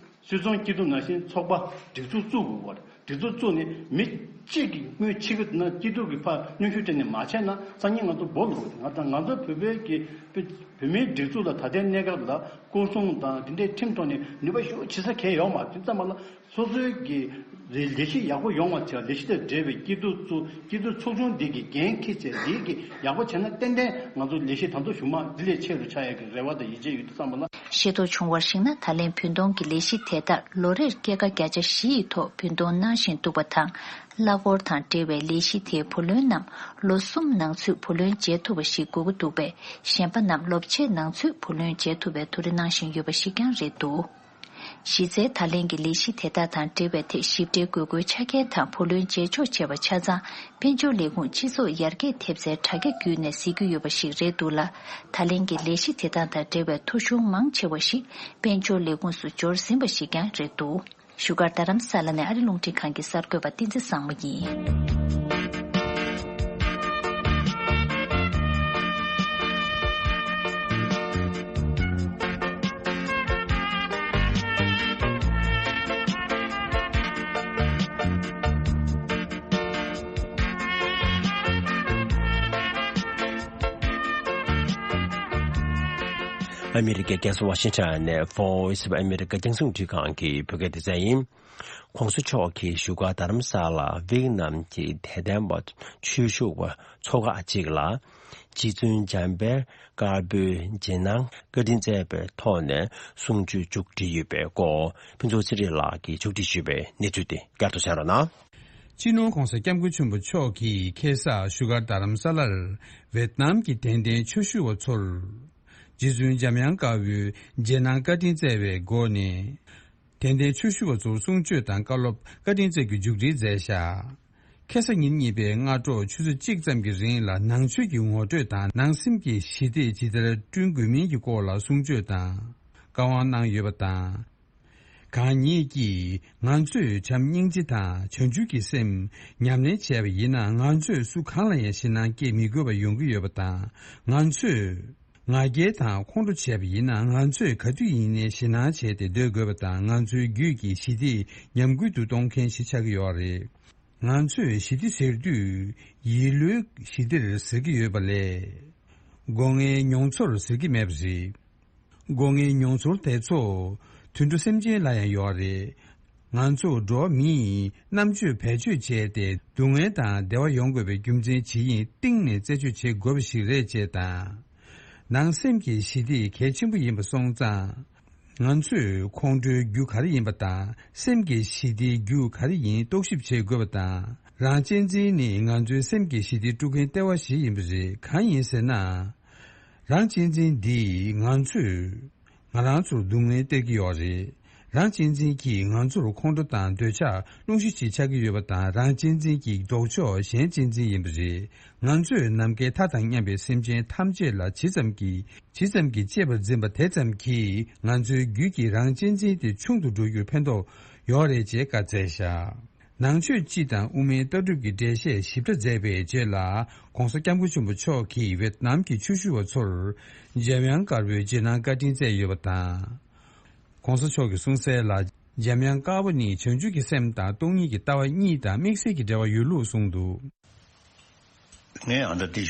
སུད་ཚོང་སྐྱིད་སྡུག་ནང་བཞིན་ཚོགས་པ་སྒྲིག་འཛུགས་བཙུགས་དགོས་པ་རེད། སྒྲིག་འཛུགས་བཙུགས་ནས་མི་གཅིག་གིས་དངུལ་ཕྱི་གི་ན་སྐྱིད་སྡུག་གི་ཕར་གནོན་ཤུགས་སྤྲད་ནས་མ་བྱས་ན་སང་ཉིན་ང་ཚོ་སྦོ་ལོག་ང་དང་ང་ཚོ་བོད་པའི་གི་བོད་མིའི་སྒྲིག་འཛུགས་ལ་ད་ལྟའི་གནས་སྐབས་ལ་སྐོར་སྲུང་དང་དེ་འདྲའི་ཁྲིམས་ཐོག་ནས་ནུས་པ་ཤུགས་ཆེ་ས་གང་ཡོད་མ་རེད། དེ་ཙམ་པ་ལ་སོ་སོའི་གི་ལས་ལས་གཞི་ཡག་པོ་ཡོང་བ་བྱས། ལས་གཞི་དང་འབྲེལ་བའི་སྐྱིད་སྡུག་ཚོ་སྐྱིད་སྡུག་ཚོགས་ཆུང་འདི་གི་འགན་འཁྱེར་བྱས་འདི་གི་ཡག་པོ་བྱས་ན་ཏན་ཏན་ང་ཚོ་ལས་གཞི་ད་དུང་གཞུག་མ་འདི་ལས་ཆེ་རུ་ཆགས་ཡག་གི་རེ་བ་དང་ཡིད་ཆེས་ཡོད། དེ་ཙམ་པ་ལ། ཤེས་རྟོགས་བྱུང་བར་གཞིགས་ན། ད་ལན་བུན་གཏོང་གི་ལས་གཞི་དེ་ལྟར་ལོ་རེར་སྐྱེད་ཀ་བརྒྱ་ཆ་བཞི་ཡི་ཐོག་བུན་གཏོང་གནང་བཞིན་འདུག་པ་དང་། གླ་འཁོར་དང་འབྲེལ་བའི་ལས་གཞི་དེའི་བུ་ལོན་རྣམས་ལོ་གསུམ་ནང་ཚུད་བུ་ལོན་འཇལ་ཐུབ་པ་ཞིག་དགོས་ཀྱི་འདུག་པས། གཞན་པ་རྣམས་ལོ་ཕྱེད་ནང་ཚུད་བུ་ལོན་འཇལ་ཐུབ་པའི་ཐུགས་རེ་གནང་བཞིན་ཡོད་པ་ཞིག་ཀྱང་རེད་འདུག་གཞི་རྩའི་ད་ལན་གྱི་ལས་གཞི་དེ་དག་དང་འབྲེལ་བའི་ཐད་ཞིབ་ཕྲའི་དགོས་མཁོའི་ཆ་རྐྱེན་དང་བུ་ལོན་འཇལ་ཆོག་བྱས་པ་ཆ་ཚང་དཔལ་འབྱོར་ལས་ཁུངས་སྤྱི་ཚོགས་ཡར་རྒྱས་ཐེབས་རྩའི་དྲ་རྒྱ་བརྒྱུད་ནས་གཟིགས་ཀྱི་ཡོད་པ་ཞིག་རེད་འདུག་ལ། ད་ལན་གྱི་ལས་གཞི་དེ་དག་དང་འབྲེལ་བའི་ཐོ་གཞུང་མང་ཆེ་བ་ཞིག་དཔལ་འབྱོར་ལས་ཁུངས་སུ་འབྱོར་ཟིན་པ་ཞིག་ཀྱང་རེད་འདུག་བཞུགས་སྒར་རྡ་རམ་ས་ལ་ནས་ཨ་རི་རླུང་འཕྲིན་ཁང་གི་གསར་འགོད་པ་བསྟན་འཛིན་བཟང་མོ་ཡིན། ཨ་མི་རི་ཀའི་རྒྱལ་ས་ཝ་ཤིང་ཊོན་ནས་Voice of America རྒྱང་སྲིང་རླུང་འཕྲིན་ཁང་གི་བོད་སྐད་སྡེ་ཚན་ཡིན། ྋགོང་ས་མཆོག་གིས་བཞུགས་སྒར་རྡ་རམ་ས་ལར་ཝེ་ཏི་ནམ་གྱི་དད་ལྡན་པ་ཆོས་ཞུ་བ་ཚོགས་ཁག་ཅིག་ལ་རྗེ་བཙུན་འཇམ་དཔལ་དཀར་པོའི་རྗེས་གནང་བཀའ་དྲིན་སྩལ་བའི་ཐོག་ནས་གསུང་ཆོས་མཇུག་སྒྲིལ་ཡོད་པའི་སྐོར་ཕུན་ཚོགས་ཚེ་རིང་ལགས་ཀྱིས་མཇུག་སྒྲིལ་ཞུས་པའི་གནས་ཚུལ་དེ་བསྐྱར་དུ་གསན་རོགས་གནང་། སྤྱི་ནོར་༧གོང་ས་༧སྐྱབས་མགོན་ཆེན་པོ་མཆོག་གིས་ཁ་སང་བཞུགས་སྒར་རྡ་རམ་ས་ལར་ཝེ་ཏི་ནམ་གྱི་དད་ལྡན་ཆོས་ཞུ་བ་ཚོར། རྗེ་བཙུན་འཇམ་དབྱངས་དཀར་པོས་རྗེས་གནང་བཀའ་དྲིན་སྩལ་བའི་སྒོ་ནས། དད་ལྡན་ཆོས་ཞུ་བ་ཚོར་གསུང་ཆོས་དང་བཀའ་སློབ་བཀའ་དྲིན་སྩལ་རྒྱུ་མཇུག་སྒྲིལ་མཛད་བཞག་ཁ་སང་ཉིན་གཉིས་པའི་སྔ་དྲོ་ཆུ་ཚོད་གཅིག་ཙམ་གྱི་རིང་ལ་ནང་ཆོས་ཀྱི་ངོ་སྤྲོད་དང་ནང་སེམས་ཀྱི་ཞི་བདེ་ཇི་ལྟར་བསྐྲུན་དགོས་མིན་གྱི་སྐོར་ལ་གསུང་ཆོས་དང་བཀའ་དབང་གནང་ཡོད་པ་དང་། གང་ཉིད་ཀྱིས་ང་ཚོས་བྱམས་སྙིང་རྗེ་དང་བྱང་ཆུབ་ཀྱི་སེམས་ཉམས་ལེན་བྱས་པ་ཡིན་ན་ང་ཚོས་སུ་གང་ལ་ཡང་ཞེད་སྣང་སྐྱེ་མི་དགོས་པ་ཡོང་གི་ཡོད་པ་དང་། ང་ཚོས་ང་རྒྱལ་དང་ཁོང་ཁྲོ་བྱས་པ་ཡིན་ན་ང་ཚོས་ག་དུས་ཡིན་ནའི་ཞེད་སྣང་བྱས་ཏེ་སྡོད་དགོས་པ་དང་། ང་ཚོའི་རྒྱུད་ཀྱི་ཞི་བདེ་ཉམས་རྒུད་དུ་གཏོང་མཁན་ཞིག་ཆགས་ཀྱི་ཡོད་རེད། ང་ཚོས་ཞི་བདེ་ཟེར་དུས་ཡིད་བློའི་ཞི་བདེར་ཟེར་གྱི་ཡོད་པ་ལས། སྒོ་ལྔའི་མྱོང་ཚོར་ཟེར་གྱི་མེད་པ་རེད། སྒོ་ལྔའི་མྱོང་ཚོར་དེ་ཚོ་དུད་འགྲོ་སེམས་ཅན་ལ་ཡང་ཡོད་རེད། ང་ཚོ་འགྲོ་བ་མིས་རྣམ་དཔྱོད་བེད་སྤྱོད་བྱས་ཏེ་སྡུག་བསྔལ་དང་བདེ་བ་ཡོང་དགོས་པའི་རྒྱུ་མཚན་ཇི་ཡིན་གཏིང་ནས་རྩད་གཅོད་བྱེད་དགོས་པ་ཞིག་རེད་ཅེས་དང་། ནང་སེམས་ཀྱི་ཞི་བདེ་གལ་ཆེན་པོ་ཡིན་པ་སོང་ཙང་། ང་ཚོས་ཁོང་ཁྲོའི་རྒྱུ་ག་རེ་ཡིན་པ་དང་སེམས་ཀྱི་ཞི་བདེའི་རྒྱུ་ག་རེ་ཡིན་རྟོག་ཞིབ་བྱེད་དགོས་པ་དང་། རང་གཅེས་འཛིན་ནི་ང་ཚོའི་སེམས་ཀྱི་ཞི་བདེ་དཀྲུག་མཁན་ལྟེ་བ་ཞིག་ཡིན་པ་རེད། གང་ཡིན་ཟེར་ན། རང་གཅེས་འཛིན་འདིས་ང་ཚོས་ང་རང་ཚོར་སྡུག་བསྔལ་སྟེར་གྱི་ཡོད་རེད། རང་གཅེས་འཛིན་གྱིས་ང་ཚོར་ཁོང་ཁྲོ་དང་འདོད་ཆགས་སློང་གཞི་ཞིག་ཆགས་ཀྱི་ཡོད་པ་དང་། རང་གཅེས་འཛིན་གྱི་ལྡོག་ཕྱོགས་གཞན་གཅེས་འཛིན་ཡིན་པ་རེད། ང་ཚོས་ནམ་མཁའི་མཐའ་དང་མཉམ་པའི་སེམས་ཅན་ཐམས་ཅད་ལ་ཇི་ཙམ་གྱིས་ཇི་ཙམ་གྱིས་གཅེས་པར་འཛིན་པ་དེ་ཙམ་གྱིས་ང་ཚོའི་རྒྱུད་ཀྱི་རང་གཅེས་འཛིན་དེ་ཆུང་དུ་འགྲོ་རྒྱུར་ཕན་ཐོགས་ཡོད་རེད་ཅེས་བཀའ་སྩལ་བཞག་ནང་ཆོས་སྤྱི་དང་དབུ་མའི་ལྟ་གྲུབ་ཀྱི་འགྲེལ་བཤད་ཞིབ་ཕྲ་མཛད་པའི་རྗེས་ལ་༸གོང་ས་༸སྐྱབས་མགོན་ཆེན་པོ་མཆོག་གིས་ཝེད་ནམ་གྱི་ཆོས་ཞུ་བ་ཚོར་འཇམ་དབྱངས་དཀར་པོའི་རྗེས་གནང་བཀའ་དྲིན་སྩལ་ཡོད་པ་དང་། ༸གོང་ས་མཆོག་གི་གསུང་གསལ་ལ་འཇམ་དབྱངས་དཀར་པོ་ནི་བྱང་ཆུབ་ཀྱི་སེམས་དང་སྟོང་ཉིད་ཀྱི་ལྟ་བ་གཉིས་དང་དམིགས་བསལ་གྱི་འབྲེལ་བ་ཡོད་ལུགས་གསུངས་འདུག་ངས་ཨ་འདྲ་འདི་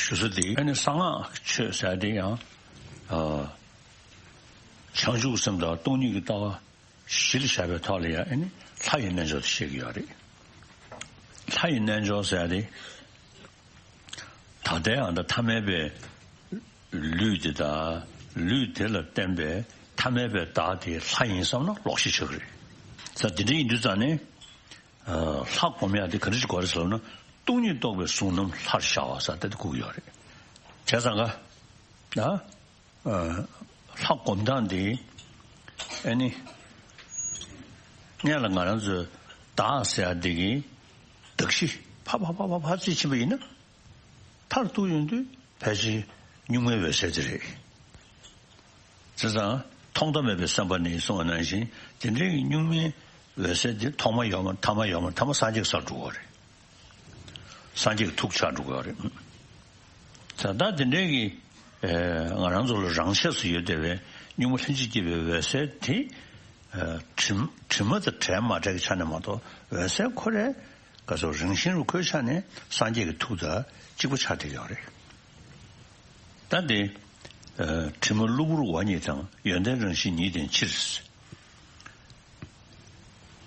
ཞུ་ས་དེ་ཨ་ནི་གསང་སྔགས་ཆོས་ཟེར་དེ་ཡང་ཨ་བྱང་ཆུབ་སེམས་དང་སྟོང་ཉིད་ཀྱི་ལྟ་བ་གཞི་ལ་བཞག་པའི་ཐོག་ལ་ཡང་ཨ་ནི་ལྷ་ཡི་རྣལ་འབྱོར་དེ་བཤད་ཀྱི་ཡོད་རེད། ལྷ་ཡི་རྣལ་འབྱོར་ཟེར་དེ་ད་ལྟའི་ཨ་འདྲ་ཐ་མལ་པའི་ལུས་དེ་དང་ལུས་དེ་ལ་བརྟེན་པའི་ཐ་མལ་པའི་བདག་དེ་ལྷ་ཡིན་བསམ་ན་ལོག་ཤེས་ཆགས་ཀྱི་རེད། ས་དེ་འདྲ་ཡིན་དུས་ཙང་ནས། ལྷ་སྒོམ་ཡག་དེ་ག་འདྲ་ཞིག་དགོས་རེད་ཟེར་ལབ་ན། སྟོང་ཉིད་རྟོགས་པའི་གཟུང་རྣམ་ལྷར་ཤར་བ་ཟེར་དེ་དགོས་ཀྱི་ཡོད་རེད། བྱས་ཙང་ཀ། ད། ལྷ་སྒོམ་སྟངས་དེ། ཨ་ནི། སྔོན་ལ་ང་རང་ཚོའི་བདག་ཟེར་ཡག་དེ་གི་གདགས་གཞི་ཕ་ཕ་ཕ་ཕ་ཕ་རྩིས་ཕྱིན་པ་ཡིན་ན། མཐར་ཐུག་ཡོང་དུས་ཕལ་ཆེར་གཉུག་མའི་འོད་གསལ་དེ་རེད། བྱས་ཙང་ཐོག་མཐའ་མེད་པའི་བསམ་པ་ནི་གསུངས་པ་ནང་བཞིན་དེ་འདྲའི་གི་གཉུག་མའི་འོད་གསལ་དེ་ཐོག་མ་ཡོད་མ་ཐ་མ་ཡོད་མ་ཐ་མ་སངས་རྒྱས་ཀྱི་སར་འགྲོ་གི་རེད། སངས་རྒྱས་ཀྱི་ཐུགས་ཆགས་འགྲོ་གི་རེད། ད་ལྟ་དེ་འདྲའི་གི་ང་རང་ཚོ་ལ་རང་ཆས་སུ་ཡོད་བསྡད་པའི་གཉུག་མ་ལྷན་ཅིག་སྐྱེས་པའི་འོད་གསལ་དེ་དྲི་དྲི་མ་དང་བྲལ་མ་བྲལ་གྱི་ཆ་ནས་མ་གཏོགས་འོད་གསལ་ཁོ་རའི་ག་ཚོད་རང་བཞིན་རུ་ཁོའི་ཆ་ནས་སངས་རྒྱས་ཀྱི་ཐུགས་དང་གཅིག་པ་ཆགས་བསྡད་ཡོད་རེད། ད་དེ། དྲི་མ་གློ་བུར་བ་ཉིད་དང་ཡོན་ཏན་རང་བཞིན་ཉིད་ལྡན་ཕྱིར།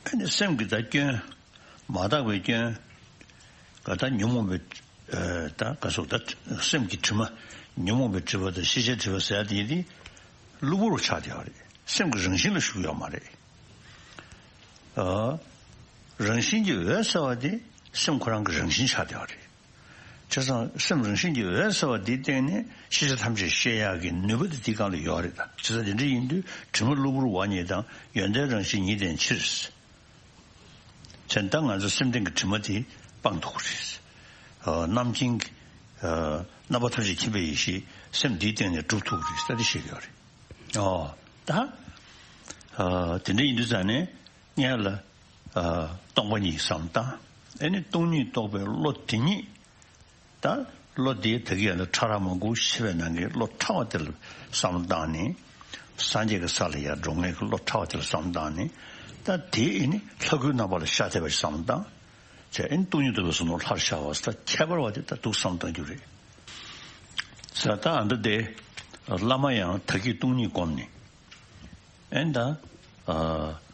ཨ་ནི་སེམས་ཀྱི་ད་སྐྱོན། མ་དག་པའི་སྐྱོན། ག་ད་ཉོན་མོངས་པའི། ད་ག་སོགས་ད་སེམས་ཀྱི་དྲི་མ། ཉོན་མོངས་པའི་དྲི་མ་དང་ཤེས་བྱའི་དྲི་མ་ཟེར་ཡ་དེ་དེ། གློ་བུར་བ་ཆགས་བསྡད་ཡོད་རེད། སེམས་ཀྱི་རང་བཞིན་ལ་ཞུགས་ཡོད་མ་རེད། རང་བཞིན་གྱི་འོད་གསལ་བ་དེ་སེམས་ཁོ་རང་གི་རང་བཞིན་ཆགས་བསྡད་ཡོད་རེད། བྱས་ཙང་སེམས་རང་བཞིན་གྱི་འོད་གསལ་བ་འདིའི་སྟེང་ནས་ཤེས་བྱ་ཐམས་ཅད་ཤེས་ཡག་གི་ནུས་པ་དེ་འདིའི་སྒང་ལ་ཡོད་རེད་ད། བྱས་ཙང་དེ་འདྲ་ཡིན་དུས་དྲི་མ་གློ་བུར་བ་ཉིད་དང་ཡོན་ཏན་རང་བཞིན་ཉིད་ལྡན་ཕྱིར། བྱས་ཙང་ད་ང་ཚོ་སེམས་སྟེང་གི་དྲི་མ་དེ་སྤང་ཐུབ་ཀྱི་རེད། རྣམ་མཁྱེན་གྱི་རྣམ་པ་ཐམས་ཅད་མཁྱེན་པའི་ཡེ་ཤེས་སེམས་འདིའི་སྟེང་ནས་གྲུབ་ཐུབ་ཀྱི་རེད་ཟེར་ཏེ་བཤད་ཀྱི་ཡོད་རེད། ཨོ། ད། དེ་འདྲ་ཡིན་དུས་ཙང་ནས་སྔོན་ལ། སྟོང་པ་ཉིད་བསམ་བཏང་། ཨེ་ནི་སྟོང་ཉིད་རྟོགས་པའི་བློ་དེ་ཉིད། ད་བློ་དེ་ད་གི་ཡང་ཕྲ་རགས་མང་པོ་ཤེས་པའི་ནང་གི་བློ་ཕྲ་བ་དེ་ལ་བསམ་བཏང་ནས། སངས་རྒྱས་ཀྱི་ས་ལ་ཡར་འགྲོ་མཁན་གྱི་བློ་ཕྲ་བ་དེ་ལ་བསམ་བཏང་ནས། ད་དེ་ཨེ་ནི་ལྷ་སྐུའི་རྣམ་པ་ལ་ཤར་བསྡད་པ་ཞིག་བསམ་བཏང་། བྱས་ཨེ་ནི་སྟོང་ཉིད་རྟོགས་པའི་གཟུང་རྣམ་ལྷར་ཤར་བ་ཟེར་ད་ཁྱད་པར་བ་དེ་ད་འདུག་བསམ་བཏང་རྒྱུ་རེད། ཟེར་ད་ཨ་འདི་དེ་བླ་མ་ཡང་ད་གི་སྟོང་ཉིད་བསྒོམས་ནས། ཨེ་ད།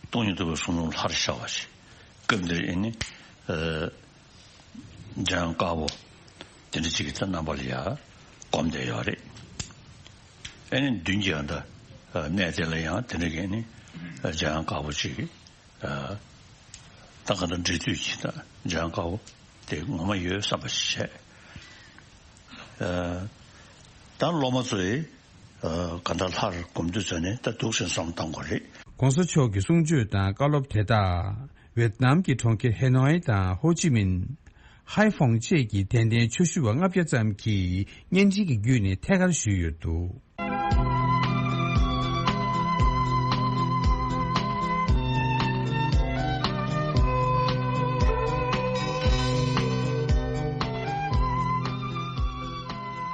སྟོང་ཉིད་རྟོགས་པའི་གཟུང་རྣམ་ལྷར་ཤར་བ་ཞིག་སྐབས་འདིར་ཨེ་ནི། འཇམ་དབྱངས་དཀར་པོ། དེ་འདྲ་ཅིག་གི་ད་རྣམ་པ་ལ་ཡང་བསྒོམས་བསྡད་ཡོད་རེད། ཨེ་ནི་མདུན་གྱི་ཨ་ད། གནས་དེ་ལ་ཡང་དེ་འདྲ་གི་ཨེ་ནི། འཇམ་དབྱངས་དཀར་པོ་ཅིག་ད་ག་ད་འབྲི་དུས་ཀྱི་ད་འཇམ་དབྱངས་དཀར་པོ་དེ་ངོ་མ་ཡོད་བསམ་པ་ཞིག་བྱས། ད་སློབ་མ་ཚོས། གང་ལྟར་ལྷར་སྒོམ་དུས་ཚོད་ནས་ད་འདུག་སེ་བསམ་བཏང་དགོས་རེད། ༸གོང་ས་མཆོག་གི་གསུང་ཆོས་དང་བཀའ་སློབ་དེ་དག་ཝེད་ནམ་གྱི་གྲོང་ཁྱེར་ཧེ་ནོའི་དང་ཧོ་ཅི་མིན། ཧའེ་ཧྥོང་བཅས་ཀྱི་དད་ལྡན་ཆོས་ཞུ་བ་ལྔ་བརྒྱ་ཙམ་གྱིས་བརྙན་འཕྲིན་གྱི་བརྒྱུད་ནས་ཐད་ཀར་ཞུས་ཡོད་འདུག་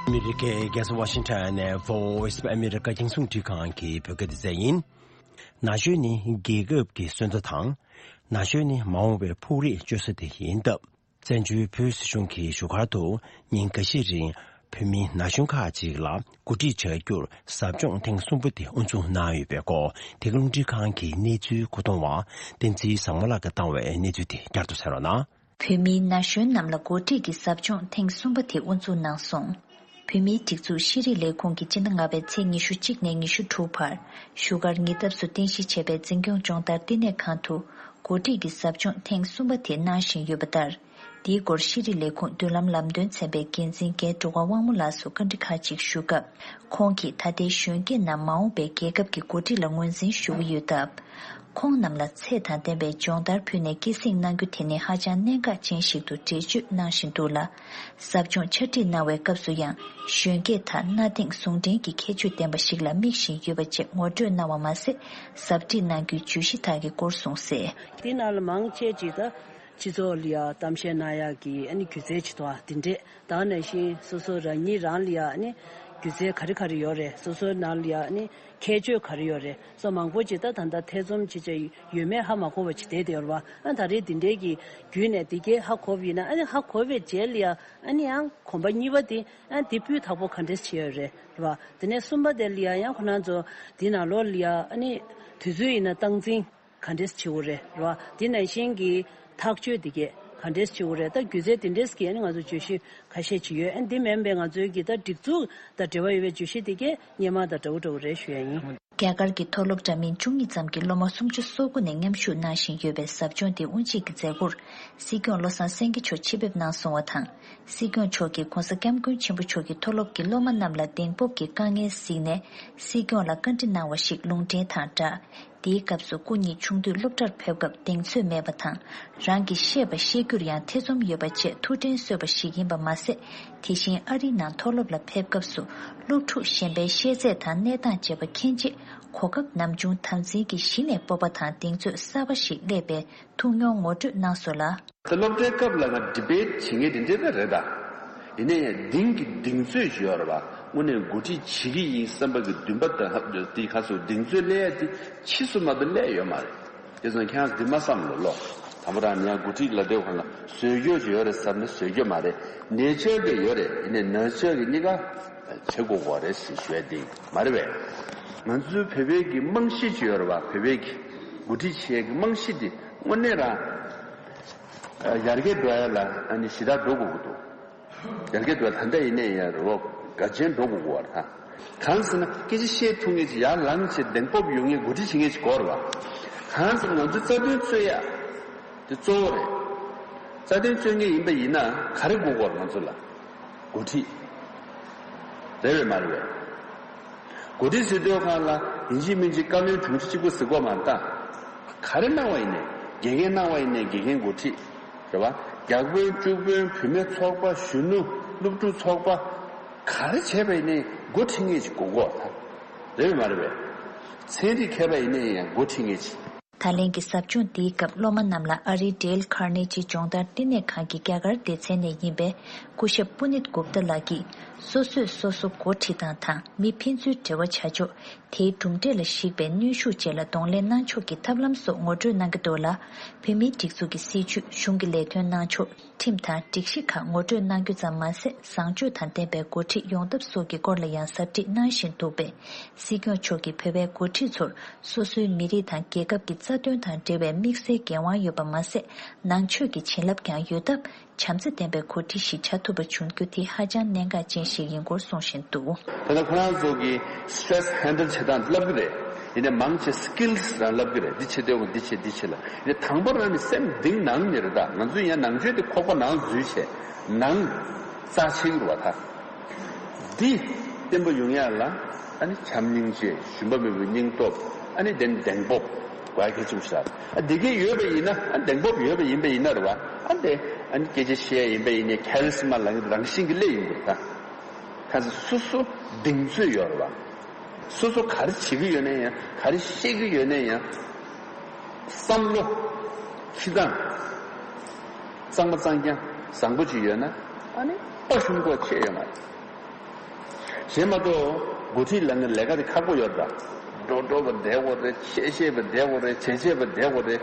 ཨ་མི་རི་ཀའི་རྒྱལ་ས་ཝ་ཤིང་ཊོན་ནས་Voice of America རྒྱང་སྲིང་འཕྲིན་ཁང་གི་བོད་སྐད་སྡེ་ཚན་ཡིན། ན་གཞོན་ནི་རྒྱལ་ཁབ་ཀྱི་སོན་རྩ་དང་། ན་གཞོན་ནི་མ་འོངས་པའི་ཕུགས་རེ་བཅོལ་ས་དེ་ཡིན་སྟབས། བཙན་བྱོལ་བོད་སྲིད་གཞུང་གི་བཞུགས་སྒར་དུ་ཉིན་འགའ་ཤས་རིང་བོད་མི་ན་གཞོན་ཁག་ཅིག་ལ་གོ་སྒྲིག་བྱ་རྒྱུར་ཟབ་སྦྱོང་ཐེངས་གསུམ་པ་དེ་དབུ་འཛུགས་གནང་ཡོད་པའི་སྐོར། དེ་ག་རླུང་འཕྲིན་ཁང་གི་གནས་ཚུལ་མཁོ་གཏོང་བ་བསྟན་འཛིན་བཟང་མོ་ལགས་ཀྱིས་བཏང་བའི་གནས་ཚུལ་དེ་བསྐྱར་དུ་གསན་རོགས་གནང་། བོད་མིའི་ན་གཞོན་རྣམས་ལ་གོ་སྒྲིག་གི་ཟབ་སྦྱོང་ཐེངས་གསུམ་པ་དེ་དབུ་འཛུགས་གནང་སོང་། བོད་མིའི་སྒྲིག་འཛུགས་ཤེས་རིག་ལས་ཁུངས་ཀྱིས་སྤྱི་ཟླ་ལྔ་པའི་ཚེས་ཉི་ཤུ་གཅིག་ནས་ཉི་ཤུ་དྲུག་བར་བཞུགས་སྒར་ཉེ་འདབས་སུ་རྟེན་གཞི་བྱས་པའི་འཛིན་སྐྱོང་སྦྱོང་བརྡར་བསྟི་གནས་ཁང་དུ་གོ་སྒྲིག་གི་ཟབ་སྦྱོང་ཐེངས་གསུམ་པ་དེ་གནང་བཞིན་ཡོད་པ་ལྟར། འདིའི་སྐོར་ཤེས་རིག་ལས་ཁུངས་མདུན་ལམ་ལམ་སྟོན་ཚན་པའི་འགན་འཛིན་རྒན་འབྲུག་པ་དབང་མོ་ལགས་སུ་བཀའ་འདྲི་ཁག་ཅིག་ཞུ་སྐབས། ཁོང་གིས་ད་ལྟའི་གཞོན་སྐྱེས་རྣམས་མ་འོངས་པའི་རྒྱལ་ཁབ་ཀྱི་འགོ་ཁྲིད་ལ་ངོས་འཛིན་ཞུ་གི་ཡོད་སྟབས། ཁོང་རྣམས་ལ་ཚད་དང་ལྡན་པའི་སྦྱོང་བརྡར་ཕུལ་ནས་སྐྱེད་སྲིང་གནང་རྒྱུ་དེ་ནི་ཧ་ཅང་གནད་འགག་ཅན་ཞིག་ཏུ་འགྲེལ་བརྗོད་གནང་བཞིན་འདུག་ལ། ཟབ་སྦྱོང་ཕྱག་བྲིས་གནང་བའི་སྐབས་སུ་ཡང་གཞོན་སྐྱེས་དག་གནའ་དེང་ཟུང་འབྲེལ་གྱི་ཁྱད་ཆོས་ལྡན་པ་ཞིག་ལ་དམིགས་བཞིན་ཡོད་པ་བཅས་ངོ་སྤྲོད་གནང་བ་མ་ཟད། ཟབ་ཁྲིད་གནང་རྒྱུའི་བརྗོད་གཞི་དག་གི་སྐོར་གསུངས་གསལ། དེ་ནང་ལ་མང་ཆེ་ཅིག་ད་སྤྱི་ཚོགས་ལ་ཡ་གཏམ་བཤད་གནང་ཡག་གི་ཨ་ནི་སྒྱུ་རྩལ་བྱེད་ཐུབ་པ་དེ་འདྲས། ད་ག་ནང་བཞིན་སོ་སོ་རང་ཉིད་རང་ལ་ཡ་ཨ་ནི་སྒྱུ་རྩལ་ག་རེ་ག་རེ་ཡོད་རེད། སོ་སོའི་ནང་ལ་ཡ་ཨ་ནི་ཁྱད་ཆོས་ག་རེ་ཡོད་རེད། སོ་མང་པོ་ཅིག་ད་ད་ལྟ་ཐེ་ཚོམ་བྱེད་བྱ་ཡོད་མེད་ཧ་མ་གོ་བ་ཅིག་བསྡད་དེ་ཡོད་རེད་བ། ཨ་ད་རེས་དེ་འདྲས་ཀྱི་བརྒྱུད་ནས་དེ་གས་ཧ་གོ་བ་ཡིན་ན། ཨ་ནི་ཧ་གོ་བའི་རྗེས་ལ་ཡ་ཨ་ནི་ཡང་གོམ་པ་གཉིས་པ་དེ་ཨ་དེ་སྤུས་དག་པོ་ག་འདྲས་བྱས་ཡོད་རེད་རེད་བ། དེ་ནས་གསུམ་པ་དེ་ལ་ཡ་ཡང་ཁོ་རང་ཚོ་དེ་ནང་ལོགས་ལ་ཡ་ཨ་ནི་དུས་ཚོད་ཡིན་ན་སྟངས་འཛིན་ག་འདྲས་བྱེད་དགོས་རེད་རེད་བ། དེ་ནང་བཞིན་གྱི་ཐག་གཅོད་དེ་གས་ག་འདྲས་བྱེད་དགོས་རེད། ད་སྒྱུ་རྩལ་དེ་འདྲས་ཀྱི་ཨ་ནི་ང་ཚོ་བརྗོད་གཞི་ཁ་ཤས་ཅིག་ཡོད། ཨ་འདི་མིན་པའི་ང་ཚོའི་གི་ད་སྒྲིག་འཛུགས་དང་འབྲེལ་བ་ཡོད་པའི་བརྗོད་གཞི་དེ་གས་སྔོན་མ་དང་འདྲ་བོ་འདྲ་བོ་རེད་ཞུ་ཡ་ཡིན། རྒྱ་གར་གྱི་མཐོ་སློབ་འདྲ་མིན་བཅུ་གཉིས་ཙམ་གྱི་སློབ་མ་སུམ་ཅུ་སོ་དགུ་ནས་མཉམ་ཞུགས་གནང་བཞིན་ཡོད་པའི་ཟབ་སྦྱོང་དེ་དབུ་འབྱེད་ཀྱི་མཛད་སྒོར་སྲིད་སྐྱོང་བློ་བཟང་སེང་གེ་མཆོག་ཆེད་ཕེབས་གནང་སོང་བ་དང་། སྲིད་སྐྱོང་མཆོག་གིས་༸གོང་ས་༸སྐྱབས་མགོན་ཆེན་པོ་མཆོག་གིས་མཐོ་སློབ་ཀྱི་སློབ་མ་རྣམས་ལ་གདེང་སྤོབས་ཀྱི་དཀའ་ངལ་གཟིགས་ནས་སྲིད་སྐྱོང་ལ་བཀའ་འདྲི་གནང་བ་ཞིག་ལུང་འདྲེན་དང་སྦྲགས། དེའི་སྐབས་སུ་སྐུ་ཉིད་ཆུང་དུས་སློབ་གྲྭར་ཕེབས་སྐབས་གདེང་ཚོད་མེད་པ་དང་། རང་གིས་བཤད་པ་ཤེས་རྒྱུར་ཡང་ཐེ་ཚོམ་ཡོད་པ་བཅས་ཐུགས་དྲན་གསོས་པ་ཞིག་ཡིན་པ་མ་ཟད། དེ་བཞིན་ཨ་རིའི་ནང་མཐོ་སློབ་ལ་ཕེབས་སྐབས་སུ་སློབ་ཕྲུག་གཞན་པའི་ཤེས་ཚད་དང་གནས་སྟངས་བཅས་པ་མཁྱེན་རྗེས། གོ་སྐབས་ནམ་བྱུང་དམ་འཛིན་གྱིས་གཞི་ནས་སྤོབས་པ་དང་གདེང་ཚོད་གསར་པ་ཞིག་སླེབས་པའི་ཐུགས་མྱོང་ངོ་སྤྲོད་གནང་སོང་ལ། ད་སློབ་གྲྭའི་སྐབས་ལ་ང་ཌི་བེཊ་བྱེད་མཁན་དེ་འདྲ་ད་རེད་ད། ཡིན་ན་ཡང་གདེང་གི་གདེང་ཚོད་ཅིག་ཡོད་རེད་པ། དངོས་གནས་འགོ་ཁྲིད་བྱེད་ཀྱི་ཡིན་བསམ་པ་གི་འདུན་པ་དང་ཧབ་དེ་ག་སོ་གདེང་ཚོད་སླེབས་ཡ་དེ་ཕྱིས་སུ་མ་གཏོགས་སླེབས་ཡོད་མ་རེད། དེ་ཙང་ཁྱེད་རང་འདི་མ་བསམ་ལོ་ལོ། དང་པོ་རང་ནས་ཡང་འགོ་ཁྲིད་ལ་དེ་ག་ལ་བཟོས་རྒྱུ་ཅིག་ཡོད་རེད་བསམ་ན་བཟོས་རྒྱུ་མ་རེད། ནེ་ཅར་དེ་ཡོད་རེད། ཡིན་ནའི་ནེ་ཅར་གི་གཉིས་ཀ་བྱེད་དགོས་གོ་རེད་ཟེར་ཞུ་ཡ་དེ་མ་རེད་པས། ང་ཚོའི་བོད་པའི་གི་རྨང་གཞི་ཅིག་ཡོད་རེད་པ། བོད་པའི་གི་འགོ་ཁྲིད་བྱེད་ཡ་གི་རྨང་གཞི་དེ་དངོས་གནས་རང་ཡར་རྒྱས་འགྲོ་ཡ་ལ་ཨ་ནི་ཞེ་དྲག་འགྲོ་དགོས་ཀྱི་འདུག་ཡར་རྒྱས་འགྲོ་ད་ལྟ་ཡིན་ནའི་ཡང་རོགས་འགལ་ཆེན་འགྲོ་དགོས་ཀྱི་བར་ད། གང་ཟེར་ན་སྐད་ཆ་བཤད་ཐུབ་མཁན་ཅིག་ཡར་ལངས་བྱས་གདེང་སྤོབས་ཡོད་མཁན་འགོ་ཁྲིད་བྱེད་མཁན་ཅིག་དགོས་རེད་བ། གང་ཟེར་ན་ང་ཚོའི་རྩ་དོན་རྩོད་ཡ་དེ་གཙོ་བོ་རེད། རྩ་དོན་རྩོད་མཁན་ཡིན་པ་ཡིན་ན་ག་རེ་དགོས་ཀྱི་ཡོད་རེད་ང་ཚོ་ལ། འགོ་ཁྲིད། རེད་པས་མ་རེད་པས། འགོ་ཁྲིད་ཟེར་དུས་སྒང་ལ་ཡིན་གཅིག་མིན་གཅིག་བཀའ་བློན་དྲུང་ཆེ་གཅིག་པོ་ཟེར་དགོས་མ་རེད་ད། ག་རེ་གནང་བ་ཡིན་ནའི་དགེ་རྒན་གནང་བ་ཡིན་ནའི་དགེ་རྒན་འགོ་ཁྲིད། རེད་བ། བརྒྱ་དཔོན་བཅུ་དཔོན་བུད་མེད་ཚོགས་པ་གཞོན་ནུ་སློབ་ཕྲུག་ཚོགས་པ། ག་རེ་བྱས་པ་ཡིན་ནའི་འགོ་ཁྲིད་མཁན་ཅིག་དགོས་ཀྱི་ཡོད་རེད་ད། རེད་པས་མ་རེད་པས། ཚན་རིག་མཁས་པ་ཡིན་ནའི་ཡང་འགོ་ཁྲིད་མཁན་ཅིག་ད་ལན་གྱི་ཟབ་སྦྱོང་འདིའི་སྐབས་སློབ་མ་རྣམས་ལ་ཨ་རིའི་ཌེལ་ཁར་ནེ་ཇི་སྦྱོང་བརྡར་བསྟི་གནས་ཁང་གི་རྒྱ་གར་སྡེ་ཚན་ནས་ཡིན་པའི་སྐུ་ཞབས་པུ་ནིད་གུབ་ཏ་ལགས་ཀྱིས་སོ་སོས་སོ་སོ་འགོ་ཁྲིད་སྟངས་དང་མི་ཕན་ཚུན་འབྲེལ་བ་བྱ་ཕྱོགས། དེའི་གྲུབ་འབྲས་ལ་གཞིགས་པའི་གནོན་ཤུགས་བཅས་ལ་གདོང་ལེན་གནང་ཕྱོགས་ཀྱི་ཐབས་ལམ་སོགས་ངོ་སྤྲོད་གནང་གི་འདུག་ལ། བོད་མིའི་སྒྲིག་འཛུགས་ཀྱི་སྲིད་བྱུས། གཞུང་གི་ལས་དོན་གནང་ཕྱོགས། ཁྲིམས་དང་སྒྲིག་གཞི་ཁག་ངོ་སྤྲོད་གནང་རྒྱུ་ཙམ་མ་ཟད། བཟང་སྤྱོད་དང་ལྡན་པའི་འགོ་ཁྲིད་ཡོང་ཐབས་སོགས་ཀྱི་སྐོར་ལ་ཡང་ཟབ་ཁྲིད་གནང་བཞིན་འདུག་པས། སྲིད་སྐྱོང་མཆོག་གིས་བོད་པའི་འགོ་ཁྲིད་ཚོར་སོ་སོའི་མི་རིགས་དང་རྒྱལ་ཁབ་ཀྱི་རྩ་དོན་དང་འབྲེལ་བའི་དམིགས་བསལ་འགན་དབང་ཡོད་པ་མ་ཟད། ནང་ཆོས་ཀྱི་བྱིན་རླབས་ཀྱང་ཡོད་སྟབས། བྱམས་བརྩེ་ལྡན་པའི་འགོ་ཁྲིད་ཞིག་བྱ་ཐུབ་པ་བྱུང་རྒྱུ་དེ་ཧ་ཅང་གནད་འགག་ཅན་ཞིག་ཡིན་སྐོར་གསུངས་བཞིན་འདུག་ད་ལྟ་ཁོ་རང་ཚོ་གིས་སི་ཊེ་རེ་སི་ཧེན་ཌལ་བྱེད་སྟངས་བསླབ་ཀྱི་རེད། ཡིན་ནའི་མང་ཆེ་སི་ཀིལ་སི་རང་བསླབ་ཀྱི་རེད། འདི་བྱེད་དེ་འོ་འདི་བྱེད་འདི་བྱེད་ལ། ཡིན་ནའི་དང་པོ་རང་ནས་སེམས་གཏིང་ནང་ནས་རེད། ད་ང་ཚོས་ཡང་ནང་ཆོས་དེ་ཁོག་པ་ནང་འཛུལ་བྱས་ནང་རྩ་ཆེན་རེད་བ། ད་འདི་ བརྟན་པོ་ཡོང་ཡག་ལ་ཨ་ནི་བྱམས་སྙིང་རྗེ། ཞུམ་པ་མེད་པའི་སྙིང་སྟོབས། ཨ་ནི་དེ་ནི་གདེང་སྤོབས་དགོས་གལ་ཆེན་པོ་ཞིག་རེད། ཨ་འདི་གས་ཡོད་པ་ཡིན་ན། ཨ་གདེང་སྤོབས་ཡོད་པ་ཡིན་པ་ཡིན་ན་རེད་བ། ཨ་དེ་ཨ་ནི་སྐད་ཆ་བཤད་ཡིན་པ་ཡིན་ནའི་ཁེ་རི་སི་མ་ལབ་མཁན་རང་བཞིན་གྱིས་སླེབས་ཡོང་གི་རེད་ད། གང་ཟེར་སོ་སོ་གདེང་ཚོད་ཡོད་རེད་བ། སོ་སོ་ག་རེ་བྱེད་ཀྱི་ཡོད་ན་ཡང་། ག་རེ་བཤད་ཀྱི་ཡོད་ན་ཡང་། བསམ་བློ། འཁྱེར་སྟངས། གཙང་མ་གཙང་རྐྱང་བཟང་པོ་ཅིག་ཡོད་ན། ཨ་ནི་དཔའ་ཞུམ་དགོས་ཆེ་ཡོད་མ་རེད། གཞན་མ་གཏོགས་འགོ་ཁྲིད་ལབ་མཁན་ལས་ཀ་དེ་ཁག་པོ་ཡོད་རེད་ད། འགྲོ་འགྲོ་བ་བསྡད་དགོས་རེད། ཆད་ཆད་པ་བསྡད་དགོས་རེད། བྱས་བྱས་པ་བསྡད་དགོས་རེད།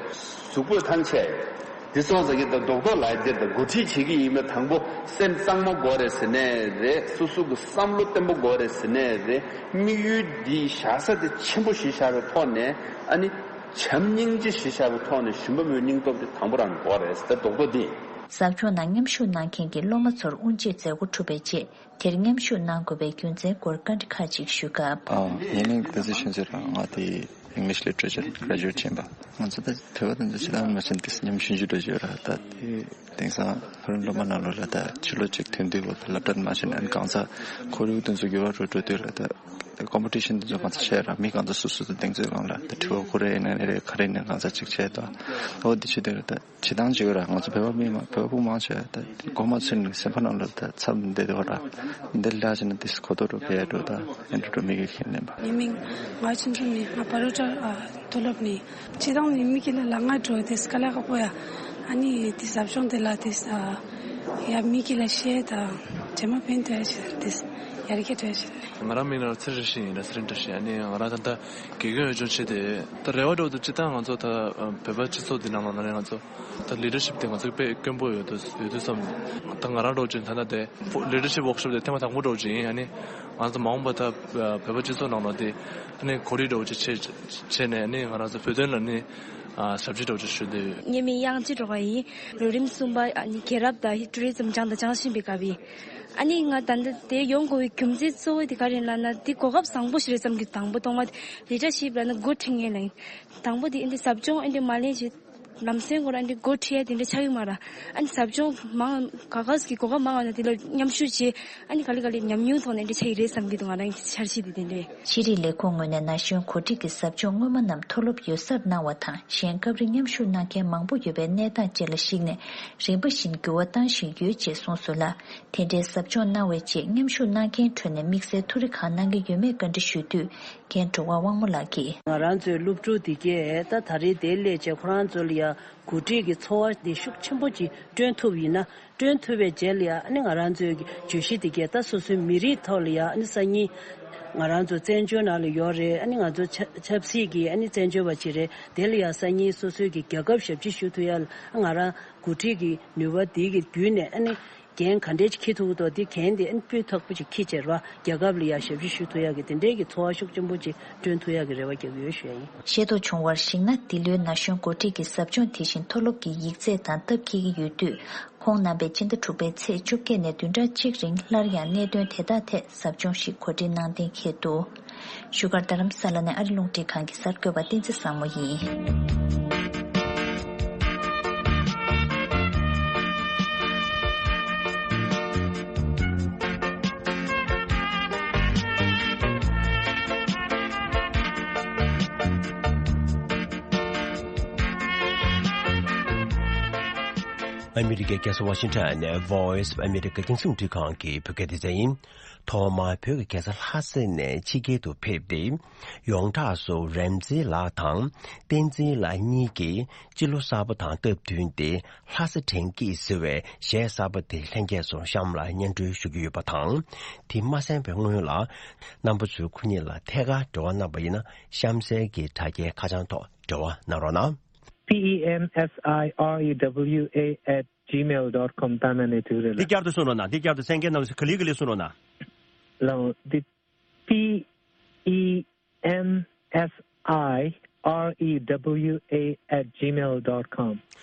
གཟུགས་པོས་ཐང་ཆད། འདི་སོང་ཙང་གི་ད་རྡོག་རྡོག་ལབ་ཡ་དེ་ད་འགོ་ཁྲིད་བྱེད་ཀྱི་ཡིན་ན། དང་པོ་སེམས་གཙང་མ་དགོས་རེད་ཟེར་ནའི་རེད། སོ་སོ་གི་བསམ་བློ་བརྟན་པོ་དགོས་རེད་ཟེར་ནའི་རེད། དམིགས་ཡུལ་འདི་བཞག་ས་དེ་ཆེན་པོ་ཞིག་བཞག་པའི་ཐོག་ནས། ཨ་ནི་བྱམས་སྙིང་རྗེ་ཞིག་བཞག་པའི་ཐོག་ནས། ཞུམ་པ་མེད་པའི་སྙིང་སྟོབས་དེ་དང་པོ་རང་དགོས་རེད་ཟེར། ད་རྡོག་རྡོག་འདི། ཟབ་སྦྱོང་ནང་མཉམ་ཞུགས་གནང་མཁན་གྱི་སློབ་མ་ཚོར་དབུ་འབྱེད་མཛད་སྒོ་གྲུབ་པའི་རྗེས། དེར་མཉམ་ཞུགས་གནང་དགོས་པའི་རྒྱུ་མཚན་སྐོར་བཀའ་འདྲི་ཁག་ཅིག་ཞུས་སྐབས། ཨ། ངའི་མིང་བསྟན་འཛིན་ཆོས་མཚོ་རེད། ང་དེ་English Literature Graduate་བྱས་པ། ང་ཚོ་ད་བོད་པ་དེ་ཚོ་ཇི་ལྟར་མ་བྱན་དེ་མཉམ་ཞུགས་འཇུ་འགྲོ་བརྗོད་ར། ད་དེ་དེང་སང་ཁོ་རང་སློབ་མ་ནང་ལོགས་ལ་ད་ཕྱི་ལོ་གཅིག་ཐོན་དུས་ལ་ད་སློབ་གྲྭ་མ་བྱན་ཨན་གང་ས་ཁོར་ཡུག་དེ་ཚོ་འགྱུར་བ་འགྲོ་འགྲོ་དུས་ལ། ད་competition་དེ་ཚོ་གང་ས་བྱས་ར། མི་གང་ཚ་སོ་སོ་དེ་གདེང་ཚོད་སྒང་ལ་ད་དྲི་བ་ཁོ་རེ་ཡིན་ན་རེད། ག་རེ་ཡིན་ན་གང་ས་གཅིག་བྱས་ད། འོ་དེ་བྱེད་དུས་ལ་ད། བྱེད་སྟངས་བྱེད་དགོས་ར། ང་ཚོ་བོད་པ་མི་མང་། བོད་པ་སྤུན་མང་ཆེ་བ་ད་མགོ་མ་ཚོས་ནས་སེམས་པ་ནང་ལ་ད་འཚབ་བསྡད་དེ་བ་ར། འདི་ལ་བྱས་ན་དེ་གོ་རྟོགས་འགྲོ་གི་ཡ་འགྲོ། ད་ཨེ་འགྲོ་འགྲོ་མི་གི་ཁས་ལེན་པ། ངའི་མིང་ང་ཆུང་ཆུང་ནི་ང་བ་རོ་ཊར་ཨ་མཐོ་སློབ་ནི། བྱེད་སྟངས་ནི་མི་གི་ལ་ལ་ང་འགྲོ་དེ་དཀའ་ལས་ཁག་པོ་ཡ། ཨ་ནི་དེ་ཟབ་སྦྱོང་དེ་ལ་དེ་ཨ་ཡ་མི་གི་ལ་བཤད་ད་རྗེས་མ་ཕན་ཐོགས་ཡ་ཆེ་དེ་ཡར་རྒྱས་འགྲོ་ཡ་ཆེ། ང་རང་མིང་ལ་ཚེ་རིང་ཞིང་ཡིན་ལ། ཚེ་རིང་བཀྲ་ཤིས། ཨ་ནི་ང་རང་ད་ལྟ་དགེ་རྒན་འོས་སྦྱོང་བྱས་ཏེ། ད་རེ་བ་འདྲ་བོ་དེ་སྤྱིར་བཏང་ང་ཚོ་ད་བོད་པ་སྤྱི་ཚོགས་འདི་ནང་ལ་ནས་ང་ཚོ་ད་leadership་དེ་ང་ཚོ་དཔེ་དཀོན་པོ་ཡོད་དུས་ཡོད་དུས་བསམ། ད་ང་རང་འདྲ་བོ་ཅིག་ད་ལྟ་དེ་leadership workshop་དེ་ཐེངས་མ་དང་པོ་འདྲ་བོ་ཅིག་ཡིན། ཨ་ནི་ང་ཚོ་མ་འོངས་པ་ད་བོད་པ་སྤྱི་ཚོགས་ནང་ལ་དེ་ཨ་ནི་གོ་སྒྲིག་འདྲ་བོ་ཅིག་བྱས་བྱས་ནས། ཨ་ནི་ང་རང་ཚོ་བོད་དོན་ལ་ནི་ཞབས་ཕྱི་འདྲ་བོ་ཅིག་ཞུ་འདོད་ཡོད། ངའི་མིང་དབྱངས་ཅི་སྒྲོལ་དཀར་ཡིན། ལོ་རིམ་གསུམ་པ་ཨ་ནི་རྒྱལ་རབས་དང་tourism་སྦྱང་དང་སྦྱང་བཞིན་པའི་སྐབས་ཡིན། ཨ་ནི་ང་ད་ལྟ་དེ་ཡོང་དགོས་པའི་རྒྱུ་མཚན་གཙོ་བོ་དེ་ག་རེ་ཡིན་ལབ་ན། དེ་གོ་སྐབས་བཟང་པོ་ཞིག་རེད་བསམ་གི། དང་པོ་ཐོག་མ་leadership་ལབ་ན་འགོ་ཁྲིད་མཁན་ལ་ཡིན། དང་པོ་དེ་ཨེ་འདྲ་ཟབ་སྦྱོང་ཨེ་འདྲ་མ་ལེན་བྱས་ལམ་སེང་སྐོར་ཨེ་འདྲ་འགོ་ཁྲིད་ཡ་དེ་འདྲ་ཆགས་ཀྱི་མ་རེད། ཨ་ནི་ཟབ་སྦྱོང་མང་ག་ག་གི་གོ་སྐབས་མང་བ་ན་དེ་ལ་མཉམ་ཞུགས་བྱས། ཨ་ནི་ག་ལེ་ག་ལེ་ཉམས་མྱོང་ཐོག་ནས་ཨེ་འདྲ་ཆགས་ཀྱི་རེད་བསམ་གི་འདུག། ང་རང་གི་འཆར་གཞི་དེ་དེ་འདྲ་རེད། ཤེས་རིག་ལས་ཁུངས་ངོས་ནས་ན་གཞོན་གོ་སྒྲིག་གི་ཟབ་སྦྱོང་སྔོན་མ་རྣམས་མཐོ་སློབ་ཡོད་སར་གནང་བ་དང་། གཞན་སྐབས་རེ་མཉམ་ཞུགས་གནང་མཁན་མང་པོ་ཡོད་པའི་གནས་སྟངས་བཅས་ལ་གཞིགས་ནས། རིམ་པ་བཞིན་འགྱུར་བ་བཏང་བཞིན་ཡོད་ཅེས་གསུངས་སོང་ལ། དེ་འདྲའི་ཟབ་སྦྱོང་གནང་བའི་རྗེས་མཉམ་ཞུགས་གནང་མཁན་ཁྲོད་ནས་དམིགས་བསལ་ཐུགས་རེ་གང་གནང་གི་ཡོད་མེད་བཀའ་འདྲི་ཞུས་དུས། རྒན་འབྲུག་པ་དབང་མོ་ལགས་ཀྱིས། ང་རང་ཚོའི་སློབ་ཕྲུག་འདི་གས་ད་ད་རེས་དེ་སླེབས་བྱས་ཁོ་རང་ཚོ་ལ་ཡ་གོ་སྒྲིག་གི་ཚོར་བ་འདི་ཤུགས་ཆེན་པོ་ཅིག་བསྐྲུན་ཐུབ་ཡིན་ན། བསྐྲུན་ཐུབ་པའི་རྗེས་ལ་ཡ་ཨ་ནི་ང་རང་ཚོའི་གི་བརྗོད་གཞི་འདི་གས་ད་སོ་སོའི་མི་རིགས་ཐོག་ལ་ཡ་ཨ་ནི་སང་ཉིན་ང་རང་ཚོ་བཙན་བྱོལ་ནང་ལ་ཡོད་རེད། ཨ་ནི་ང་ཚོ་ཆབ་ཆབ་སྲིད་ཀྱི་ཨ་ནི་བཙན་བྱོལ་བ་ཅིག་རེད། དེ་ལ་ཡ་སང་ཉིན་སོ་སོའི་གི་རྒྱལ་ཁབ་ཞབས་ཕྱི་ཞུ་ཐུབ་ཡ་ལ་ང་རང་གོ་སྒྲིག་གི་ནུས་པ་འདི་གི་བརྒྱུད་ནས་ཨ་ནི། འགན་ག་འདྲས་ཅིག་འཁྱེར་ཐུབ་ཀྱི་འདུག། དེ་འགན་དེ་ཨ་ནི་སྤུས་དག་པོ་ཅིག་འཁྱེར་བྱས་ར། རྒྱལ་ཁབ་ལ་ཡ་ཞབས་ཕྱི་ཞུ་ཐུབ་ཡག་གི་དེ་འདྲས་ཀྱི་ཚོར་བ་ཤུགས་ཆེན་པོ་ཅིག་བསྐྲུན་ཐུབ་ཡག་གི་རེ་བ་རྒྱག་གི་ཡོད་ཞུ་ཡ་ཡིན། ཤེས་རྟོགས་བྱུང་བར་གཞིགས་ན། འདི་ལོའི་ན་གཞོན་འགོ་ཁྲིད་ཀྱི་ཟབ་སྦྱོང་དེ་བཞིན་མཐོ་སློབ་ཀྱི་ཡིག་ཚད་དང་སྟབས་འཁེལ་གྱི་ཡོད་དུས། ཁོང་རྣམ་པས་སྤྱི་ཟླ་དྲུག་པའི་ཚེས་བཅོ་བརྒྱད་ནས་བདུན་ཕྲག་གཅིག་རིང་སླར་ཡང་གནད་དོན་དེ་དག་ཐད་ཟབ་སྦྱོང་ཞིག་གོ་སྒྲིག་གནང་གཏན་འཁེལ་འདུག། བཞུགས་སྒར་རྡ་རམ་ས་ལ་ནས་ཨ་རི་རླུང་འཕྲིན་ཁང་གི་གསར་འགོད་པ་བསྟན་འཛིན་བཟང་མོ་ཡིན། ཨ་མི་རི་ཀའི་རྒྱལ་ས་ཝ་ཤིང་ཊོན་ནས་Voice of America་རྒྱང་སྲིང་འཕྲིན་ཁང་གི་བོད་སྐད་སྡེ་ཚན་ཡིན། ཐོག་མར་བོད་ཀྱི་རྒྱལ་ས་ལྷ་ས་ནས་ཕྱི་རྒྱལ་དུ་ཕེབས་ཏེ། ཡོངས་གྲགས་སུ་རིམ་འཛིན་ལགས་དང་བསྟན་འཛིན་ལགས་གཉིས་ཀྱིས་སྤྱི་ལོ་གསར་པ་དང་སྟབས་བསྟུན་ཏེ་ལྷ་ས་དྲན་སྐྱིད་ཟེར་བའི་གཞས་གསར་པ་དེ་ལྷན་རྒྱས་ཚོ་གཤམ་ལ་སྙན་སྒྲོན་ཞུ་རྒྱུ་ཡོད་པ་དང་། དེ་མ་གསན་པའི་སྔོན་ལ། རྣམ་པ་ཚོས་ཁོ་གཉིས་ལ་ཐད་ཀར་འབྲེལ་བ་གནང་པ་ཡིན་ན། གཤམ་གསལ་གྱི་དྲ་རྒྱའི་ཁ་བྱང་ཐོག་འབྲེལ་བ་གནང་རོགས་གནང་། P E M S I R E W A at gmail dot com་ད་ན་ནས་དུས་རེད་ལ། འདི་བསྐྱར་དུ་གསུང་རོགས་གནང་། འདི་བསྐྱར་དུ་གསན་མཁན་རྣམས་ཀྱིས་ལེགས་ལེགས་གསུང་རོགས་གནང་། ལའོ། འདི་P E M S I R E W A at gmail dot com།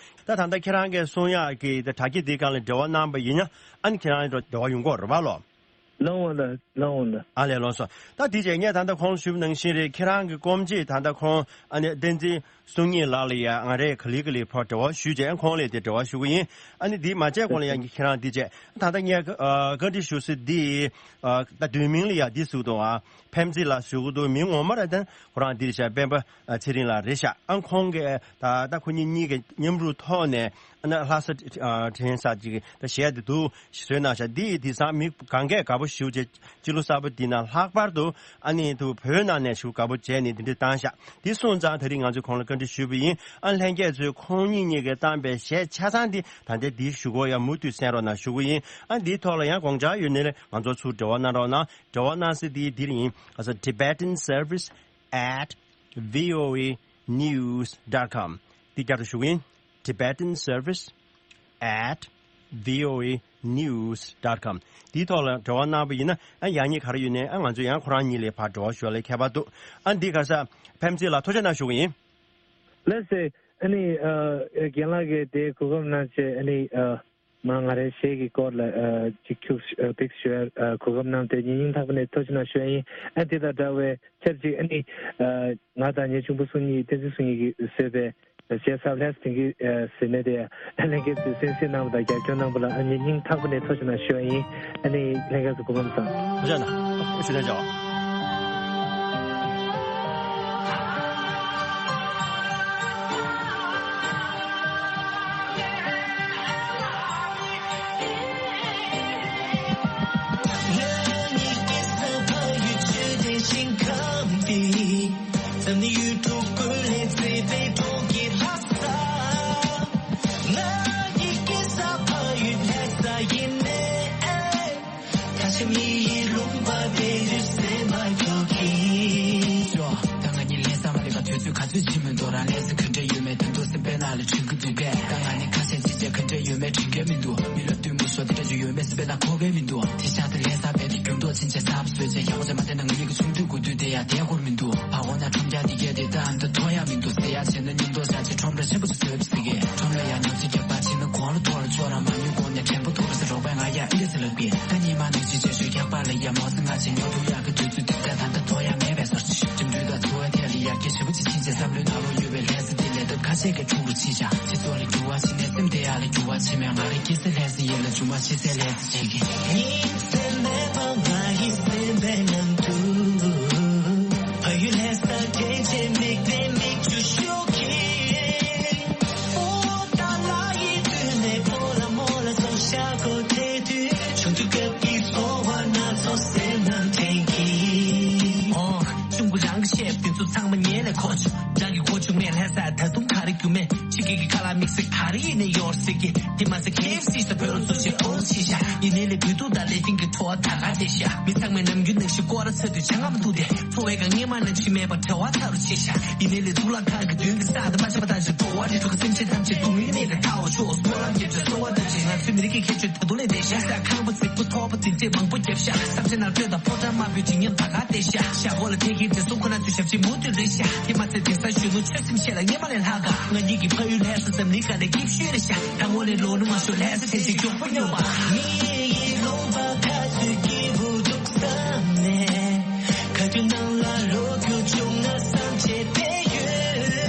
ད་ད་ལྟ་ཁྱེད་རང་གིས་གསུང་ཡག་གི་དྲ་རྒྱ་འདིའི་སྒང་ལ་འབྲེལ་བ་གནང་པ་ཡིན་ན། ཨ་ནི་ཁྱེད་རང་འབྲེལ་བ་ཡོང་གི་རེད་པ་ལོ། ལོང་བ་ལ་ལོང་བ་ལ། ཨ་ལས་ལོང་སོང་། ད་དེ་རྗེས་ངས་ད་ལྟ་ཁོང་ཞུས་པ་ནང་བཞིན་རེད། ཁྱེད་རང་གི་སྐུ་མཆེད་ད་ལྟ་ཁོང་ཨ་ནི་བསྟན་འཛིན་ བསུང་ཉིད་ལགས་ལ་ཡ་ང་རས་ག་ལེ་ག་ལེ་ཕར་འབྲེལ་བ་ཞུས་བྱས། ཨ་ཁོང་ལ་དེ་འབྲེལ་བ་ཞུ་གི་ཡིན། ཨ་ནི་འདི་མ་བྱས་གོང་ལ་ཡ་ཁྱེད་རང་འདི་བྱས། ད་ལྟ་ངས་ཨ་བཀའ་འདྲི་ཞུ་ས་འདི་ཨ་ད་དུས་མིན་ལ་ཡ་འདི་ཟུག་འདུག་ཨ། ཕེམ་ཙི་ལགས་ཞུ་གི་འདུག་མི་ངོ་མ་ར་ད་ཁོ་རང་འདི་རེད་ཤག་སྤེན་པ་ཨ་ཚེ་རིང་ལགས་རེད་ཤག་ཨ་ཁོང་གིས་ད་ལྟ་ཁོ་གཉིས་གཉིས་ཀྱི་མཉམ་རུབ་ཐོག་ནས་ཨ་ན་ལྷ་ས་ཨ་དྲན་ས་ཅིག་ད་གཞས་འདི་འདུག་བཟོས་གནང་ཤག་འདི་དེང་སང་མི་གང་གས་དགའ་པོ་ཞེ་པོ་བྱས། སྤྱི་ལོ་གསར་པ་འདི་ནང་ལྷག་པར་དུ་ཨ་ནི་དུ་བོད་ནང་ནས་ཞུ་དགའ་པོ་བྱས་ནས་འདི་འདྲ་བཏང་ཤག་འདི་སོང་ཙང་ད་རིང་ང་ཚོས་ཁོང་ལ་བཀའ་འདྲི་ཞུས་པ་ཡིན། ཨ་ལྷན་རྒྱས་ཚོས་ཁོང་གཉིས་གཉིས་ཀྱིས་བཏང་པའི་གཞས་ཆ་ཚང་འདི་ད་ལྟའི་འདི་ཞུ་སྒོ་ཡང་མུ་མཐུད་གསན་རོགས་གནང་ཞུ་གི་ཡིན། ཨ་འདིའི་ཐོག་ལ་ཡང་དགོངས་འཆར་ཡོད་ན་ལས་ང་ཚོ་ཚུར་འབྲེལ་བ་གནང་རོགས་གནང་། འབྲེལ་བ་གནང་ས་འདི་འདིར་ཡིན། ཨ་ས་tibetan service at voa news dot com འདི་བསྐྱར་དུ་ཞུ་གི་ཡིན། tibetan service at voa news dot com འདིའི་ཐོག་ལ་འབྲེལ་བ་གནང་པ་ཡིན་ན། ཨ་ཡག་ཉེས་ག་རེ་ཡོད་ནའི་ཨ་ང་ཚོ་ཡང་ཁོ་རང་གཉིས་ལ་ཕར་འབྲེལ་བ་ཞུ་བ་ལ་ཁྱད་པར་འདུག་ཨ་འདི་ག་ས་ཕེམ་ཙི་ལགས་ཐུགས་རྗེ་གནང་ཞུ་གི་ཡིན། ལགས་སེ། ཨ་ནི་ཨ་རྒན་ལགས་ཀྱིས་དེ་གོ་སྐབས་གནང་བྱས། ཨ་ནི་ཨ་མ་ང་རའི་གཞས་ཀྱི་སྐོར་ལ་ཨ་ཅིག་ཁྱུག་ཨ་པིག་ཞུ་ཡ་ཨ་གོ་སྐབས་གནང་སྟེ་ཉིན་སྙིང་ཐག་པ་ནས་ཐུགས་རྗེ་གནང་ཞུ་ཡ་ཡིན། ཨ་དེ་དང་འདྲ་བའི་ཆབས་ཅིག་ཨ་ནི་ཨ་ང་དང་ངའི་གཅུང་པོ་བསུང་ཉིད་བསྟན་འཛིན་བསུང་ཉིད་ཀྱིས་བཟོས་པའི་གཞས་ཟབ་ལྷས་དེང་གི་ཟེར་ནས་དེ་ལྷན་རྒྱས་ཚོས་གསན་གཟིགས་གནང་བ་དང་རྒྱབ་སྐྱོར་གནང་བ་ལ་ཨ་ནི་སྙིང་ཐག་པ་ནས་ཐུགས་རྗེ་གནང་ཞུ་བ་ཡིན། ཨ་ནི་ལྷན་རྒྱས་ཚོ་སྐུ་ཁམས་བཟང་། ཐུགས་རྗེ་གནང་། ཞུ་ལན་ཆོག་ད་ང་གཉིས་ལས་ས་མ་ལས་པ་དུས་ཚོད་ག་ཚོད་ཕྱིན་མི་འདུག་རང་ལས་ས་ག་འདྲ་ཡོད་མེད་དོན་དུ་སེམས་པའི་ནང་ལ་དྲན་གི་འདུག་གས། ད་ང་ནི་ཁ་ཤས་ཅི་བྱས་ག་འདྲ་ཡོད་མེད་དྲན་གི་མི་འདུག་མི་ལ་བསྟུན་མི་ཤོག་དེ་འདྲ་ཅིག་ཡོད་མེད་སེམས་པའི་ནང་གོ་གི་མི་འདུག་དེ་ཤ་དེ་ལས་ས་བས་དེ་རྒྱུ་མདོག་ཕྱིན་ཆད་ས་བ་བཟོས་བྱས་ཡག་པོ་བྱས་མ་བསྡད་ན་ང་གཉིས་ཀྱི་ཆུང་དུས་དགུ་དུས་དེ་ཡང་བསྡད་ཁོར་མི་འདུག་ཕ་འོ་ན་ཁྲོམ་རྒྱག་དེ་གས་དེ་ད་ཨ་མདའ་ཐོ་ཡག་མི་འདུག་ཟེར་ཡག་བྱས་ན་མཉམ་དུ་བཞག་ཅིག་ཁྲོམ་ར་ཆེན་པོ་ཅིག་བཟོས་པ་ཟེར་གས། ཁྲོམ་ར་ཡག་ཉོ་ཚིག་རྒྱག་པ་ཕྱིན་ན་གོང་ལ་ཐོག་ལ་ཆོག་ར་མ་ཉོ་གོང་ནས་དྲན་པོ་ཐོག་ལ་ཟེར་རོགས་པས་ང་ཡག་ཨེ་འདྲ་ཟེར་ལབ་གས། ད་ཉི་མ་ནང་བཞིན་རྗེས་ཤོད་རྒྱག་པ་ལ་ཡག་མོ་ཟེར་ང་ཆེ་ཉོ་ཐུབ་ཡག་གི་དུས་ཚོད་དེ་ད་ད་ལྟ་ཐོ་ཡག་མེད་པའི་བཟོ་ཅིག་འགྲིམ་འགྲུལ་དང་འཚོ་བའི་ཐད་ལ་ཡར་རྒྱས་ཞེ་པོ་ཅིག་ཕྱིན་ཆད་བསམ་བློའི་ནང་ལོགས་ཡོད་པའི་ལས་ས་དེ་ལས་ཐབས་ཁ་ཤས་ཀྱི་འཁྲུག་རུ་ཕྱིན་བཞག་སྤྱི་ཚོགས་ལ་འགྱུར་བ་ཕྱིན་ནས་སེམས་དེ་ཡག་ལ་འགྱུར་བ་ཕྱིན་མེད། ང་རང་སྐྱེ་ས་ལྷ་ས་ཡིན་ལ་འབྱུང་བ་ཤི་སའི་ལྷ་ས་ཅིག་གི། ཉིན་མཚན་མེད་པར་ང་ཡི་སེམས་པའི་ནང་དུ། ཕ་ཡུལ་ལྷ་ས་དྲན་བྱེད་མིག་དཔེ་མིག་ཆུ་ཤོག་གིས། ཨོ་ཏཱ་ལ་ཡི་དུས་ནས་ཕོ་ལ་མོ་ལ་སོང་ཤག་གོ་དེ་དུས་ཆུང་དུས་སྐབས་ཀྱི་ཚོར་བ་སྣ་ཚོགས་སེམས་ནང་དྲན་གྱིས། ཨོ། གཅུང་པོ་རང་གི་བཤད་དེ་ཚོ་ཚང་མ་ཉན་ལས་གོ་ཆོད། རང་གི་གོ་ཆུང་མེད་ལྷ་ས་ད་དུང་ག་རེ་རྒྱུ་མེད། ཕྱི་རྒྱལ་གྱི་ཁ་ལག་དམིགས་བསལ་ག་རེ་ཡིན་ནའི་ཡོད་ཟེར་གི། དེ་མ་ཟད་ཁེ་ཨེཕ་སི་ས་བོད་ལ་བཟོ་བྱེད་ཨོ་ཆི་ཤ་ཡིན་ནའི་ལས་བོད་དུ་ད་ལས་ཏིང་གི་ཁྲོ་བ་ད་ག་དེ་ཤ་མི་ཚང་མའི་ནམ་རྒྱུན་ནང་བཞིན་སྐོར་ར་ཚ་དུས་ཆང་ངམ་འཐུང་དེ་འཚོ་བའི་སྒང་སྔས་མ་ནང་བཞིན་མེད་པར་བྲེལ་བ་ཚ་རུ་ཆེ་ཤ་ཡིན་ནའི་ལས་གཙུག་ལག་ཁང་གི་མདུན་གྱི་ས་དང་མ་ཆ་མ་ཐག་ཅིག་འགྲོ་བ་རི་ཁྲོད་ཀྱི་སེམས་ཅན་ཐམས་ཅད་སྡུག་བསྔལ་གནས་ལས་ཐར་བར་ཤོག་སྨོན་ལམ་རྒྱབ་བྱས་གསོལ་བ་བཏབ་བྱས་ང་ཚོའི་མི་རིགས་ཀྱི་ཁྱད་ཆོས་ད་དུང་ལས་འདས་ཤ་ས་ཁང་པ་རྫིག་པོ་ཐོག་པ་རྫིག་ཅེས་མང་པོ་བརྒྱབ་ཤག་ས་ཆ་ནང་སྤྲོད་དང་ཕོ་བྲང་དམར་པོའི་བརྗིད་ཉམས་ད་ག་བལྟས་ཤག་ཤག་འོག་ལ་ཐད་ཀའི་འདྲེ་སོང་ཁོ་ན་དུས་ཞབས་ཕྱི་མུ་མཐུད་རེད་ཤག་དེ་མ་ཚད་དེང་སང་གཞོན་ནུ་ཆོས་སེམས་བཤད་ལ་སྔས་མ་ལས་ལྷག་ག་ང་གཉིས་ཀྱི་ཕ་ཡུལ་ལྷ་ས་འཛམ་གླིང་སྒང་ནས་སྐྱིད་ཤོས་རེད་ཤག་ད་ངོ་ནས་ལོག་ནི་མ་ཤོར་ལྷ་ས་ཐེངས་ཤིག་མགྱོགས་པོ་སྙོམས་པ། མི་ཡི་ལུང་པ་ཁ་ཚུད་སྐྱིད་པོ་འདུག་བསམ་ནས། ཁ་ཐུག་ནང་ལ་ལོག་རྒྱུ་བྱུང་ན་བསམ་བྱས་བསྡད་ཡོད།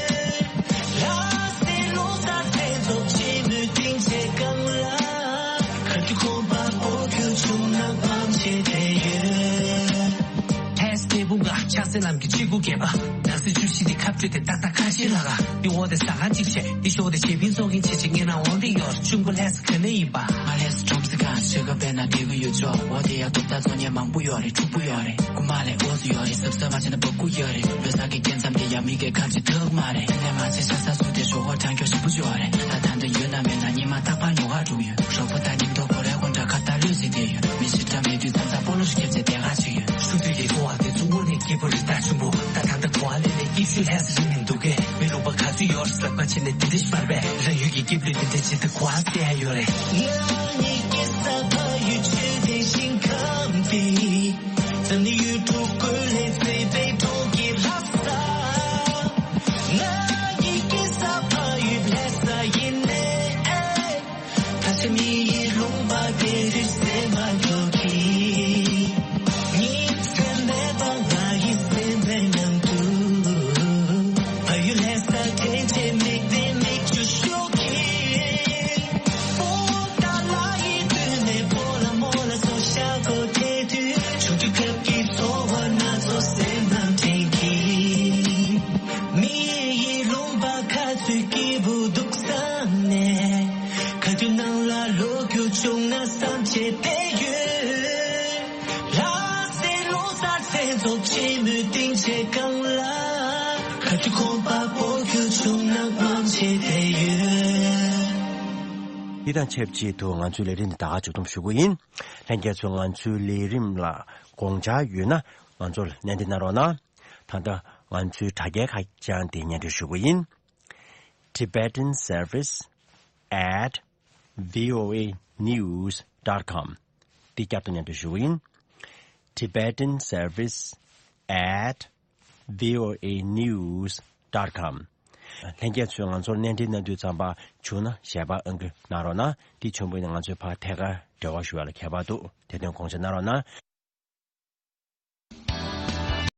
ལྷ་སའི་ལོ་གསར་མཚན་ཚོགས་ཆེན་མོའི་སྡིངས་ཆའི་སྒང་ལ། ག་དུས་ཁོམ་པ་སྤོ་རྒྱུ་བྱུང་ན་བསམ་བྱས་བསྡད་ཡོད། ལྷ་སའི་སྐྱེས་བུ་ང་ཕྱག་འཚལ་ལམ་གྱི་གཅིག་པུ་རྒྱལ་པ། ནང་སྲིད་བཅུ་བཞི་དེ་ཁ་སྤྲོད་དེ་ཏག་ཏག་ཁ་ཤས་ལ་ག་འདི་འོ་དེ་ཟ་ཁང་གཅིག་བྱས་འདི་ཞོགས་དེ་ཞེ་ཕིང་ཚོགས་ཀྱིན་བྱེད་ཅིག་ངེད་རང་འོང་དེ་ཡོད་རེད། ཆུང་པོ་ལྷ་ས་ག་ནས་ཡིན་པ། ང་ལྷ་ས་ཁྲོམ་ས་ཁང་ཤོད་ཀ་པའི་ནང་བསྡད་ཀྱི་ཡོད་ཅོག་འོ་དེ་ཡ་ཐོབ་ཐང་ཚོ་ངས་མང་པོ་ཡོད་རེད། ཕྲུ་གུ་ཡོད་རེད། རྐུ་མ་ལས་འོ་ཚོ་ཡོད་རེད། གཟབ་གཟབ་མ་བྱས་ན་འབབ་ཁུག་ཡོད་རེད། ལོ་གསར་གྱི་སྐྱེ་མཚམས་དེ་ཡ་མི་སྐད་ཁ་ཅིག་ཐག་མ་རེད། དེ་ནས་མ་བྱས་ཤ་ཚ་སུ་དེ་ཞོགས་པ་གྲང་སྐྱོ་ཞིབ་པོ་ཡོད་རེད། ད་ད་འདི་ཡོད་ན་མེད་ན་ཉི་མ་རྟག་པར་ཉོ་ག་འགྲོ་གི་ཡོད། རོགས་པ་དང་མཉམ་དུ་སྒོ་རའི་སྒོ་འགྲམ་ཁ་བརྡ་ལོས་ཟིན་བསྡད་ཡོད། མི་ཞིག་འདྲ་མེད་དུས་མཚམས་མཚམས་སྤོ་ལོ་ཞིག་རྒྱབ་བྱས་བསྡད་ག་ཅིག་ཡོད། ཆུང་དུས་ཀྱི་ཚོར་བ་དེ་ཚོ་དངོས་གནས་སྐྱིད་པོ་རེད། ད་ཆུང་པོ་ད་ཐང་ད་གོ་བ་ལེན་ནས་སྐྱིད་ཤོས་ལྷ་ས་རིང་མི་འདུག་གས། མི་ལུང་པ་ག་ཚོད་ཡོད་རེད་ཟེར་བ་བྱས་ནས་དེ་འདྲ་ཞིག་མ་རེད་པས། རང་ཡུལ་གྱི་སྐྱིད་པོ་དེ་འདྲ་ཅིག་ད་གོ་བ་སད་ཡོད་རེད། ང་གཉིས་ཀྱི་ས་ཕ་ཡུལ་ཆོས་ལྡན་ཞིང་ཁམས་འདི། འཛམ་གླིང་ཡུལ་གྲུ་བཀོད་ལས་བརྩེ་བའི་གྲོང་ཁྱེར་ལྷ་ས། ང་གཉིས་ཀྱི་ས་ཕ་ཡུལ་ལྷ་ས་ཡིན་ནའི། ད་ཆ་མི་ཡི་ལུང་པ་དེ་རུ་སེམས་པ་འགྱུར་གྱིས། ཉིན་མཚན་མེད་པར་ང་ཡི་སེམས་པའི་ནང་དུ། ཕ་ཡུལ་ལྷ་ས་དེ་ ཚོགས་ཆེན་མོའི་སྡིངས་ཆའི་སྒང་ལ། ག་དུས་ཁོམ་པ་སྤོ་རྒྱུ་བྱུང་ན་སྨོན་བྱེད་བསྡད་ཡོད། འདི་དང་ཆབས་ཅིག་ཏུ་ང་ཚོའི་ལས་རིམ་འདི་ད་ག་མཇུག་བསྡོམས་ཞུ་གི་ཡིན། ལྷན་རྒྱས་ཚོས་ང་ཚོའི་ལས་རིམ་ལ་དགོངས་འཆར་ཡོད་ན་ང་ཚོར་སྣེ་འདྲེན་གནང་རོགས་གནང་། ད་ལྟ་ང་ཚོའི་དྲ་རྒྱའི་ཁ་བྱང་འདི་སྙན་སྒྲོན་ཞུ་གི་ཡིན། Tibetan service at voanews dot com། འདི་བསྐྱར་དུ་སྙན་སྒྲོན་ཞུ་གི་ཡིན། Tibetan service at voanews dot com། ལྷན་རྒྱས་ཚོས་ང་ཚོར་སྣེ་འདྲེན་གནང་དུས་ཙམ་པ་བྱུང་ན་ཞལ་པར་ཨང་ཀི་གནང་རོགས་གནང་། འདི་བྱུང་བ་ཡིན་ན་ང་ཚོས་ཕར་ཐད་ཀར་འབྲེལ་བ་ཞུ་བ་ལ་ཁྱད་པར་འདུག་དེ་དོན་དགོངས་འཇགས་གནང་རོགས་གནང་།